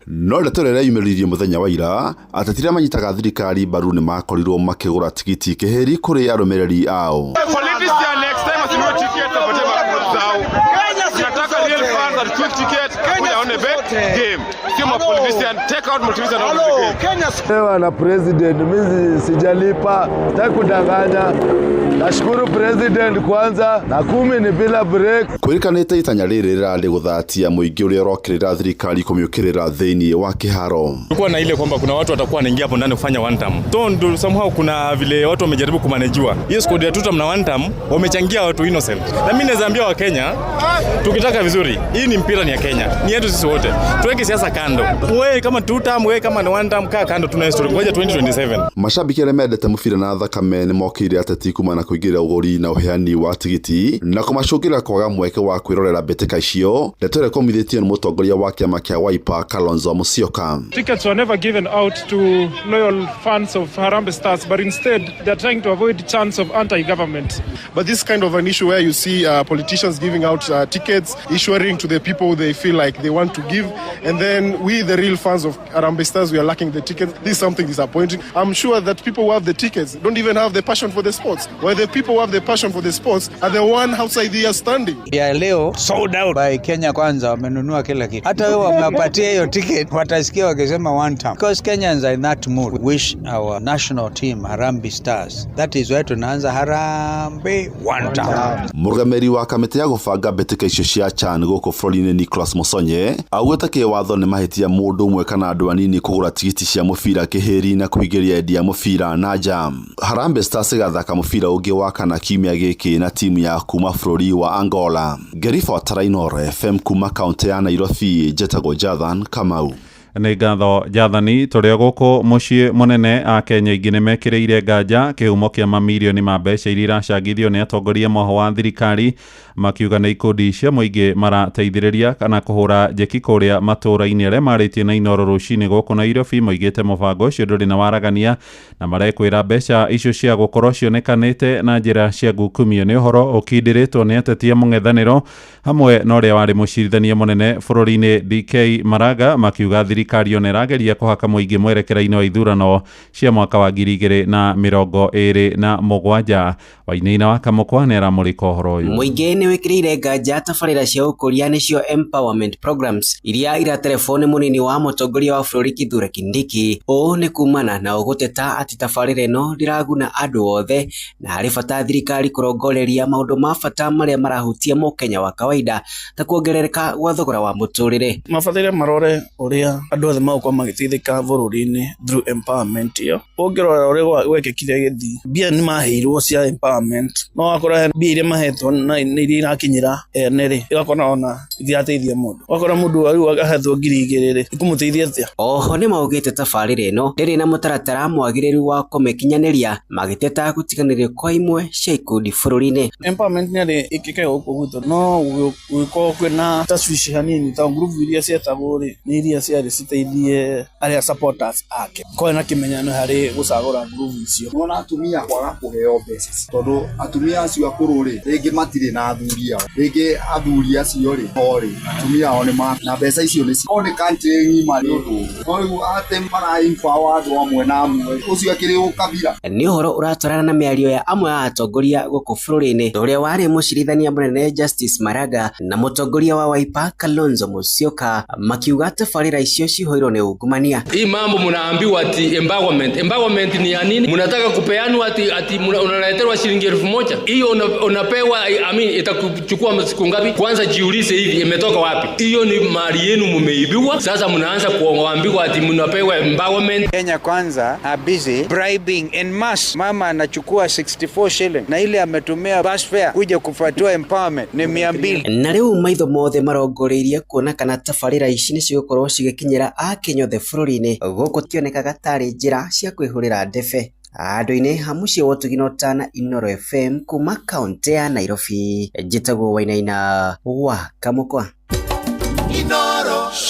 No ndeto ĩrĩa ĩreyumĩririe mũthenya wa ira, ateti arĩa manyitaga thirikari mbaru nĩ makorirwo makĩgũra tigiti kĩhĩri kũrĩ arũmĩrĩri ao. Politician next time asinunue ticket apatie makundi zao. Tunataka real fans that quick ticket kuja aone game. Sio ma politician, take out politician out of the game. Ewa na president, mimi sijalipa, sitaki kudanganya. Nashukuru president kwanza na 10 ni bila break. Kwĩrĩkanĩte itanya rĩrĩ rĩrarĩ gũthatia mũingĩ ũrĩa ũrokĩrĩra thirikari kũmĩũkĩrĩra thĩinĩ wa kĩharo. Kulikuwa na ile kwamba kuna watu watakuwa wanaingia hapo ndani kufanya one term. So ndo somehow kuna vile watu wamejaribu kumanejiwa. Hiyo squad ya two term na one term wamechangia watu innocent. Na mimi naweza ambia wa Kenya tukitaka vizuri, hii ni mpira ni ya Kenya. Ni yetu sisi wote. Tuweke siasa kando. Wewe kama two term, wewe kama ni one term, kaa kando tuna history. Ngoja 2027. Mashabiki arĩa mendete mũbira na thakame nĩ mokĩire ateti kumana na kũingĩrĩra ũgũri na ũheani wa tigiti na kũmacũngĩra kwaga mweke wa kwĩrorera mbĩtĩka icio. Ndeto ĩrĩa ĩkomithĩtio nĩ mũtongoria wa kĩama kĩa Wiper Kalonzo Musyoka. Tickets were never given out to loyal fans of Harambee Stars, but instead they're trying to avoid chance of anti-government. But this kind of an issue where you see politicians giving out tickets, issuing to the people they feel like they want to give, and then we, the real fans of Harambee Stars, we are lacking the tickets. This is something disappointing. I'm sure that people who have the tickets don't even have the passion for the sports. While the people who have the passion for the sports are the one outside here standing. Ya leo sold out by Kenya Kwanza, wamenunua kila kitu. Hata wewe wamepatia hiyo ticket, watasikia wakisema one time. Because Kenyans are in that mood. Wish our national team Harambee Stars. That is why tunaanza Harambee one time. Mũrũgamĩrĩri wa kamĩtĩ ya gũbanga mbĩtĩka icio cia CHAN gũkũ bũrũri-inĩ Nicholas Musonye augĩte kĩwatho nĩ mahĩtia mũndũ ũmwe kana andũ anini kũgũra tigiti cia mũbira kĩhĩri na kũingĩria endia mũbira na nja. Harambee Stars ĩgathaka mũbira ũngĩ wa kana kiumia gĩkĩ na timu ya kuma bũrũri wa Angola. Ngĩribotera Inooro FM kuma kaũntĩ ya Nairobi, njĩtagwo Jathan Kamau. Nĩ ngatho Jathani. Tũrĩ o gũkũ mũciĩ mũnene, Akenya aingĩ nĩ mekĩrĩire nganja kĩhumo kĩa mamirioni ma mbeca iria iracangithio nĩ atongoria moho wa thirikari, makiuga nĩ ikundi cia mũingĩ marateithĩrĩria kana kũhũra njeki kũrĩa matũũra-inĩ. Arĩa marĩtie na Inooro rũcinĩ gũkũ Nairobi moigĩte mũbango ũcio ndũrĩ na waragania na marekwĩra mbeca icio cia gũkorwo cionekanĩte na njĩra cia ngukumio. Nĩ ũhoro ũkindĩrĩtwo nĩ ateti a mũng'ethanĩro hamwe na ũrĩa warĩ mũcirithania mũnene bũrũri-inĩ DK Maraga, makiuga thirikari ona ĩrageria kũhaka mũingĩ mwerekera-inĩ wa ithurano cia mwaka wa 2027. Wainaina wa Kamũkwa nĩ aramũrĩka ũhoro ũyũ. Mũingĩ nĩ wĩkĩrĩire nganja tabarĩra cia ũkũria nĩcio empowerment programs iria iraterebwo nĩ mũnini wa mũtongoria wa bũrũri Kithure Kindiki. Ũũ nĩ kumana na ũgũteta atĩ tabarĩra ĩno ndĩraguna andũ othe na harĩ bata thirikari kũrongoreria maũndũ ma bata marĩa marahutia mũkenya wa kawaida ta kuongerereka gwa thogora wa mũtũrĩre. Mabataire marore ũrĩa andũ othe magũkorwo magĩteithĩka bũrũri-inĩ through empowerment ĩyo. Ũngĩrora ũrĩa gwekĩkire Gĩthii, mbia nĩ maheirwo cia empowerment, no wakora he mbia iria mahetwo na nĩ iria irakinyĩra ene rĩ, ũgakora ona itirateithia mũndũ. Ũgakora mũndũ rĩu ahetwo 2,000 rĩ, ikũmũteithia atĩa? Oho nĩ maugĩte tabarĩra ĩno ndĩrĩ na mũtaratara mwagĩrĩru wa kũmĩkinyanĩria, magĩteta gũtiganĩrio kwa imwe cia ikundi bũrũri-inĩ. Empowerment nĩ yarĩ ĩkĩke gũkũ gwitũ, no gũgĩkorwo kwĩna tacwici hanini ta ngurubu iria cietagwo rĩ, nĩ iria ciarĩ citeithie arĩa supporters ake. Kwarĩ na kĩmenyano harĩ gũcagũra ngurubu icio. Nĩwona atumia kwaga kũheo mbeca tondũ atumia acio akũrũ rĩ, rĩngĩ matirĩ na athuri ao, rĩngĩ athuri acio rĩ o rĩ atumia ao nĩ ma na mbeca icio nĩ o nĩ country ng'ima nĩ ũndũ no rĩu atĩ mara empower andũ amwe na amwe ũcio akĩrĩ ũkabira. Nĩ ũhoro ũratwarana na mĩario ya amwe a atongoria gũkũ bũrũri-inĩ ũrĩa warĩ mũcirithania mũnene Justice Maraga na mũtongoria wa Wiper Kalonzo Musyoka, makiuga tabarĩra icio cihũirwo nĩ ungumania. Hii mambo mnaambiwa ati empowerment. Empowerment ni ya nini? Mnataka kupeanwa ati unaletewa shilingi 1000. Hiyo unapewa, I mean, itakuchukua siku ngapi? Kwanza jiulize hivi imetoka wapi? Hiyo ni mali yenu mmeibiwa. Sasa mnaanza kuambiwa ati mnapewa empowerment. Kenya Kwanza are busy bribing en masse. Mama anachukua 64 shilling na ile ametumia bus fare kuja kufuatua empowerment ni 200. Na rĩu maitho mothe marongoreirie kuona kana tabarĩra ici nĩ cigũkorwo cigĩkinyĩra akenya othe bũrũri-inĩ, gũkũ tionekaga tarĩ njĩra cia kwĩhũrĩra ndebe. Andũ-inĩ ha mũciĩ wa ũtugi na ũtana Inooro FM kuma kaũntĩ ya Nairobi, njĩtagwo Wainaina wa Kamũkwa.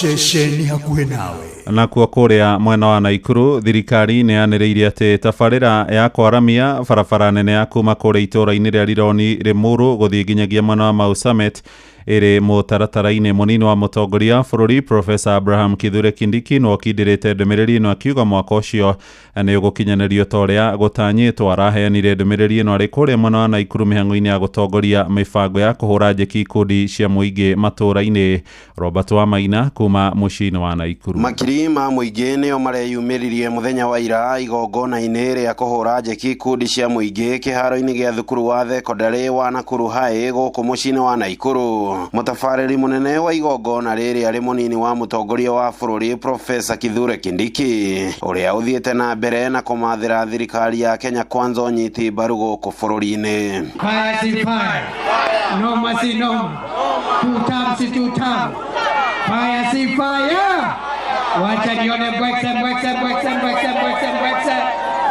Ceceni hakuhĩ nawe. Nakuo kũrĩa mwena wa Naikuru, thirikari nĩ yanĩrĩire atĩ tabarĩra ya kwaramia barabara nene ya kuma kũrĩa itũũra-inĩ rĩa Rironi Limuru gũthiĩ nginyagia mwena wa Mau Summit ĩrĩ mũtaratara-inĩ. Mũnini wa mũtongoria bũrũri Professor Abraham Kithure Kindiki nĩwe ũkindĩrĩte ndũmĩrĩri ĩno akiuga mwaka ũcio nĩ ũgũkinyanĩrio ta ũrĩa gũtanyĩtwo. Araheanire ndũmĩrĩri ĩno arĩ kũrĩa mwena wa Naikuru mĩhang'o-inĩ ya gũtongoria mĩbango ya kũhũra njeki ikundi cia mũingĩ matũũra-inĩ. Robert Wamaina kuma mũciĩ-inĩ wa Naikuru. Makiri ma mũingĩ nĩo mareyumĩririe mũthenya wa ira igongona-inĩ rĩa kũhũra njeki ikundi cia mũingĩ kĩharo-inĩ gĩa thukuru wa thekondarĩ wa Nakuru High gũkũ mũciĩ-inĩ wa Naikuru. Mũtabarĩri mũnene wa igongona rĩrĩ arĩ mũnini wa mũtongoria wa bũrũri Professor Kithure Kindiki, ũrĩa ũthiĩte na mbere na kũmathĩra thirikari ya Kenya Kwanza ũnyiti mbaru gũkũ bũrũri-inĩ. Fire si fire. No mercy no. Two term si two term. Fire si fire. Wacha nione bwekse bwekse bwekse bwekse bwekse bwekse.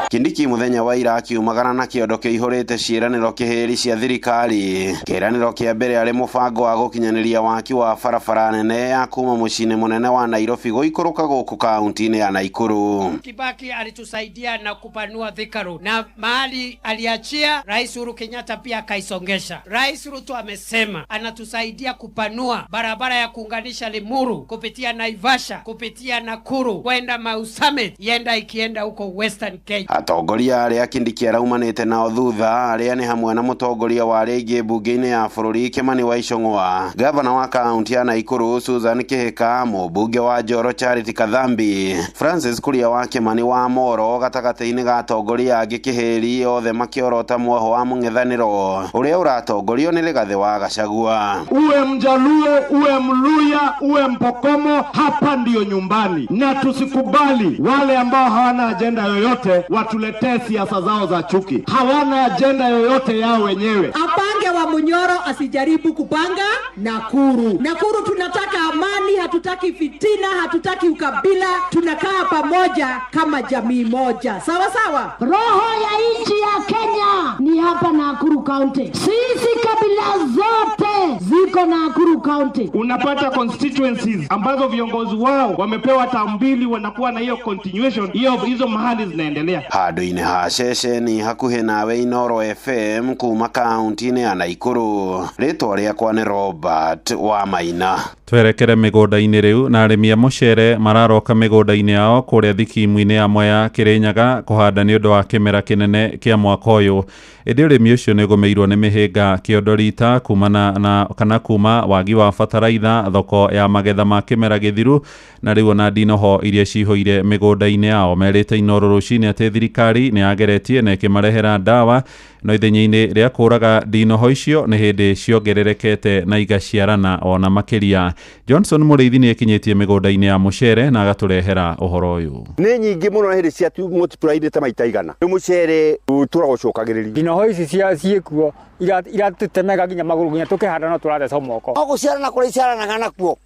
Kindiki muthenya wa ira akiumagara na kiondo kĩihũrĩte ciĩranĩro kĩhĩri cia thirikari. Kĩĩranĩro kĩa mbere arĩ mũbango wa gũkinyanĩria waki wa barabara nene ya kuma mũciĩ-inĩ mũnene wa Nairobi gũikũrũka gũkũ kaunti-inĩ ya Nakuru. Kibaki alitusaidia na kupanua Thika Road, na mahali aliachia Rais Uhuru Kenyatta pia akaisongesha. Rais Ruto amesema anatusaidia kupanua barabara ya kuunganisha Limuru kupitia Naivasha kupitia Nakuru kwenda Mau Summit, yenda ikienda huko Western Kenya. Atongoria arĩa Kindiki araumanĩte nao thutha arĩa nĩ hamwe na mũtongoria wa rĩngĩ mbunge-inĩ ya bũrũri Kimani wa Ichung'wa, gavana wa kaunti ya Nakuru Susan Kihika, mũmbunge wa Njoro Charity Kathambi, Francis Kuria wa Kimani wa Moro, gatagatĩ-inĩ ga atongoria angĩ kĩhĩri othe makĩorota mwoho wa mũng'ethanĩro ũrĩa ũratongorio nĩ Rigathĩ wa Gachagua. Uwe Mjaluo, uwe Mluya, uwe Mpokomo, hapa ndiyo nyumbani, na tusikubali wale ambao hawana ajenda yoyote watuletee siasa zao za chuki. Hawana ajenda yoyote yao wenyewe. Apange wa Munyoro asijaribu kupanga Nakuru. Nakuru tunataka amani, hatutaki fitina, hatutaki ukabila, tunakaa pamoja kama jamii moja. Sawa sawa. Roho ya nchi ya Kenya ni hapa Nakuru County. Sisi kabila zote ziko Nakuru County. Unapata constituencies ambazo viongozi wao wamepewa tambili, wanakuwa na hiyo continuation, hiyo hizo mahali zinaendelea. Handũ-inĩ ha ceceni hakuhĩ nawe Inooro FM kuma kaunti-inĩ ya Nakuru, rĩtwa rĩakwa nĩ Robert wa Maina. Twerekere mĩgũnda-inĩ rĩu, na arĩmi a mũcere mararoka mĩgũnda-inĩ yao kũrĩa thikimu-inĩ ya Mwea Kĩrĩnyaga kũhanda nĩ ũndũ wa kĩmera kĩnene kĩa mwaka ũyũ. Ĩndĩ ũrĩmi ũcio nĩ ũgũmĩirwo nĩ mĩhĩnga kĩondo rita kumana na kana kuma wagi wa bataraitha, thoko ya magetha ma kĩmera gĩthiru, na rĩu ona ndinoho iria cihũire mĩgũnda-inĩ yao. Merĩte Inooro rũcinĩ atĩ thirikari nĩ yageretie na ĩkĩmarehera ndawa, no ithenya-inĩ rĩa kũraga ndinoho icio nĩ hĩndĩ ciongererekete na igaciarana ona makĩria. Johnson Mũrĩithi nĩ ekinyĩtie mĩgũnda-inĩ ya mũcere na agatũrehera ũhoro ũyũ. Nĩ nyingĩ mũno hĩndĩ cia multiply ta maita igana. Rĩu mũcere ũtũraga ũcokagĩrĩria. Ndinoho ici ciĩkuo iratũtemega nginya magũrũ, nginya tũkĩhanda no tũrathecwo moko. No gũciarana kũrĩa iciaranaga nakuo.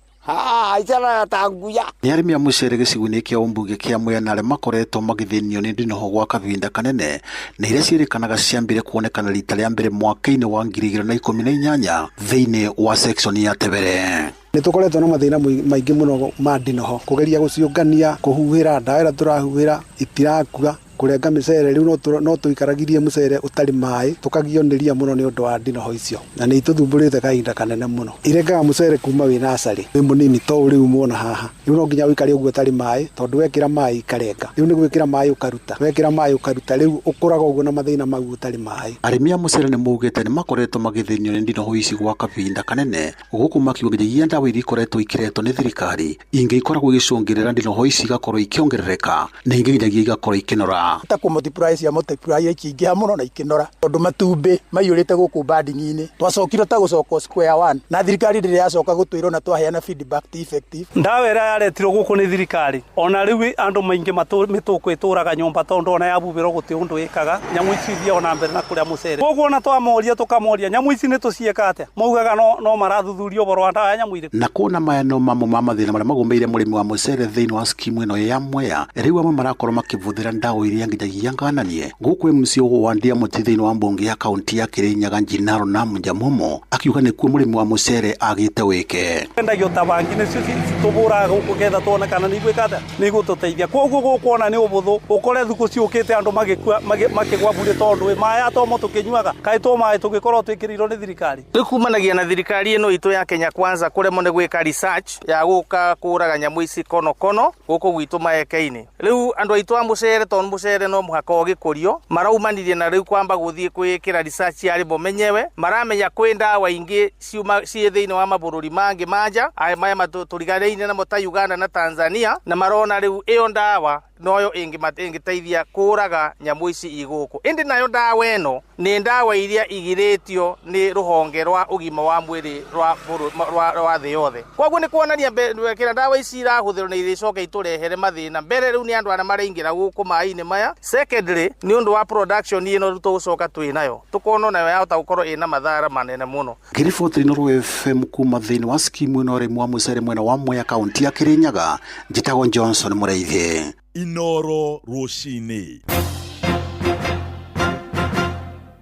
Nĩ arĩmi a mũcere gĩcigo-inĩ kĩa ũmbunge kĩa Mwea na arĩa makoretwo magĩthĩnio nĩ ndinoho gwa kahinda kanene, na iria ciĩrĩkanaga ciambire kuonekana rita rĩa mbere mwaka-inĩ wa 2018 thĩinĩ wa section ya Tebere. Nĩ tũkoretwo na mathĩna maingĩ mũno ma ndinoho, kũgeria gũciũngania, kũhuhĩra ndawa ĩrĩa tũrahuhĩra itirakua. Kũrenga mĩcere rĩu no tũikaragirie mũcere ũtarĩ maĩ, tũkagio nĩ ria mũno nĩ ũndũ wa ndinoho icio, na nĩ itũthumbũrĩte kahinda kanene mũno. Irengaga mũcere kuma wĩ nacarĩ wĩ mũnini to rĩu muona haha, rĩu no nginya ũikare ũguo ũtarĩ maĩ, tondũ wekĩra maĩ ikarenga. Rĩu nĩ gwĩkĩra maĩ ũkaruta, wekĩra maĩ ũkaruta, rĩu ũkũraga ũguo na mathĩna mau ũtarĩ maĩ. Arĩmi a mũcere nĩ maugĩte nĩ makoretwo magĩthĩnio nĩ ndinoho ici gwa kahinda kanene, gũkũ makiuga nginyagia ndawa iria ikoretwo ikiretwo nĩ thirikari ingĩ ikoragwo igĩcũngĩrĩra ndinoho ici igakorwo ikĩongerereka na ingĩ nginyagia igakorwo ikĩnora. Ta kũ multiply cia multiply ikĩingĩha mũno na ikĩnora, tondũ matumbĩ maiyũrĩte gũkũ banding-inĩ. Twacokire ta gũcoka square one, na thirikari ndĩrĩ yacoka gũtwĩra ona twaheana feedback ti effective. Ndawa ĩrĩa yaretirwo gũkũ nĩ thirikari, ona rĩu andũ maingĩ mĩtũkũ ĩtũraga nyũmba tondũ ona yabubĩrwo gũtirĩ ũndũ ĩkaga. Nyamũ ici ithiaga na mbere na kũrĩa mũcere. Koguo ona twamoria tũkamoria nyamũ ici nĩ tũciĩka atĩa, maugaga no marathuthuria ũhoro wa ndawa ya nyamũ irĩkũ. Na kuona maya no mamwe ma mathĩna marĩa magũmĩire mũrĩmi wa mũcere thĩinĩ wa skimu ĩno ya Mwea, rĩu amwe marakorwo makĩbũthĩra ndawa iria nginyagia ngananie. Gũkũ MC wa Ndiamuti thĩinĩ wa mbunge ya kaunti ya Kirinyaga Njinaro na Njamumo akiuga nĩkuo mũrĩmi wa mũcere agĩte wĩke. Endagio ta bangi nĩcio citũbũraga gũkũ ketha tuone kana nĩ igwĩka atĩa, nĩ igũtũteithia. Koguo gũkũ ona nĩ ũbũthũ ũkore thukũ ciũkĩte andũ magĩkua makĩgwa burĩ tondũ maĩ atomo tũkĩnyuaga kaĩ to maĩ tũgĩkorwo twĩkĩrĩirwo nĩ thirikari. Rĩu kumanagia na thirikari ĩno itũ ya Kenya Kwanza kũremwo nĩ gwĩka research ya gũka kũraga nyamũ ici konokono gũkũ gwitũ maeke-inĩ. Rĩu andũ aitũ a mũcere, tondũ mũcere no mũhaka ũgĩkũrio, maraumanirie na rĩu kwamba gũthiĩ kwĩĩkĩra research yarĩ bo menyewe, maramenya kwĩ ndawa ingĩ ciuma ciĩ thĩinĩ wa mabũrũri mangĩ manja maya tũriganĩine namo ta Uganda na Tanzania, na marona rĩu ĩyo ndawa noyo ĩngĩteithia kũraga nyamũ ici igũkũ. Ĩndĩ nayo ndawa ĩno nĩ ndawa iria igirĩtio nĩ rũhonge rwa ũgima wa mwĩrĩ rwa thĩ yothe. Koguo nĩ kuonania kĩrĩa ndawa ici irahũthĩrwo nĩ irĩcoka itũrehere mathĩna. Mbere rĩu nĩ andũ arĩa maraingĩra gũkũ maĩ-inĩ maya. Secondly, nĩ ũndũ wa production ĩno rĩu tũgũcoka twĩ nayo, tũkona nayo yahota gũkorwo ĩna mathara manene mũno. Ngĩriboti Inooro FM kuma thĩinĩ wa skimu ĩno ũrĩmi wa mũcere mwena wa Mwea kaunti ya Kirinyaga, njĩtagwo Johnson Mũraithi. Inooro rũcinĩ.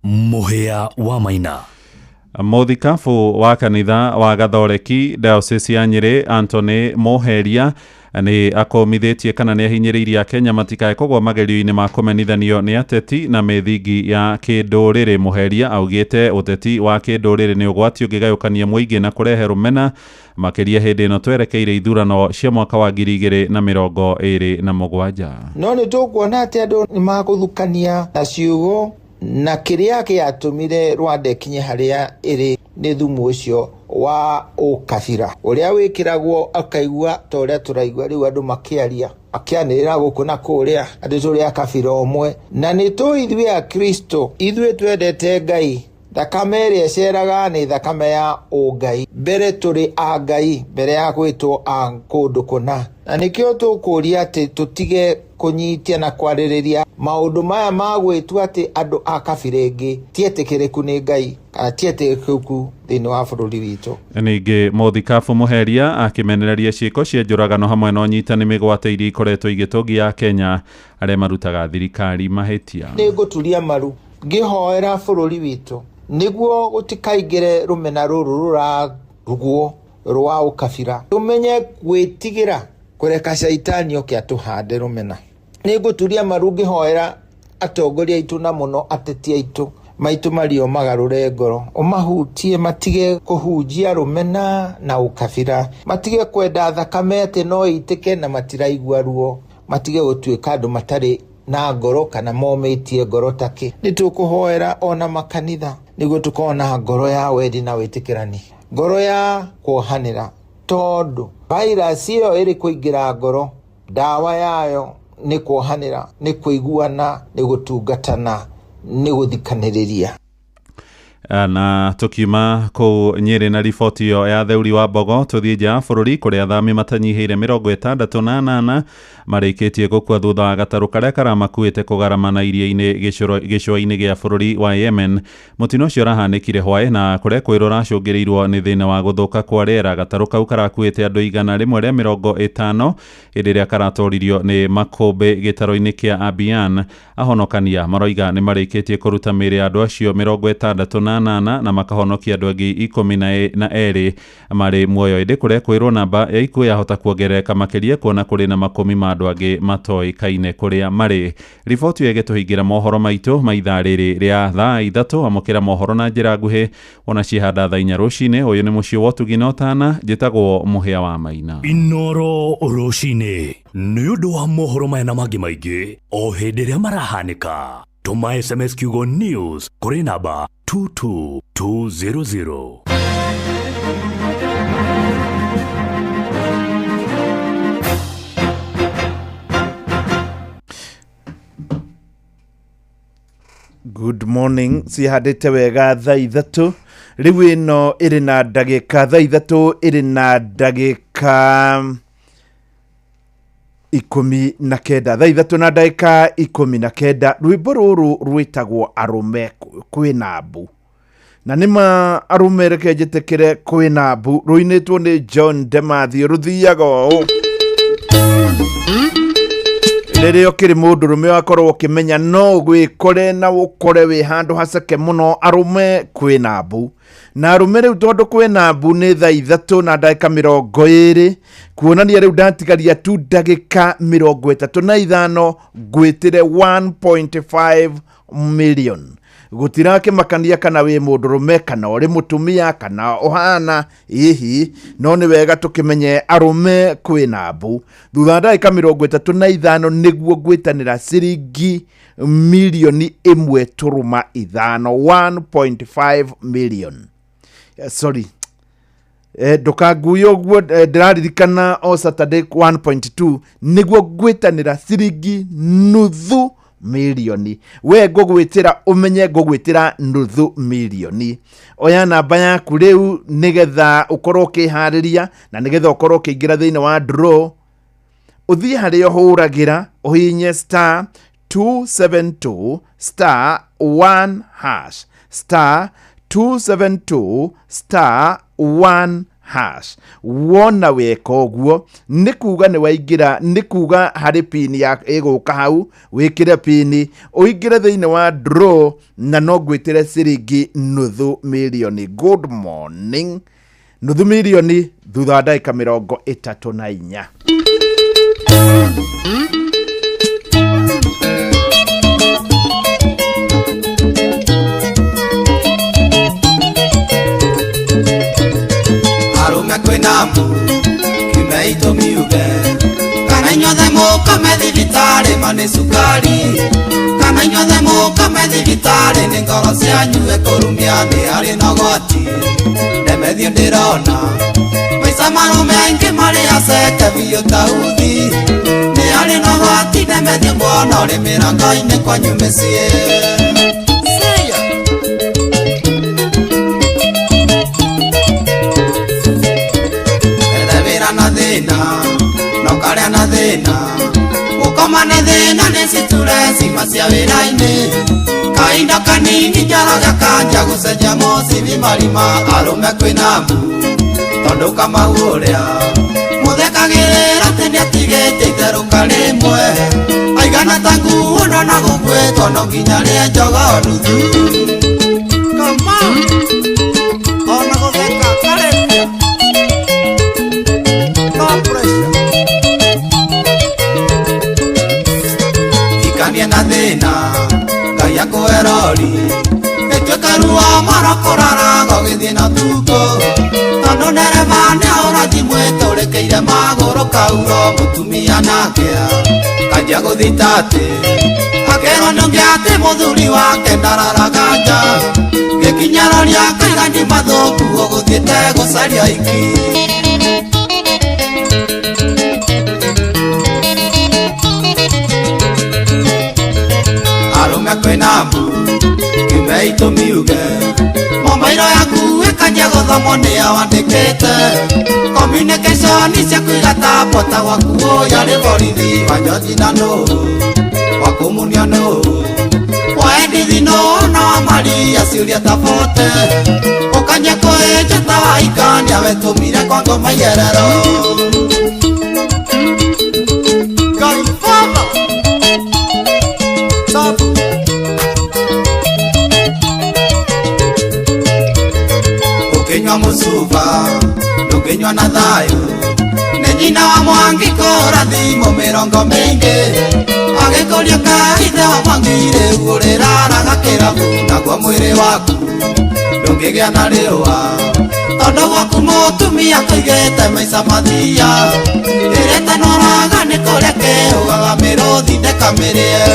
Mũhĩa wa Maina. Mũthikabu wa kanitha wa Gathoreki Diocese ya Nyĩrĩ Anthony Mũheria nĩ akomithĩtie kana nĩ ahinyĩrĩirie Akenya matikae kũgwa magerio-inĩ ma kũmenithanio nĩ ateti na mĩthingi ya kĩndũrĩrĩ. Mũheria augĩte ũteti wa kĩndũrĩrĩ nĩ ũgwati ũngĩgayũkania mũingĩ na kũrehe rũmena, makĩria hĩndĩ ĩno twerekeire ithurano cia mwaka wa 2027. No nĩ tũkuona atĩ andũ nĩ magũthukania na ciugo, na kĩrĩa gĩatũmire Rwanda ĩkinye harĩa ĩrĩ nĩ thumu ũcio wa ũkabira ũrĩa wĩkĩragwo akaigua ta ũrĩa tũraigua rĩu andũ makĩaria makĩanĩrĩra gũkũ na kũrĩa atĩ tũrĩ a kabira ũmwe. Na nĩ tũĩ ithuĩ Akristo, ithuĩ twendete Ngai, thakame ĩrĩa ĩceraga nĩ thakame ya ũngai. Mbere tũrĩ a Ngai mbere ya gwĩtwo a kũndũ kũna, na nĩkĩo tũkũria atĩ tũtige kũnyitia na kwarĩrĩria maũndũ maya ma gwĩtua atĩ andũ a kabira ĩngĩ ti etĩkĩrĩku nĩ Ngai kana ti etĩkĩrĩku thĩinĩ wa bũrũri witũ. Ningĩ Mũthikabu Mũheria akĩmenereria ciĩko cia njũragano hamwe na ũnyitani mĩgwate iria ikoretwo igĩtũngia Kenya arĩa marutaga thirikari mahĩtia. Nĩ ngũturia maru ngĩhoera bũrũri witũ nĩguo gũtikaingĩre rũmena rũrũ rũrarugwo rwa ũkabira, tũmenye gwĩtigĩra kũreka caitani oke atũhande rũmena. Nĩ ngũturia maru ngĩhoera atongoria aitũ na mũno ateti aitũ maitũ mario magarũre ngoro, ũmahutie matige kũhunjia rũmena na ũkabira, matige kwenda thakame atĩ no ĩitĩke na matiraigua ruo, matige gũtuĩka andũ matarĩ na ngoro kana momĩtie ngoro takĩ. Nĩ tũkũhoera ona makanitha nĩguo tũkorwo na ngoro ya wendi na wĩtĩkĩrani, ngoro ya kuohanĩra, tondũ virus ĩyo ĩrĩ kũingĩra ngoro, ndawa yayo nĩ kuohanĩra, nĩ kũiguana, nĩ gũtungatana, nĩ gũthikanĩrĩria. Na tukiuma kũu Nyĩrĩ na riboti ĩyo ya Theuri wa Mbogo, tũthiĩ nja ya bũrũri kũrĩa athami matanyihĩire 68 marĩkĩtie gũkua thutha wa gatarũ karĩa karamakuĩte kũgaramana iria-inĩ gĩcũa-inĩ gĩa bũrũri wa Yemen. Mũtino ũcio ũrahanĩkire hwaĩ na kũrĩa kwĩrwo ũracũngĩrĩirwo nĩ thĩna wa gũthũka kwa rĩera. Gatarũ kau karakuĩte andũ 150 hĩndĩ ĩrĩa karatoririo nĩ makũmbĩ gĩtarũ-inĩ kĩa Abian. Ahonokania maroiga nĩ marĩkĩtie kũruta mĩĩrĩ ya andũ acio 68 8 na makahonokia andũ angĩ 12 marĩ muoyo. Ĩndĩ kũrekwĩrwo namba ya ikuũ yahota kuongerereka makĩria kuona kũrĩ na makũmi ma andũ angĩ matoĩkaine kũrĩa marĩ. Riboti ĩyo ĩgĩtũhingĩra mohoro maitũ ma ithaa rĩrĩ rĩa thaa 3. Amũkĩra mohoro na njĩra nguhĩ wona ciĩhanda thaa 4 rũcinĩ. Ũyũ nĩ mũciĩ wa ũtugi na ũtana, njĩtagwo Mũhĩa wa Maina. Inoro rũcinĩ nĩ ũndũ wa mohoro maya na mangĩ maingĩ o hĩndĩ ĩrĩa marahanĩka. Tũma SMS kiugo news kũrĩ namba 22200. Good morning, cihandĩte wega thaa 3 rĩu ĩno ĩrĩ na ndagĩka thaa 3 ĩrĩ na ndagĩka 19, thaa 3 na ndagĩka 19. Rwĩmbo rũrũ rwĩtagwo arũme kwĩna mbu, na nĩma arũme reke njĩtĩkĩre kwĩna mbu, rũinĩtwo nĩ John Demathew. Rũthiaga ũũ: rĩrĩa ũkĩrĩ mũndũrũme wakorwo ũkĩmenya no wĩkore na ũkore wĩ handũ haceke mũno, arũme kwĩna mbu. Na arũme rĩu tondũ kwĩna mbu nĩ thaa 3 na ndagĩka 20, kuonania rĩu ndatigaria tu ndagĩka 35 ngwĩtĩre 1.5 million. Gũtirakĩmakania kana wĩ mũndũrũme kana ũrĩ mũtumia kana ũhana hihi, no nĩ wega tũkĩmenye arũme kwĩna mbu. Thutha wa ndagĩka 35 nĩguo ngwĩtanĩra ciringi milioni 1.5, 1.5 million. Sorry, ndũkanguye ũguo, ndĩraririkana o Saturday 1.2 nĩguo ngwĩtanĩra ciringi nuthu milioni. We ngũgwĩtĩra ũmenye ngũgwĩtĩra nuthu milioni. Oya namba yaku rĩu nĩgetha ũkorwo ũkĩharĩria na nĩgetha ũkorwo ũkĩingĩra thĩinĩ wa draw. Ũthiĩ harĩa ũhũragĩra ũhihinye star 272 star 1 hash, star 272 star 1 hash. Wona weka ũguo nĩ kuga nĩ waingĩra, nĩ kuga harĩ pini ya ĩgũka hau, wĩkĩre pini ũingĩre thĩinĩ wa draw na no ngwĩtĩre ciringi nuthu milioni. Good morning, nuthu milioni thutha wa ndagĩka 34. Arũme kwĩna mbu kiume itũmiuge, kana inyuothe mũkome thibitarĩ ma nĩ cukari, kana inyuothe mũkome thibitarĩ nĩ ngoro cianyu ĩkũrumia nĩ harĩ na ũgwati. Ndemethio ndĩrona maica marũme aingĩ marĩ aceke biũ ta uthi, nĩ harĩ na ũgwati. Ndemethio kuona ũrĩ mĩrango-inĩ kwanyu mĩciĩ. No karĩa na thĩna, gũkoma nĩ thĩna, nĩ citure cima cia wĩra-inĩ. Kahinda kanini njoroge kanja gũcenjia mũcibi marima. Arũme kwĩna mbu tondũ Kamau ũrĩa mũthekagĩrĩra atĩ nĩatigĩte itherũka rĩmwe, aigana ta nguo ndona gũkuĩtwo no nginya rĩe njogoo nuthu. Kamau ona gũtheka karĩkia no pressure. Ikania na thĩna Ngai akũhe rori, ĩtuĩka ruo moro kũraraga ũgĩthiĩ na ũtukũ, tondũ ndereba nĩahũra thimũ ĩtũrĩkĩire magũrũ kauro. Mũtumia nake kanjia gũthita atĩ akerwo nĩ ũngĩ atĩ mũthuri wake ndararaga nja, gĩkinya roria akaiga nĩ mathũku ũgũthiĩte gũcaria iki. Arũme kwĩna mbu kiume itũmiuge, mobairo yaku ĩkanjia gũthomwo nĩyo wandĩkĩte, communication ciaku igatambwo ta gwaku ũyũ arĩ borithi, wa Njoji na nũ, wa kũmunia nũ, wa Edithi nũ, na wa Maria ciũria ta bote, ũkanjia kũĩnja ta waikania wetũmire kwa ngoma iyerero. Ngai Baba Sabu. Ũngĩnyua mũcuba ndũngĩnyua na thayũ. Nĩ nyina wa Mwangi kũra thimũ mĩrongo mĩingĩ. Agĩkũria kaithe wa Mwangi rĩu ũrĩraraga kĩrabu naguo mwĩrĩ waku ndũngĩgĩa na rĩũa. Tondũ gwaku mũtumia kũigĩte maica mathia. Ĩrĩa ĩtanoraga nĩ kũrĩa kĩũgaga mĩrũthi ndĩkamĩrĩe.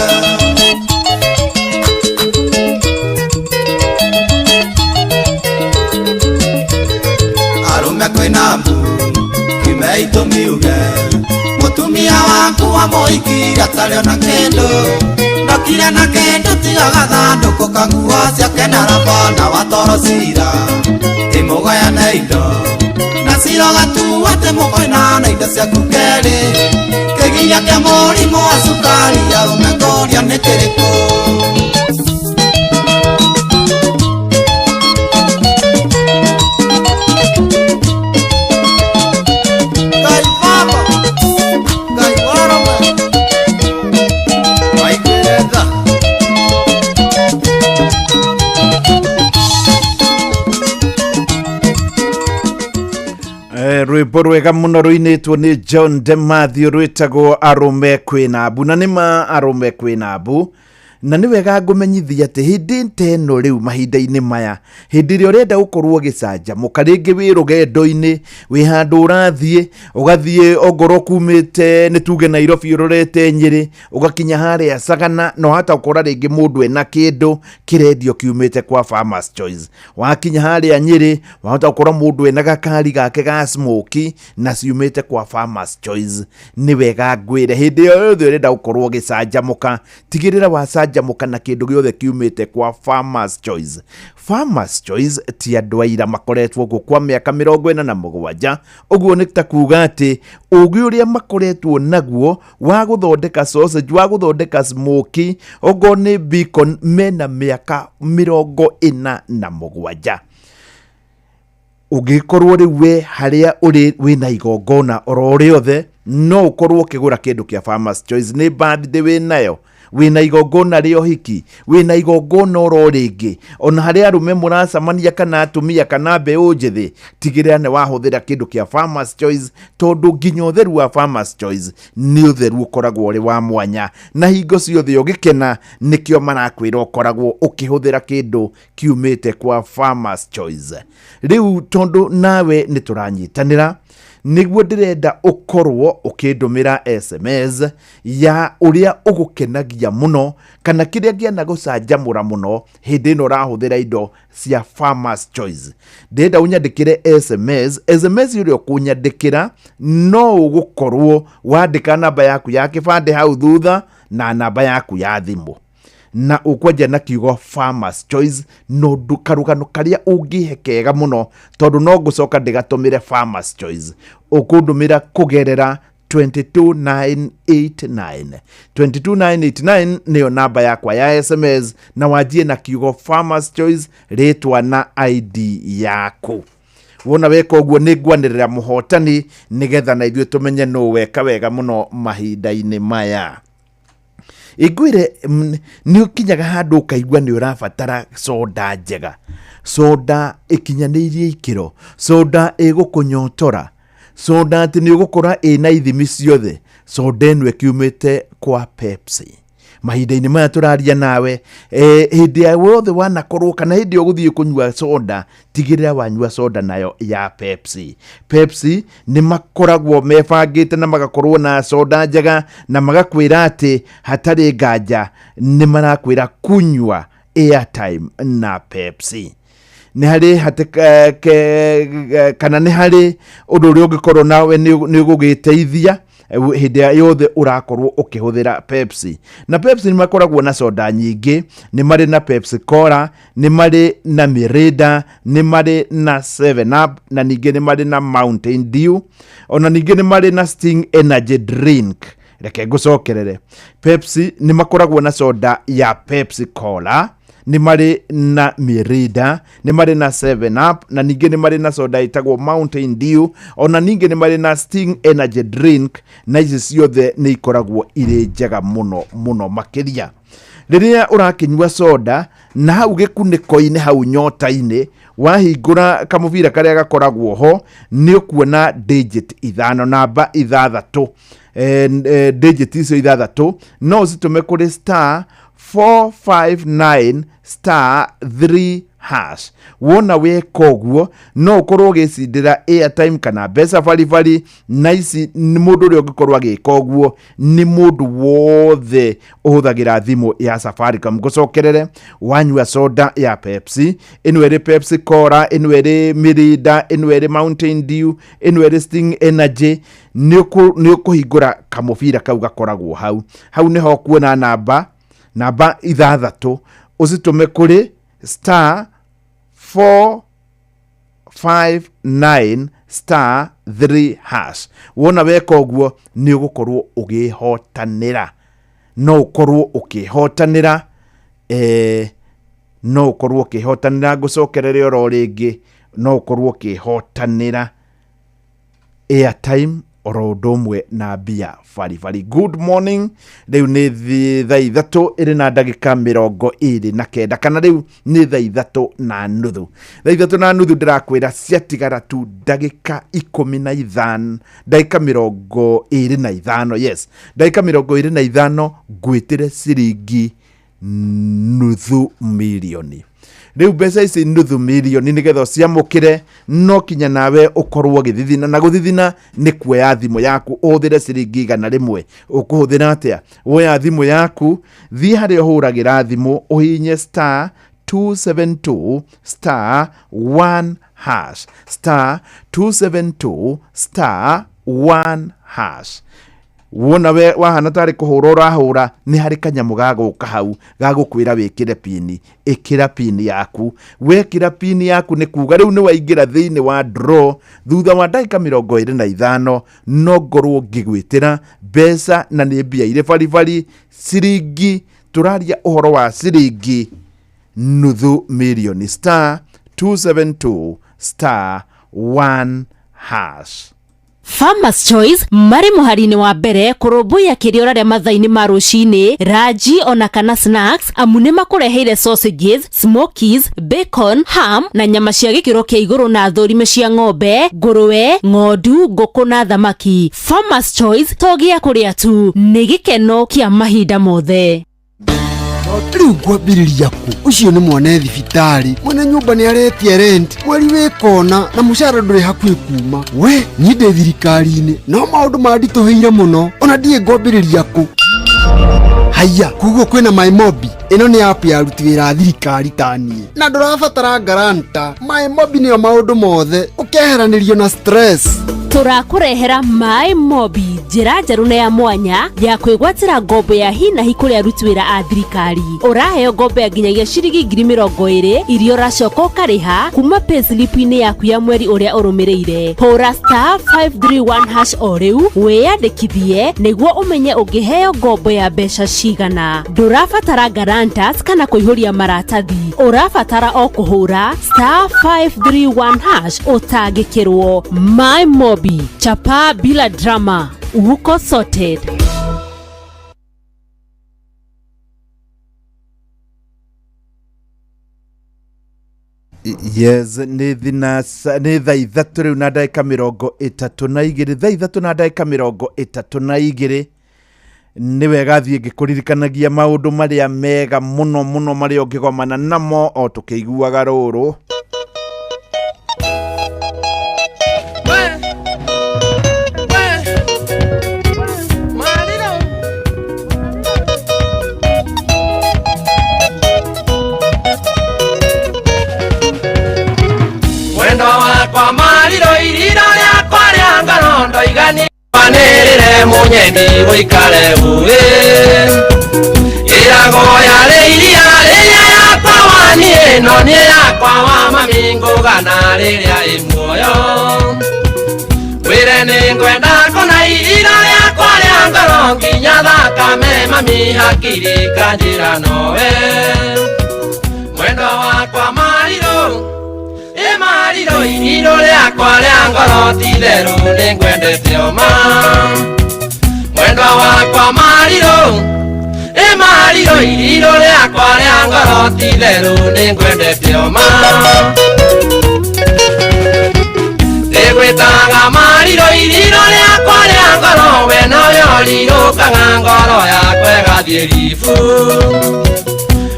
Arũme kwĩna mbu kimei tũmiuge. Mũtumia waku wamũhikire atarĩ ona kĩndũ. Ndokire na kĩndũ tiga gathandũkũ ka nguo ciake na raba na watoro cira. Timũgayane indo na cira ũgatua atĩ mũkoinana indo ciaku kerĩ. Kĩgiria kĩa mũrimũ wa cukari arũme ngũria nĩ kĩrĩkũ? Ngai baba, Ngai warũme, maiguĩre tha. Rwĩmbo rwega mũno rũinĩtwo nĩ John de Mathew rwĩtagwo arũme kwĩna mbu, na nĩma arũme kwĩna mbu. Na nĩ wega ngũmenyithia atĩ hĩndĩ ta ĩno rĩu mahinda-inĩ maya, hĩndĩ ĩrĩa ũrenda gũkorwo ũgĩcanjamũka, rĩngĩ wĩ rũgendo-inĩ, wĩ handũ ũrathiĩ, ũgathiĩ ongorwo kumĩte nĩ tuge Nairobi ũrorete Nyĩrĩ, ũgakinya harĩa Sagana, na wahota gũkora rĩngĩ mũndũ ena kĩndũ kĩrendio kiumĩte kwa Farmers Choice. Wakinya harĩa Nyĩrĩ, wahota gũkora mũndũ ena gakari gake ga smoky na ciumĩte kwa Farmers Choice. Nĩ wega ngwĩre hĩndĩ ĩyo yothe ũrenda gũkorwo ũgĩcanjamũka, tigĩrĩra wacanjamũka na kĩndũ gĩothe kiumĩte kwa Farmers Choice. Farmers Choice ti andũ aira makoretwo kuo kwa mĩaka 47, ũguo nĩ ta kuga atĩ ũgĩ ũrĩa makoretwo naguo wa gũthondeka sausage, wa gũthondeka smoky, okorwo nĩ bacon, mena mĩaka 47. Ũngĩkorwo rĩu we harĩa ũrĩ wĩna igongona oro rĩothe, no ũkorwo ũkĩgũra kĩndũ kĩa Farmers Choice. Nĩ birthday wĩnayo, wĩna igongona rĩa ũhiki, wĩna igongona oro rĩngĩ, ona harĩa arũme mũracemania kana atumia kana mbeũ njĩthĩ, tigĩrĩra nĩ wahũthĩra kĩndũ kĩa Farmers Choice, tondũ nginya ũtheru wa Farmers Choice nĩ ũtheru ũkoragwo ũrĩ wa mwanya, na hingo ciothe ũgĩkena nĩkĩo marakwĩra ũkoragwo ũkĩhũthĩra kĩndũ kiumĩte kwa Farmers Choice. Rĩu tondũ nawe nĩ tũranyitanĩra, nĩguo ndĩrenda ũkorwo ũkĩndũmĩra SMS ya ũrĩa ũgũkenagia mũno kana kĩrĩa kĩanagũcanjamũra mũno hĩndĩ ĩno ũrahũthĩra indo cia Farmers Choice. Ndĩrenda ũnyandĩkĩre SMS. SMS ĩrĩa ũkũnyandĩkĩra no ũgũkorwo wandĩka namba yaku ya kĩbandĩ hau thutha na namba yaku ya thimũ, na ũkwanjia na kiugo Farmers Choice, na ũndũ karũgano karĩa ũngĩhe kega mũno, tondũ no ngũcoka ndĩgatũmĩre Farmers Choice. Ũkũndũmĩra kũgerera 22989. 22989 nĩyo namba yakwa ya SMS, na wanjie na kiugo Farmers Choice, rĩtwa na ID yaku. Wona weka ũguo nĩ ngwanĩrĩra mũhotani, nĩgetha na ithuĩ tũmenye nũ weka wega mũno mahinda-inĩ maya. Ingwire nĩ ũkinyaga handũ ũkaigua nĩ ũrabatara soda njega, soda ĩkinyanĩirie ikĩro, soda ĩgũkũnyotora, soda atĩ nĩ ũgũkora ĩna ithimi ciothe. Soda ĩno ĩkiumĩte kwa Pepsi. Mahinda-inĩ maya tũraria nawe, hĩndĩ ya yothe wanakorwo kana hĩndĩ ĩyo ũgũthiĩ kũnyua soda, tigĩrĩra wanyua soda nayo ya Pepsi. Pepsi nĩ makoragwo mebangĩte na magakorwo na soda njega, na magakwĩra atĩ hatarĩ nganja nĩ marakwĩra kunyua airtime na Pepsi. Nĩ harĩ kana nĩ harĩ ũndũ ũrĩa ũngĩkorwo nawe nĩ ũgũgĩteithia hĩndĩ ĩrĩa yothe ũrakorwo ũkĩhũthĩra Pepsi. Na Pepsi nĩ makoragwo na soda nyingĩ, nĩ marĩ na Pepsi Cola, nĩ marĩ na Mirinda, nĩ marĩ na 7 Up, na ningĩ nĩ marĩ na Mountain Dew, ona ningĩ nĩ marĩ na Sting Energy Drink. Reke ngũcokerere, Pepsi nĩ makoragwo na soda ya Pepsi Cola, nĩ marĩ na Mirinda, nĩ marĩ na 7 Up, na ningĩ nĩ marĩ na soda ĩtagwo Mountain Dew, ona ningĩ nĩ marĩ na Sting Energy Drink, na ici ciothe nĩ ikoragwo irĩ njega mũno mũno makĩria. Rĩrĩa ũrakĩnyua soda, Na hau gĩkunĩko-inĩ, hau nyota-inĩ, wahingũra kamũbira karĩa gakoragwo ho, nĩ ũkuona digit ithano, namba ithathatũ. Digit icio ithathatũ no ũcitũme kũrĩ star 459 star 3 hash. Wona weka ũguo, no ũkorwo ũgĩcindĩra airtime kana mbeca baribari. Na ici nĩ mũndũ ũrĩa ũngĩkorwo agĩka ũguo nĩ mũndũ wothe ũhũthagĩra thimũ ya Safaricom. Ngũcokerere, wanyua soda ya Pepsi, ĩno ĩrĩ Pepsi Cola, ĩno ĩrĩ Mirinda, ĩno ĩrĩ Mountain Dew, ĩno ĩrĩ Sting Energy, nĩ ũkũhingũra kamũbira kau gakoragwo hau. Hau nĩho ũkuona namba ithathatũ, ũcitũme kũrĩ star 459 star 3 hash. Wona weka ũguo, nĩ ũgũkorwo ũgĩhotanĩra, no ũkorwo ũkĩhotanĩra, no ũkorwo ũkĩhotanĩra. Ngũcokerere oro rĩngĩ, no ũkorwo ũkĩhotanĩra airtime oro ũndũ ũmwe na mbia baribari. Good morning. Rĩu nĩ thaa 3 ĩrĩ na ndagĩka 29, kana rĩu nĩ thaa 3:30. Thaa 3:30 ndĩrakwĩra ciatigara tu ndagĩka 15, ndagĩka 25. Yes, ndagĩka 25 ngwĩtĩre ciringi 500,000. Rĩu mbeca ici 500,000 nĩgetha ũciamũkĩre, no kinya nawe ũkorwo ũgĩthithina. Na gũthithina nĩ kuoya thimũ yaku ũhũthĩre ciringi 100. Ũkũhũthĩra atĩa? Woya thimũ yaku, thiĩ harĩa ũhũragĩra thimũ, ũhihinye star 272 star 1 hash, star 272 star 1 hash. Wona we wahana tarĩ kũhũra ũrahũra, nĩ harĩ kanyamũ gagũka hau gagũkwĩra wĩkĩre pini. Ĩkĩra pini yaku. Wekĩra pini yaku nĩ kuga rĩu nĩ waingĩra thĩinĩ wa draw. Thutha wa ndagĩka 25 no ngorwo ngĩgwĩtĩra mbeca, na nĩ mbia irĩ baribari, ciringi, tũraria ũhoro wa ciringi 500,000. Star 272 star 1 hash. Farmers Choice marĩ mũhari-inĩ wa mbere kũrũmbũiya kĩrĩa ũrarĩa mathaa-inĩ ma rũcinĩ, ranji ona kana snacks, amu nĩ makũreheire sausages, smokies, bacon, ham na nyama cia gĩkĩro kĩa igũrũ na thũrime cia ng'ombe, ngũrwe, ng'ondu, ngũkũ na thamaki. Farmers Choice to gĩa kũrĩa tu, nĩ gĩkeno kĩa mahinda mothe. Rĩu ngwambĩrĩria kũ? Ũcio nĩ mwana thibitarĩ, mwene nyũmba nĩ aretia rent mweri wĩ kona, na mũcara ndũrĩ hakuhĩ kuma. We niĩ ndĩ thirikari-inĩ, no maũndũ manditũhĩire mũno, ona ndiĩ ngwambĩrĩria kũ. Haiya, koguo kwĩna MyMobi. Ĩno nĩ app ya aruti wĩra a thirikari ta niĩ, na ndũrabatara guarantor. MyMobi nĩyo maũndũ mothe, ũkeheranĩrio na stress. Tũrakũrehera MyMobi, njĩra njerũ na ya mwanya ya kwĩgwatĩra ngombo ya hi na hi kũrĩ aruti wĩra a thirikari. Ũraheo ngombo ya nginyagia ciringi 20,000 iria ũracoka ũkarĩha kuma payslip-inĩ yaku ya mweri ũrĩa ũrũmĩrĩire. Hũra star 531 hash o rĩu wĩyandĩkithie nĩguo ũmenye ũngĩheo ngombo ya mbeca cigana. Ndũrabatara guarantors kana kũihũria maratathi, ũrabatara o kũhũra star 531 hash ũtangĩkĩrwo. MyMobi, chapa bila drama, uko sorted. Yes, nĩ thina nĩ thaa 3 rĩu na ndagĩka 32, thaa 3 na ndagĩka 32. Nĩ wega thiĩ ngĩkũririkanagia maũndũ marĩa mega mũno mũno marĩa ũngĩgomana namo o tũkĩiguaga rũrũ. Mwendo wakwa mariro irira rĩakwa rĩa ngoro ndoigani wanĩrĩre mũnyendi gũikare uĩ ĩragwo yarĩ iria rĩrĩa yakwa waniĩ no niĩ yakwa wa mami ngũgana rĩrĩa ĩ muoyo wĩre nĩ ngwenda kũna irira rĩakwa rĩa ngoro nginya thakame mami hakiri kanjĩra nowe mwendo wakwa mariro mariro iriro rĩakwa rĩa ngoro ti therũ nĩ ngwendete oma mwendwa wakwa mariro Ĩ marirũ irirũ rĩakwa rĩa ngoro ti-itherũ nĩngwendete oma. Ndĩgwĩtaga marirũ irirũ rĩakwa rĩa ngoro we nowe ũrirũkaga ngoro yakwa ĩgathiĩ ribu.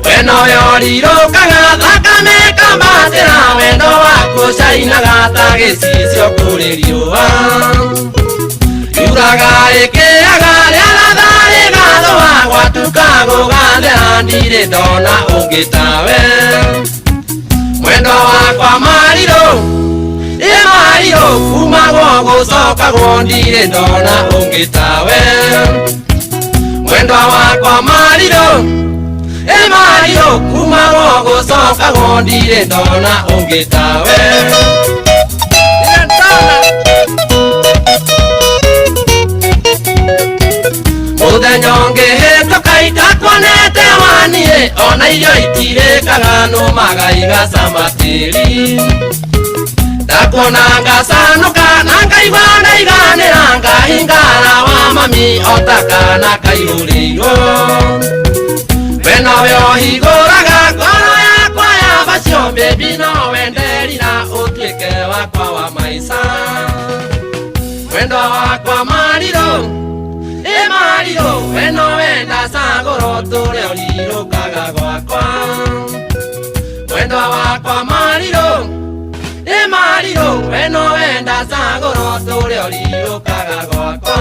We nowe ũrirũkaga thakame ĩkambatĩra wendo waku ũcainaga ta gĩcicio kũrĩ riũa. Yuraga ĩkĩaga rĩaratha rĩgathũa gwatuka gũgathera ndirĩ ndona ũngĩ tawe. Mwendwa wakwa marirũ ĩ marirũ kumagwo gũcokagwo ndirĩ ndona ũngĩ tawe. Mwendwa wakwa marirũ ĩ marirũ kumagwo gũcokagwo ndirĩ ndona ũngĩ tawe. Ndirĩ ndona. Mũthenya ũngĩ hĩtũka itakuonete waniĩ ona irio itirĩkaga nũmaga igacama tĩri. Ndakuona ngacanũka na ngaigua ndaiganĩra ngahingara wa mami o ta kaana kaihũrĩirwo. We nowe ũhingũraga ngoro yakwa ya bacio baby no wenderira ũtuĩke wakwa wa maica. Mwendwa wakwa marirũ ĩ marirũ we nowe ndacagũra ũtũre ũrirũkaga gwakwa. Mwendwa wakwa marirũ ĩ marirũ we nowe ndacagũra ũtũre ũrirũkaga gwakwa.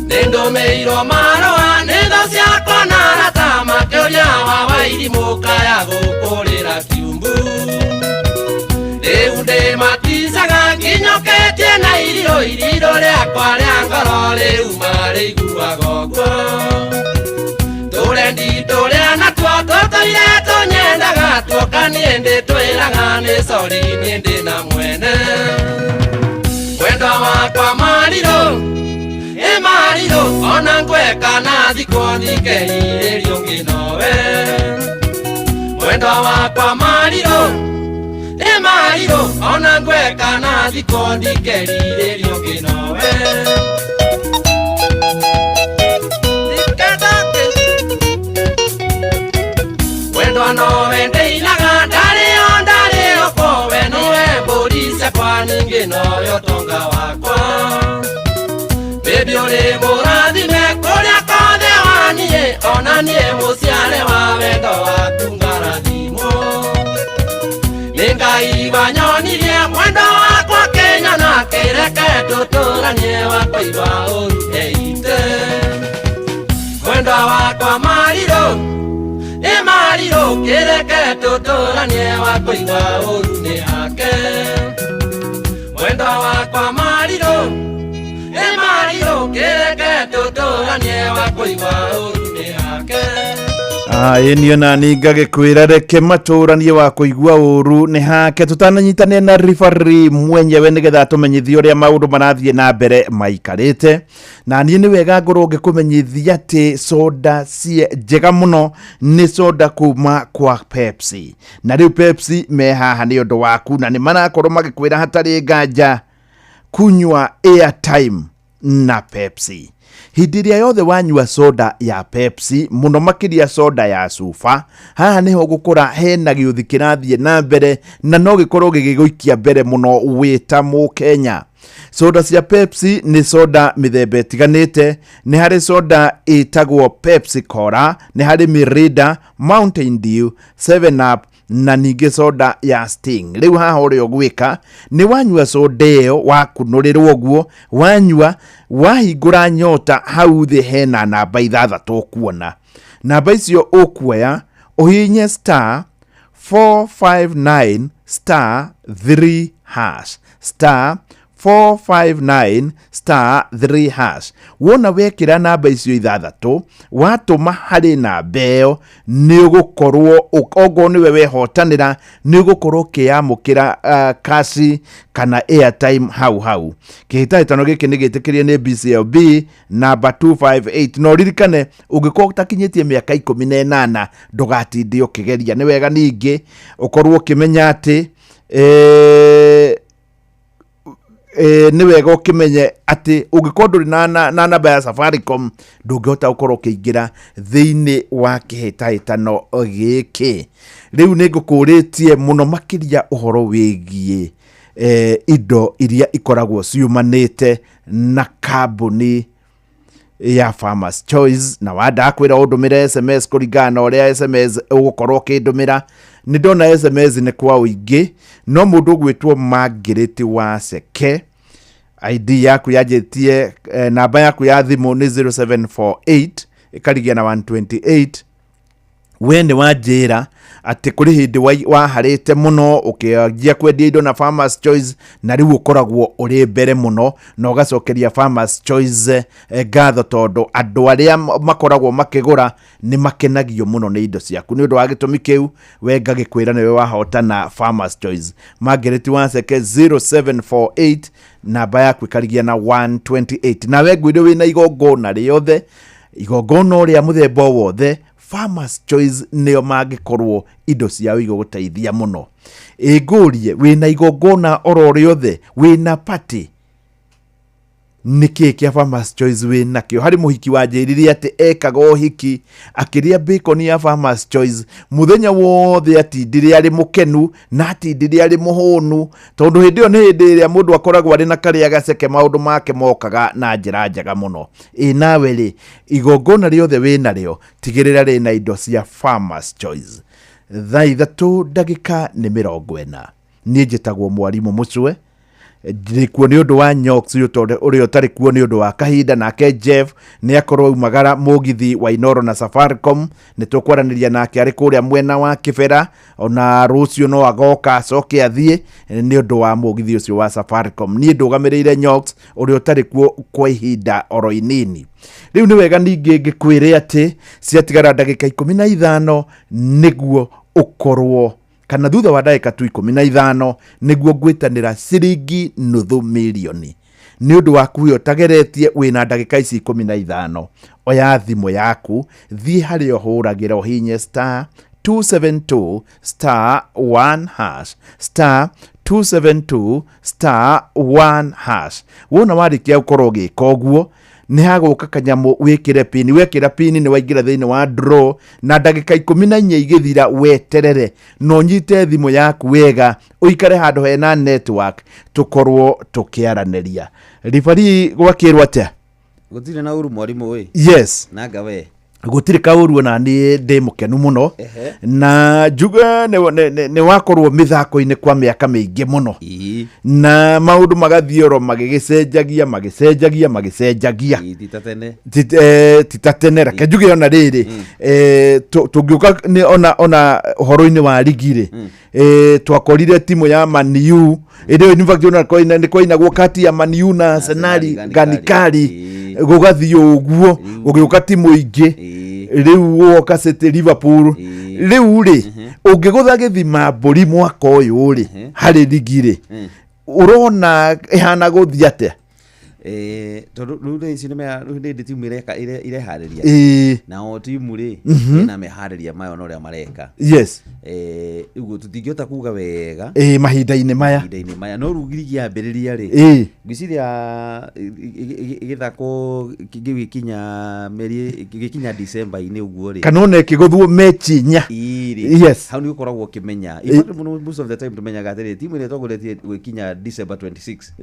Nĩndũmĩirwo marũa nĩ thũ ciakwa na arata makĩũria wa wairimũ kaya gũkũrĩra kiumbu. Rĩu ndĩmaticaga nginyũkĩtie na irirũ irirũ rĩakwa rĩa ngoro rĩu marĩiguaga ũguo. Tũrendi tũrĩa natuo tũtũire tũnyendaga tuoka niĩ ndĩtwĩraga nĩ sorry niĩ ndĩna mwene. Mwendwa wakwa marirũ ĩ marirũ ona ngweka na thikwo ndikerirĩria ũngĩ nowe. Mwendwa wakwa marirũ ĩ marirũ ona ngweka na thikwo ndikerirĩria ũngĩ nowe. Mwendwa nowe ndĩinaga ndarĩo ndarĩo kwo we nĩwe mbũri ciakwa ningĩ nowe ũtonga wakwa. Baby ũrĩ mũrathime kũrĩa kothe waniĩ ona niĩ mũciare wa wendo waku ngarathimwo. Nĩ Ngai wanyonirie mwendo wakwa Kenya na kĩreke tũtũranie wa kũigua ũru eite. Mwendwa wakwa marirũ ĩ marirũ kĩreke tũtũranie wa kũigua ũru nĩ ake. Mwendwa wakwa marirũ ĩ marirũ kĩreke tũtũranie wa kũigua ũru nĩ ake. Ĩ niĩ nani ngagĩkwĩra reke matũranie wa kũigua ũru nĩ hake tũtananyitanĩre na ribari mwenyewe nĩgetha tũmenyithie ũrĩa maũndũ marathiĩ na mbere maikarĩte. Na niĩ nĩ wega ngorwo ngĩkũmenyithia atĩ soda cie njega mũno nĩ soda kuma kwa Pepsi. Na rĩu Pepsi me haha nĩ ũndũ waku na nĩ marakorwo magĩkwĩra hatarĩ nganja kunywa airtime na Pepsi. Hĩndĩ ĩrĩa yothe wanyua soda ya Pepsi mũno makĩria soda ya cuba haha nĩho ũgũkora hena gĩũthi kĩrathiĩ na mbere na no gĩkorwo gĩgĩgũikia mbere mũno wĩ ta mũkenya. Soda cia Pepsi nĩ soda mĩthemba ĩtiganĩte. Nĩ harĩ soda ĩtagwo Pepsi Cola, nĩ harĩ Mirinda, Mountain Dew, 7 Up na ningĩ soda ya Sting. Rĩu haha ũrĩa ũgwĩka nĩ wanyua soda ĩyo wakunũrĩrwo ũguo wanyua wahingũra nyota hau thĩ hena namba ithathatũ ũkuona. Namba icio ũkuoya ũhihinye star 459 star 3 hash star 459 star 3 hash. Wona wekĩra namba icio ithathatũ watũma harĩ namba ĩyo nĩ ũgũkorwo okorwo nĩwe wehotanĩra nĩ ũgũkorwo ũkĩamũkĩra cash kana airtime hau hau. Kĩhĩtahĩtano gĩkĩ nĩ gĩtĩkĩrie nĩ BCLB namba 258 no ririkane ũngĩkorwo ũtakinyĩtie mĩaka 18 ndũgatinde ũkĩgeria. Nĩ wega ningĩ ũkorwo ũkĩmenya atĩ Nĩ wega ũkĩmenye atĩ ũngĩkorwo ndũrĩ na namba ya Safaricom, ndũngĩhota gũkorwo ũkĩingĩra thĩinĩ wa kĩhĩtahĩtano gĩkĩ. Rĩu nĩ ngũkũrĩtie mũno makĩria ũhoro wĩgiĩ indo iria ikoragwo ciumanĩte na kambuni ya Farmers Choice, na wandakwĩra ũndũmĩre SMS kũringana na ũrĩa SMS ũgũkorwo ũkĩndũmĩra. Nĩ ndona SMS nĩ kwa ũingĩ, no mũndũ ũgwĩtwo Margaret wa Seke, ID yaku yanjĩtie, namba yaku ya thimũ nĩ 0748 ĩkarigia na 128. We nĩ wanjĩra atĩ kũrĩ hĩndĩ waharĩte mũno ũkĩanjia kwendia indo na Farmers Choice, na rĩu ũkoragwo ũrĩ mbere mũno na ũgacokeria Farmers Choice ngatho, tondũ andũ arĩa makoragwo makĩgũra nĩ makenagio mũno nĩ indo ciaku. Nĩ ũndũ wa gĩtũmi kĩu, we ngagĩkwĩra nĩwe wahotana Farmers Choice. Margaret Waseke, 0748, namba yaku ĩkarigia na 128. Nawe ngwĩre wĩna igongona rĩothe, igongona o rĩa mũthemba o wothe, Farmers Choice nĩo mangĩkorwo indo ciao igũgũteithia mũno. Ĩngũrie, wĩna igongona oro rĩothe, wĩna party, nĩkĩ kĩa Farmers Choice wĩ nakĩo? Harĩ mũhiki wanjĩrire atĩ ekaga ũhiki akĩrĩa bacon ya Farmers Choice mũthenya wothe, atindire arĩ mũkenu na atindire arĩ mũhũnu, tondũ hĩndĩ ĩyo nĩ hĩndĩ ĩrĩa mũndũ akoragwo arĩ na karĩa gaceke, maũndũ make mokaga na njĩra njega mũno. Ĩ nawe rĩ, igongona rĩothe wĩ narĩo, tigĩrĩra rĩna indo cia Farmers Choice. Thaa 3 ndagĩka nĩ 40. Niĩ njĩtagwo Mwarimũ Mũcwe, ndĩ kuo nĩ ũndũ wa Nyox ũrĩa ũtarĩ kuo nĩ ũndũ wa kahinda. Nake Jeff nĩ akorwo aumagara mũgithi wa Inoro na Safaricom, nĩ tũkwaranĩria nake arĩ kũrĩa mwena wa Kĩbera. Ona rũciũ no agoka acoke athiĩ nĩ ũndũ wa mũgithi ũcio wa Safaricom. Niĩ ndũgamĩrĩire Nyox ũrĩa ũtarĩ kuo kwa ihinda oro inini. Rĩu nĩ wega ningĩ ngĩkwĩre atĩ ciatigara ndagĩka 15 nĩguo ũkorwo, kana thutha wa ndagĩka tu 15 nĩguo ngwĩtanĩra ciringi nuthu mirioni nĩ ũndũ waku we ũtageretie. Wĩna ndagĩka ici 15, oya thimũ yaku, thiĩ harĩa ũhũragĩra, ũhinye *272*1#, *272*1#. Wona warĩkia gũkorwo ũgĩka ũguo, nĩ hagũka kanyamũ wĩkĩre pini. Wekĩra pini, nĩ waingĩra thĩinĩ wa draw, na ndagĩka 14 igĩthira weterere na ũnyite thimũ yaku wega, ũikare handũ hena network, tũkorwo tũkĩaranĩria. Ribari, gwakĩrwo atĩa? Gũtirĩ na ũru, mwarimũ ĩ. Nanga we? Gũtirĩ kaũru, ona niĩ ndĩ mũkenu mũno. Na njuge nĩ wakorwo mĩthako-inĩ kwa mĩaka mĩingĩ mũno, na maũndũ magathiĩ oro magĩgĩcenjagia, magĩcenjagia, magĩcenjagia. Ĩ, ti ta tene. Ti ta tene. Reke njuge ona rĩrĩ, tũngĩũka nĩ ona ũhoro-inĩ wa rigi rĩ, twakorire timu ya Maniu ĩrĩa in fact ona nĩ kwainagwo kati ya Maniu na Arsenal ganikari, gũgathiĩ ũguo, gũgĩũka timu ingĩ, rĩu woka City, Liverpool. Rĩu rĩ, ũngĩgũtha gĩthima mbũri mwaka ũyũ rĩ, harĩ rigi rĩ, ũrona ĩhana gũthiĩ atĩa? Tondũ rĩu thaa ici rĩu nĩ timu ireka ireharĩria. Na o timu rĩ, ĩna meharĩria mayo na ũrĩa mareka. Ũguo tũtingĩhota kuga wega. Ĩĩ, mahinda-inĩ maya. Mahinda-inĩ maya, no rĩu rigi yambĩrĩria rĩ, ngwĩciria gĩthako gĩgĩkinya mĩeri gĩgĩkinya December-inĩ ũguo rĩ, kana ona ĩkĩgũthwo mechi 4. Ĩĩ rĩ, hau nĩ ũkoragwo ũkĩmenya. In fact, mũno most of the time tũmenyaga atĩrĩ, timu ĩrĩa ĩtongoretie gwĩkinya December 26,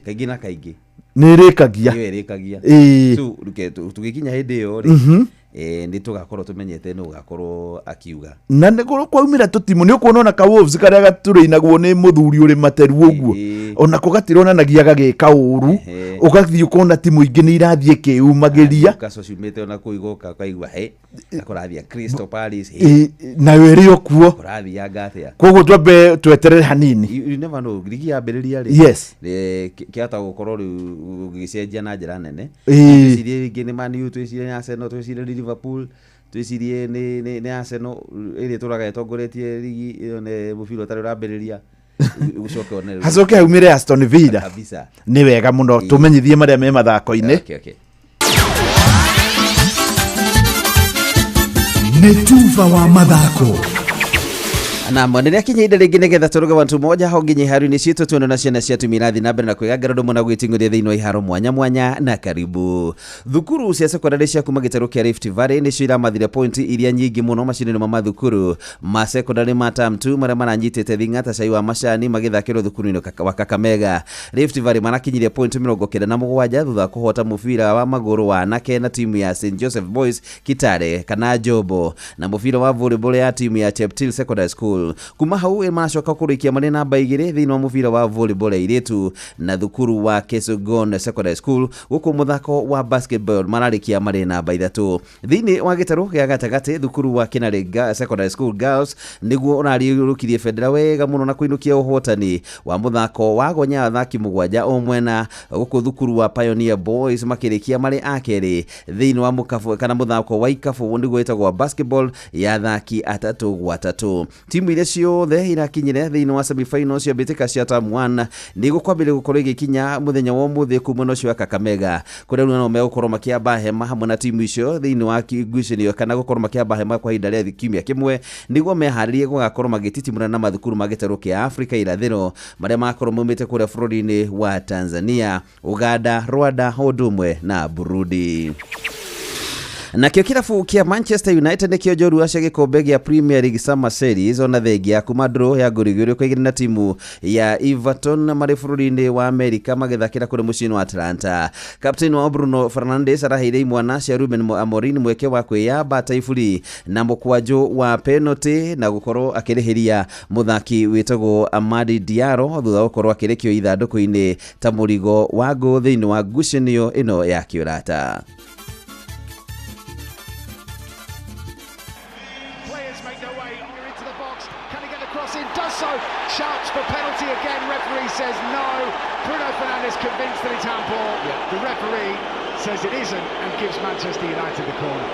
kaingĩ na kaingĩ nĩ ĩrĩkagia. Nĩyo ĩrĩkagia. So reke tũgĩkinya hĩndĩ ĩyo rĩ, nĩ tũgakorwo tũmenyete nũ ũgakorwo akiuga. Na nĩ kwaumĩra tũtimũ, nĩ ũkuona ona ka Wolves karĩa gatũrĩinagwo nĩ mũthuri ũrĩ materu ũguo, onako gatironanagia gagĩka ũru. Ũgathiĩ ũkona timu ingĩ nĩ irathiĩ ĩkĩyumagĩria. Newcastle ciumĩte ona kũu igoka, ũkaigua he akũrathia Crystal Palace he. Nayo ĩrĩ o kuo. Kũrathianga atĩa? Koguo twambe tweterere hanini. You never know, rigi yambĩrĩria rĩ, kĩahota gũkorwo rĩu gĩgĩcenjia na njĩra nene. Twĩcirie rĩngĩ nĩ Man U, twĩcirie nĩ Arsenal, twĩcirie nĩ Liverpool, twĩcirie nĩ Arsenal ĩrĩa ĩtũraga ĩtongoretie rigi ĩyo, nĩ mũbira ũtarĩ ũrambĩrĩria, ũcoke one rĩu. Hacoke haumĩre Aston Villa. Kabisa. Nĩ wega mũno. Tũmenyithie marĩa me mathako-inĩ. Okay. Nĩ tuba wa mathako. Na nä rä akinya ihinda rĩngĩ nĩgetha tũrũge wantu moja ho nginya iharo-inĩ citũ tuone na ciana cia atumia irathiĩ na mbere na kwĩgangara ũndũ mũna gwĩting'ũria thĩinĩ wa iharo mwanya mwanya na karibu. Thukuru cia sekondarĩ cia kuma gĩtarũ kĩa Rift Valley nĩcio iramathire pointi iria nyingĩ mũno macindano ma mathukuru ma sekondarĩ ma term 2 marĩa maranyitĩte thing'ata cai wa macani magĩthakĩrwo thukuru-inĩ wa Kakamega. Rift Valley marakinyirie pointi 97 thutha wa kũhota mũbira wa magũrũ wa anake na timu ya St Joseph Boys Kitale kana Jobo na mũbira wa volleyball ya timu ya Cheptil Secondary School. Kuma hau maracoka kũrĩkia marĩ namba 2 thĩinĩ wa mũbira wa volleyball ya airĩtu na thukuru wa Kesogon Secondary School, gũkũ mũthako wa basketball mararĩkia marĩ namba 3. Thĩinĩ wa gĩtarũ gĩa gatagatĩ thukuru wa Kinarĩ Secondary School Girls nĩguo ũrariũrũkirie bendera wega mũno na kũinũkia ũhotani wa mũthako wa gonya athaki 7 o mwena, gũkũ thukuru wa Pioneer Boys makĩrĩkia marĩ a kerĩ thĩinĩ wa mũkabu kana mũthako wa ikabu nĩguo wĩtagwo wa basketball ya athaki 3 gwa 3. Timu iria ciothe irakinyire thĩinĩ wa semi-final cia mbĩtĩka cia term 1 nĩ gũkwambĩrĩria gũkorwo igĩkinya mũthenya wa ũmũthĩ kuma mwena ũcio wa Kakamega, kũrĩa rĩu nao megũkorwo makĩamba hema hamwe na timu icio thĩinĩ wa ngucanio kana gũkorwo makĩamba hema kwa ihinda rĩa kiumia kĩmwe nĩguo meharĩrie gũgakorwo magĩtitimũrana na mathukuru ma gĩtarũ kĩa Afrika irathĩro marĩa makorwo maumĩte kũrĩa bũrũri-inĩ wa Tanzania, Uganda, Rwanda ũndũ ũmwe na Burundi. Nakĩo kĩrabu kĩa Manchester United nĩkĩo njorua cia gĩkombe gĩa Premier League Summer Series ona thengia kuma draw ya ngũri 2-2 na timu ya Everton marĩ bũrũri-inĩ wa Amerika magĩthakĩra kũrĩ mũciĩ-inĩ wa Atlanta. Captain wao Bruno Fernandes araheire imwana cia Ruben Amorim mweke wa kwĩyamba ta iburi na mũkwanjũ wa penalty na gũkorwo akĩrĩhĩria mũthaki wĩtagwo Amadi Diallo thutha wa gũkorwo akĩrekio ithandũkũ-inĩ ta mũrigo wa ngũ thĩinĩ wa ngucanio ĩno ya kĩũrata. Says no. Bruno Fernandes convinced that it's handball. The referee says it isn't and gives Manchester United the corner.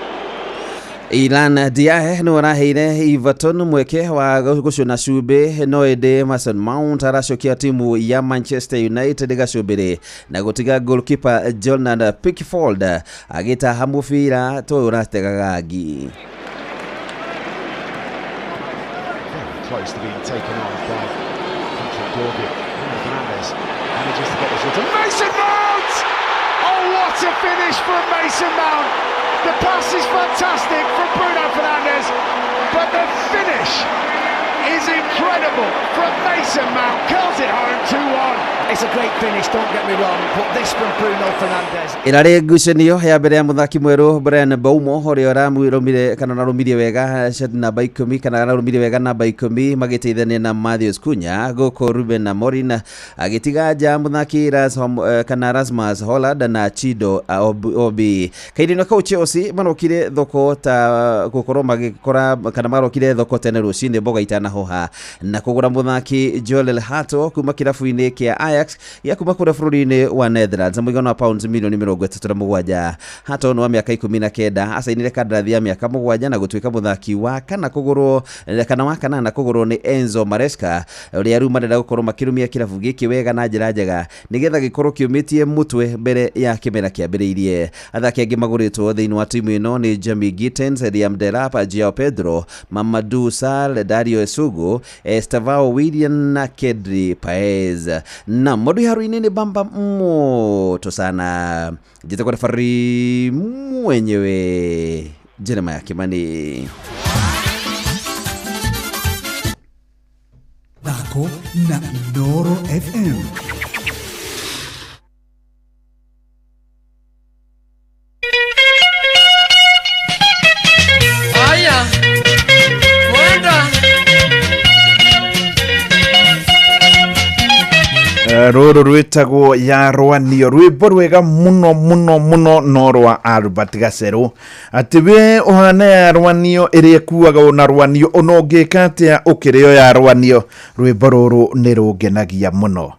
Ilan Diahe nĩ araheire Everton mweke wa gũcũna cumbĩ no ĩndĩ Mason Mount aracokia timu ya Manchester United gacumbĩrĩ na gũtiga goalkeeper Jordan Pickford agĩtaha mũbira tũ ũrategaga ngi. Very close to being taken on by Patrick Dorgu. Fernandes manages to get the shot to Mason Mount! Oh, what a finish from Mason Mount! The pass is fantastic from Bruno Fernandes, but the finish is incredible from Mason Mount. Curls it home 2-1. It's a great finish, don't get me wrong, but this from Bruno Fernandes. Ĩrarĩ ngucanio ya mbere ya mũthaki mwerũ Brian Mbeumo ũrĩa ũramũrũmire kana ararũmirie wega shot namba 10 kana ararũmirie wega namba 10 magĩteithania na Matheus Cunha, gũkũ Ruben Amorim agĩtiga nja mũthaki kana Rasmus Hojlund na Chido Obi. Kairino kau Chelsea marokire thoko ta gũkorwo magĩkora kana marokire thoko tene rũcinĩ mboga itanahoha na kũgũra mũthaki Joel Hato kuma kĩrabu-inĩ kĩa Ajax ya kuma kũrĩa bũrũri-inĩ wa Netherlands mũigana wa pounds milioni 37. Hato nĩ wa mĩaka 19 acainire kandarathi ya mĩaka 7 na gũtuĩka mũthaki wa kana kũgũrwo kana wa kanana kũgũrwo nĩ Enzo Maresca ũrĩa rĩu marenda gũkorwo makĩrũmia kĩrabu gĩkĩ wega na njĩra njega nĩgetha gĩkorwo kĩũmĩtie mũtwe mbere ya kĩmera kĩambĩrĩirie. Athaki angĩ magũrĩtwo thĩinĩ wa timu ĩno nĩ Jamie Gittens, Liam Delap, Joao Pedro, Mamadou Sarr, Dario Esugo, Estevao Willian na Kedri Paez. Na mũndũ iharu-inĩ nĩ bamba moto sana. Njĩtagwo refari mwenyewe Jeremiah Kimani. Thako na Inooro FM. Aya, mwenda. Rũrũ rwĩtagwo ya rwanio, rwĩmbo rwega mũno mũno mũno no rwa Albert Gacerũ, atĩ we ũhana ya rwanio ĩrĩa ĩkuaga na rwanio ona ũngĩka atĩa ũkĩrĩo ya rwanio, rwĩmbo rũrũ nĩ rũngenagia mũno.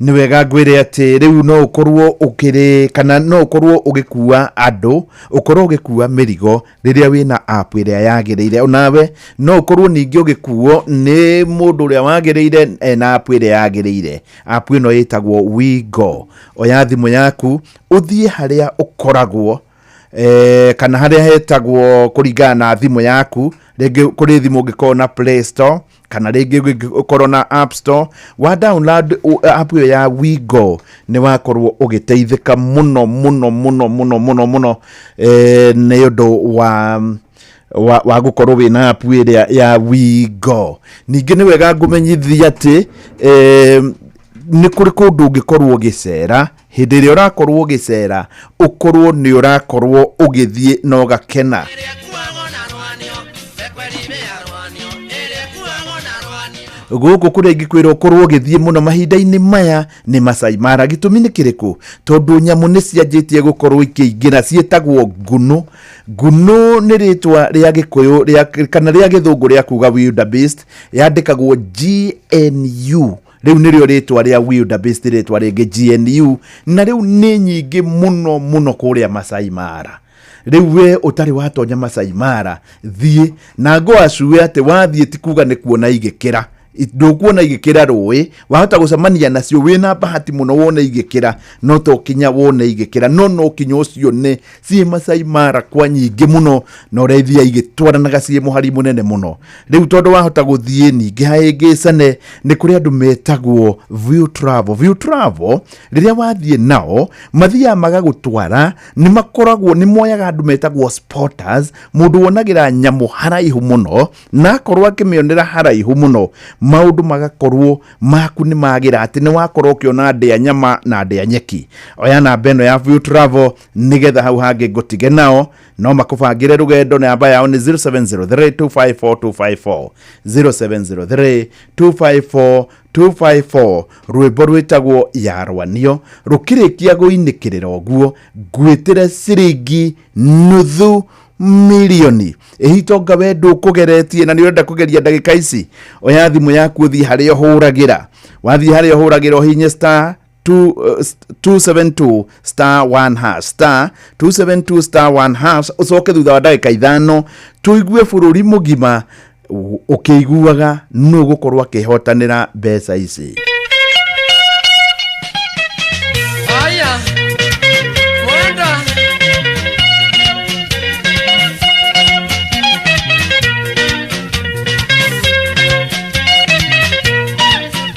Nĩ wega ngwĩre atĩ rĩu no ũkorwo ũkĩrĩ kana no ũkorwo ũgĩkua andũ, ũkorwo ũgĩkua mĩrigo rĩrĩa wĩna app ĩrĩa yagĩrĩire. Onawe no ũkorwo ningĩ ũgĩkuo nĩ mũndũ ũrĩa wagĩrĩire ena app ĩrĩa yagĩrĩire. App ĩno ĩtagwo WeGo. Oya thimũ yaku ũthiĩ harĩa ũkoragwo Kana harĩa hetagwo kũringana na thimũ yaku, rĩngĩ kũrĩ thimũ ũngĩkorwo na Play Store kana rĩngĩ ũkorwo na App Store, wa download app ĩyo ya Wigo nĩ wakorwo ũgĩteithĩka mũno mũno mũno mũno mũno mũno, nĩ ũndũ wa gũkorwo wĩna app ĩrĩa ya Wigo. Ningĩ nĩ wega ngũmenyithia atĩ nĩ kũrĩ kũndũ ũngĩkorwo ũgĩcera. Hĩndĩ ĩrĩa ũrakorwo ũgĩcera, ũkorwo nĩ ũrakorwo ũgĩthiĩ na ũgakena. Gũkũ kũrĩa ingĩkwĩra ũkorwo ũgĩthiĩ mũno mahinda-inĩ maya nĩ Masai Mara. Gĩtũmi nĩ kĩrĩkũ? Tondũ nyamũ nĩ cianjĩtie gũkorwo ikĩingĩra, ciĩtagwo ngunũ. Ngunũ nĩ rĩtwa rĩa Gĩkũyũ kana rĩa Gĩthũngũ rĩa kuga wildebeest, yandĩkagwo GNU. Rĩu nĩrĩo rĩtwa rĩa wildebeest, rĩtwa rĩngĩ GNU, na rĩu nĩ nyingĩ mũno mũno kũrĩa Masai Mara. Rĩu we ũtarĩ watonya Masai Mara, thiĩ na ngwacue atĩ wathiĩ ti kuga nĩ kuona igĩkĩra, ndũkuona igĩkĩra rũĩ, wahota gũcemania nacio wĩna bahati mũno wone igĩkĩra, no to kinya wone igĩkĩra, no kinya ũcio nĩ ciĩ Masai Mara kwa nyingĩ mũno, na ũrĩa ithiaga igĩtwaranaga ciĩ mũhari mũnene mũno. Rĩu tondũ wahota gũthiĩ ningĩ haĩngĩcane, nĩ kũrĩ andũ metagwo View Travel. View Travel rĩrĩa wathiĩ nao mathiaga magagũtwara, nĩ makoragwo nĩ moyaga andũ metagwo spotters, mũndũ wonagĩra nyamũ haraihu mũno, na akorwo akĩmĩonera haraihu mũno, maũndũ magakorwo maku nĩ magĩra atĩ nĩ wakorwo ũkĩona ndĩa nyama na ndĩa nyeki. Oya namba ĩno ya View Travel nĩgetha hau hangĩ ngũtige nao, no makũbangĩre rũgendo. Namba yao nĩ 0703 254 254, 0703 254 254. Rwĩmbo rwĩtagwo yarwanio rũkĩrĩkia gũinĩkĩrĩra ũguo, ngwĩtĩre ciringi 500,000. Ĩhitonga we ndũkũgeretie na nĩ ũrenda kũgeria ndagĩka ici, oya thimũ yaku ũthiĩ harĩa ũhũragĩra. Wathiĩ harĩa ũhũragĩra ũhinye star 272 star 1 hash, star 272 star 1 hash, ũcoke thutha wa ndagĩka 5 tũigue bũrũri mũgima ũkĩiguaga nũ gũkorwo akĩhotanĩra mbeca ici. Aya, mwenda.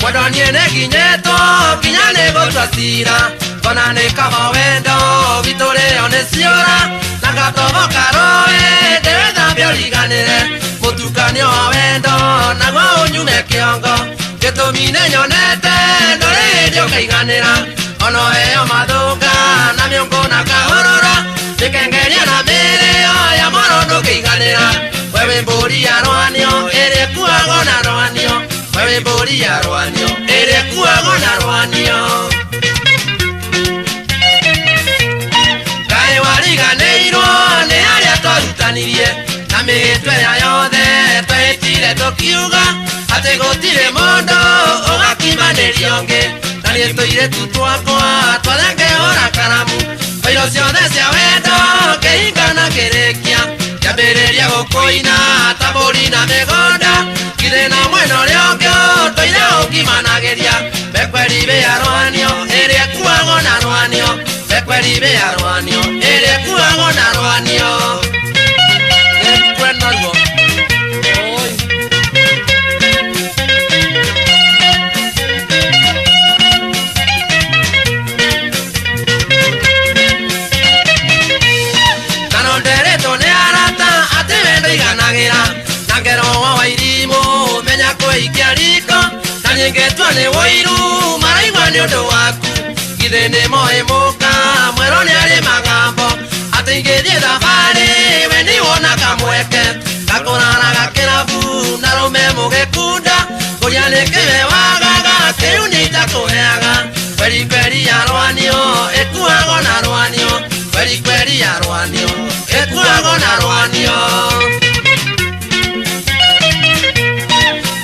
Mwendo niĩ nĩ nginyĩtwo nginya nĩ gũtua cira, ngona nĩ kaba wendo witũ rĩo nĩ ciũra, na gatogo karũĩ ndĩwĩthambie ũriganĩre, mũtukanio wa wendo naguo ũnyume kĩongo, gĩtũmi nĩ nyonete ndũrĩ hĩndĩ ũkaiganĩra, ona ũheo mathũka na mĩũngũ na kahũrũra, mĩkengeria na mĩrĩo ya mwaro ndũkĩiganĩra, we wĩ mbũri ya rwanio ĩrĩa ĩkuagwo na rwanio, we wĩ mbũri ya rwanio ĩrĩa ĩkuagwo na rwanio. Kaĩ wariganĩirwo nĩ arĩa twarutanirie, na mĩhĩtwa ĩrĩa yothe twehĩtire tũkiuga atĩ gũtirĩ mũndũ ũgakimanĩria ũngĩ, na niĩ tũirĩtu twakwa twathe karamu, bairo ciothe cia wendo ngĩhinga na ngĩrĩkia, kĩambĩrĩria gũkũina ta mbũri na mĩgũnda, githĩ na mwena ũrĩa ũngĩ ũtũire ũngimanagĩria, bekweri bĩa rwanio ĩrĩa ĩkuagwo na rwanio, bekweri bĩa rwanio ĩrĩa ĩkuagwo na rwanio. Nĩngwenda ruo. Oi. Na no nderetwo nĩ arata atĩ wendo iganagĩra, na ngero wa irimũ menya kwĩikia riko, na nyingĩtua nĩ wũiru maraigua nĩ ũndũ waku, githĩ nĩ moĩ mũka mwerũ nĩ arĩ magambo, atĩ ingĩthiĩ thabarĩ we nĩwona kamweke gakũraraga kĩrabu na rũme mũgĩkunda, kũrĩa nĩ kĩwe wagaga kĩu nĩ itakũheaga, kweri kweri ya rwanio ĩkuagwo na rwanio, kweri kweri ya rwanio ĩkuagwo na rwanio.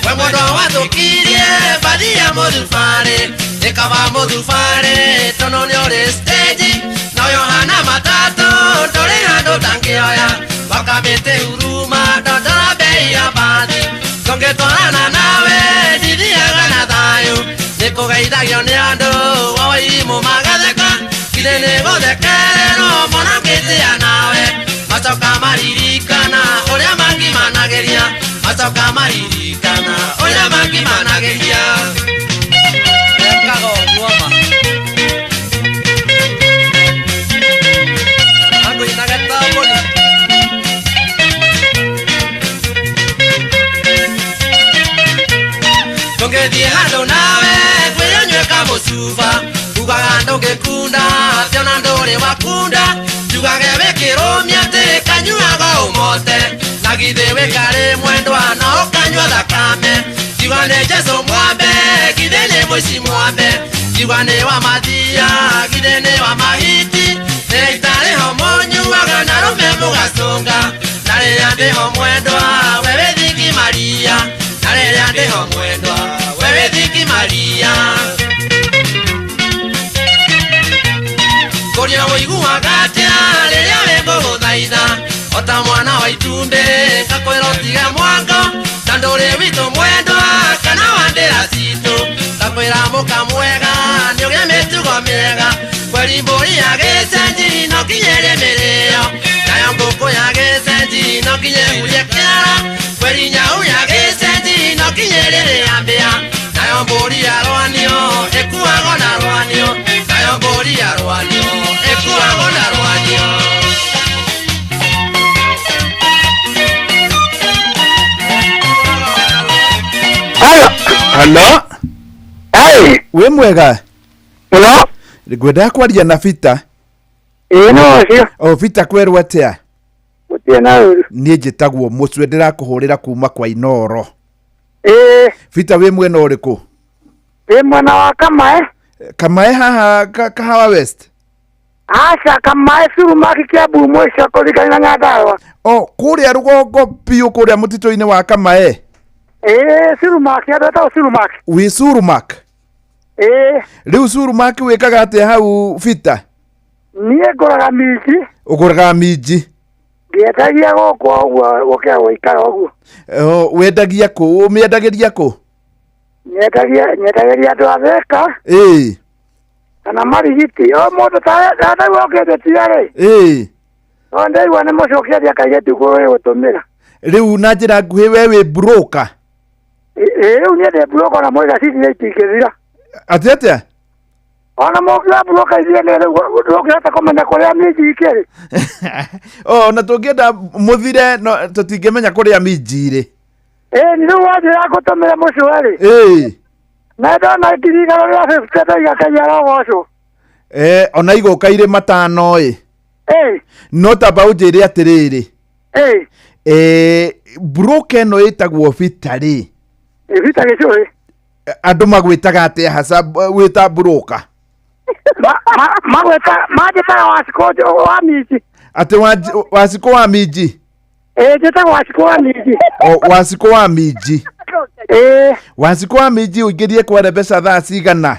We mũndũ wathũkirie mbathi ya mũthubarĩ, nĩ kaba mũthubarĩ tondũ nĩ ũrĩ stage, na ũyũ hana matatũ ndũrĩ handũ ũtangĩoya, wakamĩtĩ huruma ndondora bei ya mbathi, tũngĩtwarana nawe ndithiaga na thayũ, nĩ kũgeithagio nĩ andũ wa wairimũ magatheka, githĩ nĩ gũthekererwo mũno ngĩtĩa nawe. Magacoka maririkana ũrĩa mangimanagĩria. Mekaga ũguo ma. Angũinage ta mbũri. Tũngĩthiĩ handũ nawe kwĩrĩ ũnyue kamũcuba, ugaga ndũngĩkunda atĩ ona ndũrĩ wakunda, njugage wĩkĩrũmia atĩ kanyuaga ũmote, na githĩ wĩkarĩ mwendwa na ũkanyua thakame. Ngiuga nĩ Jesũ mwambe, githĩ nĩ mũici mwambe, ngiuga nĩ wa mathia, githĩ nĩ wa mahiti, nĩ itarĩ ho mũnyuaga na rũme mũgacũnga, na rĩrĩa ndĩho mwendwa we wĩ thingi Maria, na rĩrĩa ndĩho mwendwa we wĩ thingi Maria. Kũrĩa ũiguaga atĩa rĩrĩa wĩ ngũgũthaitha, o ta mwana wa itumbĩ ngakwĩra ũtige mwango, ta ndũrĩ witũ mwendwa kana wa ndĩra citũ, ngakwĩra mũka mwega nĩũgĩe mĩtugo mĩega, kweri mbũri ya gĩcenji no nginya ĩrĩe mĩrĩo, nayo ngũkũ ya gĩcenji no nginya ĩhurie kĩara, kweri nyau ya gĩcenji no nginya ĩrĩrĩa mbĩa, nayo mbũri ya rwanio ĩkuagwo na rwanio, nayo mbũri ya rwanio ĩkuagwo na rwanio. Halo. Ai. Wĩ mwega? Hello. Ngwendaga kwaria na Peter. Ĩĩ no ũcio. O Peter kwerwo atĩa? Gũtirĩ na ũru. Niĩ njĩtagwo Mũcwe, ndĩrakũhũrĩra kuma kwa Inoro. Ĩĩ. Peter wĩ mwena ũrĩkũ? Wĩ mwena wa Kamae. Kamae haha Kahawa West? Aca, Kamae Surumaki Kiambu mũico kũringana na Nyandarũa. O kũrĩa rũgongo biũ kũrĩa mũtitũ-inĩ wa Kamae? Ĩĩ, Surumaki, andũ etagwo Surumaki. Wĩ Surumak? Ĩĩ. Rĩu Surumak wĩkaga atĩa hau Peter? Niĩ ngũraga minji. Ũgũraga minji? Ngĩendagia gũkũ ũguo gũkĩra gũikara ũguo. Wendagia kũ? Ũmĩendagĩria kũ? Nyendagĩria andũ a Thĩka. Ĩĩ. Kana marigiti. O mũndũ ta ndaigua ũkĩnjĩtia rĩ. Ĩĩ. No ndaigua nĩ mũcokeria kairĩtu gũtũmĩra. Rĩu na njĩra nguhĩ we wĩ broker? Ĩĩ, rĩu niĩ ndĩ broker ona mũiga cithi itingĩthira. Atĩ atĩa? Ona mũngiuga broker ithuĩ nĩ rĩu ndũngĩhota kũmenya kũrĩa minji ikĩrĩ. O na tũngĩenda mũthire no tũtingĩmenya kũrĩa minji irĩ. Ĩĩ, nĩ rĩu wanjĩra ngũtũmĩre mũcwe rĩ. Ĩĩ. Na ndona ngiri igana rĩa 50 ndaiga Ngai arogocwo. Ona igũka irĩ matano ĩ. Ĩĩ. No tamba ũnjĩre atĩrĩrĩ. Ĩĩ. Broker ĩno ĩtagwo Peter rĩ. Ĩ, Peter Gĩcũhĩ. Andũ magwĩtaga atĩa haca wĩta broker? Magwĩta manjĩtaga Wacikũ wa minji. Atĩ Wacikũ wa minji? Ĩĩ, njĩtagwo Wacikũ wa minji. O Wacikũ wa minji. Ĩĩ. Wacikũ wa minji ũingĩrie kware mbeca thaa cigana?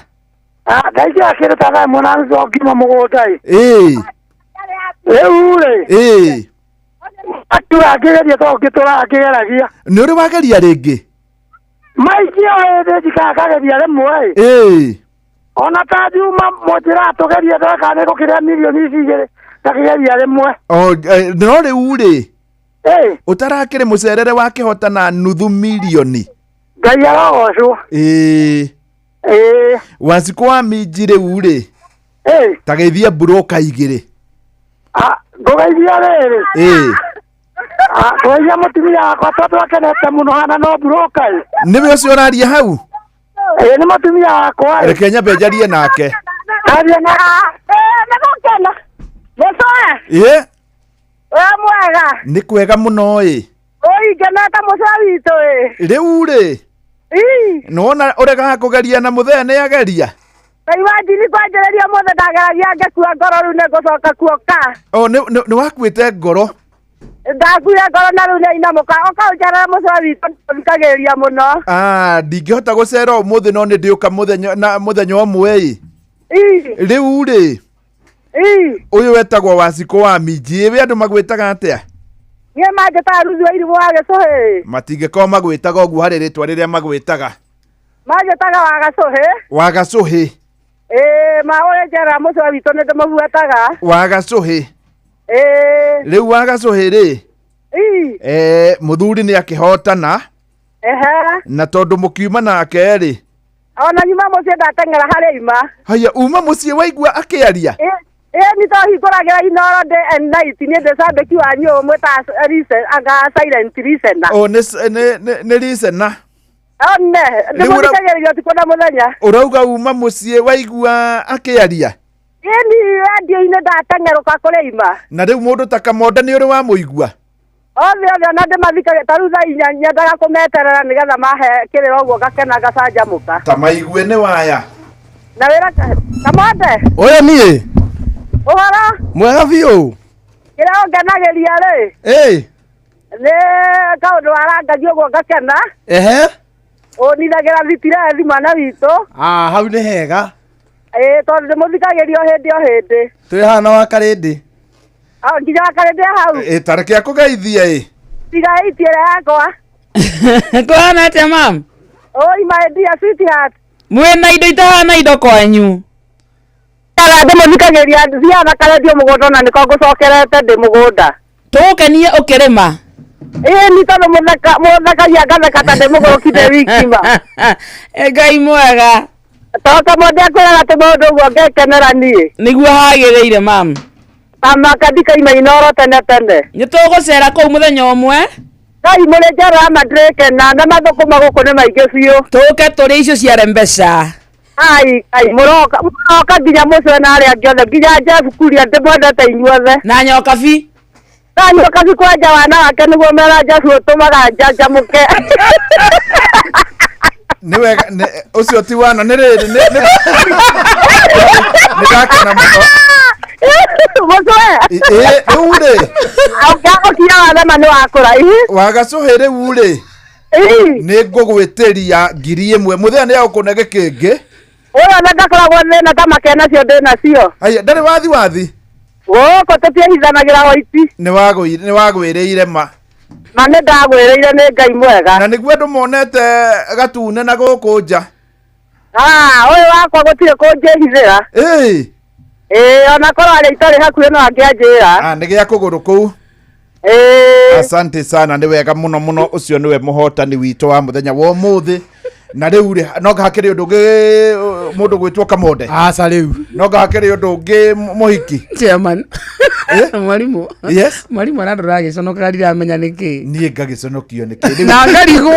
Ndaingĩra kĩndũ ta thaa 8 thutha ngiuma mũgũnda ĩ. Ĩĩ. Rĩu rĩ. Ĩĩ. Akiuga ngĩgeria tondũ ngĩtũraga ngĩgeragia. Nĩ ũrĩ wageria rĩngĩ? Maingĩ o hĩndĩ njikaraga ngageria rĩmwe ĩ. Ĩĩ. Ona ta Juma mũnjĩraga tũgerie ndore kana nĩngũkĩrĩa mirioni ici igĩrĩ ngakĩgeria rĩmwe. O no rĩu rĩ. Ĩĩ. Ũtarakĩrĩ mũcerere wa kĩhota na nuthu mirioni. Ngai arogocwo. Ĩĩ. Ĩĩ. Wacikũ wa minji rĩu rĩ. Ĩĩ. Ta geithia broker igĩrĩ. Ngũgeithia rĩrĩ. Ĩĩ. Ngũgeithia mũtumia wakwa tondũ akenete mũno hana no broker ĩ. Nĩwe ũcio ũraria hau? Ĩĩ, nĩ mũtumia wakwa ĩ. Reke nyambe njarie nake. Aria na. Ĩĩ, nĩ gũkena. Mũcoe. Ĩĩ. Wĩ mwega. Nĩ kwega mũno ĩ. Ũi, ngenete mũcoe witũ ĩ. Rĩu rĩ. Ii. Nĩwona ũregaga kũgeria na mũthee nĩ ageria? Ngai wa njini kwanjĩrĩria mũthĩ ndageragia ngĩkua ngoro rĩu nĩngũcoka kuoka. O nĩ wakuĩte ngoro? Ndakuire ngoro na rĩu nĩainamũka. Ũka ũnjerere mũcoe witũ nĩngũthikagĩrĩria mũno. Ndingĩhota gũcera ũmũthĩ no nĩndĩũka mũthenya na mũthenya ũmwe ĩ. Ii. Rĩu rĩ. Ii. Ũyũ wetagwo Wacikũ wa minji, ĩ we andũ magwĩtaga atĩa? Niĩ manjĩtaga Ruthi wa Irimũ wa Gĩcũhĩ. Matingĩkorwo magwĩtaga ũguo harĩ rĩtwa rĩrĩa magwĩtaga. Manjĩtaga wa Gacũhĩ. Wa Gacũhĩ. Ĩĩ, ma ũrĩ njerera mũcoe witũ nĩndĩmũbuataga. Wa Gacũhĩ. Ĩĩ. Rĩu wa Gacũhĩ rĩ. Ii. Mũthuri nĩ akĩhotana. Ehe. Na tondũ mũkiuma nake rĩ. Ona nyuma mũciĩ ndateng'era harĩa ima. Haya, uma mũciĩ waigua akĩaria. Ĩ nĩ tohingũragĩra Inoro day and night, niĩ ndĩ cambĩki wanyu ũyũ mwĩtaga anga silent listener. O nĩ listener. One, Rĩu ndĩmũthikagĩrĩria ũtukũ na mũthenya. Ũrauga uma mũciĩ waigua akĩaria. Ĩni radio-inĩ ndateng'erũka kũrĩa ima. Na rĩu mũndũ ta Kamonda nĩ ũrĩ wamũigua. Othe othe ona ndĩmathikagĩrĩria ta rĩu thaa inya nyendaga kũmeterera nĩgetha mahe kĩrĩra ũguo ngakena ngacanjamũka. Ta maigue nĩ waya. Na wĩra Kamonde. Ũyũ niĩ. Ũhoro? Mwega biũ. Kĩrĩa ũngenagĩria rĩ. Ĩ. Nĩ kaũndũ warangagia ũguo ngakena. Ehe. Ũnithagĩra thitirethi mwana witũ. Ah, hau nĩ hega. Ĩ tondũ ndĩmũthikagĩria o hĩndĩ o hĩndĩ. Twĩ haha na wa Karĩndĩ. Nginya wa Karĩndĩ hau. Ĩ tareke akũgeithie ĩ. Tiga ĩiti ĩrĩa yakwa. Kũhana atĩa mam? Oi my dear sweetheart. Mwĩna indo itahana indo kwanyu. Ara ndĩmũthikagĩria thiaga na karendio mũgũnda na nĩko ngũcokerete ndĩ mũgũnda. Tũgũkenie ũkĩrĩma. Ĩ ni tondũ mũthekagia ngatheka ta ndĩ mũgũrũki ndĩ wiki ma. Ngai mwega. To Kamonde akwĩraga atĩ maũndũ ũguo ngekenera niĩ. Nĩguo hagĩrĩire mam. Tamaka ndikaima Inoro tene tene. Nĩ tũgũcera kũu mũthenya ũmwe. Ngai mũrĩ njara ma ndĩrekena na mathũkũma gũkũ nĩ maingĩ biũ. Tũke tũrĩe icio cia mbeca. Ai ai mũroka mũroka nginya mũcwe na arĩa angĩ othe nginya Jeff Kuria ndĩmwendete inyuothe. Na Nyokabi. Na Nyokabi kwanja wana wake nĩguo mera Jeff ũtũmaga njanjamũke. Nĩ wega ũcio ti wana nĩ rĩrĩ nĩ ndakena mũno. Mũcwe. Ĩ rĩu rĩ. Ũngĩagũkia wathema nĩ wakũra. Wagacũhĩ rĩu rĩ. Nĩ ngũgwĩtĩria 1,000 mũthenya nĩ agũkũne gĩkĩngĩ. Ũyũ ona ndakoragwo thĩna ta makena cio ndĩ nacio. Aya ndarĩ wathi wathi. Gũkũ tũtiĩhithanagĩra hoiti. Nĩ wagwĩrĩire ma. Ma nĩ ndagwĩrĩire nĩ Ngai mwega. Na nĩguo andũ monete gatune na gũkũ nja. Ah, ũyũ wakwa gũtirĩ kũnjĩhithĩra. Ĩ. Ĩ ona korwo arĩa itarĩ hakuhĩ no angĩanjĩra. Ah, nĩ gĩa kũgũrũ kũu. Asante sana nĩ wega mũno mũno ũcio nĩwe mũhotani witũ wa mũthenya wa ũmũthĩ. Na rĩu rĩ no hakĩrĩ ũndũ ũngĩ mũndũ gwĩtwo Kamonde. Aca rĩu. No hakĩrĩ ũndũ ũngĩ mũhiki. Chairman. Mwarimu. Yes. Mwarimu arandora agĩconoka ndiramenya nĩkĩ. Niĩ ngagĩconokio nĩkĩ. Na ngarigwo.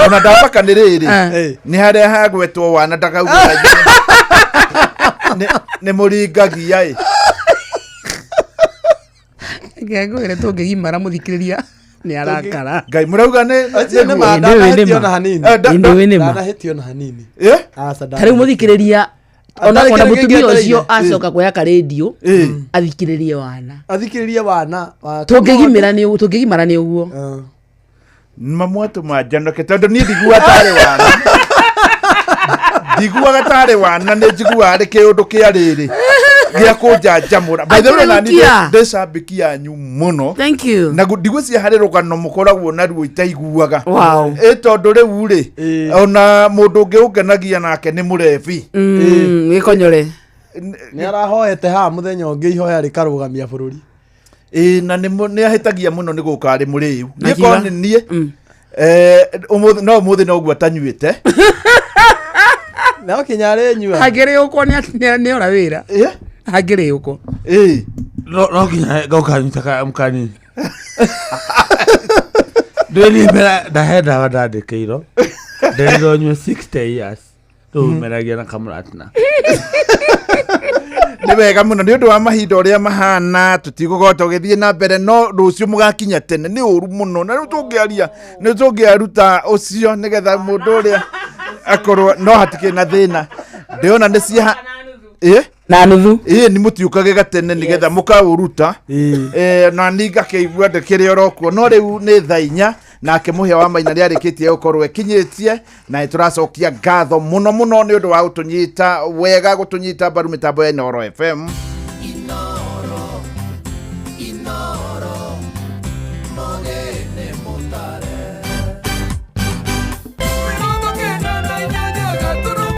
Ona ndamaka nĩ rĩrĩ. Nĩ harĩa hagwetwo wana ndakauga. Nĩ mũringagia ĩ. Ngengwĩre tũngĩgimara mũthikĩrĩria nĩ arakara. Ngai mũrauga nĩ ndanahĩtio na hanini. Ndanahĩtio na hanini. Ta rĩu mũthikĩrĩria ona mũtumia ũcio acoka kuoya karendio athikĩrĩrie wana. Athikĩrĩrie wana. Tũngĩgimara nĩ ũguo. Mamwatũma njonoke tondũ niĩ ndiguaga tarĩ wana. Ndiguaga tarĩ wana nĩ njiguaga arĩ kĩũndũ kĩa rĩrĩ. Gĩa kũnjanjamũra. By the way na niĩ ndĩ cambĩki yanyu mũno. Thank you. Na ndigwĩciria harĩ rũgano mũkoragwo naruo itaiguaga. Wow. Ĩ tondũ rĩu rĩ ona mũndũ ũngĩ ũngenagia nake nĩ mũrebi. Gĩkonyore. Nĩ arahoete haha mũthenya ũngĩ ihoya rĩkarũgamia bũrũri. Ĩ na nĩ ahĩtagia mũno nĩ gũka arĩ mũrĩu. Niĩ korwo nĩ niĩ no ũmũthĩ no ũguo atanyuĩte. No kinya arĩnyua. Angĩrĩũkwo nĩ ora wĩra. Angĩrĩũkwo. Ĩ. No kinya ngauka mkanini. Ndĩrĩ ndahe ndawa ndandĩkĩirwo. Nderirwo nyue 60 years. Rĩu meragia na kamũratina. Nĩ wega mũno nĩ ũndũ wa mahinda ũrĩa mahana tũtigũkorwo tũgĩthiĩ na mbere no rũciũ mũgakinya tene nĩ ũru mũno na rĩu tũngĩaria nĩ tũngĩaruta ũcio nĩgetha mũndũ ũrĩa akorwo no hatikĩrĩ na thĩna ndĩrona nĩ cia na nuthu ĩ nĩ mũtiũkage gatene nĩgetha mũkaũruta na niĩ ngakĩigua ndĩkĩrĩ oro kuo no rĩu nĩ thaa inya nake Mũhĩa wa Maina nĩ arĩkĩtie gũkorwo ekinyĩtie na nĩ tũracokia ngatho mũno mũno nĩ ũndũ wa gũtũnyita wega gũtũnyita mbaru mĩtambo ya Inooro FM.